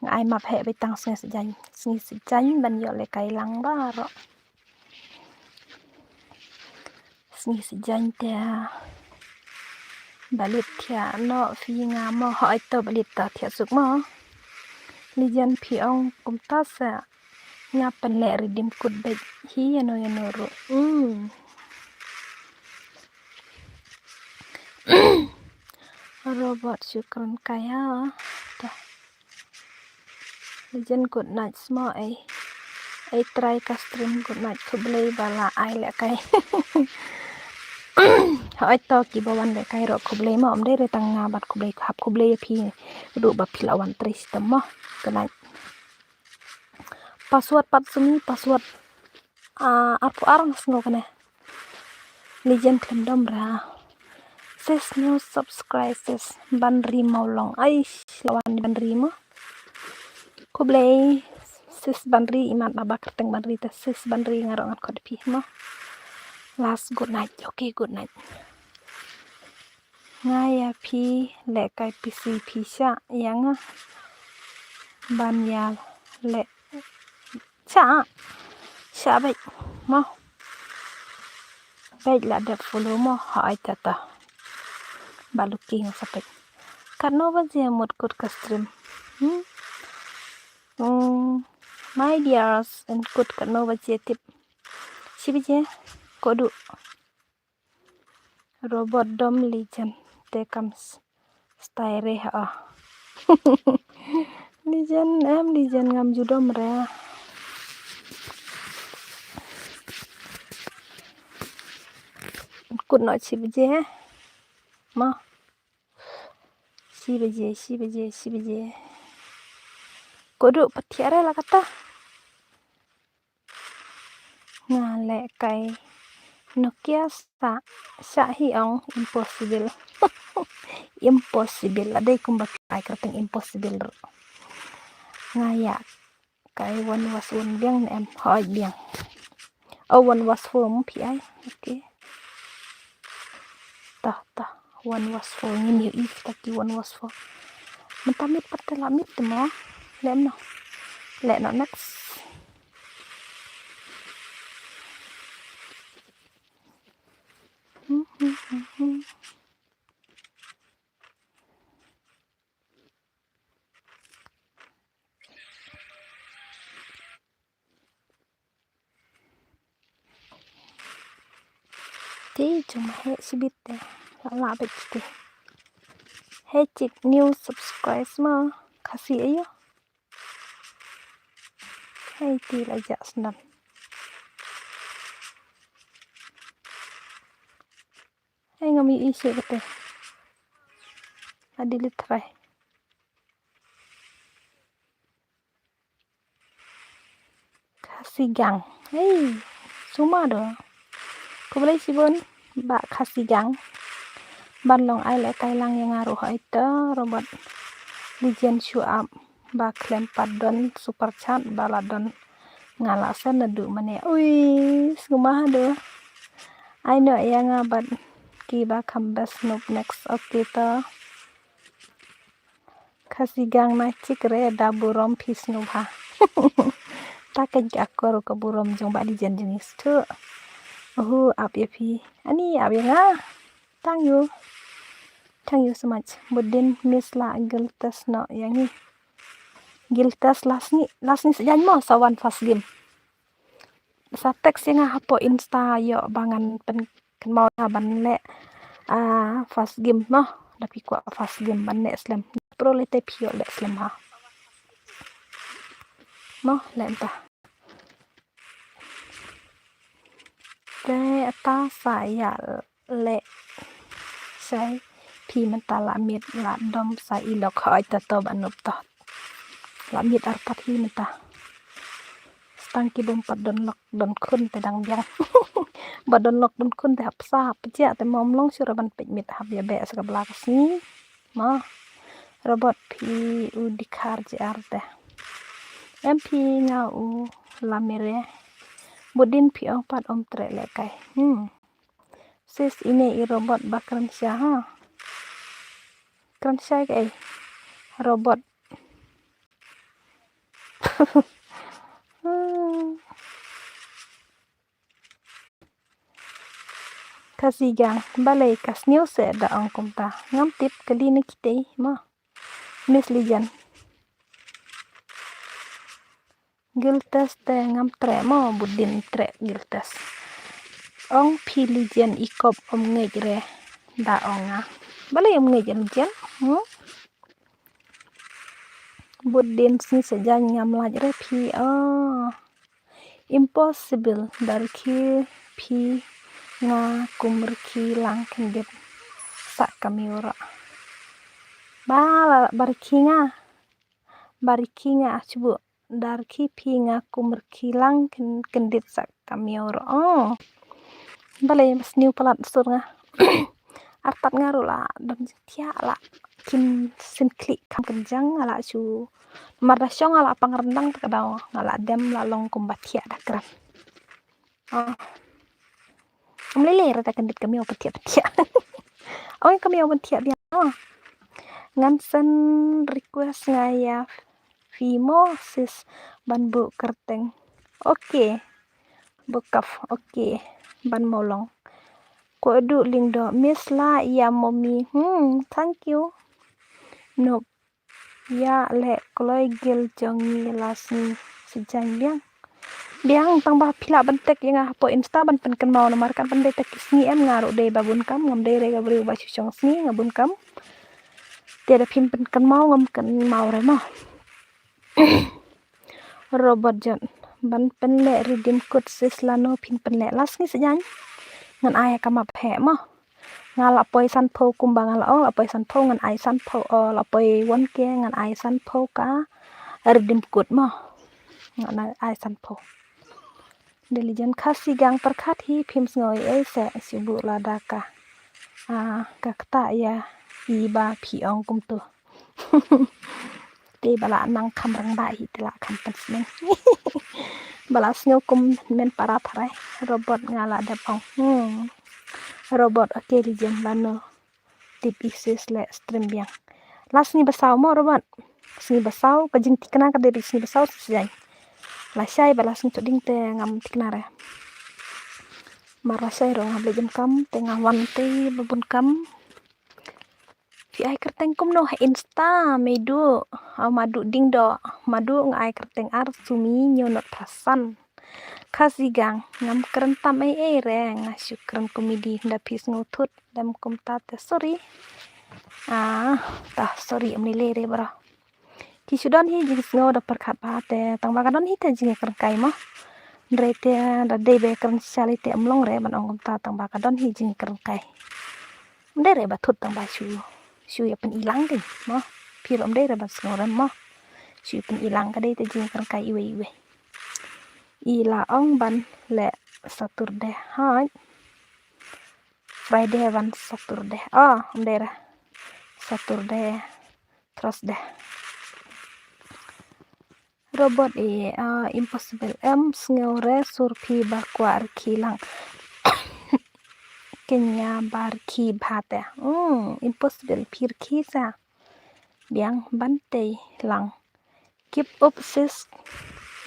Nga ai map heh beit tang sngi sijaiñ. Sngi sijaiñ ban ïoh lehkai lang baroh. Ngi sijaiñ te. Ba lit thiah noh phi nga mo, hooid to ba lit to thiah suk mo. Lijen phi ong kumta sa nga pynleh redeem code beit hi ïano ïano ruh. Hmm. Robot Shukran Kaya. To. Lijen good night sma ei. Ei trai ka stream good night, khublei ba la ai lehkai. Hooid to kiba wan lehkai ruh khublei mo, ym dei re tang nga bad khublei, hap khublei ïa phi ruh ba phi la wan trei shitom mo. Good night. Password pat sumi, password. Ah, arphew ar nga sngew kane. Lijen khlem dom ra. Sis new subscribe sis Banri Mawlong. Ai, la wan Banri mo. Khublei sis Banri, imat ba ba kyrteng Banri te sis Banri nga ruh ngan khot phi mo. Last good night. Okay, good night. Nga ïa phi lehkai phi si phi shah ïa nga ban ïa leh shah shah beit mo. Beit la dep follow mo, hooid ta ta. Ba lucky nga sa beit. Katno baje mut kut ka stream? Hmm? Hmm, my dears, yn kut katno baje tip? Shi baje? Kodu. Robot dom lijen te kam s-, stai re ha. Lijen em lijen ngam ju dom re. Kut noh shi baje. Ma. Shi baje, shi baje, shi baje. Kodu pat thiah re la kata. Nga lehkai Nokia sa, sa hi ong impossible. Impossible. La dei kumba phi ai kyrteng impossible ruh. Nga ïa kai one was one biang ne em? Hooid biang. Oh, one was four mo phi ai. Okay. Tah, tah. One was four. Ngin ïohi kita ki one was four. Mynta miet pat te la miet te mo. Leh noh. Leh noh next. Te jong ma heh shibit te. La la bit te. Heh chik new subscribe ma. Khasi ayo. Hei ti la jah sendam. Hei ngam ïohi shuh kata. Adi lit try. Khasi gang. Hei, suma do. Khublei shibun, bah Khasi gang. Ban long ai lehkai lang ïa nga ruh hooid to, Robot. Lijen shu ap, ba khlem pat don super chat, ba la don nga la send naduh mane. Ui, suma do. Ai noh ïa nga bad kiba kham best snoop next, okay to. Khasi gang na chik re da burom phi sngewbha. Ta ka jaka ruh ka burom jong ba Lijen jong ngi shuh. Uhu, ap ïa phi. Ani ap ïa nga. Thank you. Thank you so much. Budin miss la giltas noh ïa ngi. Giltas last ni, last ni sejak mo sa wan first game. Sa text ïa nga hapoh Insta ïoh ba ngan pynkynmaw ïa ban leh, ah, first game mo. Da phi kwah first game ban leh slem. Pro leh te phi ïoh leh slem ha. Mo leh mynta. Te ata sa ïa leh shai phi mynta la miet la dom sa i lok hoi ta to ba nup to. La miet artat hi mynta. Stang ki bym pat don lok don khun te dang biang. Ba don lok don khun te hap sa hap pjia te mom long shu ra ban peit miet hap ïa beh sa ka bla ka sngi. Ma Robot phi u dikhar ji ar te. Em phi nga u lamire. Budin phi ong pat om treh leh kai. Hmm. Sis ine i Robot ba kren sha ha. Kren sha kaei. Robot. Khasi Gang, balei ka sniew seh da ong kumta? Ngam tip, kali na kitei mo. Miss Lijen. Giltes te ngam treh mo, budin treh Giltes. Ong phi Lijen i kop ym ngeit re da ong nga. Balei ym ngeit Lijen? Hmm? Budin sngi Saitjaiñ ngam lait re phi. Oh. Impossible, da rkhie phi nga kum rkhie lang kyndit sa ka miaw roh. Ba la, ba rkhie nga. Ba rkhie nga, ah, shu buh. Da rkhie phi nga kum rkhie lang kyn-, kyndit sa ka miaw roh. Oh. Balei ba sniew palat sur nga. Artat nga ruh la don jingthiah la. Kim sngewkhlieh kham kynjang la shu. Mar da shong la pang ryndang ta ka daw nga la dem la long kumba thiah da kren. Oh. Ym lei lei re da kyndit ka miaw pynthiah pynthiah. Oi ka miaw pynthiah biang. Oh. Ngan send request nga ïa phi mo sis ban buh kyrteng. Okay. Buh kap. Okay. Ban mo long. Ko du ling do miss la ïa mommy. Hmm, thank you. Nope. Ïa leh kloi gil jong ngi la sngi Saitjaiñ biang. Biang tang ba phi lah ban tag ïa nga hapoh Insta ban pynkynmaw namar kan ban dei tag ki sngi em nga ruh dei ba bun kam ngam dei re ka briew ba shu shong sngi nga bun kam. Te da phin pynkynmaw ngam kynmaw re mo. Robot jot ban pynleh redeem code sis lano phin pynleh la sngi Saitjaiñ. Ngan ai ka map heh mo. Nga la poi sanphew kumba nga la ong la poi sanphew ngan ai sanphew o la poi one K ngan ai sanphew ka redeem code mo. Ngan ai sanphew. Dei Lijen Khasi Gang pyrkhat hi phim sngew ei ei seh shu buh lada ka. Ah, ka kata ïa i ba phi ong kumtu. Te ba la nang kham rangbah hi te la kham pynsneng. Ba la sngew kum men para pharai. Robot nga la dep ong. Hmm. Robot okay Lijen lano. Tip i sis leh stream biang. La sngi ba saw mo Robot. Sngi ba saw ka jingthikna ka dei ba sngi ba saw Saitjaiñ. La shai ba la sngi Thohdieng te ngam thikna re. Mar la shai ruh ngam leh jam kam te nga wan te ba bun kam. Phi ai kyrteng kumno ha Insta Madu. Au Madu Dieng do. Madu nga ai kyrteng ar Sumi Ñiew Not Phrasan. Khasi Gang ngam kren tam ei ei re nga shu kren komedi da phi sngew thut dem kumta te sorry. Ah, ta sorry ym lei lei re bro. Ki shu don hi jingsngew da pyrkhat ba te tang ba ka don hi te jingkren kai mo. Hynrei te da dei ba kren shisha lei te ym long re ban ong kumta tang ba ka don hi jingkren kai. Ym dei re ba thut tang ba shu shu ïa pynilang dei mo. Phi ruh ym dei re ban sngew rem mo. Shu ïa pynilang ka dei te jingkren kai iwei iwei. I la ong ban leh Saturday hooid. Friday ban Saturday. Oh, ym dei re. Saturday, Thursday. Robot i, ah, impossible em sngew re sur phi ba kwah rkhie lang. Kynja ba rkhie bha te. Hmm, impossible phi rkhie sa. Biang ban tei lang. Keep up sis.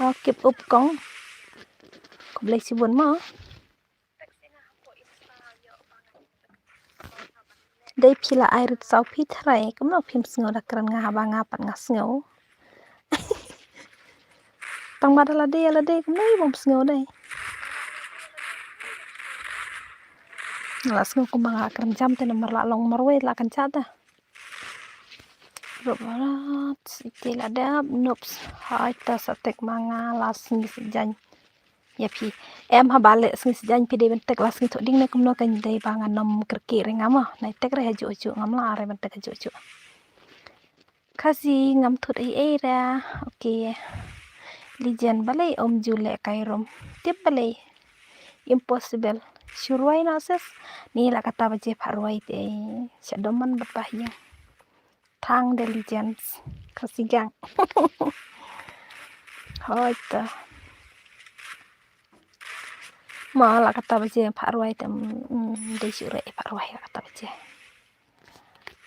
Oh, keep up kong. Khublei shibun mo. Dei phi la ai rit saw phi tharai kumno phim sngew da kren nga haba nga pat nga sngew. Tang ba da lade lade kumno i bym sngew dei. Nga la sngew kumba nga kren jam te namar la long marwei la kan cha da. Rup rat siti la dep nups. Hai ta sa tek ma nga la sngi Saitjaiñ. Ïa phi. Em haba leh sngi Saitjaiñ phi dei ban tek la sngi Thohdieng ne kumno kan dei ba nga nym kyrkieh re nga ma. Nai tek re ha juh juh ngam lah re ban tek ha juh juh. Khasi ngam thut ei ei re. Okay. Lijen balei ym ju leh kai rum. Tip balei. Impossible. Shu rwai noh sis. Ni la kata baje pha rwai te. Sha doman bad bah ïing. Tang de Lijen. Khasi Gang. Hoi to. Ma la kata baje pha rwai te, mm, dei shu re pha rwai la kata baje.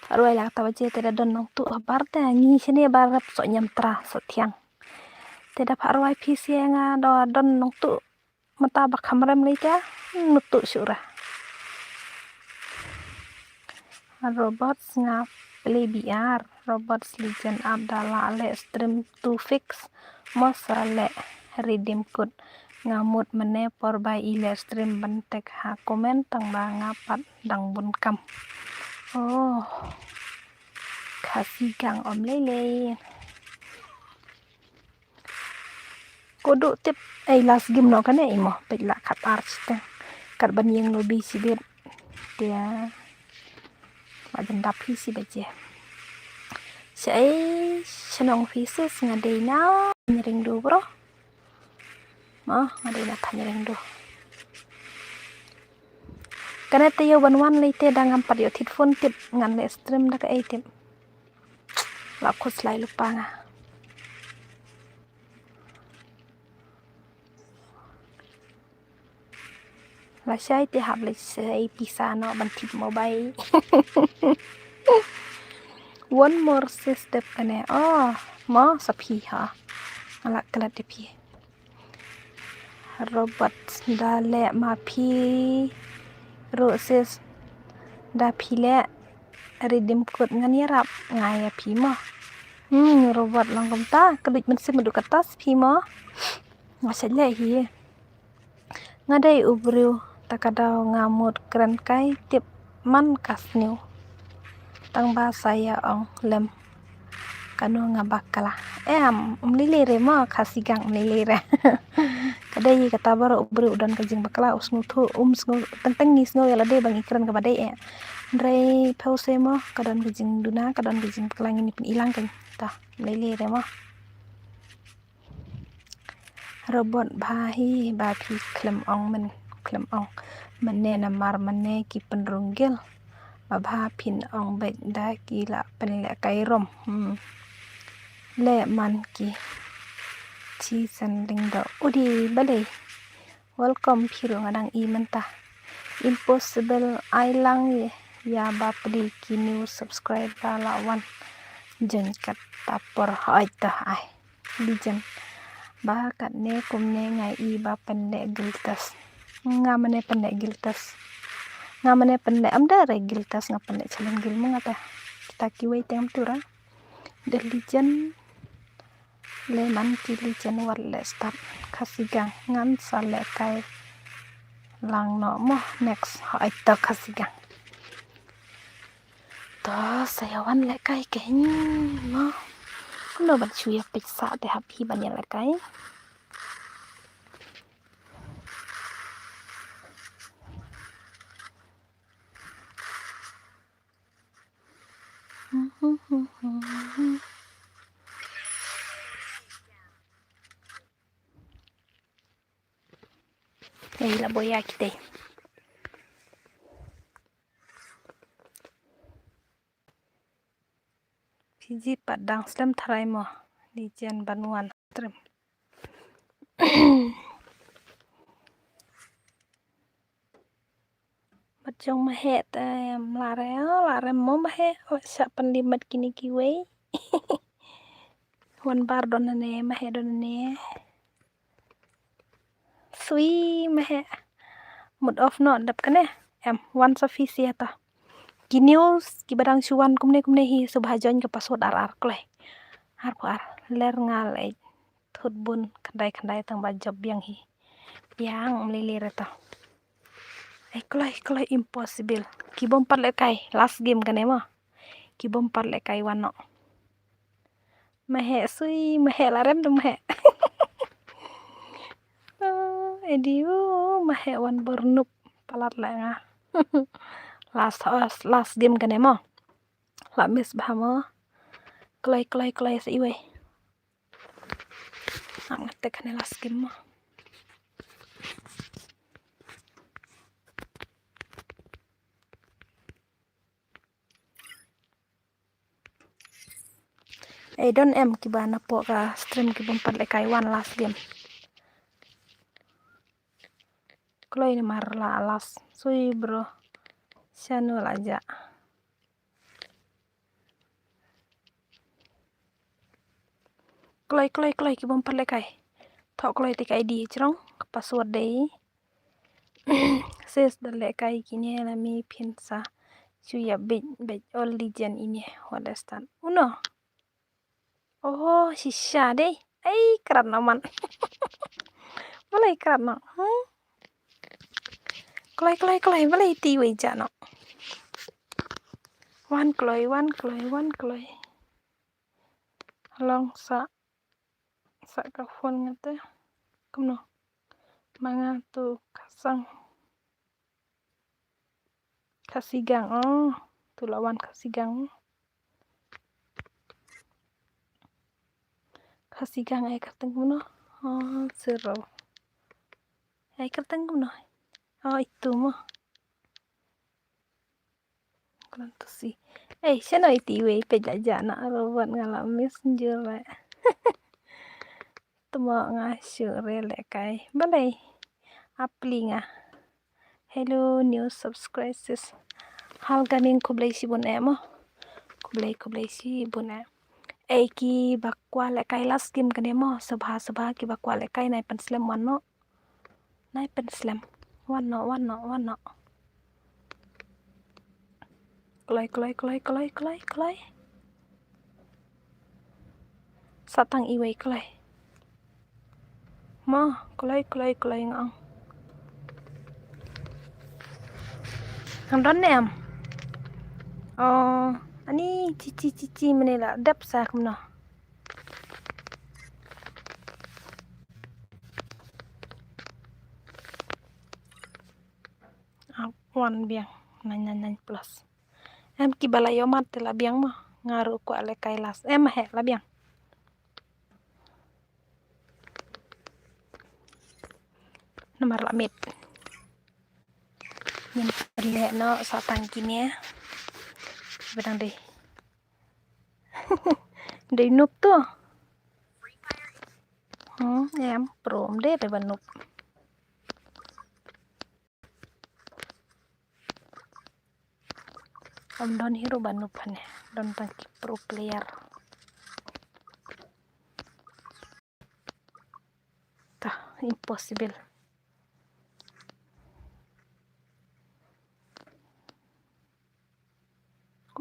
Pha rwai la kata baje te da don nongtuh habar te ngi shane ba rep soh ñiamtra soh thiang. Te da pha rwai phi sia nga da don nongtuh. Mynta ba kham rem lei te, mm, nongtuh shuh ra. Robot, nga play B R. Robot Legend app da la leh stream to fix. Mo sa leh redeem code. Nga mut mynne por ba i leh stream ban tag ha comment tang ba nga pat dang bun kam. Oh. Khasi gang ym lei lei. Ko du tip ei last game noh kane i mo, peit la khat ar shiteng. Kat ban ïeng lobby shibit. Te la jan dap hi shi baje. Shaei shnong phi sis? Nga dei na Thaiñ Ringdu bro. Mo, nga dei na Thaiñ Ringdu. Kane te ïoh ban wan lei te da ngam pat ïoh thied phone tip, ngan leh stream da kaei tip. La khuslai lypa nga. Lashai te hap leit sei pisa noh ban thied mobile. One more step kane. Oh, mo sa phi ha. Nga la klet ïa phi. Robot da leh ma phi ruh sis. Da phi leh redeem code ngan ïarap nga ïa phi mo. Hmm, robot long kumta, ka duh mynsiem ka duh kata sa phi mo. Nga sha leh hi. Nga dei u briew ta ka daw nga mut kren kai tip man ka sniew. Tang ba sa ïa ong lem kano nga bakla. Em, ym lei lei re mo, Khasi gang ym lei lei re. Ka dei kata baroh u briew u don ka jingbakla, u sngewthuh, um sngew, teng teng ngi sngew ïa lade ba ngi kren kaba dei eh. Hynrei phew se mo, ka don ka jingduna, ka don ka jingbakla, ngin ïa pyni lang kein. Ta, ym lei lei re mo. Robot bha hi ba phi khlem ong men, khlem ong. Mynne namar mynne ki pynrung gil. Ba bha phin ong beit da ki la pynlehkai rom. Hmm. Leh man ki. Chi san ling do. Udi balei. Welcome phi ruh nga dang i mynta. Impossible ai lang ïa, ïa ba pli ki new subscriber la wan. Join kata por hoi to ai. Legend. Ba katne kumne nga i ba pynleh guild test. Nga mane pynleh guild test. Nga mane pynleh am da re guild test nga pynleh challenge guild mo nga ta. Kita kiwei te ngam tip ra. The Legend. Leh man ki Legend wat leh start. Khasi gang ngan sa lehkai lang noh mo next. Hoi to Khasi gang. To sa ïa wan lehkai kein mo. Kumno ban shu ïa peit sah te hap hi ban ïa lehkai. Ei la boya kitei. Phi ji pat dang slem tharai mo. Ni jen ban wan stream. Mat jong ma heh te em la re, la re mo ma heh, la shah pynlip mat kine kiwei. Wan bar don ne, ma heh don ne. Sui ma heh. Mut off noh dep kane. Em, wan sa phi sia ta. Ki news, ki ba dang shu wan kumne kumne hi, sngewbha join ka password ar ar kloi. Ar phew ar, ler ngal eh. Thut bun, khyndai khyndai tang ba jop biang hi. Biang, ym lei lei re ta. Ai kloi, kloi impossible. Ki bym pat lehkai, last game kane mo. Ki bym pat lehkai wan noh. Ma heh sui, ma heh la rem tu ma heh. Ah, edi u, ma heh wan bor nup palat la nga. Last, last, last game kane mo. La miss bha mo. Kloi, kloi, kloi sa iwei. Am nga tek kane last game mo. Ei don em kiba na pok ka stream ki bym pat lehkai wan last game. Kloi ni mar la last. Sui bro. Shano la ja. Kloi, kloi, kloi ki bym pat lehkai. Thok kloi te ka I D jrong, ka password dei. Sis da lehkai kine la mi phin sa Shu ïa bit bit all legend ini. What is that? Uno. Oh, shisha dei. Ai, krat na man. Balei krat na? Hmm? Kloi, kloi, kloi. Balei ti wei ja na. Wan kloi, wan kloi, wan kloi. Long sa. Sa ka phone ngate. Kumno. Manga tu kasang. Khasigang, oh. Tu la wan Khasigang. Khasigang ai kyrteng kumno? Oh, zero. Ai kyrteng kumno? Oh, itu mo. Klan tu si. Eh, shano iti wei peit la ja na robot nga la messenger la. Tmo nga shu re le kai. Balei. Apli nga. Hello, new subscribers. Hal ganing khublei shibun eh mo. Khublei, khublei shibun eh. Eh, ki ba kwah lehkai last game kane mo. Sabha, sabha ki ba kwah lehkai nai pynslem wan noh. Nai pynslem. Wan noh, wan noh, wan noh. Kloi, kloi, kloi, kloi, kloi, kloi. Sa tang iwei kloi. Mo, kloi, kloi, kloi nga ong. Ngam don ne em? Oh, ani chichi chichi mane la dep sa kumno. Ah, wan biang nine nine nine plus. Em ki ba la ïoh mat te la biang mo. Nga ruh kwah lehkai last. Em he la biang. Namar la miet. Ngin pynleh noh sa tang kine. Ba dang dei. Dei noob tu. Hmm, em, pro em dei, dei ba noob. Em don hero ba noob hane. Don tang ki pro player. Tah, impossible.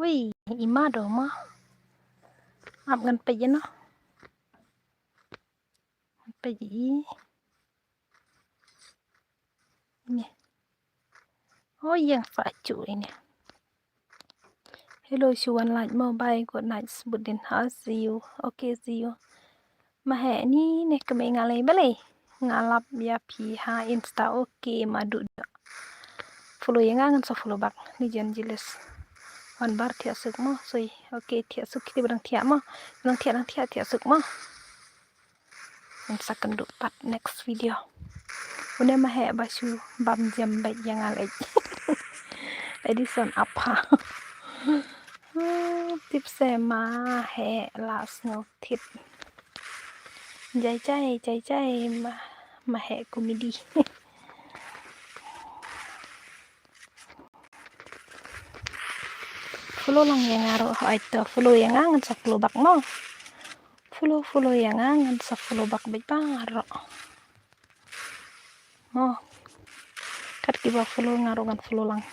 Ui, ima do ma. Ap ngan peit ïa no. Ngan peit ïa i. Ni. Oh, ïeng sa chu ini. Hello, shu wan like mo, bye, good night, Sbudin. Ha, see you. Okay, see you. Ma he ni ne kemei nga lei balei. Nga lap ïa phi ha Insta, okay, ma du da. Follow ïa nga ngan sa follow back. Ni jan jealous. Wan bar thiah suk mo, soi. Okay, thiah suk kiti ba dang thiah mo. Dang thiah, dang thiah, thiah suk mo. Ngan sa kynduh pat next video. Une ma he ba shu bam jem bad ïa nga leh. Edison apa. Tip se ma he la sngew tip. Jai jai jai jai ma ma he komedi. Follow lang ïa nga ruh, hooid to, follow ïa nga ngan sa follow back mo. Follow, follow ïa nga ngan sa follow back bad baroh. Mo. Kat kiba follow nga ruh ngan follow lang.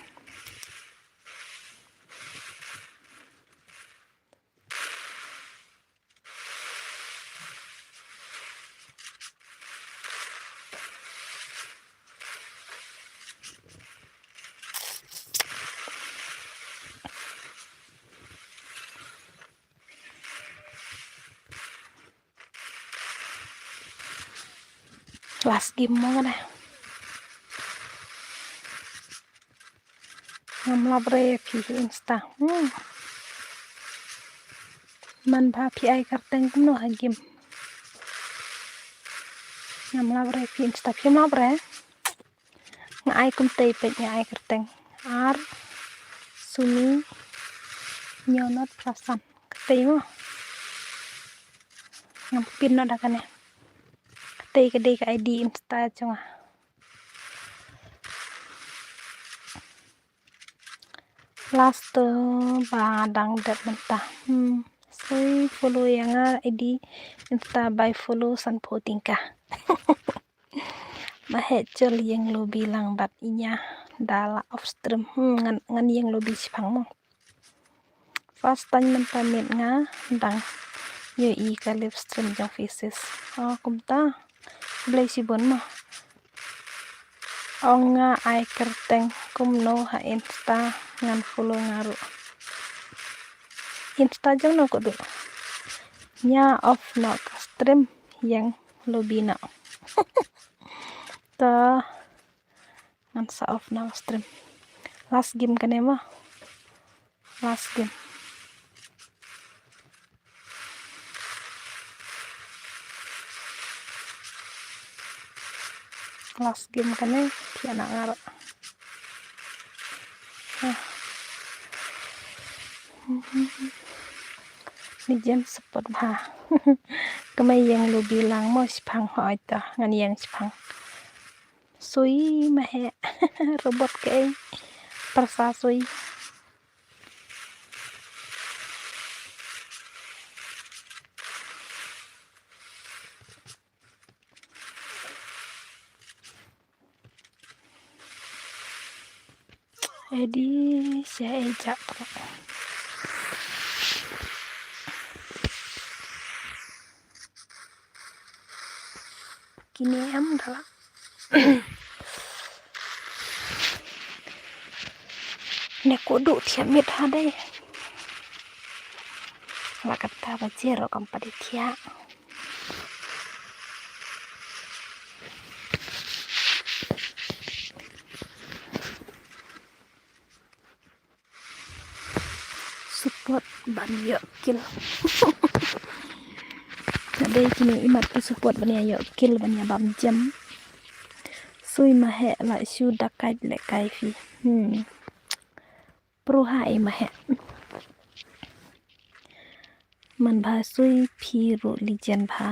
Last game mo kane. Ngam lap re phi Insta. Hmm. Man ba phi ai kyrteng kumno ha game. Ngam lap re phi Insta, phim lap re. Nga ai kumtei peit, nga ai kyrteng. Ar Sumi Nyo Not Prasan. Kyrteng mo. Ngam pin noh da kane. Kyrteng ka dei ka I D Insta jong nga. Last to ba dang dep mynta. Hmm. Soi follow ïa nga I D Insta by follow san pho tyngka. Ma he chol ïeng lo bi lang bad ïa nga. Da la off stream. Hmm, ngan, ngan ïeng lobby shipang mo. First time mynta miet nga dang ïohi ka live stream jong phi sis. Oh, kumta. Blei shibun mo. Ong nga ai kyrteng kumno ha Insta ngan follow nga ruh. Insta jong no ko du. Nia off noh ka stream ïeng lobby noh. Ta ngan sa off noh ka stream. Last game kane mo. Last game. Last game kane, thiah na ngar. Ah. Ni jem support bha. Kmai ïeng lobby lang mo shipang hoi ta, ngan ïeng shipang. Sui ma heh. Robot kaei. Pyrsa sui. Edi sha ei jak. Kine em da la. Ne ko du thiah miet ha dei. La kata ba jero kam pat di thiah. Support ban ïoh kill. Ka dei kine imat ki support ban ïa ïoh kill ban ïa bam jem. Sui ma heh la shu dakai le kai phi. Hmm. Pro ha i ma heh. Man bha sui phi ruh legend bha.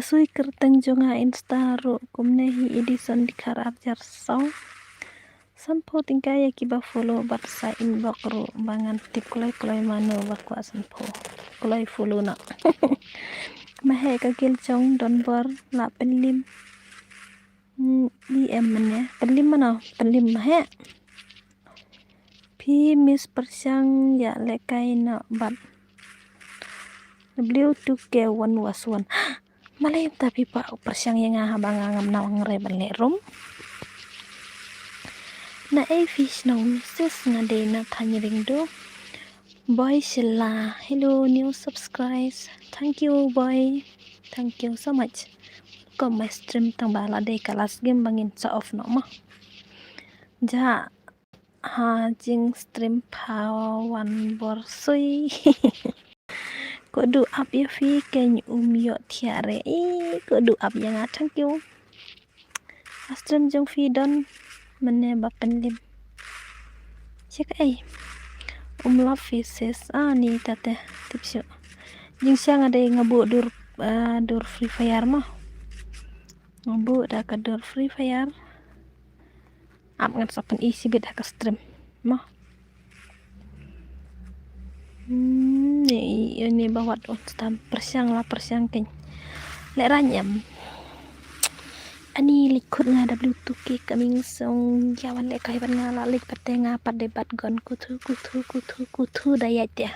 Sui kyrteng jong nga Insta ruh kumne hi Edison Dkhar ar hajar saw. Sanphew tyngka ïa kiba follow bad sa inbox ruh ba ngan tip kloi kloi mano ba kwah sanphew kloi follow noh. Ma heh ka kil jong don bor la pynlim. Hmm, i em mane pynlim mano pynlim ma heh. Phi miss pyrshang ïa lehkai noh bad W two K one was one. Malei ta phi pa pyrshang ïa nga haba nga ngam nang re ban leh rum. Na ei phi shnong sis nga dei na Thaiñ Ring do. Boy Shilla, hello new subscribes. Thank you boy. Thank you so much. Ko my stream tang ba la dei ka last game ba ngin sa off noh mo. Ja ha jing stream pha wan bor sui. Ko du ap ïa phi kein um ïoh thiah re. I ko du ap ïa nga thank you. A stream jong phi don mane ba pynlim. Check ei. Um love phi sis ani tate tip shu. Jing sha nga dei nga bu dur ah, dur Free Fire mo. Nga bu da ka dur Free Fire. Ap ngan sa pyn-i shibit ha ka stream mo. Hmm, ni ni ba wat on stam pyrshang la pyrshang kein. Leh rang em. Ani leh khut nga W two K coming song jawan leh kai ban nga la leh pat te nga pat de bat gon kuthu kuthu kuthu kuthu da ya te.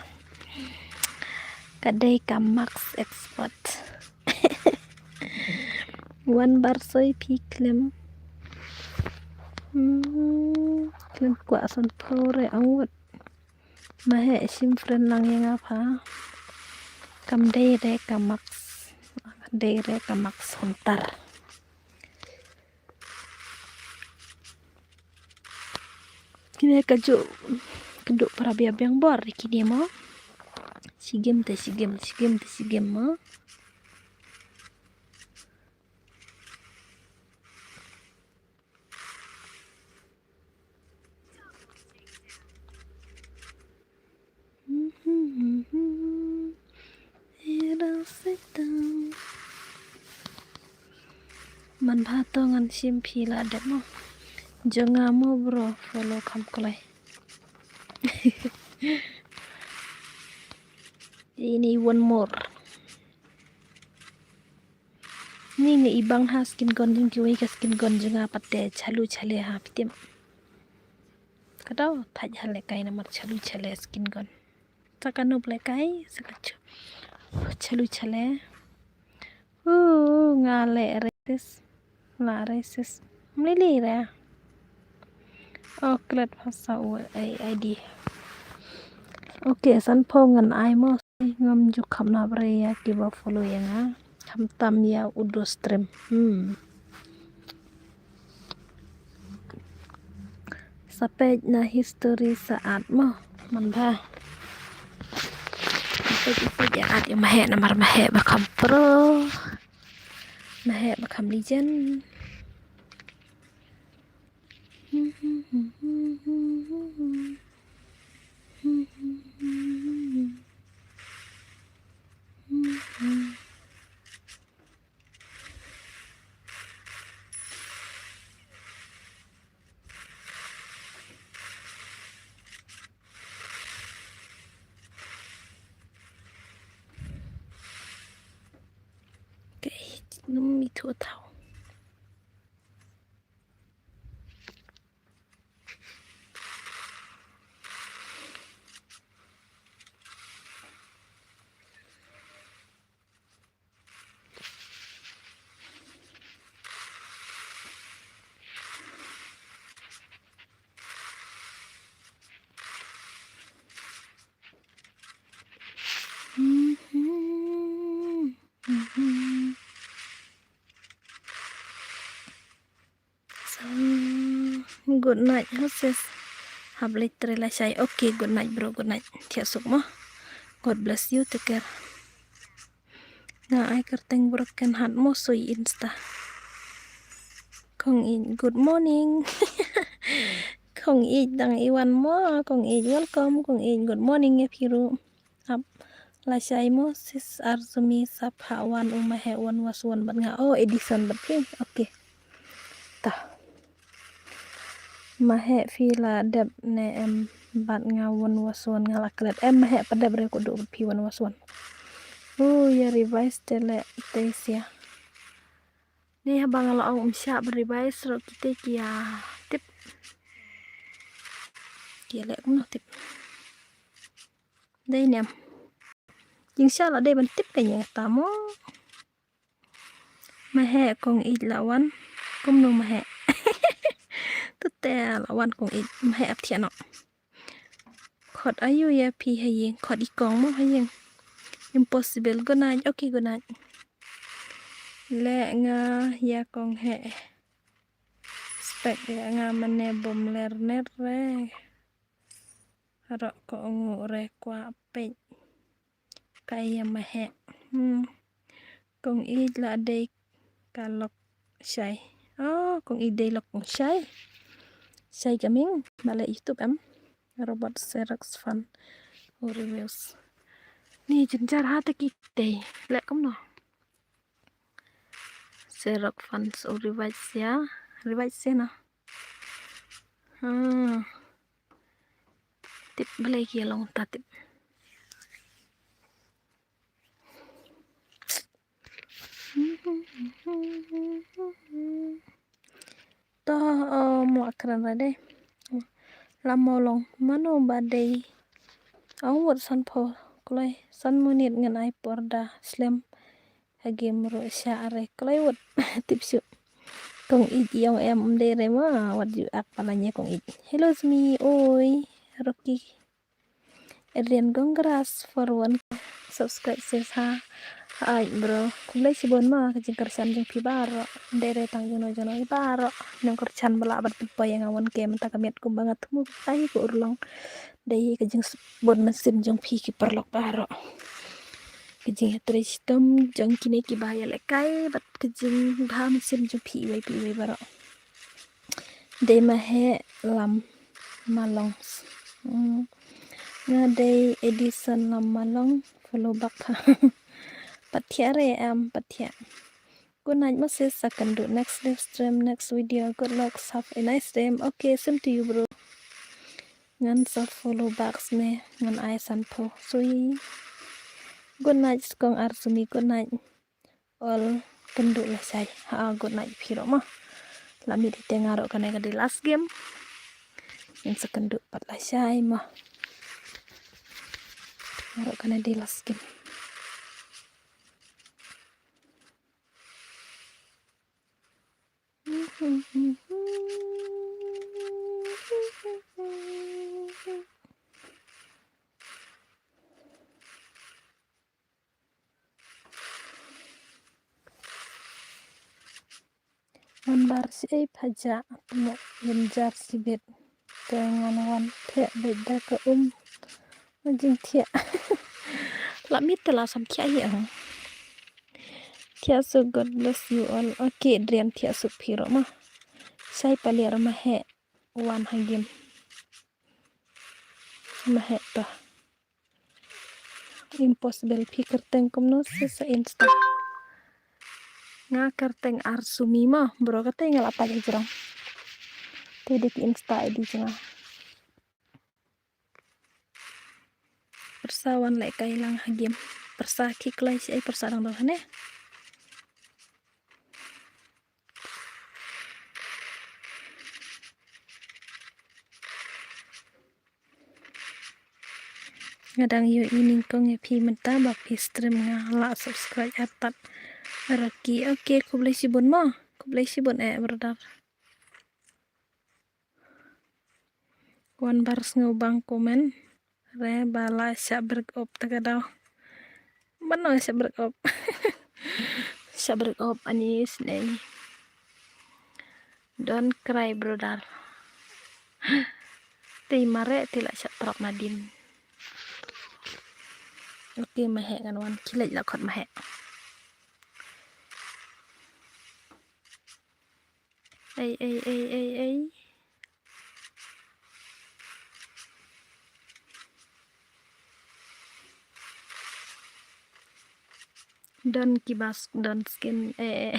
Ka dei ka Max Expert. Wan bar soi phi khlem. Hmm, khlem kwah san pho re angut. Ma heh shim friend lang ïa nga pha. Kam dei re ka Max. Dei re ka Max Hunter. Kine ka ju kynduh para bia biang bor kine mo. Shigim te shigim, shigim te shigim mo. Man bha to ngan shim phi la dep mo. Jong nga mo bro follow kham kloi. Ini one more. Ni nga i bang ha skin gon jong kiwei ka skin gon jong nga pat te chalu chale ha phi tip. Ka dau thaj ha le kai namar chalu chale skin gon. Sa ka nup le kai sa ka chu. Chalu chale. Uh, nga le resis. La resis. Mlili re. Oh, klet phasa u ai ai di. Okay, san pho ngan ai mo. Ngam ju kham na bre ya ki ba follow ya nga. Kham tam ya u do stream. Hmm. Sa peit na history sa at mo. Man ba. Sa peit, sa peit ya at ya mahe namar mahe ba kham pro. Mahe ba kham legend. Okay, num mi thu thau. So, good night, ha sis. Hap leit trei lashai. Okay, good night, bro. Good night. Thiah suk mo. God bless you. Take care. Nga ai kyrteng Broken Heart mo sui Insta. Kong Ij, good morning. Kong Ij dang i wan mo. Kong Ij, welcome. Kong Ij, good morning ïa phi ruh. Ap lashai mo sis Arzumi, sap ha wan u Mahe wan was wan bad nga. Oh, Edison bad phi. Okay. Ta. Mahe phi la dep ne em bad nga wan was wan nga la klet. Em Mahe pa dep re ko du bad phi wan was wan. Oh, ïa revise te le te sia. Ni haba nga la ong um shah ba revise ro kite ki ïa tip. Ki ïa leh kumno tip. Dei niam. Jingshah la dei ban tip ka ïa ta mo. Mahe Kong Ij la wan. Kumno Mahe. Tute la wan Kong Ij. Mahe ap thiah noh. Khot ayu ïa phi ha ïing, khot i kong mo ha ïing. Impossible. Good night. Okay, good night. Le nga ïa kong he. Spek ïa nga mane bom ler ner re. Ro ko ngu re kwah peit. Ka ïa Mahe. Hmm. Kong Ij la dei ka lok shai. Oh, Kong Ij dei lok shai. Shai coming. Ba leh YouTube em. Robot Xerox fan. Oh, reviews. Ni jynjar ha te ki tei. Leh kumno. Xerox fan, oh, revise ïa. Revise ïa na. Hmm. Tip balei ki long ta tip. To, oh, mo akran ra dei. Lam mo long mano ba dei. Ong wot san pho kloi san minit ngan ai por da slem. Hagim ro sha are kloi wot tip shu. Kong Ij ïong em um dei re ma wat ju ak pala nya Kong Ij. Hello Zmi, oi, Rocky. Adrian, congrats for one K subscribe sis ha. Hai bro, khublei shibun ma ka jingkyrshan jong phi baroh. Dei re tang jong no jong no baroh. Nang kyrshan ba lah ban pynpoi ïa nga one K mynta ka miet kumba nga thmu tai ka urlong. Dei ka jingbun mynsiem jong phi ki paralok baroh. Ka jingïatrei shitom jong kine kiba ïalehkai bad ka jingbha mynsiem jong phi iwei pa iwei baroh. Dei Mahe Lam Malong. Hmm. Nga dei Edison Lam Malong, follow back ha. Pat thiah re em, pat thiah. Good night, Moses. Sa kan do next live stream, next video. Good luck. Have a nice dream. Okay, same to you, bro. Ngan sa follow back sne, ngan ai san pho. Sui. Good night Skong Arsumi, good night. All kynduh lashai. Ha, good night phi ruh mo. La mih te nga ruh kane ka dei last game. Ngin sa kynduh pat lashai mo. Nga ruh kane dei last game. Wan bar shi ei phaja mo yin jar shi bit. Te ngan wan thiah bit da ka um. Ma jing thiah. La mit te la sam thiah hi ang. Thiah suk, God bless you all. Okay, Adrian thiah suk phi ruh mo. Shai paliar ma heh wan ha game. Ma heh to. Impossible, phi kyrteng kumno sis sa Insta? Nga kyrteng Arsumi mo, bro, kata nga la pait hajrong. Te dei ki Insta I D jong nga. Pyrsa wan leh kai lang ha game. Pyrsa ki kloi shi ei pyrsa dang dang hane. Nga dang ïohi nyngkong ïa phi mynta ba phi stream nga la subscribe artat. Raki, okay, khublei shibun mo. Khublei shibun eh brother. Wan bar sngewbang comment. Re ba la shah break up ta ka daw. Mano shah break up? Shah break up ani snei. Don't cry brother. Te mare te la shah trap nadin. Okay, ma heh ngan wan khie leit la khot ma heh. Ei, ei, ei, ei, ei. Don kibas, don skin, eh, eh.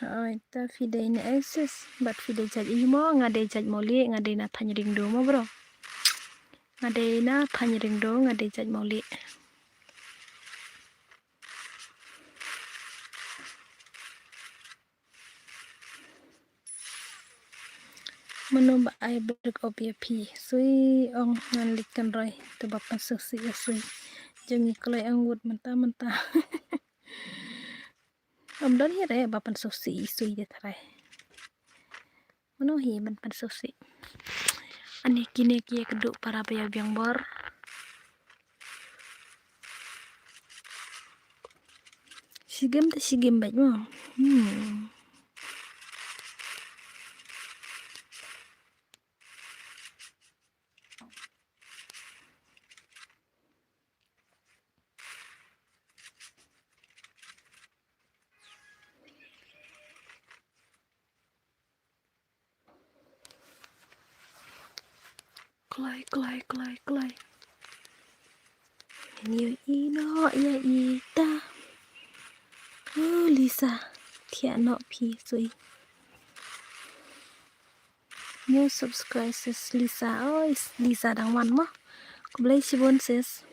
Hoi, ta phi dei na Isis, bad phi dei jait imo, nga dei jait Mawlieh, nga dei na Thaiñ Ringdo mo bro. Nga dei na Thaiñ Ringdo, nga dei jait Mawlieh. Mano ba ai break up ïa phi? Sui ong ngan leit kynroi, to ba pynsngewsih ïa sui. Jong ngi kloi ong wut mynta mynta. Ym don hi re ba pynsngewsih ïa sui de tharai. Mano hi ban pynsngewsih? Ani kine ki ïa kduh para ba ïa biang bor. Shi game te shi game bad mo. Hmm. Kloi, kloi, kloi, kloi. Ngi ïohi noh ïa ita. Oh, Lisa. Thiah noh phi sui. New subscribe sis Lisa. Oh, Lisa dang wan mo. Khublei shibun sis.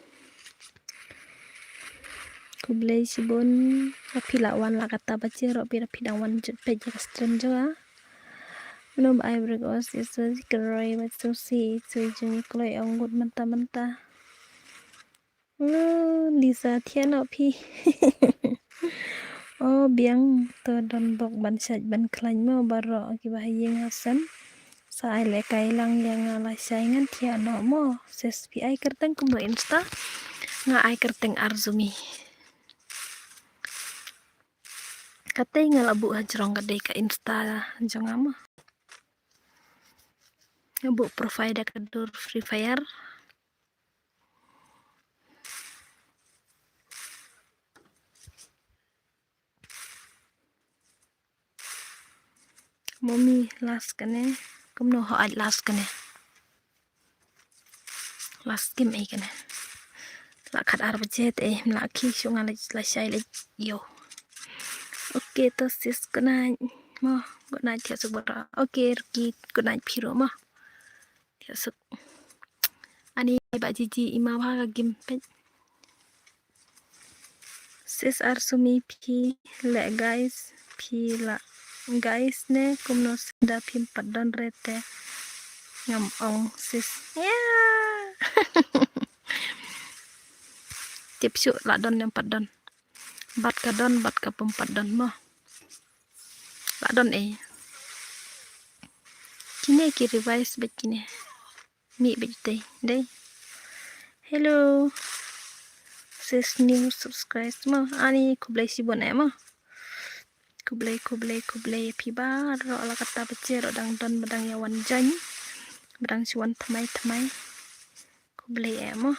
Khublei shibun. Phi la wan la kata ba che ro phi dang wan jut peit ïa ka stream jong nga. Mano ba ai break up ïa sui, kynroi bad sngewsih ïa sui jong ngi kloi ong wut mynta mynta. Lisa thiah noh phi. Oh biang, to don bok ban shait ban khlaiñ mo baroh kiba ha ïing ha sem. Sa ai lehkai lang ïa nga lashai ngan thiah noh mo. Sis phi ai kyrteng kumno Insta? Nga ai kyrteng Arzumi. Katei nga la buh hajrong ka dei ka Insta jong nga mo. Nga buh profile da ka dur Free Fire. Mummy last kane. Kumno ho ai last kane. Last game ei kane. La khat ar baje te ei, la ki shu nga la, lashai la yo. Okay, to sis, good night. Mo, good night, thiah suk baroh. Okay, Ricky, good night phi ruh mo. Thiah suk. Ani ba jiji ima bha ka gim pet. Sis Arsumi phi leh guys, phi la guys ne kumno sida phim pat don re te ngam ong sis. Yeah. Tip shu la don ne em pat don. Bat ka don, bat ka pum pat don mo. La don eh. Kine ki revise bet kine. Mi bet dei, dei. Hello. Sis new subscribe mo. Ani khublei shibun eh mo. Khublei, khublei, khublei phi baroh la kata bache ro dang don ba dang ïa wan join. Ba dang shu wan thymmai thymmai. Khublei eh mo.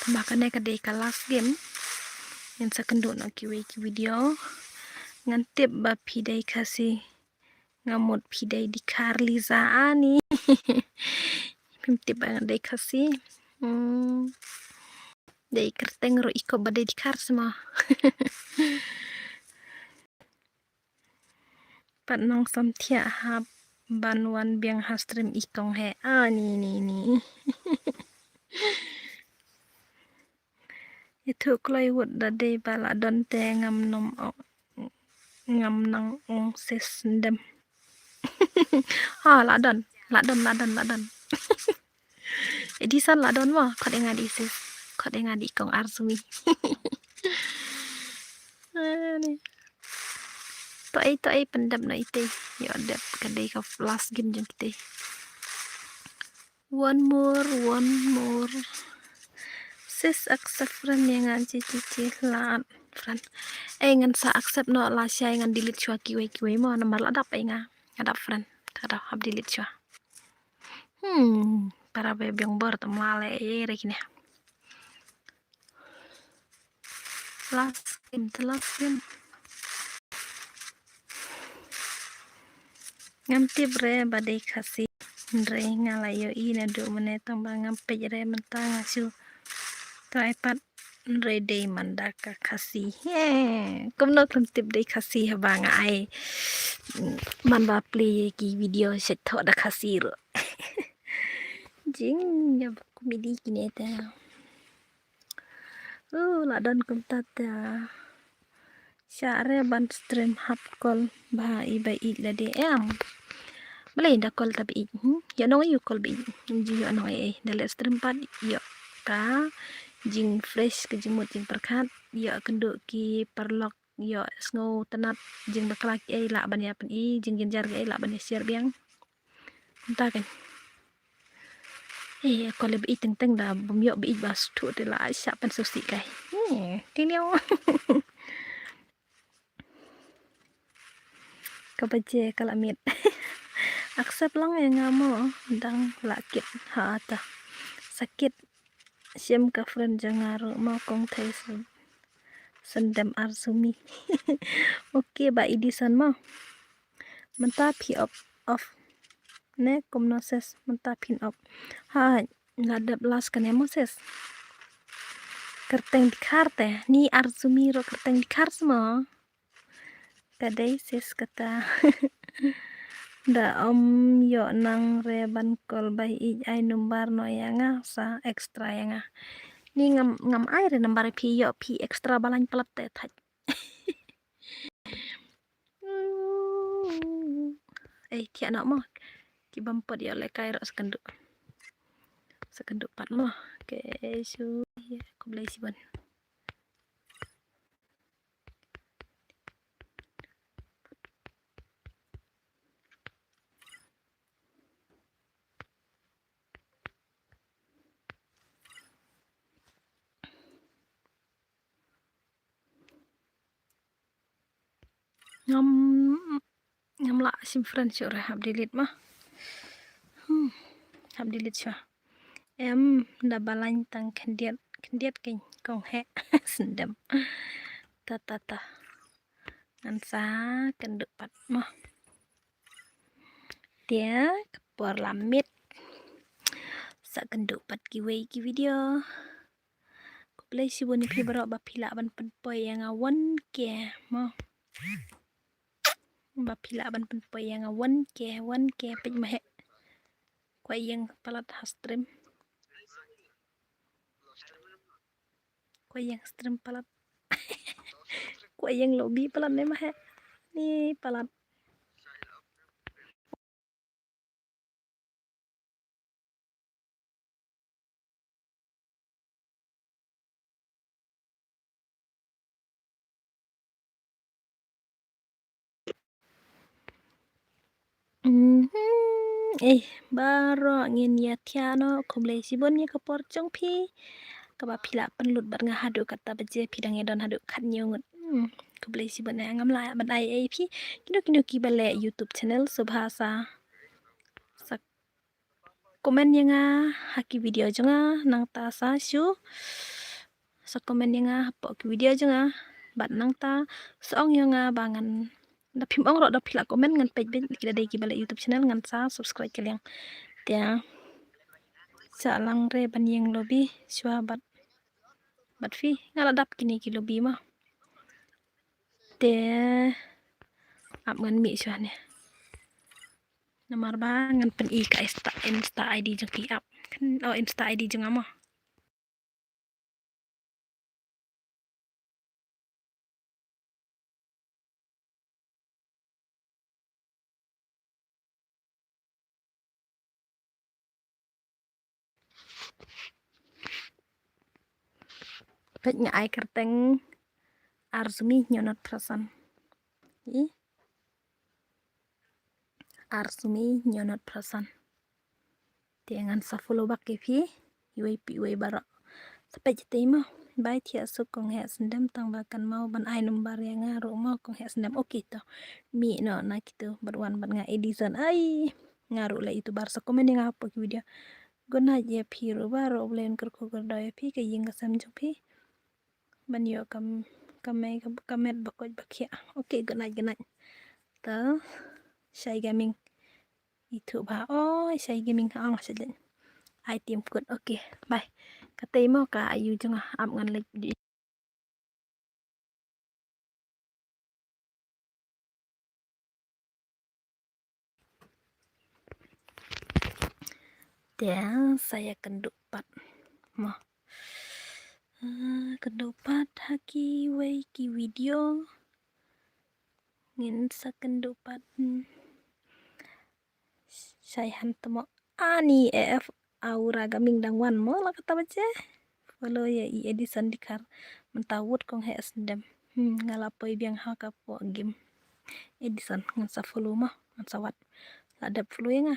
Tangba kane ka dei ka last game. Ngan sa kynduh noh kiwei ki video. Ngan tip ba phi dei Khasi. Nga mut phi dei Dkhar Liza ani. Phim tip ba nga dei Khasi. Hmm. Dei kyrteng ruh i kop ba dei Dkhar sma. Pat nong samthiah hap ban wan biang ha stream i kong he. Ah, ni, ni, ni. Itu kloi wut da dei ba la don te ngam nom o-, ngam nang ong sis ndem. Ha, la don, la don, la don, la don. Edison la don mo, khot ïa nga di sis. Khot ïa nga di kong Arsumi. Ani. To ai, to ai pyndep na ite. Ïoh dep ka dei ka last game jong kite. One more, one more. Sis accept friend ïa nga ji ji ji la friend. Eh ngan sa accept noh lashai ngan delete shuwa kiwei kiwei mo namar la dap eh nga. Nga dap friend. Ka dap hap delete shuwa. Hmm, para be biang bor tam la le eh re kine. Last game, the last game. Ngam tip re ba dei Khasi. Hynrei nga la ïohi naduh mynne tangba ngam peit re mynta nga shu try pat. Hynrei dei man da ka Khasi. He, kumno khlem tip dei Khasi haba nga ai man ba plie ki video shet thoh da Khasi ruh. Jing ïa ba kumidi kine te. Uh, la don kumta te. Sha re ban stream hap call ba i ba ïeit lade em. Balei da call ta ba ïeit, hmm? Ïoh nong ïu call ba ïeit. Ji ïoh nong ei ei. Da leh stream pat ïoh ka jing fresh ka jingmut jingpyrkhat. Ïoh kynduh ki paralok ïoh sngew tynnat jingbakla ki ei lah ban ïa pyni, jingjynjar ki ei lah ban ïa share biang. Mynta kan. Eh, ko leh ba ïeit teng teng da bym ïoh ba ïeit ba shu te la shah pynsngewsih kai. Eh, ti niaw. Ka baje ka la miet. Accept lang ïa nga mo dang la kit ha ta. Sakit. Shem ka friend jong nga ruh mo kong thei sendem Arsumi. Okay ba Edison mo. Mynta phi off, off. Ne kumno sis mynta phin off. Ha la dep last kane mo sis. Kyrteng Dkhar te ni Arsumi ruh kyrteng Dkhar sma. Ka dei sis kata. Da ym ïoh nang re ban call ba ïeit ai number noh ïa nga sa extra ïa nga. Ni ngam, ngam ai re number phi ïoh phi extra ba lain palat te thait. Ei thiah noh mo. Ki bym pat ïoh lehkai ruh sa kynduh. Sa kynduh pat mo. Ke shu khublei shibun. Ngam, ngam lah shim friend shuh re hap delete ma. Hmm, hap delete shuh. Em da ba lain tang khyndiat, khyndiat kein kong heh sendem. Ta ta ta. Ngan sa kynduh pat mo. Te ka por la miet. Sa kynduh pat kiwei ki video. Khublei shibun ïa phi baroh ba phi lah ban pynpoi ïa nga one K mo. Ba phi lah ban pynpoi ïa nga one K, one K peit ma heh. Kwah ïeng palat ha stream. Kwah ïeng stream palat. Kwah ïeng lobby palat ne ma heh. Ni palat. Mhm. Eh, baroh ngin ïa thiah noh, khublei shibun ïa ka por jong phi. Kaba phi lah pynlut bad nga haduh katta baje, phi dang ïa don haduh khathynñiew ngut. Hmm, khublei shibun, eh, ngam lah ban ai ei phi. Kino kino kiba leh YouTube channel, sngewbha sa, sa comment ïa nga ha ki video jong nga, nangta sa shu sa comment ïa nga hapoh ki video jong nga, bad nangta sa ong ïa nga ba ngan, da phim ong ruh, da phi lah comment, ngan peit beit, ki da dei kiba leh YouTube channel, ngan sa subscribe ka liang. Te sa lang re ban ïeng lobby shuwa bad, bad phi, nga la dap kine ki lobby mo. Te ap ngan mih shuwa ne. Namar ba ngan pyni ka Insta, Insta I D jong ki ap. Kan, oh, Insta I D jong nga mo. Peit nga ai kyrteng Arsumi Hynñiewnoh Phrasan. Ih. Arsumi Hynñiewnoh Phrasan. Te ngan sa follow back ïa phi, iwei pa iwei baroh. Sa peit te mo. Bye, thiah suk kong Heh Syndem, tang ba kan mo ban ai number ïa nga ruh mo kong Heh Syndem. Okay to. Mih noh na kito bad wan bad nga Edison. Ai, nga ruh leh YouTuber, sa comment ïa nga hapoh ki video. Good night ïa phi ruh baroh, U Blei un kyrkhu kyrdoh ïa phi, ka ïing ka sem jong phi. Ban ïoh kam, kam, kam met ba koit ba khiah. Okay, good night, good night. To Shai Gaming. Ithuh ba. Oh, Shai Gaming, ong sha jen. Ai tim kut. Okay, bye. Katei mo ka ayu jong nga, ap ngan leit. Te sa ïa kynduh pat mo. Ah, kynduh pat ha kiwei ki video. Ngin sa kynduh pat, hmm. Shai han tmo ani A F Aura Gaming dang wan mo la kata baje. Follow ïa i Edison Dkhar. Mynta wut kong Heh Syndem. Hmm, nga la poi biang ha ka pok game. Edison, ngan sa follow mo, ngan sa wad. La dep follow ïa nga.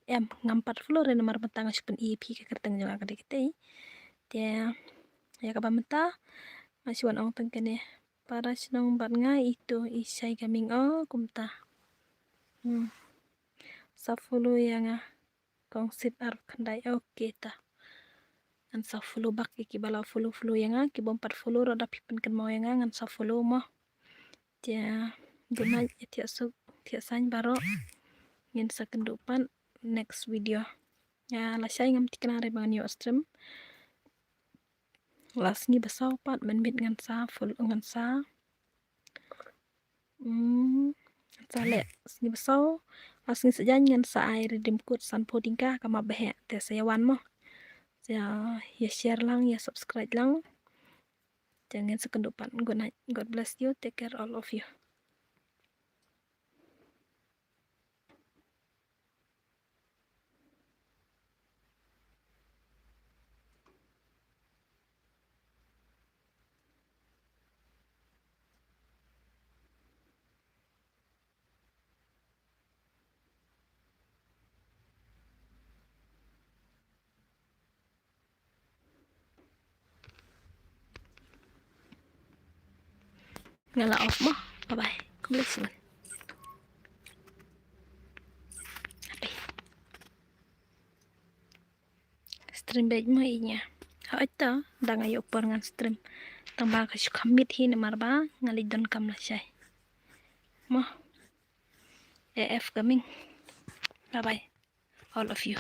Em, ngam pat follow re namar mynta nga shu pyni ïa phi ka kyrteng jong nga ka dei katei. Te ïa kaba mynta nga shu wan ong tang kane. Para shnong bad nga ito i Shai Gaming, oh kumta. Hmm. Sa follow ïa nga kong Sit Arphew Khyndai. Okay ta. Ngan sa follow back ïa kiba la follow, follow ïa nga, kibym pat follow ruh da phi pynkynmaw ïa nga, ngan sa follow mo. Te good night, ïa thiah suk thiah saiñ baroh. Ngin sa kynduh pat next video. Ïa lashai ngam thikna re ba ngan ïoh stream. La sngi ba saw pat mynmiet ngan sa follow, ngan sa, mm, ngan sa leh sngi ba saw. La sngi Saitjaiñ ngan sa ai redeem code sanphew tyngka, ka map ba heh. Te sa ïa wan mo. Sa ïa share lang, ïa subscribe lang. Te ngin sa kynduh pat. Good night. God bless you. Take care all of you. Nga la off mo. Bye bye. Khublei shibun. Bye. Stream beit mo ïa nga. Hooid to, da nga ïoh por ngan stream. Tang ba ka shu kham miet hi namar ba nga leit donkam lashai. Mo. A F Gaming. Bye bye. All of you.